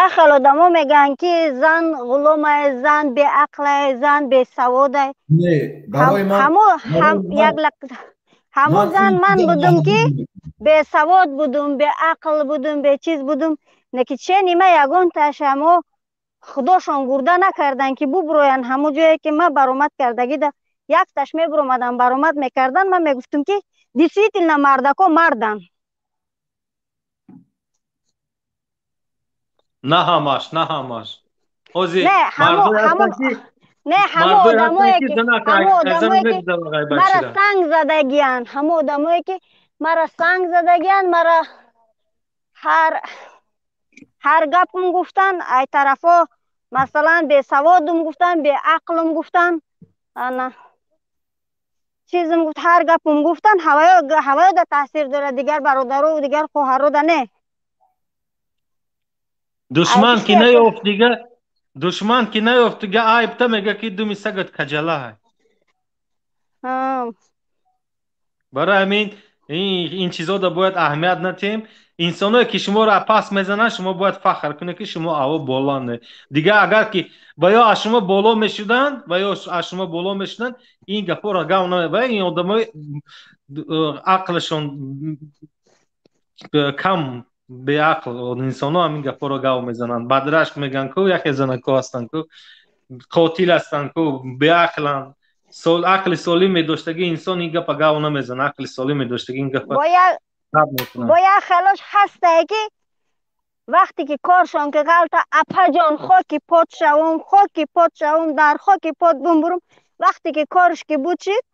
Як хел одамо мегӯянд, ки зан ғуломае, зан беақлае, зан бесаводае. Не, барои ман ҳамун зан ман будум, ки бесавод будум, беақл будум, бечиз будум. Неки че нима ягонташ ҳамо худошон гурда накардан, ки бубуроянд ҳамон ҷое ки ман баромад кардагида. Якташ мебуромадан, баромад мекардан, ман мегуфтум, ки действительно мардако мардан. На ҳамаш, на ҳамаш. Ҳозир не, ҳамо одамое ки мара санг задагиянд, ҳамо одамое ки мара санг задагиянд, мара ҳар гапум гуфтан, ай тарафо масалан бесаводум гуфтан, беақлум гуфтан, ана чизм гуфт, ҳар гапум гуфтан, ҳаваё да таъсир дорад, дигар бародару дигар хоҳаро да не. Душман ки наёфт дига, душман ки наёфт дига, айбта мега ки думи сагат каҷала. Барои ҳамин ин чизода бояд аҳамият натиҳем. Инсоное ки шуморо пас мезананд, шумо бояд фахр кунед, ки шумо аво боло не. Дига агар ки ва ё аз шумо боло мешуданд, ва ё аз шумо боло мешуданд, ин гапҳоро гав наме. Ва ин одамои ақлашон кам, беақл инсонҳо ҳамин гапҳоро гав мезананд. Бадрашк мегӯянд ку, яке занако ҳастанд ку, қотил ҳастанд ку, беақланд. Ақли солим медоштаги инсон ин гапа гав намезанад. Ақли солим медоштаги ин гапа бо як хелош ҳастае, ки вақте ки коршон ки ғалта, апаҷон, хоки пот шавум, хоки пот шавум, дар хоки пот бумбурум. Вақте ки корш ки буд шид,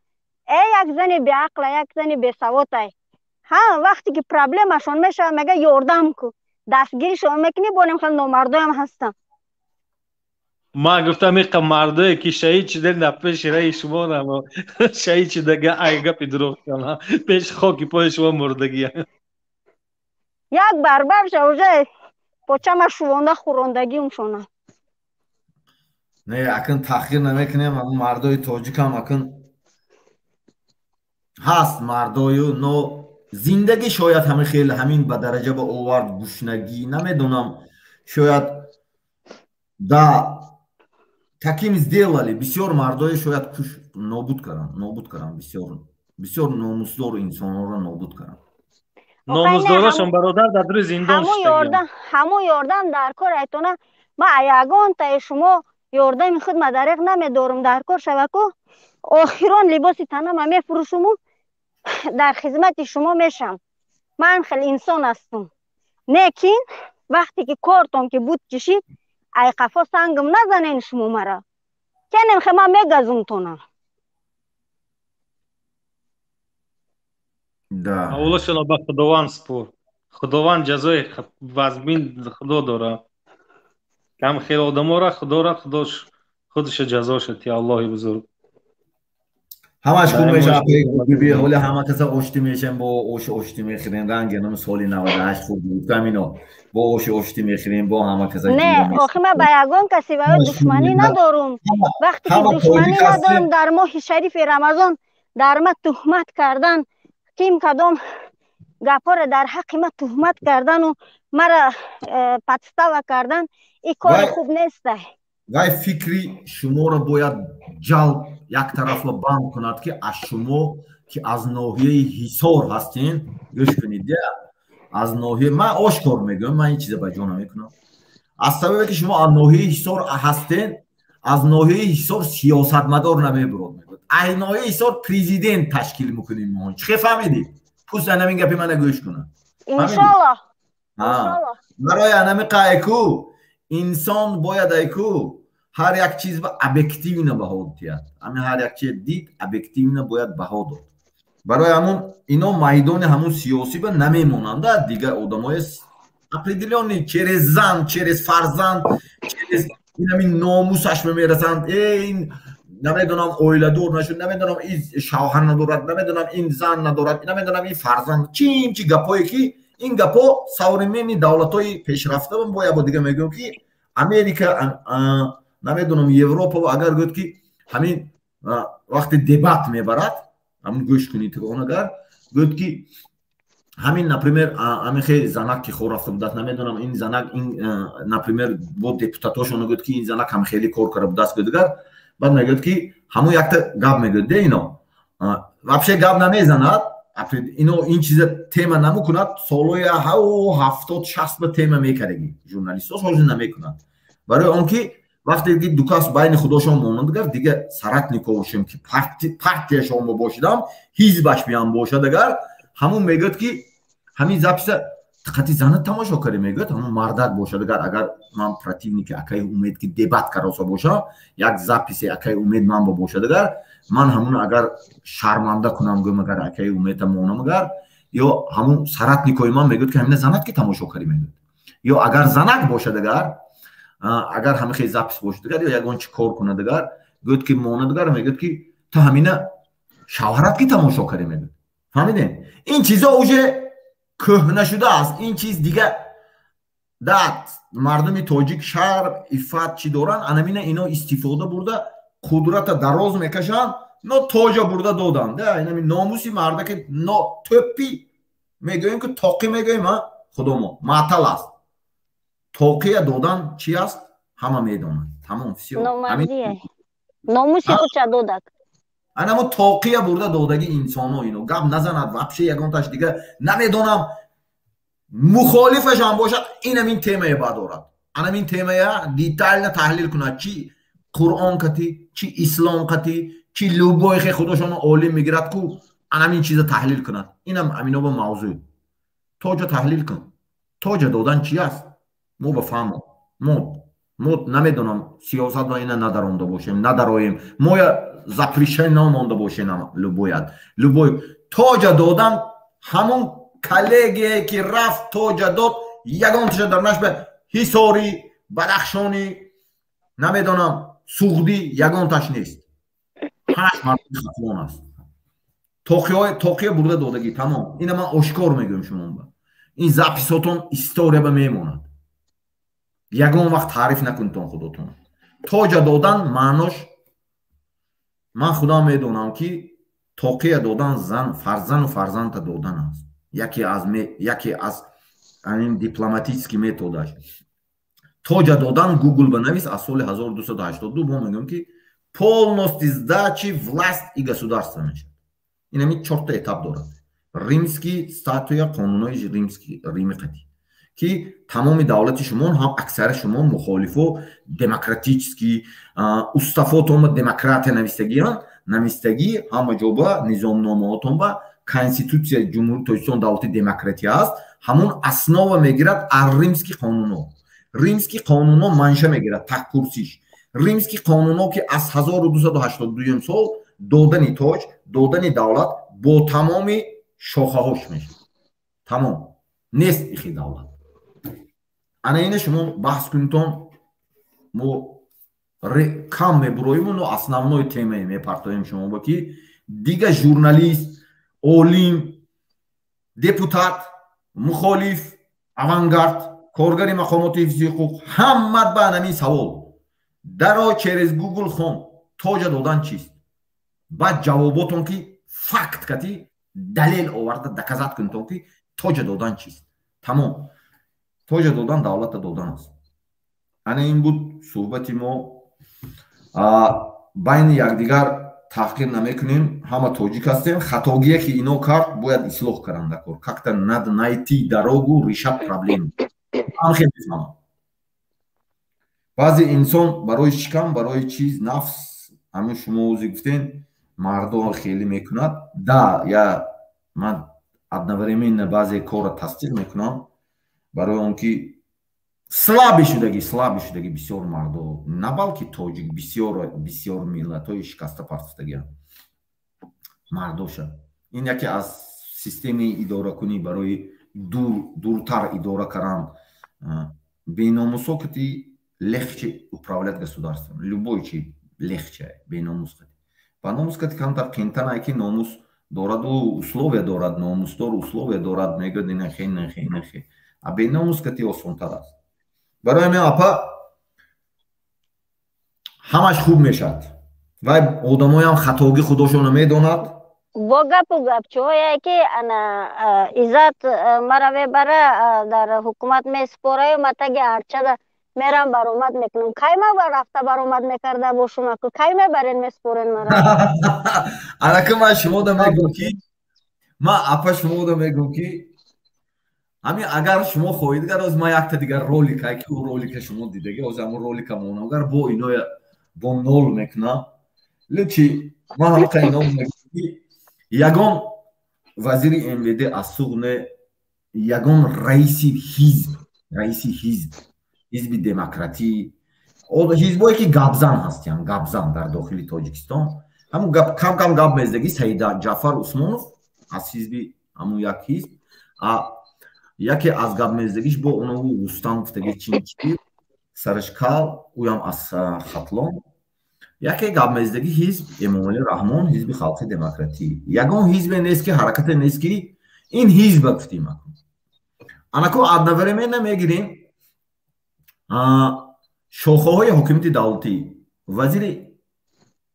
э як зани беақла, як зани бесаводай. Ҳа, вақте ки проблемашон мешавад, мега ёрдам ку, дастгиришон мекунӣ, бонем хел номардоям ҳастам. Ман гуфтам, иқа мардое ки шаҳид шуда дар пеши раи шумо намо шаҳид шудага, ай гапи дурӯғ кана, пеши хоки пои шумо мурдагия. Як барбарша уже почама шувонда хӯрондагиумшона. Не, акн таҳқир намекунем, мардои тоҷикам акн ҳаст мардою, но зиндагӣ шояд ҳамин хел ҳамин ба дараҷа ба овард, гушнагӣ намедонам, шояд да таким сделали. Бисёр мардое шояд куш нобуд каранд, нобуд каранд, бисёр бисёр номусдор инсонҳоро нобуд каранд. Номусдорашон, бародар, дар дури зиндон. Ҳамун ёрдам дар кор айтона. Ма ягонтаи шумо ёрдами худ ма дареғ намедорум. Дар кор шаваку, охирон либоси танама мефурӯшуму дар хизмати шумо мешам. Ман хеле инсон ҳастум. Лекин вақте ки кортон ки буд кишид, ай қафо сангам назанен шумо мара. Кенем хе ман мегазумтонам. Аввалашона ба Худованд спор. Худованд ҷазои вазмин Худо дорад. Кам хел одамора Худора Худо худша ҷазоша ти, Аллоҳи бузург. Ҳамаш хуб мешавад, биби, ҳоли ҳама каса оштӣ мешем, бо ош оштӣ мехӯрем. Ранги ном соли 98 хуб буд, камино бо ош оштӣ мехӯрем, бо ҳама каса. Не, охи ман ба ягон каси ба душманӣ надорум. Вақте ки душманӣ надорум, дар моҳи шарифи Рамазон дар ма туҳмат кардан, ким кадом гапҳоро дар ҳаққи ма туҳмат кардану мара подстава кардан, ин кори хуб неста. Вай фикри шуморо бояд ҷалб як тарафла банд кунад, ки аз шумо, ки аз ноҳияи Ҳисор ҳастен, гӯш кунед, аз ноҳия, ман ошкор мегӯям, ман ин чиза ба ҷо намекунам, аз сабабе ки шумо аз ноҳияи Ҳисор ҳастен, аз ноҳияи Ҳисор сиёсатмадор намебурод, мегӯяд, аз ноҳияи Ҳисор президент ташкил мекунем мо. Чӣ хел фаҳмидӣ? Пус анамин гапи мана гӯш кунад. Иншоллоҳ. Барои анами қайку инсон бояд айку ҳар як чиз ба объективно баҳо диҳад. Ҳамин ҳар як чиз дид, объективно бояд баҳо дод. Барои ҳамун ино майдони ҳамун сиёсӣ ба намемонанда, дигар одамои определённый через зан, через фарзанд, через ин ҳамин номусаш мерасанд. Э, ин намедонам оиладор нашуд, намедонам ин шавҳар надорад, намедонам ин зан надорад, намедонам ин фарзанд, чим чи гапҳое ки ин гапҳо современный давлатҳои пешрафта. Бо як бор дига мегӯям, ки Америка, намедонам, Европа, агар гӯяд ки ҳамин вақте дебат мебарад, ҳамин гӯш кунед, он агар гӯяд ки ҳамин, например, ҳамин хеле занак ки хор рафта будааст, намедонам, ин занак, ин, например, бо депутатошон гӯяд ки ин занак ҳам хеле кор карда будааст, гӯяд, агар баъд мегӯяд ки ҳамун якта гап мегӯяд, де ино вообще гап намезанад, ино ин чиза тема намекунад. Солҳои 70-60 ба тема мекардагӣ журналистҳо, ҳозир намекунад, барои он ки вақте ки ду кас байни худошон монанд, агар дига соратниковшем ки партияшон бошидам, ҳизбаш биям бошад, агар ҳамун мегӯяд ки ҳамин записа қати зана тамошо кардӣ, мегӯяд, ҳамун мардак бошад, агар агар ман противники акаи Умед ки дебат кароса бошам, як записе акаи Умед ман ба бошад, агар ман ҳамун агар шарманда кунам, гӯям, агар акаи Умеда монам, агар ё ҳамун соратникои ман мегӯяд ки ҳамина занат ки тамошо кардӣ, мегӯяд, ё агар занак бошад, агар агар ҳама хел запись бошад, агар ё ягон чи кор кунад, агар гӯяд ки монад, агар мегӯяд ки ту ҳамина шавҳарат ки тамошо кардӣ, мегӯяд. Фаҳмидем, ин чизо уже кӯҳна шудааст, ин чиз дига да мардуми тоҷик шарм, иффат чӣ доранд, анамина ино истифода бурда қудрата дароз мекашанд, но тоҷа бурда доданд, инами номуси мардаки но тӯппи мегӯем ки тоқӣ мегӯем, а худомо маътал аст, тоқия додан чи аст, ҳама медонанд, тамом, всё. Номуси худша додак. Анамо тоқия бурда додаги инсоно, ино гап назанад вообще ягонташ, дига намедонам, мухолифашам бошад, инамин темае бадорад, анамин темая детально таҳлил кунад, чи Қуръон кати, чи ислом кати, чи любой хе худошоно олим мегирад ку, анамин чиза таҳлил кунад. Инам аминоба мавзӯъ тоҷа таҳлил кун, тоҷа додан чи аст, мо ба фаҳмо, мо намедонам, сиёсат ва ина надаронда бошем, надароем, моя запрещено монда бошем, любояд любой тоҷа додан, ҳамон коллегие ки рафт тоҷа дод, ягонташа дар нашба Ҳисорӣ, Бадахшонӣ, намедонам, Суғдӣ, ягонташ нест, ҳамаш мардуми Хатлон аст, тоқия бурда додагӣ, тамом. Ина ман ошкор мегӯям шумоба, ин записотон история ба мемонад, ягон вақт таъриф накунтон худотон. Тоҷа додан маънош ман худам медонам, ки тоқия додан зан, фарзану фарзанда додан аст. Яке аз ин дипломатический методаш тоҷа додан. Гугл банавис, аз соли 1282 мо мегӯем, ки полностью сдачи власть и государство мешавад. Инами чорта этап дорад. Римский статуя, қонунҳои римский, рими қатӣ, ки тамоми давлати шумо ҳам, аксари шумо мухолифо, демократический уставотонба демократия навистагиан, навистагӣ ҳама ҷоба, низомномаотон ба конститутсияи Ҷумҳурии Тоҷикистон давлати демократия аст. Ҳамон основа мегирад аз римский қонунҳо. Римский қонунҳо манша мегирад, таҳкурсиш римский қонунҳо, ки аз 1282 сол додани тоҷ, додани давлат бо тамоми шохаҳош мешавад. Тамом, нест ихи давлат. Ана ина шумо баҳс кунитон, мо кам мебуроиму, но основной темае мепартоем шумо ба, ки дига журналист, олим, депутат, мухолиф, авангард, коргари мақомоти ҳифзи ҳуқуқ, ҳамат ба анамин савол даро, через Гугл хон, тоҷа додан чист, баъд ҷавоботон, ки факт кати далел оварда доказать кунитон, ки тоҷа додан чист. Тамом, тоҷа додан давлата додан аст. Ана ин буд суҳбати мо. Байни якдигар таҳқир намекунем, ҳама тоҷик ҳастем. Хатогие ки ино кард, бояд ислоҳ каранд дакор. Как-то надо найти дорогу, решать проблему. Ман хеле мефаҳмам, баъзе инсон барои шикам, барои чиз, нафс, ҳамин шумо ози гуфтен, мардон хеле мекунад. Да, я ман одновременно баъзе корро тасдиқ мекунам, барои он ки слабый шудагӣ бисёр мардо, на балки тоҷик, бисёр бисёр миллатҳои шикаста партофтагианд мардоша. Ин яке аз системаи идоракунӣ барои дуртар идора кардан. Беномусо кати легче управлять государством, любой чи легче беномус кати. Ба номус кати камтар қиинтар, ки номус дораду условия дорад, номусдор условия дорад, мегӯяд инахе, инахе, инахе, а беномус кати осонтар аст. Барои ҳамин, апа, ҳамаш хуб мешавад. Вай одамоям хатогӣ худошона медонад. Бо гапу гапчӯҳое ки ана Иззат мара мебара, дар ҳукумат месупораю, ма таги арчада мерам, баромад мекунам. Кай ма рафта баромад мекарда бошум? Аку кай мебарен, месупорен мара? Анака ман шумода мегӯм, ки ман, апа, шумода мегӯм, ки ҳамин агар шумо хоҳед, гар оз ман якта дигар ролик ай, ки ӯ ролика шумо дидаги, оз ҳамон ролика монам, агар бо иноя бо нол мекунам. Лучи ман ҳамқа ино мегӯм, ки ягон вазири МВД аз Суғд не, ягон раиси ҳизб, ҳизби демократӣ, ҳизбое ки гапзан ҳастиянд, гапзан дар дохили Тоҷикистон, ҳамун кам кам гап мездаги, Саида Ҷафар Усмонов аз ҳизби ҳамун як ҳизб, яке аз гапмездагиш бо онову Рустам гуфтаги, чинчи сараш кал, ӯям аз Хатлон, яке гапмездаги ҳизб Эмомалӣ Раҳмон, Ҳизби Халқи Демократӣ. Ягон ҳизбе нест, ки ҳаракате нест, ки ин ҳизба гуфтим. Анако одновременно мегирем шохаҳои ҳокимияти давлатӣ: вазири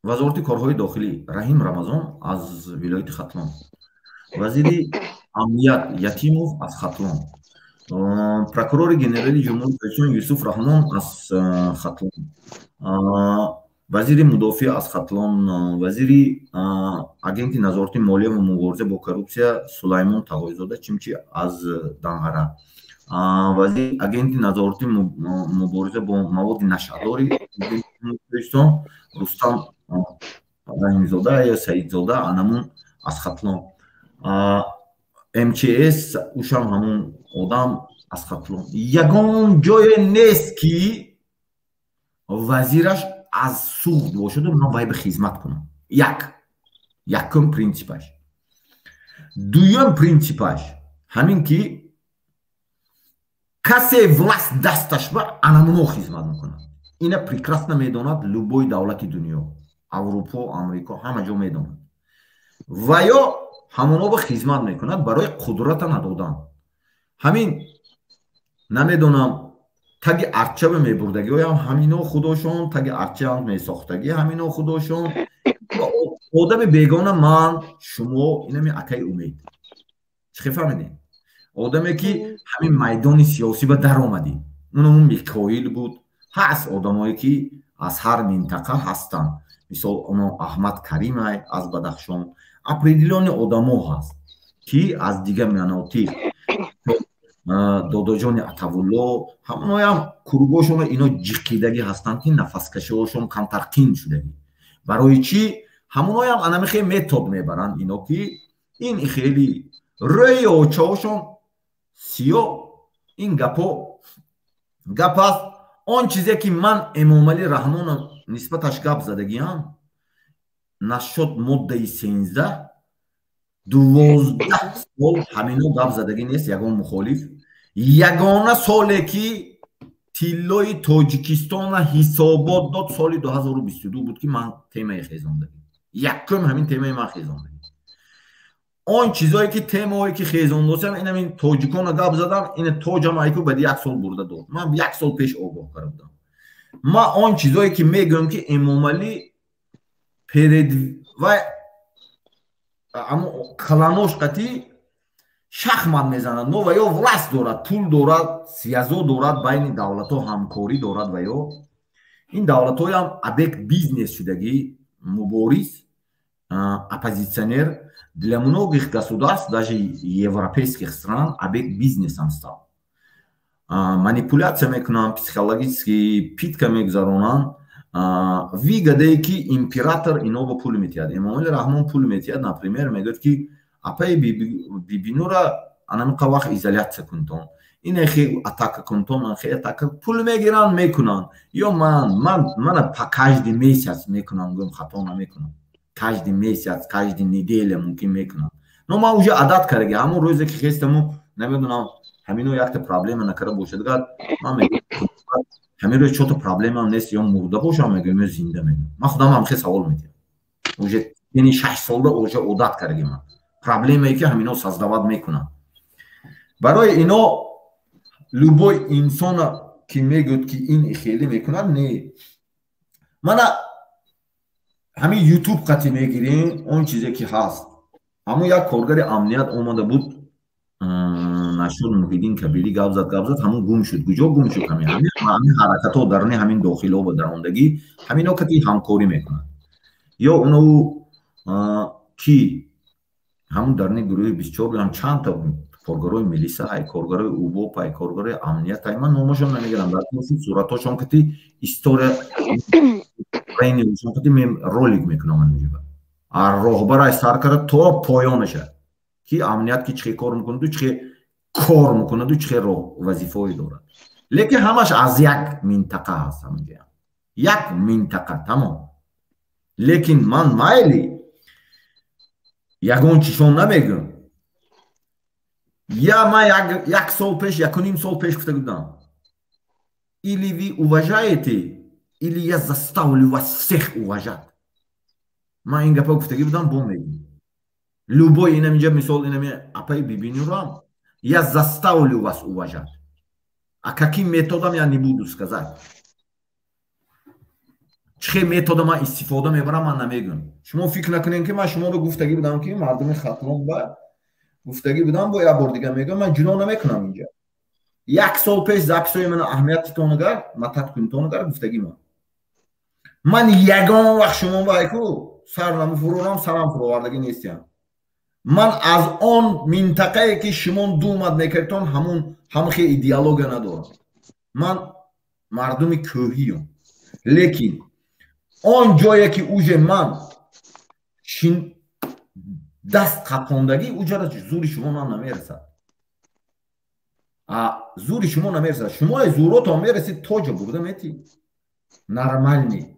вазорати корҳои дохилӣ Раҳим Рамазон аз вилояти Хатлон, вазири амният Ятимов аз Хатлон, прокурори генерали Ҷумҳурии Тоҷикистон Юсуф Раҳмон аз Хатлон, вазири мудофиа аз Хатлон, вазири агенти назорати молия ва мубориза бо коррупсия Сулаймон Тағойзода Чимчи аз Данғара, вазири агенти назорати мубориза бо маводи нашъадори Тоҷикистон Рустам Раҳимзода ё Саидзода, анамун аз Хатлон, МЧС ушам ҳамун одам аз Хатлон. Ягон ҷое нест, ки вазираш аз Суғд бошаду ман вай ба хизмат кунам. Якум принсипаш. Дуюм принсипаш ҳамин, ки касе власть дасташ ба анамуно хизмат мекунад. Ина прекрасно медонад любой давлати дунё, Аврупо, Амрико, ҳама ҷо медонад. Ва ё ҳамоно ба хизмат мекунад барои қудрата надодан. Ҳамин намедонам. Таги арчаба мебурдагиҳоям ҳамино худошон, таги арчаам месохтагӣ ҳамино худошон. Одами бегона ман, шумо, инами акаи Умед. Чӣ хел фаҳмидем? Одаме ки ҳамин майдони сиёсӣ ба даромадӣ. Унамун Микоил буд. Ҳаст одамое ки аз ҳар минтақа ҳастанд. Мисол, оно Аҳмад Каримай аз Бадахшон. Определённый одамо ҳаст ки аз дигар манотиқ, додоҷони Атавулло, ҳамоноям кургошоно ино ҷиқидагӣ ҳастанд, ки нафаскашиҳошон камтар қин шудагӣ. Барои чӣ? Ҳамоноям анамихе метод мебаранд ино, ки ин хеле рӯи очаҳошон сиё. Ин гапо гап аст. Он чизе ки ман Эмомалӣ Раҳмонам нисбаташ гап задагиам насчёт моддаи 13, 12 сол ҳамино гап задагӣ нест ягон мухолиф. Ягона соле ки тиллои Тоҷикистона ҳисобот дод, соли 2022 буд, ки ман темаи хезондагӣ, якум ҳамин темаи ман хезондагӣ. Он чизое ки темаое ки хезондосам, инамин тоҷикона гап задам, ина тоҷам айку баъди як сол бурда дод. Ман як сол пеш огоҳ карда будам. Ман он чизое ки мегӯям, ки Эмомалӣ перед вай амо каланош қатӣ шахмат мезанад, но ва ё власть дорад, пул дорад, связо дорад, байни давлатҳо ҳамкорӣ дорад ва ё ин давлатҳоям объект бизнес шудагӣ. Мубориз оппозиционер для многих государств, даже европейских стран, объект бизнесом стал. Манипуляция мекунанд, психологически пытка мегузаронанд. Выгодае ки император ино ба пул метиҳад, Эмомали Раҳмон пул метиҳад, например, мегӯяд ки апаи Бибинура анамиқа вақт изоляция кунтон, инахе атака кунтон, анхе атака. Пул мегиранд, мекунанд. Ё ман мана по каждый месяц мекунам, гӯям хато намекунам, каждый месяц, каждый неделя мумкин мекунам. Но ман уже одат кардаги. Ҳамон рӯзе ки хестаму намедонам, ҳамино якта проблема накарда бошад, гар ман мегӯям, ҳамин рӯз чото проблемам нест, ё мурда бошам мегӯям, ё зинда мегӯям. Ман худам ҳам хел савол медиҳам уже, яъне 6 солда уже одат кардаги. Ман проблемае ки ҳамино создавать мекунанд барои ино, любой инсона ки мегӯяд, ки ин хеле мекунад, не. Мана ҳамин Ютуб қати мегирем, он чизе ки ҳаст. Ҳамон як коргари амният омада буд, нашуд, Муҳиддин Кабирӣ гап зад, гап зад, ҳамон гум шуд. Куҷо гум шуд? Ҳамин ҳаракатҳо даруни ҳамин дохилҳо ба дарондагӣ ҳамино кати ҳамкорӣ мекунад. Ё уну ки ҳамун даруни гурӯҳи 24 ҳам чандта коргарои милиса ай, коргарои УБОП ай, коргарои амният ай, ман номашон намегирам, дар суратҳошон кати, история кати ролик мекунам ҳаминҷо, роҳбарай сар карда то поёнаша, ки амният ки чӣ кор мекунаду, чӣ кор мекунаду, чӣ вазифаое дорад. Лекин ҳамаш аз як минтақа ҳаст, ҳаминҷоям як минтақа, тамом. Лекин ман майли ягон чишон намегӯям. Я ман як сол пеш, якуним сол пеш гуфта будам: или вы уважаете, или я заставлю вас всех уважать. Ман ин гапа гуфтагӣ будам, бо мегӯям. Любой инаминҷа, мисол, инами апаи Бибинурам, я заставлю вас уважать. А каким методом, я не буду сказать. Чӣ метода ман истифода мебарам, ман намегӯям. Шумо фикр накунем, ки ман шуморо гуфтагӣ будам, ки мардуми Хатлон ба гуфтагӣ будам, бо як бор дига мегӯям, ман ҷудо намекунам. Инҷа як сол пеш записҳои мана аҳамиятитонагар матат кунитонагар гуфтагӣ. Ман ягон вақт шумо байку сар намуфурорам, сарам фуровардагӣ нестиям. Ман аз он минтақае ки шумо думать мекардтон, ҳамун ҳамхе идеология надорам. Ман мардуми кӯҳиём. Лекин он ҷое ки уже ман даст қапондагӣ, уҷара зури шумо ман намерасад, зури шумо намерасад. Шумои зуротон мерасид, тоҷа бурда метӣ нормальный.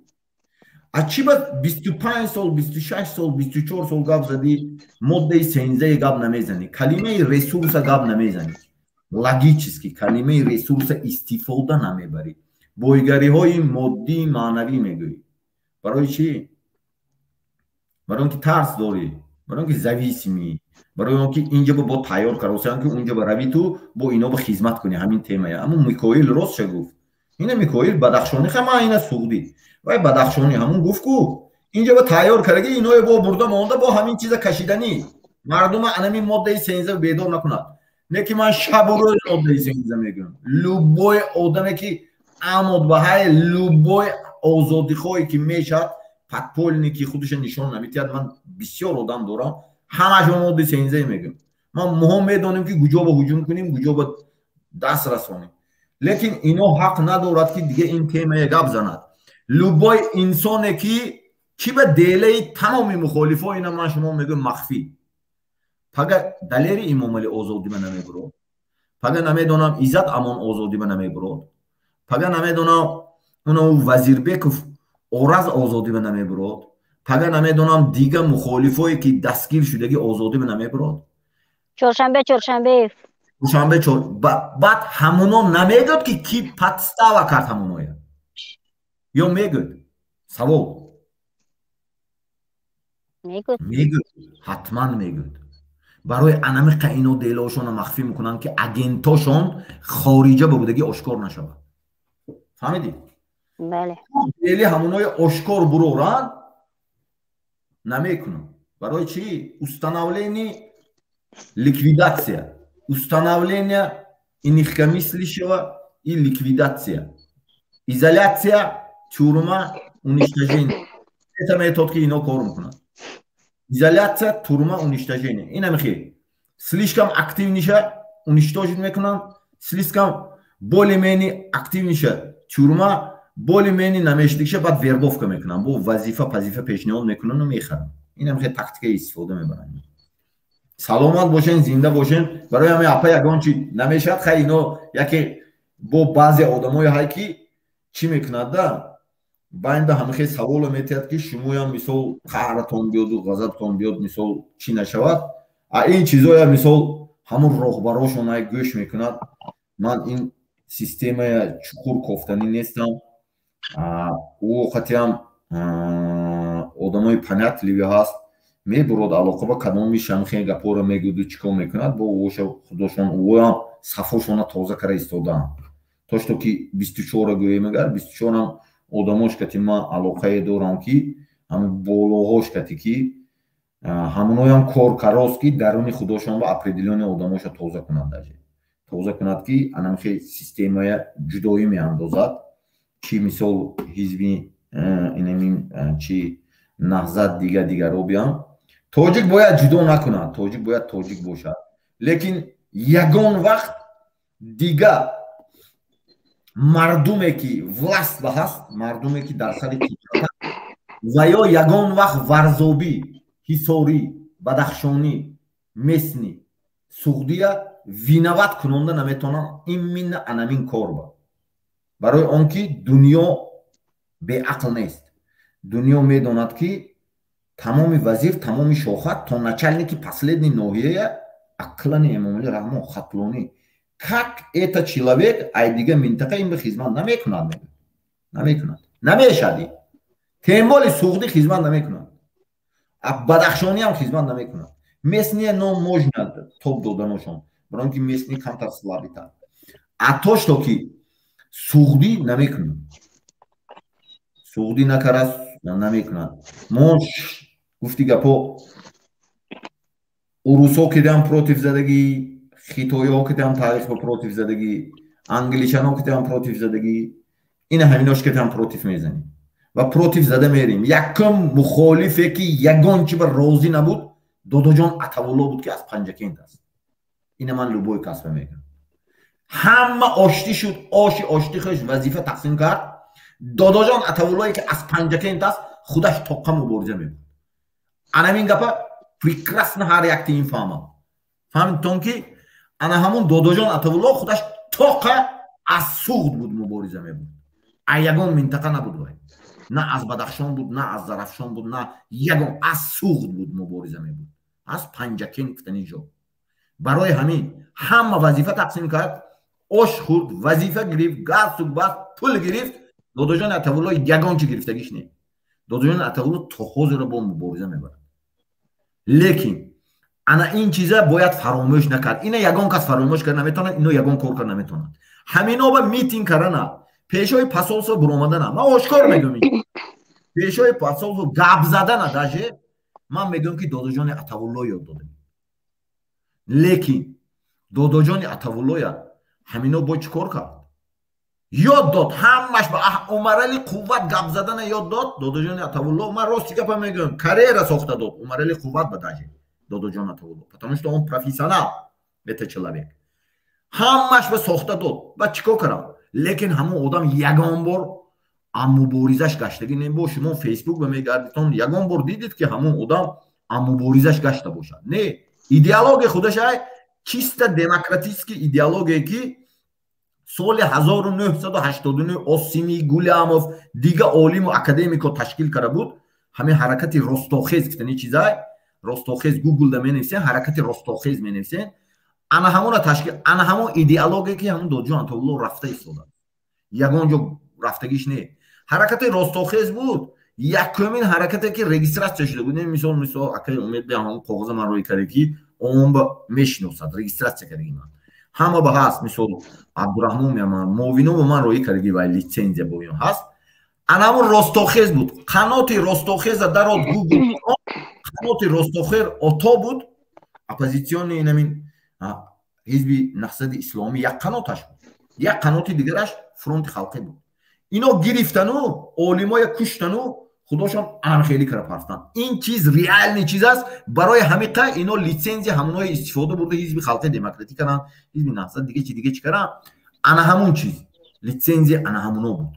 А чӣ ба 25 сол, 26 сол, 24 сол гап задӣ, моддаи сенздаи гап намезанӣ, калимаи ресурса гап намезанӣ, логически калимаи ресурса истифода намебарӣ, бойгариҳои моддӣ, маънавӣ мегӯӣ? Барои чӣ? Барои он ки тарс дорӣ. Барои он ки зависимый, барои он ки инҷа бо тайёр каросиан, ки унҷа ба рави, ту бо ино ба хизмат кунӣ, ҳамин темая. Аммо Микоил ростша гуфт, ина Микоил бадахшонӣ, ха, ина суғдӣ, вай бадахшонӣ, ҳамун гуфт ку инҷа ба тайёр кардаги, иное бо бурда монда, бо ҳамин чиза кашиданӣ мардума анамин моддаи 13 бедор накунад. Не ки ман шабу рӯз моддаи 13 мегӯям. Любой одаме ки амод ба ҳай, любой озодихоҳе ки мешавад, подпольный ки худша нишон наметиҳад, ман бисёр одам дорам, ҳамашо моддаи 13 мегӯям. Ман моҳо медонем, ки куҷо ба ҳуҷум кунем, куҷо ба даст расонем, лекин ино ҳақ надорад, ки дига ин темая гап занад. Любой инсоне ки чӣ ба делаи тамоми мухолифо, ина ман шумо мегӯям, махфӣ. Пага Далери Имомалӣ озодима намебурод, пага намедонам Иззат Амон озодима намебурод, пага намедонам уно Вазирбеков Ораз озодима намебурод, пага намедонам дига мухолифое ки дастгир шудаги озодима намебурод. Чоршанбе Чоршанбеев. Душанбе. Баъд ҳамуно намегӯяд, ки ки подстава кард ҳамуноя, ё мегӯяд? Савол. Мегӯяд, ҳатман мегӯяд. Барои анамиқа ино делоошонро махфӣ мекунанд, ки агентошон хориҷа ба будагӣ ошкор нашавад. Фаҳмидӣ? Дели ҳамунои ошкор буроранд намекунанд. Барои чӣ? Установление, ликвидация, установление инакомыслящего и ликвидация, изоляция, тюрьма, уничтожение. Это метод, ки ино кор мекунанд: изоляция, тюрьма, уничтожение. Ина михи слишком активный ша уничтожить мекунанд, слишком более-менее активный ша тюрьма, более-менее намешдигша баъд вербовка мекунанд, бо вазифа пазифа пешниҳод мекунанду мехаранд. Ина михи тактика истифода мебаранд. Саломат бошен, зинда бошен. Барои ҳами апа ягон чи намешавад. Хай, ино яке бо баъзе одамое ҳай, ки чӣ мекунад да, байнда ҳамихе саволо метиҳад, ки шумоям мисол қаҳратон биёду ғазабтон биёд, мисол чӣ нашавад. А ин чизоя мисол ҳамун роҳбарошон ай гӯш мекунад. Ман ин системая чуқур кофтанӣ нестам. Ӯ қатиам одамои понятливый ҳаст, мебурод алоқа ба кадоми шамхе гапоро мегӯду чӣ кор мекунад бо ӯша, худошон ӯам сафошона тоза кара истодаанд. То что ки 24-ра гӯем, агар 24-ам одамош кати ман алоқае дорам, ки ҳамн болоҳош кати, ки ҳамоноям коркарост, ки даруни худошон ба определённый одамоша тоза кунад, даже тоза кунад, ки анамхе системая ҷудоӣ меандозад, чи мисол ҳизби инамин, чи Наҳзат, дига дигаро биям. Тоҷик бояд ҷудо накунад, тоҷик бояд тоҷик бошад, лекин ягон вақт дига мардуме ки власть ба ҳаст, мардуме ки дар сари қудрат, ва ё ягон вақт варзобӣ, ҳисорӣ, бадахшонӣ, местный, суғдия виноват кунонда наметавонанд именно анамин кор ба. Барои он ки дунё беақл нест, дунё медонад, ки тамоми вазир, тамоми шоха то начальники последней ноҳияя ақлани Эмомалӣ Раҳмон хатлонӣ, как это человек ай дига минтақа ин ба хизмат намекунад, намекунад, намешади. Тем более суғдӣ хизмат намекунад, бадахшониам хизмат намекунад. Местные но можно топ доданошон, барои он ки местный камтар слабый тар. А то что ки суғдӣ намекунад, суғдӣ накара намекунад. Мо гуфти гапо, урусҳо кидам против задагӣ, хитоиҳо кидам таърих ба против задагӣ, англичанҳо кидам против задагӣ, ина ҳаминош кидам против мезанем ва против зада мерем. Якум мухолифе, ки ягон чи ба розӣ набуд, Додоҷон Атавулло буд, ки аз Панҷакент аст. Ина ман любой касба мегӯям. Ҳама оштӣ шуд, оши оштӣ хӯш, вазифа тақсим кард. Додоҷон Атавуллое, ки аз Панҷакент аст, худаш тоққа мубориза мебуд. Анамин гапа прекрасно ҳар якти ин фаҳмад. Фаҳмидтон, ки ана ҳамун Додоҷон Атавулло худаш тоқа аз Суғд буд, мубориза мебуд, а ягон минтақа набуд. Вай на аз Бадахшон буд, на аз Зарафшон буд, на ягон, аз Суғд буд, мубориза мебуд, аз Панҷакент гуфтани ҷо. Барои ҳамин ҳама вазифа тақсим кард, ош хӯрд, вазифа гирифт, газсу бас пул гирифт. Додоҷони Атавулло ягон чи гирифтагиш не. Додоҷони Атавулло то ҳозира бо мубориза мебарад. Лекин ана ин чиза бояд фаромӯш накард. Ина ягон кас фаромӯш кард наметавонад, ино ягон кор кард наметавонад. Ҳамино ба митинг кардана, пешои посольство буромадана, ман ошкор мегӯям, пешои посольство гап задана, даже ман мегӯям, ки Додоҷони Атавулло ёд додем. Лекин Додоҷони Атавуллоя ҳамино бо чӣ кор кард? Ёд дод ҳамаш ба Умарали Қувват гап задана ёд дод Додоҷони Атавулло. Ман рости гапа мегӯям, карьера сохта дод Умарали Қувват ба даже Додоҷон Атавулло, потому что он профессионал, это человек. Ҳамаш ба сохта дод. Ба чӣ кор кардам? Лекин ҳамон одам ягон бор ам муборизаш гаштагӣ не. Бо шумо Фейсбук ба мегардитон, ягон бор дидед, ки ҳамон одам ам муборизаш гашта бошад? Не, идеология худашай чисто демократический идеология, ки соли 1989 Осими, Гулямов, дига олиму академико ташкил карда буд. Ҳамин ҳаракати Ростохез гуфтани чизай, Ростохез, Гуглда менависен, ҳаракати Ростохез менависен, ана ҳамона ташкил, ана ҳамон идеология, ки ҳамон Додҷон Атовулло рафта истода, ягон ҷо рафтагиш не. Ҳаракати Ростохез буд якумин ҳаракате, ки регистрация шуда буд. Мисол, акаи Умед бе ҳамон коғаза ман рӯй карда, ки он ба мешиносад, регистрация кардаги ман ҳама ба ҳаст. Мисол, Абдураҳмон меаман муовино ба ман роӣ кардаги ва лицензия бо ин ҳаст. Ана ҳамон Ростохез буд. Қаноти Ростохеза дарод Гугл, қаноти Ростохез ото буд, оппозитсиони инамин ҳизби Наҳзати Исломӣ як қаноташ буд, як қаноти дигараш Фронти Халқӣ буд. Ино гирифтану олимоя куштану худошон анхелӣ кара партанд. Ин чиз реальный чиз аст. Барои ҳамиқа ино лицензия ҳамонои истифода бурда, ҳизби Халқи Демократӣ карданд, ҳизби Наҳзат, дига чи, дига чи карданд. Ана ҳамун чиз, лицензия ана ҳамуно буд,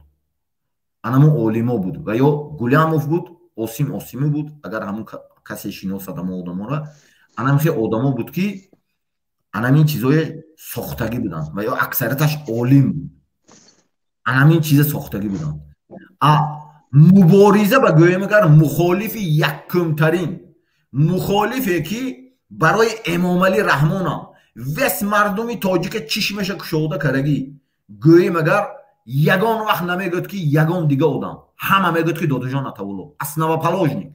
ана ҳамун олимо буд ва ё Гулямов буд, Осим Осимӣ буд. Агар ҳамун касе шиносад ҳамон одаморо, анам хе одамо буд, ки анамин чизои сохтагӣ буданд ва ё аксарияташ олим буд, анамин чиза сохтагӣ буданд. А мубориза ба гӯем, агар мухолифи якумтарин мухолифе, ки барои Эмомалӣ Раҳмонам вес мардуми тоҷика чишмаша кушода кардагӣ, гӯем, агар ягон вақт намегӯяд, ки ягон дига одам, ҳама мегӯяд, ки Додоҷон Атавулло основоположник.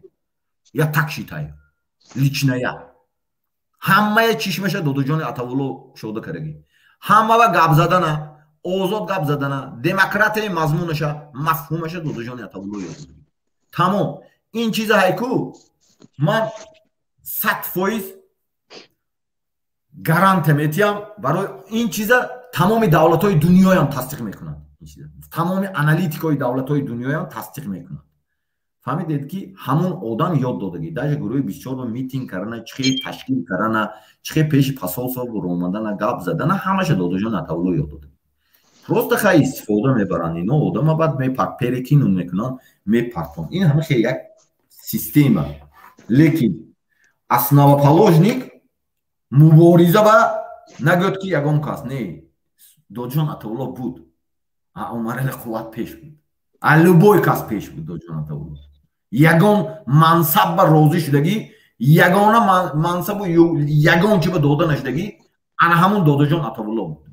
Я так считаю, лично я. Ҳамая чишмаша Додоҷони Атавулло кушода кардагӣ, ҳамава гап задана, озод гап задана, демократияи мазмунаша, мафҳумаша Додоҷони Атавулло ёд додагӣ. Тамом. Ин чиза ҳайку ман 100% гарантия метиҳам. Барои ин чиза тамоми давлатҳои дунёям тасдиқ мекунанд, тамоми аналитикҳои давлатҳои дунёям тасдиқ мекунанд. Фаҳмидед, ки ҳамон одам ёд додагӣ, даже гурӯҳи 24 митинг кардана, чӣ хел ташкил кардана, чӣ хел пеши посольство буромадана, гап задана, ҳамаша Додоҷон Атавулло ёд додагӣ. Просто хай истифода мебаранд ино одама, баъд перекинут мекунанд, мепартон. Ин ҳама хел як система. Лекин основоположник мубориза ба нагӯяд, ки ягон кас не, Доджон Атавулло буд. А Умарали Қувват пеш буд, а любой кас пеш буд. Доджон Атавулло ягон мансаб ба розӣ шудагӣ, ягона мансабу ягон чи ба дода нашудагӣ, ана ҳамун Додоҷон Атавулло буд.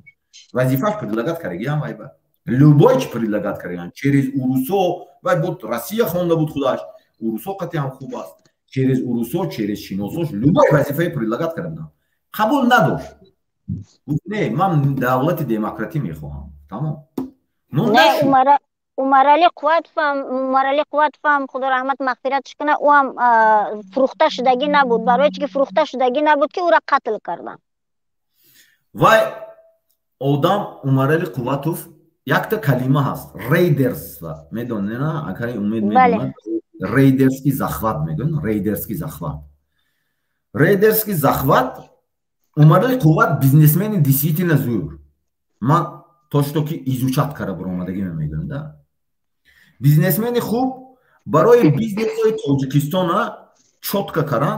Вазифааш предлагать карагиам вайба любой чи предлагать карагиам через урусо. Вай буд, Россия хонда буд, худаш урусо қатъиам хуб аст, через урусо, через шиносош любой вазифае предлагать карда будам, қабул надошт. Гуфт: «Не, ман давлати демократӣ мехоҳам». Тамом. Умарали Қувватовам, Умарали Қувватовам, худо раҳмат мағфиратш кунад, ӯ ҳам фурӯхта шудагӣ набуд. Барои чи ки фурӯхта шудагӣ набуд, ки ӯра қатл карданд? Вай одам, Умарали Қувватов, якта калима ҳаст, рейдерство, медонена, акаи Умед медонад, рейдерский захват мегӯянд, рейдерский захват, рейдерский захват. Умарали Қувват бизнесмени действительно зӯр. Ман то что ки изучать карда баромадагӣ мегӯям да, бизнесмени хуб. Барои бизнесҳои Тоҷикистона чётко кардан,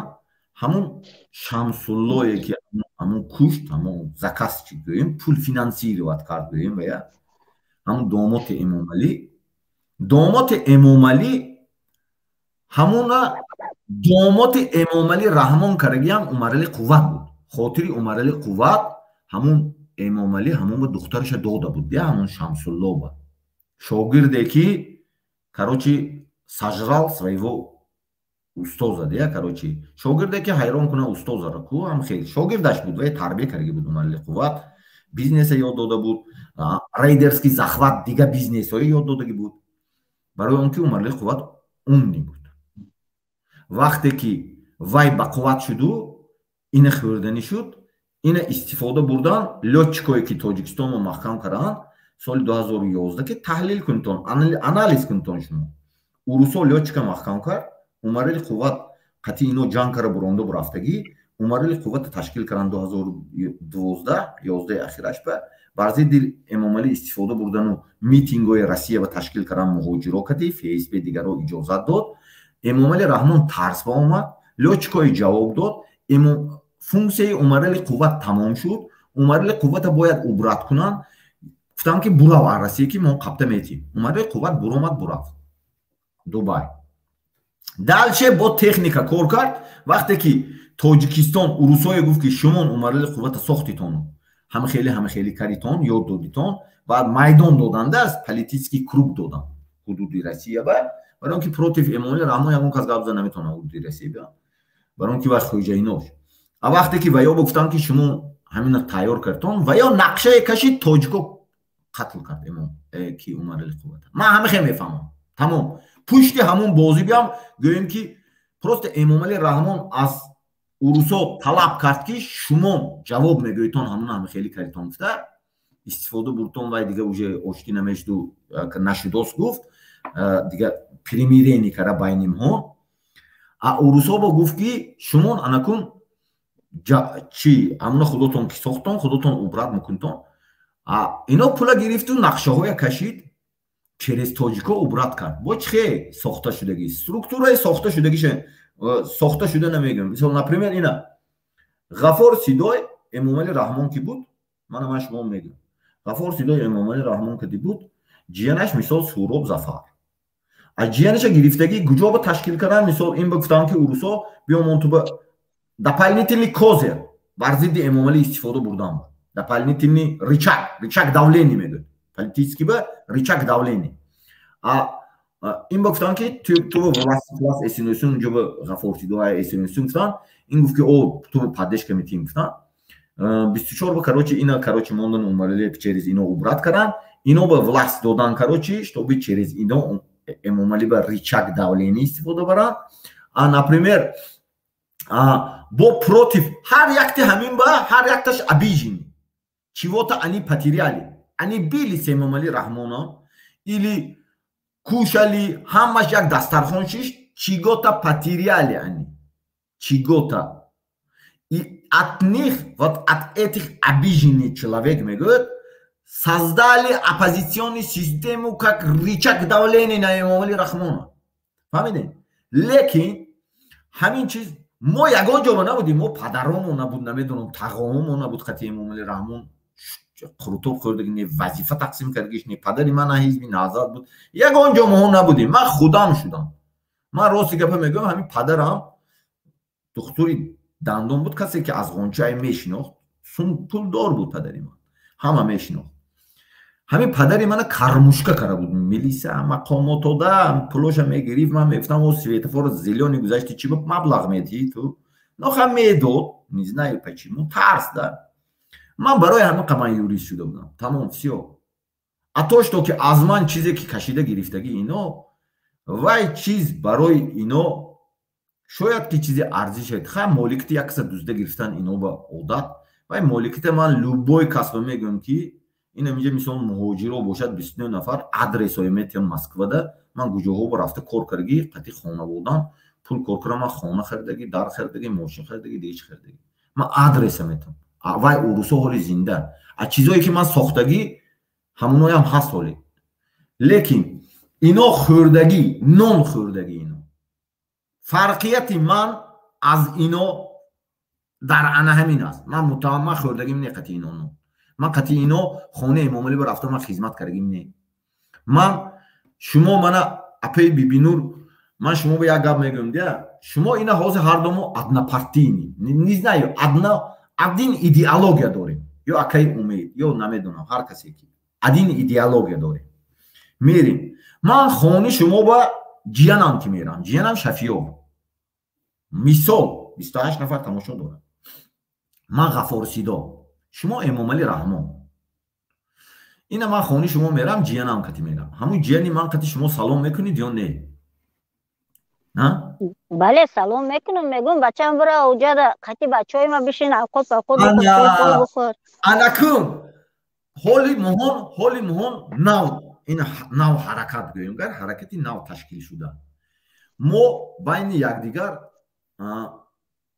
ҳамун Шамсуллое, ки ҳамун кушт, ҳамун заказчик гӯем, пул финансировать кард гӯем, вая ҳамун домоти Эмомалӣ, домоти Эмомалӣ, ҳамуна домоти Эмомалӣ Раҳмон карагиам Умарали Қувват буд. Хотири Умарали Қувват ҳамун Эмомалӣ ҳамун ба духтараша дода буд, я ҳамун Шамсулло ба шогирде, ки, короче, сожрал своего. Устоза дия, короче, шогирде ки ҳайрон куна устозаро ку ҳам хел шогирдаш буд, вай тарбия кардаги буд. Умарали Қувват бизнесе ёд дода буд, рейдерский захват, дига бизнесҳое ёд додагӣ буд, барои он ки Умарали Қувват умный буд. Вақте ки вай ба қувват шуду ина хӯрданӣ шуд, ина истифода бурдан лётчикое ки Тоҷикистонро маҳкам карданд соли 2011, ки таҳлил кунтон, анализ кунтон шумо. Урусо лётчика маҳкам кард, Умарали Қувват қатъи ино ҷанг кара буронда бурафтагӣ. Умарали Қуввата ташкил карданд 2012, 11 ахираш ба бар зидди Эмомалӣ истифода бурдану митингҳои Россия ба ташкил кардан муҳоҷиро кати ФСБ дигаро иҷозат дод. Эмомали Раҳмон тарс ба омад, лётчикҳои ҷавоб дод, функсияи Умарали Қувват тамом шуд. Умарали Қуввата бояд убрать кунанд. Гуфтам ки бурав аз Россия, ки мо қабта метим. Умарали Қувват буромад, бурафт Дубай. Дальше бо техника кор кард. Вақте ки Тоҷикистон урусое гуфт, ки шумон Умарали Қуввата сохтитону ҳама хеле, ҳама хеле каритон, ёд додитон, баъд майдон додандааст, политический круг додан ҳудуди Россия ба, барои он ки против Эмомали Раҳмон ягон кас гап зада наметавонад ҳудуди Россия ба, барои он ки вай хоҷаинош. А вақте ки ваё гуфтанд, ки шумо ҳамина тайёр кардтон, ваё нақшае кашид, тоҷико қатл кард эмом ки Умарали Қуввата. Ман ҳама хел мефаҳмам, тамом. Пушти ҳамон бозӣ биям, гӯем ки просто Эмомали Раҳмон аз урусо талаб кард, ки шумо ҷавоб мегӯитон, ҳамон ҳама хеле каритон гуфта истифода бурдтон. Вай дига уже оштӣ намешду нашудост, гуфт, дига примирение кара байнимҳо. А урусо бо гуфт, ки шумон анакун чи ҳамона худотон ки сохтон, худотон убрать мекунтон. Ино пула гирифту нақшаҳоя кашид, через тоҷико убрать кард. Бо чи хе сохта шудагӣ, структураи сохта шудагиша, сохта шуда намегӯям. Мисол, например, ина Ғафор Сидой Эмомали Раҳмон ки буд, мана ман шумо мегӯям, Ғафор Сидой Эмомали Раҳмон ки буд, ҷиянаш, мисол, Суроб Зафар, аз ҷиянаша гирифтагӣ куҷо ба ташкил кардан. Мисол, ин ба гуфтам, ки урусо биёмон ту ба дополнительный козырь бар зидди Эмомалӣ истифода бурдан, дополнительный рычаг давление мегӯяд, политический ба рычаг давление. Ин ба гуфтанд, ки ту власть эсиносун, унҷо ба Ғафор Сидоа эсиносун гуфтанд. Ин гуфт, ки о, ту поддержка метиҳем, гуфтанд. 24 ба, короче, ина, короче, мондан, Умарали через ино убрать кардан, ино ба власть додан, короче, чтобы через ино Эмомалӣ ба рычаг давление истифода баранд. А например, бо против ҳар якти ҳамин ба ҳар якташ обижены, чего-то они потеряли, они били с Эмомали Раҳмоном или кушали, ҳамаш як дастархон шишт, чего-то потеряли они, чего-то. И от них, вот от этих обиженных человек, мегӯяд, создали оппозиционную систему как рычаг давления на Эмомали Рахмона. Фаҳмидем? Лекин ҳамин чиз мо ягон ҷо набудем, мо падаромон набуд, намедонам, тағомомон набуд. Хати Эмомали Раҳмон қурутоб хӯрдаги, не вазифа тақсим кардагиш, не падари ман на ҳизби Наҳзат буд, ягон ҷо моҳо набудем. Ман худам шудам. Ман рости гапа мегӯям, ҳамин падарам духтури дандон буд, касе ки аз ғончае мешинохт, сум пулдор буд падари ман, ҳама мешинохт. Ҳамин падари мана кормушка кара буд, милиса, мақомотода пулоша мегирифт. Ман мегуфтам: «О, светофор зелёный гузашти, чи маблағ медиҳӣ ту?» Ноха медод, не знаю почему, тарс да. Ман барои ҳамин қа ман юрист шуда будам, тамом, всё. А то что ки аз ман чизе ки кашида гирифтагӣ ино, вай чиз барои ино шояд ки чизе арзише. Ха, моликати як каса дузда гирифтан ино ба одат. Вай моликата ман любой касба мегӯям, ки ин аминҷа, мисол, муҳоҷиро бошад, 29 нафар адресҳое метиҳам Москвада, ман куҷоҳо рафта кор кардагӣ, қати хонаводам пул кор кардам, ман хона харидагӣ, дар харидагӣ, мошин харидагӣ, дига чи харидагӣ, ман адреса метиҳам. Вай урусо ҳоли зинда, а чизое ки ман сохтагӣ, ҳамоноям ҳаст ҳоле. Лекин ино хӯрдагӣ, нон хӯрдагӣ ино. Фарқияти ман аз ино дар ана ҳамин аст. Ман муттаҳам, ман хӯрдагим не қати ино нон, ман қати ино хонаи Эмомалӣ ба рафта ман хизмат кардагим не. Ман шумо мана, апаи Бибинур, ман шумо ба як гап мегӯям дия. Шумо ина ҳозир ҳардумо однопартийный, не знаю, одна, один идеология дорем, ё акаи Умед, ё намедонам, ҳар касе ки один идеология дорем, мерем. Ман хони шумо ба ҷиянам ки мерам, ҷиянам Шафиёв. Мисол, 28 нафар тамошо дорад. Ман Ғафор Сидо, шумо Эмомалӣ Раҳмон. Ина ман хони шумо мерам, ҷиянам кати мерам. Ҳамун ҷияни ман кати шумо салом мекунед ё не? Бале, салом мекунам, мегӯм бачам бира оҷада қати бачаҳои ма бишин, авқот авқот бихӯр. Анакун ҳоли муҳон, ҳоли муҳон нав, ин нав ҳаракат гӯем, гар ҳаракати нав ташкил шуда. Мо байни якдигар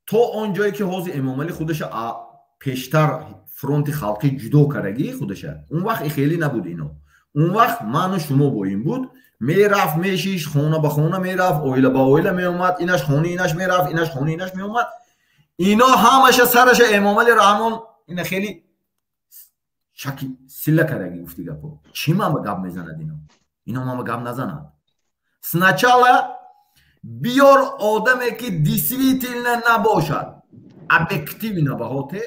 то он ҷое ки ҳозир Эмомалӣ худаша пештар фронти халқӣ ҷудо кардагӣ худаша, он вақт и хеле набуд ино. Он вақт ману шумо бо ин буд, мерафт, мешиш, хона ба хона мерафт, оила ба оила меомад, инаш хони инаш мерафт, инаш хони инаш меомад. Ино ҳамаша сараша Эмомалӣ Раҳмон ина хеле шаки силла кардагӣ гуфти гапо. Чӣ мама гап мезанад ино? Ино мама гап назанад. Сначала биёр одаме ки действительно набошад, объективно баҳоте,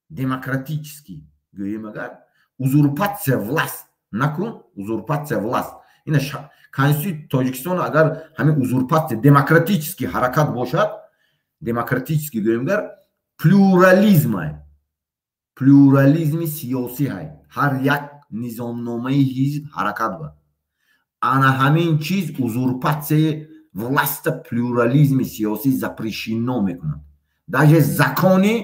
демократически гӯем, агар узурпатсия власть накун, узурпатсия власть. Ина Конститутсияи Тоҷикистон агар ҳамин узурпатсия демократически ҳаракат бошад, демократически гӯем, гар плюрализм, плюрализми сиёсӣ ҳай, ҳар як низомномаи ҳизб ҳаракат ба ана ҳамин чиз узурпатсияи власта плюрализми сиёсӣ запрещено мекунад. Даже закони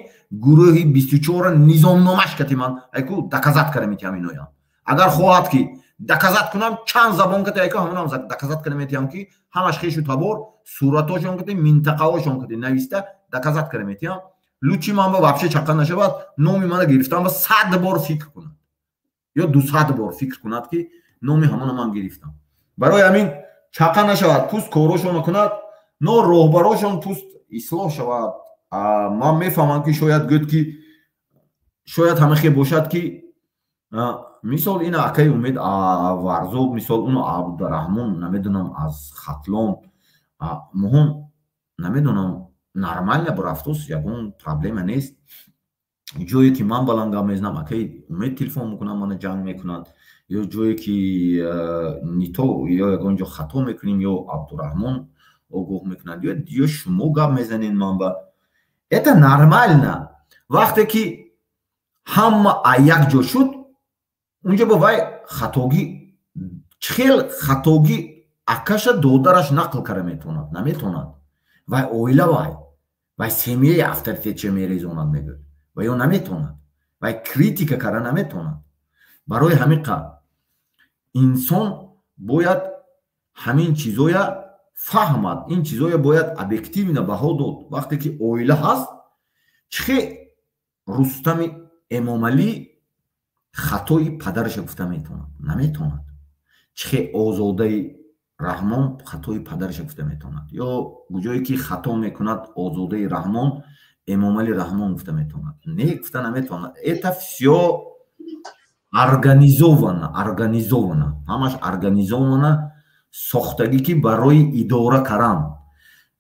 гурӯҳи 24 низомномаш кати ман айку доказать кара метиҳам иноям. Агар хоҳад ки доказать кунам, чанд забон кати айку ҳамонам доказать кара метиҳам, ки ҳамаш хешу табор, суратошон кати, минтақаҳошон кати нависта доказать кара метиҳам. Лучше ман ба вообще чақа нашавад, номи мана гирифтам ба 100 бор фикр кунад ё 200 бор фикр кунад, ки номи ҳамона ман гирифтам. Барои ҳамин чақа нашавад, пуст корошонро кунад, но роҳбарошон пуст ислоҳ шавад. Ман мефаҳмам, ки шояд гӯд, ки шояд ҳама хел бошад, ки мисол ина акаи Умед Варзоб, мисол уно Абдураҳмон, намедонам, аз Хатлон муҳим, намедонам, нормально бурафтос, ягон проблема нест. Ҷое ки ман баланд гап мезанам, акаи Умед телефон мекунад, мана ҷанг мекунад, ё ҷое ки не то ё ягон ҷо хато мекунем, ё Абдураҳмон огоҳ мекунад, ё шумо гап мезанед ман ба. Это нормально. Вақте ки ҳама як ҷо шуд, унҷо ба вай хатогӣ хел хатогӣ акаша додараш нақл кара метавонад, наметавонад. Вай оила, вай семьяи авторитетча мерезонад, мегӯяд, ва ё наметавонад, вай критика кара наметавонад. Барои ҳамин қа инсон бояд ҳамин чизоя фаҳмад, ин чизоя бояд объективно баҳо дод. Вақте ки оила ҳаст, чихе Рустами Эмомалӣ хатои падараша гуфта метавонад? Наметавонад. Чихе Озодаи Раҳмон хатои падараша гуфта метавонад? Ё куҷое ки хато мекунад Озодаи Раҳмон, Эмомали Раҳмон гуфта метавонад? Не, гуфта наметавонад. Это все организовано, организовано, ҳамаш организовано, сохтагӣ, ки барои идора кардан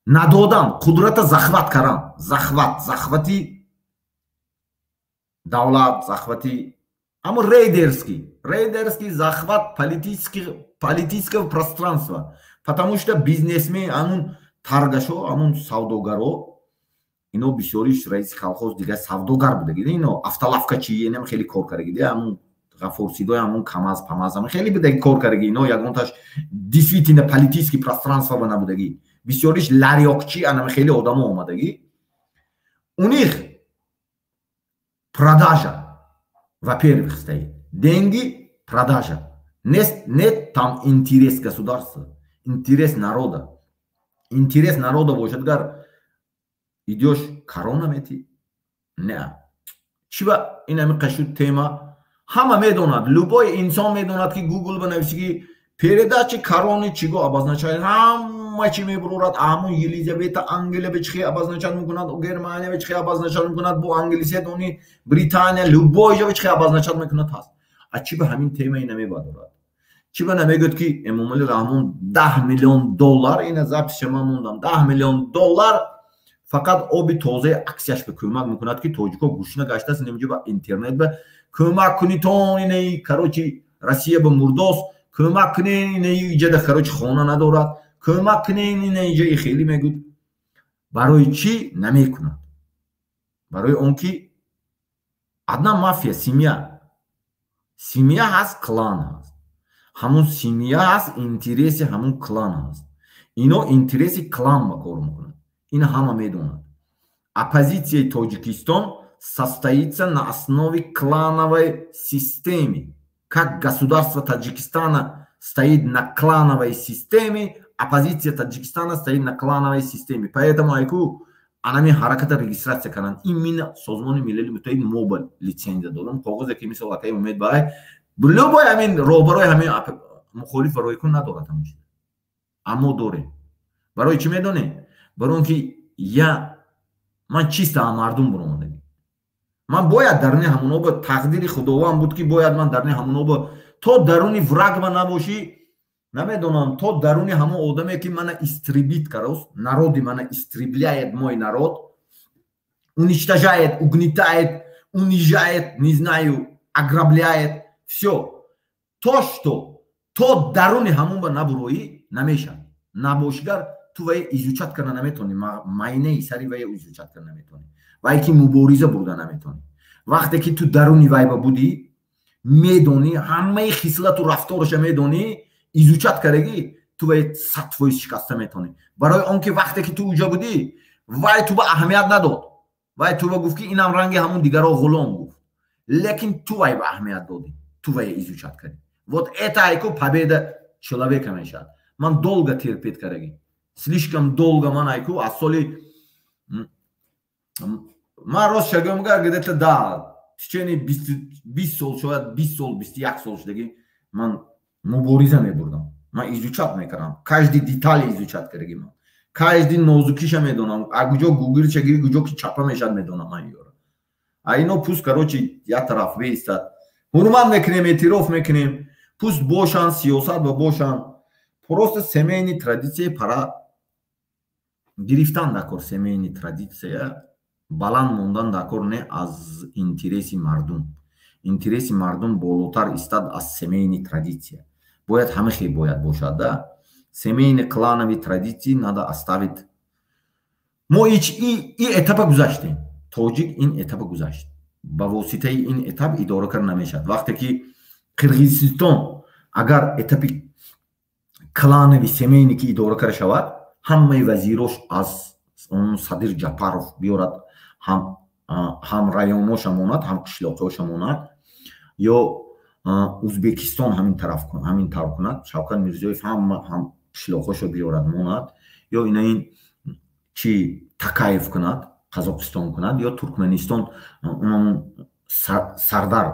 надодам, қудрата захват кардан, захват, захвати давлат, захвати ҳамо рейдерский захват политического пространства, потому что бизнесмен, ҳамун торгашо, ҳамун савдогаро, ино бисёриш раиси колхоз, дигар савдогар будаги, ино автолавкачи, инам хеле кор кардаги, ҳамун Ғафорсидои, ҳамун камаз памаз ҳам хеле будаги кор кардаги. Ино ягонташ действительно политический пространство ба набудагӣ, бисёриш ларёкчи, анам хеле одамо омадагӣ. У них продажа во-первых стоит, деньги, продажа. Нет, нет там интерес государства, интерес народа. Интерес народа бошад гар, идёшь корона мети не. Чиба ин ами қашуд тема? Ҳама медонад, любой инсон медонад, ки Гугл банависи, ки передачи короны чиго обозначает, ҳама чи мебурорад. Ҳамун Елизавета Англия бе чихе обозначать мекунад, Германия бе чихе обозначать мекунад, бо англисия дони, Британия, любой ҷо бе чихе обозначать мекунад ҳаст. А чи ба ҳамин темаи намебадорад? Чи ба намегӯяд, ки Эмомали Раҳмон 10 миллион доллар, ина записша ман мондам, 10 миллион доллар фақат оби тозаи аксияш ба кӯмак мекунад, ки тоҷико гушна гаштааст, инҷо ба интернет ба кӯмак кунитон, инаи, короче, Россия ба мурдос, кӯмак кунен, инаи иҷада, короче, хона надорад, кӯмак кунен, ина иҷа хеле мегӯд. Барои чӣ намекунад? Барои он ки одна мафия, семья, семья ҳаст, клан ҳаст, ҳамун семья ҳаст, интереси ҳамун клан ҳаст. Ино интереси клан ба кор мекунад, ин ҳама медонад. Оппозитсияи Тоҷикистон состоится на основе клановой системы. Как государство Таджикистана стоит на клановой системе, оппозиция Таджикистана стоит на клановой системе. Поэтому айку анами ҳараката регистрация карданд именно Созмони Милали Муттаҳид. Мо ба лицензия додам, коғазе ки мисол акаи Умед баай, любой ҳамин роҳбарои ҳамин мухолиф барои кун надорад ҳамин чиз, аммо дорем. Барои чӣ медонем? Барои он ки я ман чиста мардум буромадагӣ, ман бояд даруни ҳамоно ба тақдири Худованд буд, ки бояд ман даруни ҳамоно ба то даруни враг ба набошӣ, намедонам, то даруни ҳамон одаме ки мана истребит карост, народи мана истребляет, мой народ уничтожает, угнетает, унижает, не знаю, ограбляет все то, что то даруни ҳамон ба набуроӣ намешавад. Набошигар ту вае изучать карда наметавонӣ, майнаи сари вае изучать карда наметавонӣ, вае ки мубориза бурда наметавонӣ. Вақте ки ту даруни вай ба будӣ, медонӣ ҳамаи хислату рафтораша, медонӣ, изучать кардагӣ, ту вай 100% шикаста метавонӣ. Барои он ки вақте ки ту уҷа будӣ, вай ту ба аҳамият надод, вай ту ба гуфт, ки инам ранги ҳамун дигаро ғулом гуфт, лекин ту вай ба аҳамият додӣ, ту вай изучать кардӣ. Вот это айку победа человека мешавад. Ман долго терпеть кардагӣ, слишком долго. Ман айку аз соли, ман рост шагӯям, где-то да течение 20 сол, шояд 20 сол, 21 сол шудагӣ ман мубориза мебурдам, ман изучать мекардам, каждый детали изучать кардагӣ, ман каждый нозукиша медонам, а куҷо гугирча гири, куҷо ки чапа мешад, медонам ман ёра. А ино пусть, короче, як тараф беистад. Ҳурмат мекунем, эътироф мекунем, пусть бошанд, сиёсат ба бошанд, просто семейный традиция пара гирифтан дакор, семейный традиция баланд мондан дакор, не аз интереси мардум. Интереси мардум болотар истад аз семейный традиция. Бояд ҳама хел бояд бошад да. Семейный клановый традиции надо оставить. Мо и этапа гузаштем, тоҷик ин этапа гузашт, ба воситаи ин этап идора карда намешавад. Вақте ки Қирғизистон агар этапи клановый, семейный ки идора карда шавад, ҳамаи вазирош аз он Садир Ҷапаров биёрад, ҳам районоша монад, ҳам қишлоқиҳоша монад, ё Узбекистон ҳамин тараф, ҳамин тавр кунад, Шавкат Мирзиёев ҳама ҳам қишлоқҳошо биёрад монад, ё ина ин чи Такаев кунад, Қазоқистон кунад, ё Туркманистон сардар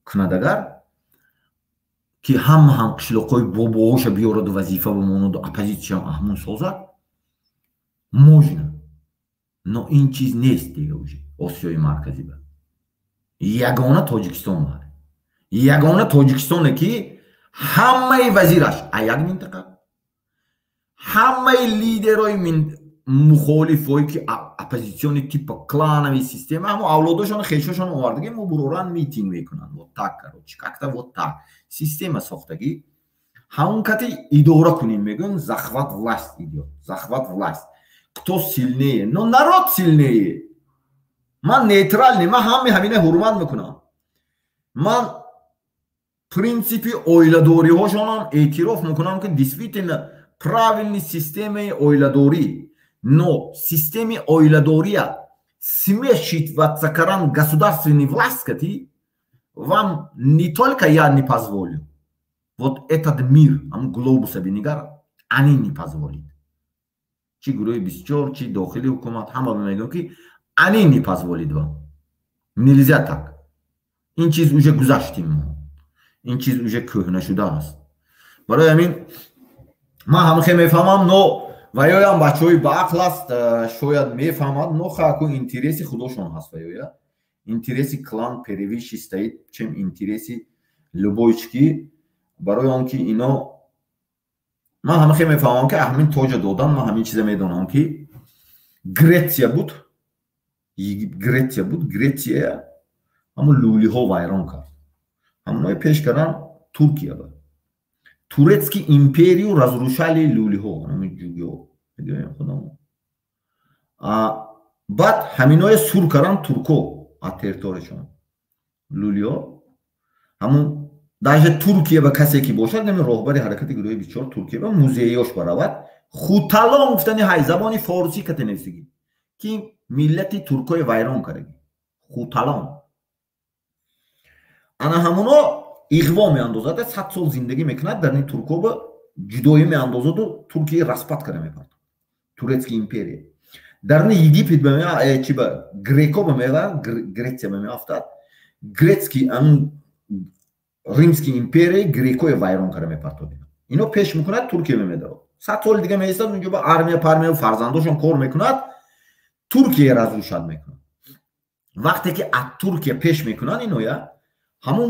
кунад, агар ки ҳама ҳам қишлоқҳои бобоҳоша биёраду вазифа бимонаду оппозитсиям ҳамун созад, можно. Но ин чиз нест дига уже Осиёи Марказӣ ба ягона Тоҷикистон ба ягона Тоҷикистоне ки ҳамаи вазираш а як минтақа, ҳамаи лидерои мухолифое ки оппозитсиони типа клановый система, ҳамо авлодошон, хешошон овардаги, мубуроран митинг мекунанд. Вот так, короче, как-то вот так система сохтагӣ, ҳамон кати идора кунем мегӯям, захват власть идёт, захват власть, кто сильнее, но народ сильнее. Ман нейтральный, ман ҳами ҳамина ҳурмат мекунам, ман принципи оиладориҳошонам эътироф мекунам, ки действительно правильный системаи оиладорӣ, но системи оиладория смешиваться кардан государственный власть кати вам не только я не позволю, вот этот мир, ам глобуса бинигар, они не позволит. Чи гурӯҳи 24, чи дохили ҳукумат, ҳама мегӯям, ки они не позволит вам. Нельзя так. Ин чиз уже гузаштем мо. Ин чиз уже кӯҳна шудааст. Барои ҳамин ман ҳама мефаҳмам, но ваёям бачаҳои баақл аст, шояд мефаҳмад, но хаку интереси худошон ҳаст, ваёя интереси клан превыше стоит, чем интереси любой чки. Барои он ки ино ман ҳама хел мефаҳмам, ки ҳамин тоҷа додан, ман ҳамин чиза медонам, ки Гретсия буд, Гретсия буд, Гретсия ҳамун лулиҳо вайрон кард, ҳамоное пеш кардан Туркия ба турецкий империю разрушали лулиҳо, ҳамин ҷугиҳо мегӯем худамон. Баъд ҳаминое сур кардан турко аз территорияшон лулиё. Ҳамун даже Туркия ба касе ки бошад, нами роҳбари ҳаракати гурӯҳи 24 Туркия ба музеёш баравад, хуталон гуфтани ҳай забони форсӣ кате нависагӣ, ки миллати туркои вайрон кардаги хуталон. Ана ҳамуно иғво меандозад, 100 сол зиндагӣ мекунад дар ин туркоба, ҷудоӣ меандозаду Туркия распад карда мепард, Турецкий империя. Дар Египет ба чи ба греко ба мева, Греция ба меафтад, грецкий, Римский империя грекоя вайрон карда мепартод. Ино пеш мекунад, Туркия мемедарод, 100 соли дига меистад унҷо, ба армия пармия фарзандошон кор мекунад, Туркия разрушать мекунад. Вақте ки аз Туркия пеш мекунанд иноя, ҳамун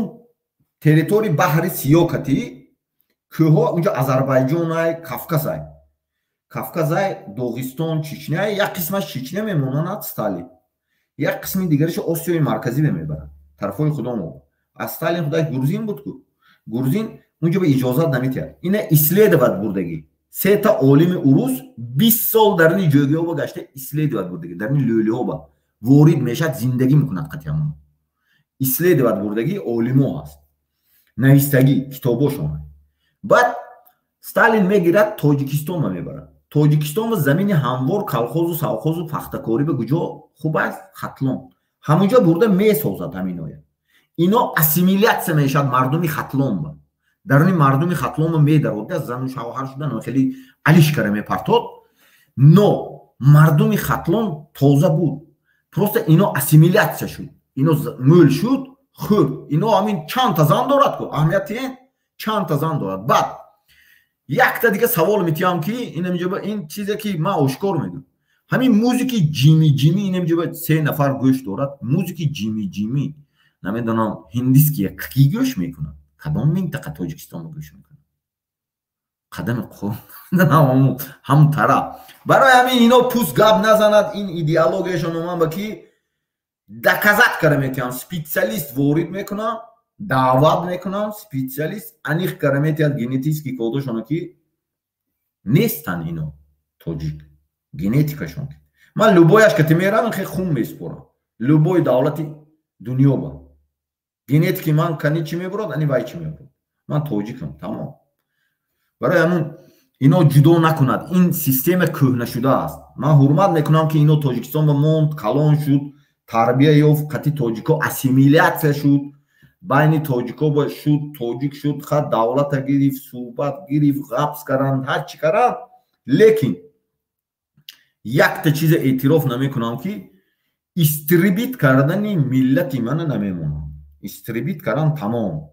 территории баҳри Сиё кати кӯҳҳо, унҷо Азарбайҷонай, Кавказай, Кавказай, Доғистон, Чечня, як қисмаш Чечня мемонанд Сталин, як қисми дигараш Осиёи Марказӣ мебарад тарафҳои худомо. Аз Сталин худай грузин буд ку, грузин унҷо ба иҷозат наметиҳад. Ина исследовать бурдагӣ сета олими урус, 20 сол дар ини ҷойгиҳоба гашта, исследовать бурдагӣ, дар ини лӯлиҳоба ворид мешавад, зиндагӣ мекунад қати ҳамон, исследовать бурдагӣ олимо ҳаст, навистагӣ китобошон. Баъд Сталин мегирад, Тоҷикистонба мебарад. Тоҷикистонба замини ҳамвор, колхозу совхозу пахтакорӣ ба куҷо хуб аст? Хатлон. Ҳамунҷо бурда месозад ҳаминоя. Ино ассимилятсия мешавад мардуми Хатлонба, даруни мардуми Хатлонба медарод, зану шавҳар шудан, хеле алишкара мепартод. Но мардуми Хатлон тоза буд, просто ино ассимилятсия шуд, ино мӯл шуд, хӯрд. Ино ҳамин чандта зан дорад ку, аҳамияти чандта зан дорад. Баъд якта дига савол метиҳам, ки инамҷоба ин чизе ки ман ошкор мегӯям, ҳамин музики ҷими ҷими инамҷоба се нафар гӯш дорад. Музики ҷими ҷими, намедонам, ҳиндиския кӣ гӯш мекунад, кадом минтақа Тоҷикистонро гӯш мекунад? Қадами ҳамун тараф. Барои ҳамин ино пуст гап назанад. Ин идеологияшон ман ба ки доказать кара метиҳам, специалист ворид мекунам, даъват мекунам, специалист аниқ кара метиҳад генетический кодошоно, ки нестанд ино тоҷик генетикашон. Ман любой аш кати меравам, хе хун меспорам, любой давлати дунёба генетики ман кани чӣ мебурад, ани вай чӣ мебурад, ман тоҷикам, тамом. Барои ҳамун ино ҷудо накунад, ин система кӯҳна шудааст. Ман ҳурмат мекунам, ки ино Тоҷикистон ба монд, калон шуд, тарбия ёфт, қати тоҷико ассимилятсия шуд, байни тоҷико ба шуд, тоҷик шуд, ха давлата гирифт, суҳбат гирифт, ғабз каранд, ҳар чӣ каранд, лекин якта чизе эътироф намекунам, ки истребить кардани миллати мана намемонам. Истребить кардан тамом,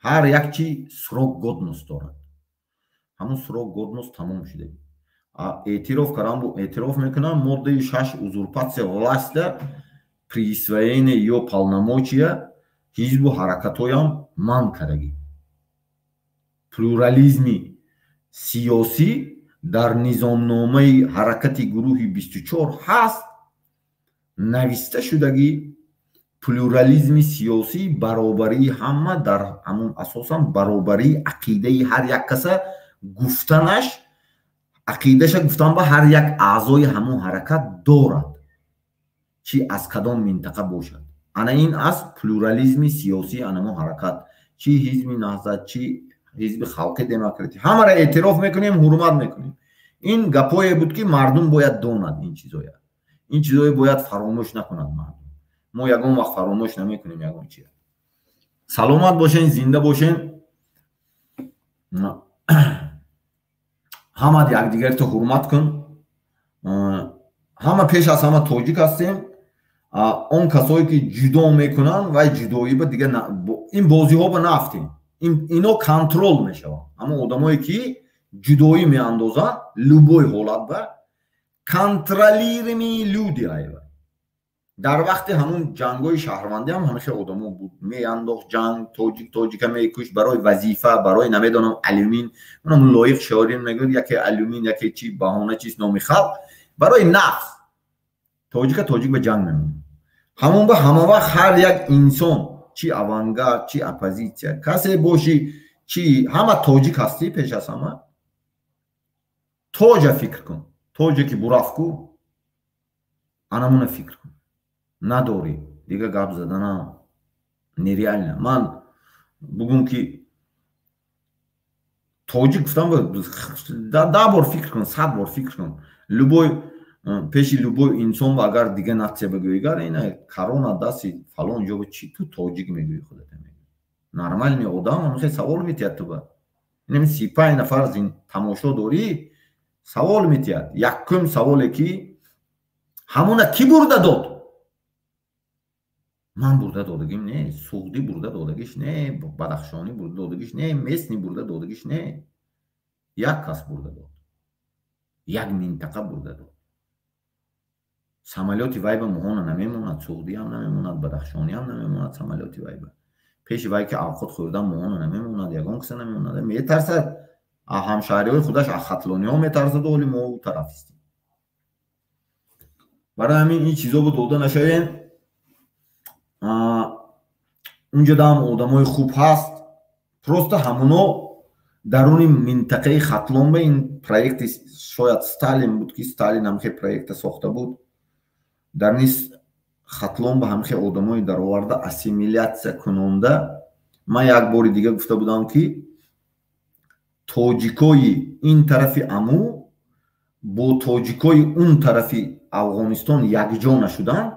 ҳар як чи срок годность дорад, ҳамун срок годность тамом шуда. Эътироф кардан, эътироф мекунам, моддаи 6, узурпатсия власть а, присвоение ё полномочия ҳизбу ҳаракатҳоям манъ кардагӣ. Плюрализми сиёсӣ дар низомномаи ҳаракати гурӯҳи 24 ҳаст нависта шудагӣ. Плюрализми сиёсӣ, баробарии ҳама, дар ҳамун асосан баробарии ақидаи ҳар як каса гуфтанаш, ақидаша гуфтан ба ҳар як аъзои ҳамун ҳаракат дорад, чи аз кадом минтақа бошад. Ана ин аст плюрализми сиёсии анамо ҳаракат, чи ҳизби Наҳзат, чи ҳизби Халқи Демократӣ, ҳамаро эътироф мекунем, ҳурмат мекунем. Ин гапое буд, ки мардум бояд донад ин чизоя, ин чизое бояд фаромӯш накунад мардум. Мо ягон вақт фаромӯш намекунем ягон чиз. Саломат бошен, зинда бошен, ҳама якдигарито ҳурмат кун. Ҳама пеш аз ҳама тоҷик ҳастем. Он касое ки ҷудо мекунанд, вай ҷудоӣ ба дига ин бозиҳо ба нафтем, ино контроль мешаванд. Аммо одамое ки ҷудоӣ меандозанд, любой ҳолат ба контролируемые люди айва. Дар вақти ҳамун ҷангҳои шаҳрвандӣ ҳам ҳамин хел одамо буд, меандохт ҷанг, тоҷик тоҷика мекушт барои вазифа, барои намедонам алюмин. Унам Лоиқ Шорин мегӯяд, яке алюмин, яке чи баҳона, чист, номи халқ, барои нафс тоҷика тоҷик ба ҷанг мемонад. Ҳамон ба ҳама вақт ҳар як инсон, чи авангард, чи оппозитсия касе бошӣ, чи ҳама тоҷик ҳастӣ. Пеш аз ҳама тоҷа фикр кун, тоҷе ки бурафт ку. Анамуна фикр кун. Надорӣ. Дига гап заданам нереально. Ман бугум ки тоҷик гуфтам, 10 бор фикр кун, 100 бор фикр кун. Любой пеши любой инсон ба агар дига нация бигӯӣ, гар ина корона дасти фалон ҷо чи ту тоҷик мегӯӣ, худата мегӯӣ. Нормальный одам ҳамихел савол метиҳад ту ба. Инами 35 нафар тамошо дорӣ, савол метиҳад. Якум саволе ки ҳамона кӣ бурда дод? Ман бурда додагим не, суғдӣ бурда додагиш не, бадахшонӣ бурда додагиш не, местный бурда додагиш не. Як кас бурда дод. Як минтақа бурда дод. Самолёти вайба муҳона намемонад, суғдиам намемонад, бадахшониам намемонад самолёти вайба. Пеши вай ки авқот хӯрдан муҳона намемонад, ягон каса намемонад. Метарсад. Ҳамшаҳриҳои худаш аз хатлониҳо метарсаду оли мо ӯ тараф истем. Барои ҳамин ин чизо бо дода нашавем. Унҷодаам одамои хуб ҳаст. Просто ҳамуно даруни минтақаи Хатлон ба ин проекти шояд Сталин буд, ки Сталин ҳамхе проекта сохта буд. Дар низ Хатлон ба ҳамхе одамои дароварда ассимилятсия кунонда. Ман як бори дига гуфта будам, ки тоҷикои ин тарафи Аму бо тоҷикои он тарафи Афғонистон якҷо нашуданд.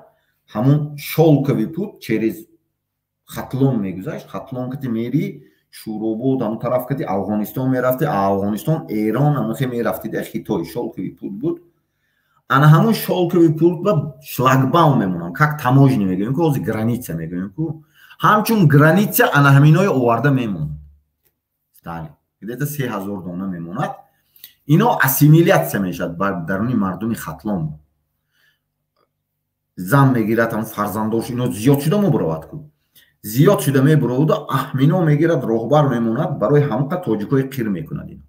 Ҳамун шёлковый путь через Хатлон мегузашт. Хатлон кати мери Шӯробод, ҳамун тараф кати Афғонистон мерафти, Афғонистон Эрон ҳамахе мерафтида Хитой, шёлковый путь буд. Ана ҳамун шёлковый путь ба шлагбаум мемонам, как таможня мегӯем ку, ҳозир граница мегӯем ку. Ҳамчун граница ана ҳаминое оварда мемонад. Сталин где-то 3000 дона мемонад. Ино ассимилятсия мешавад бар даруни мардуми Хатлон. Зан мегирад, ҳам фарзандош ино зиёд шуда мебуравад ку. Зиёд шуда мебураваду аҳмино мегирад, роҳбар мемонад, барои ҳамқа тоҷикои қир мекунад ино.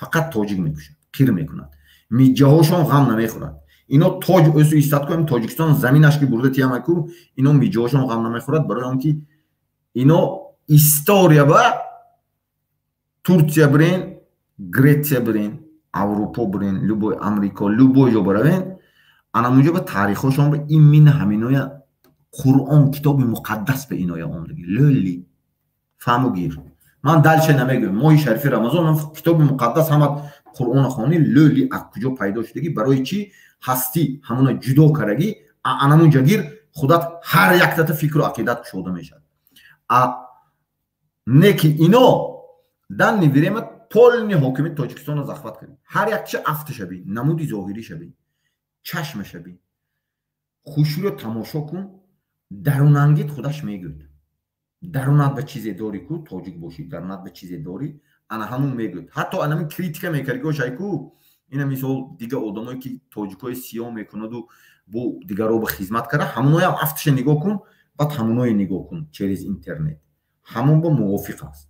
Фақат тоҷик мекушад, қир мекунад. Миҷҷаҳошон ғам намехӯрад. Ино тоҷ ӯсу истад ку, Тоҷикистон заминаш ки бурда тиямай ку, ино миҷҷаҳошон ғам намехӯрад, барои он ки ино история ба Турция бирен, Гретсия бирен, Аврупо бирен, любой Амрико, любой ҷо баравен, анамунҷо ба таърихҳошон ба именно ҳаминоя Қуръон китоби муқаддас ба иноя омдаги. Лӯли фаҳму гир. Ман дальше намегӯям. Моҳи шарифи Рамазон китоби муқаддас ҳама Қуръона хонӣ, лӯли аз куҷо пайдо шудагӣ, барои чӣ ҳастӣ ҳамуна ҷудо карагӣ, анамунҷа гир худат ҳар яктата фикру ақидат кушода мешавад. А не ки ино данный время полный ҳокимияти Тоҷикистонро захват кардем. Ҳар якча афташа бин, намуди зоҳириша бин, чашмаша бин, хушрӯ тамошо кун, дарунангит худаш мегӯяд. Дарунат ба чизе дорӣ ку, тоҷик бошӣ, дарунат ба чизе дорӣ, ана ҳамун мегӯяд. Ҳатто анамин критика мекард ки ошай ку, ина мисол дига одамое ки тоҷикои сиёҳ мекунаду бо дигаро ба хизмат карда, ҳамуноям афташа нигоҳ кун, баъд ҳамуное нигоҳ кун через интернет. Ҳамун ба мувофиқ аст.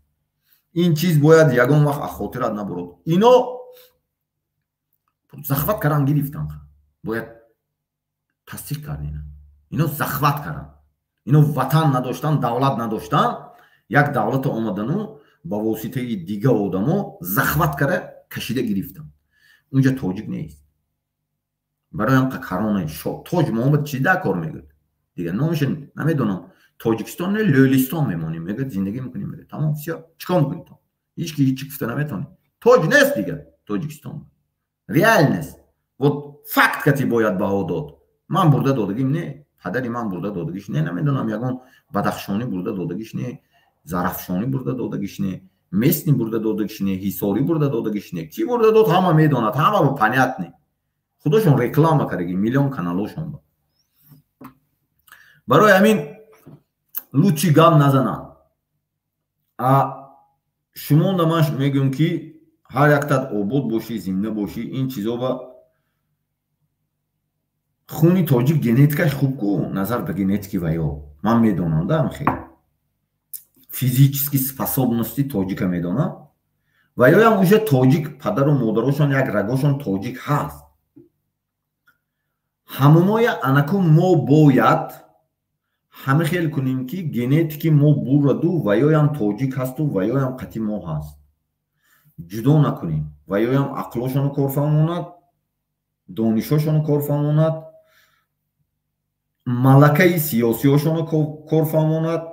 Ин чиз бояд ягон вақт аз хотират набурад. Ино захват кардан гирифтанд. Бояд тасдиқ кард ина. Ино захват карданд. Ино ватан надоштанд, давлат надоштанд, як давлата омадану ба воситаи дига одамо захват карда кашида гирифтанд. Унҷа тоҷик нест. Барои ҳам корона тоҷ Муҳаммад чӣ дар кор мегӯяд? Дига номаша намедонам. Тоҷикистон не, Лӯлистон мемонем, мегӯяд, зиндагӣ мекунем, мегӯяд. Тамом, всё. Чикор мекунӣ то? Ҳеҷ ки ҳеҷ гуфта наметавонӣ. Тоҷ нест дига Тоҷикистон. Реальность. Вот факт кати бояд баҳо дод. Ман бурда додагим не, падари ман бурда додагиш не, намедонам ягон бадахшонӣ бурда додагиш не, зарафшонӣ бурда додагиш не, местный бурда додагиш не, ҳисорӣ бурда додагиш не. Кӣ бурда дод, ҳама медонад, ҳама ба понятный. Худошон реклама кардаги, миллион каналошон ба. Барои ҳамин лучше гап назананд. А шумонда ман мегӯям ки ҳар яктат обод бошӣ, зинда бошӣ, ин чизо ба хуни тоҷик генетикаш хуб ку назар ба генетики ваё. Ман медонам да хел. Физически способности тоҷика медонам. Ваёям уже тоҷик, падару модарошон як рагошон тоҷик ҳаст. Ҳамуноя анаку мо бояд ҳама хел кунем ки генетики мо бураду ваёям тоҷик ҳасту ваёям қати мо ҳаст. Ҷудо накунем. Ваёям ақлошону кор фаҳмонад, донишошону кор фаҳмонад. Малакаи сиёсиҳошонро кор фаҳмонад,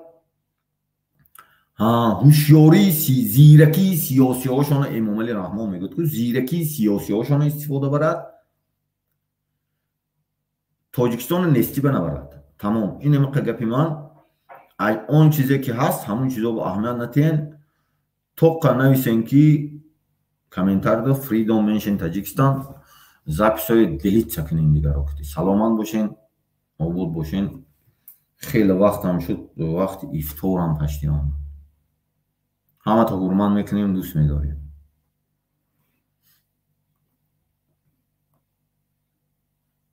ҳушёрии, зиракии сиёсиҳошонро. Эмомалӣ Раҳмон мегӯяд, ку зиракии сиёсиҳошонро истифода барад, Тоҷикистоно нестиба набарад. Тамом, ин амиқа гапи ман. Он чизе ки ҳаст, ҳамон чизо бо аҳамият натиҳен. Тоқа нависен, ки комментарийда "Freedom mention Таҷикистон", записҳои делиться кунем дигаро. Саломат бошен, обод бошен. Хеле вақтам шуд, вақти ифторам пашти омад. Ҳамато ҳурмат мекунем, дӯст медорем.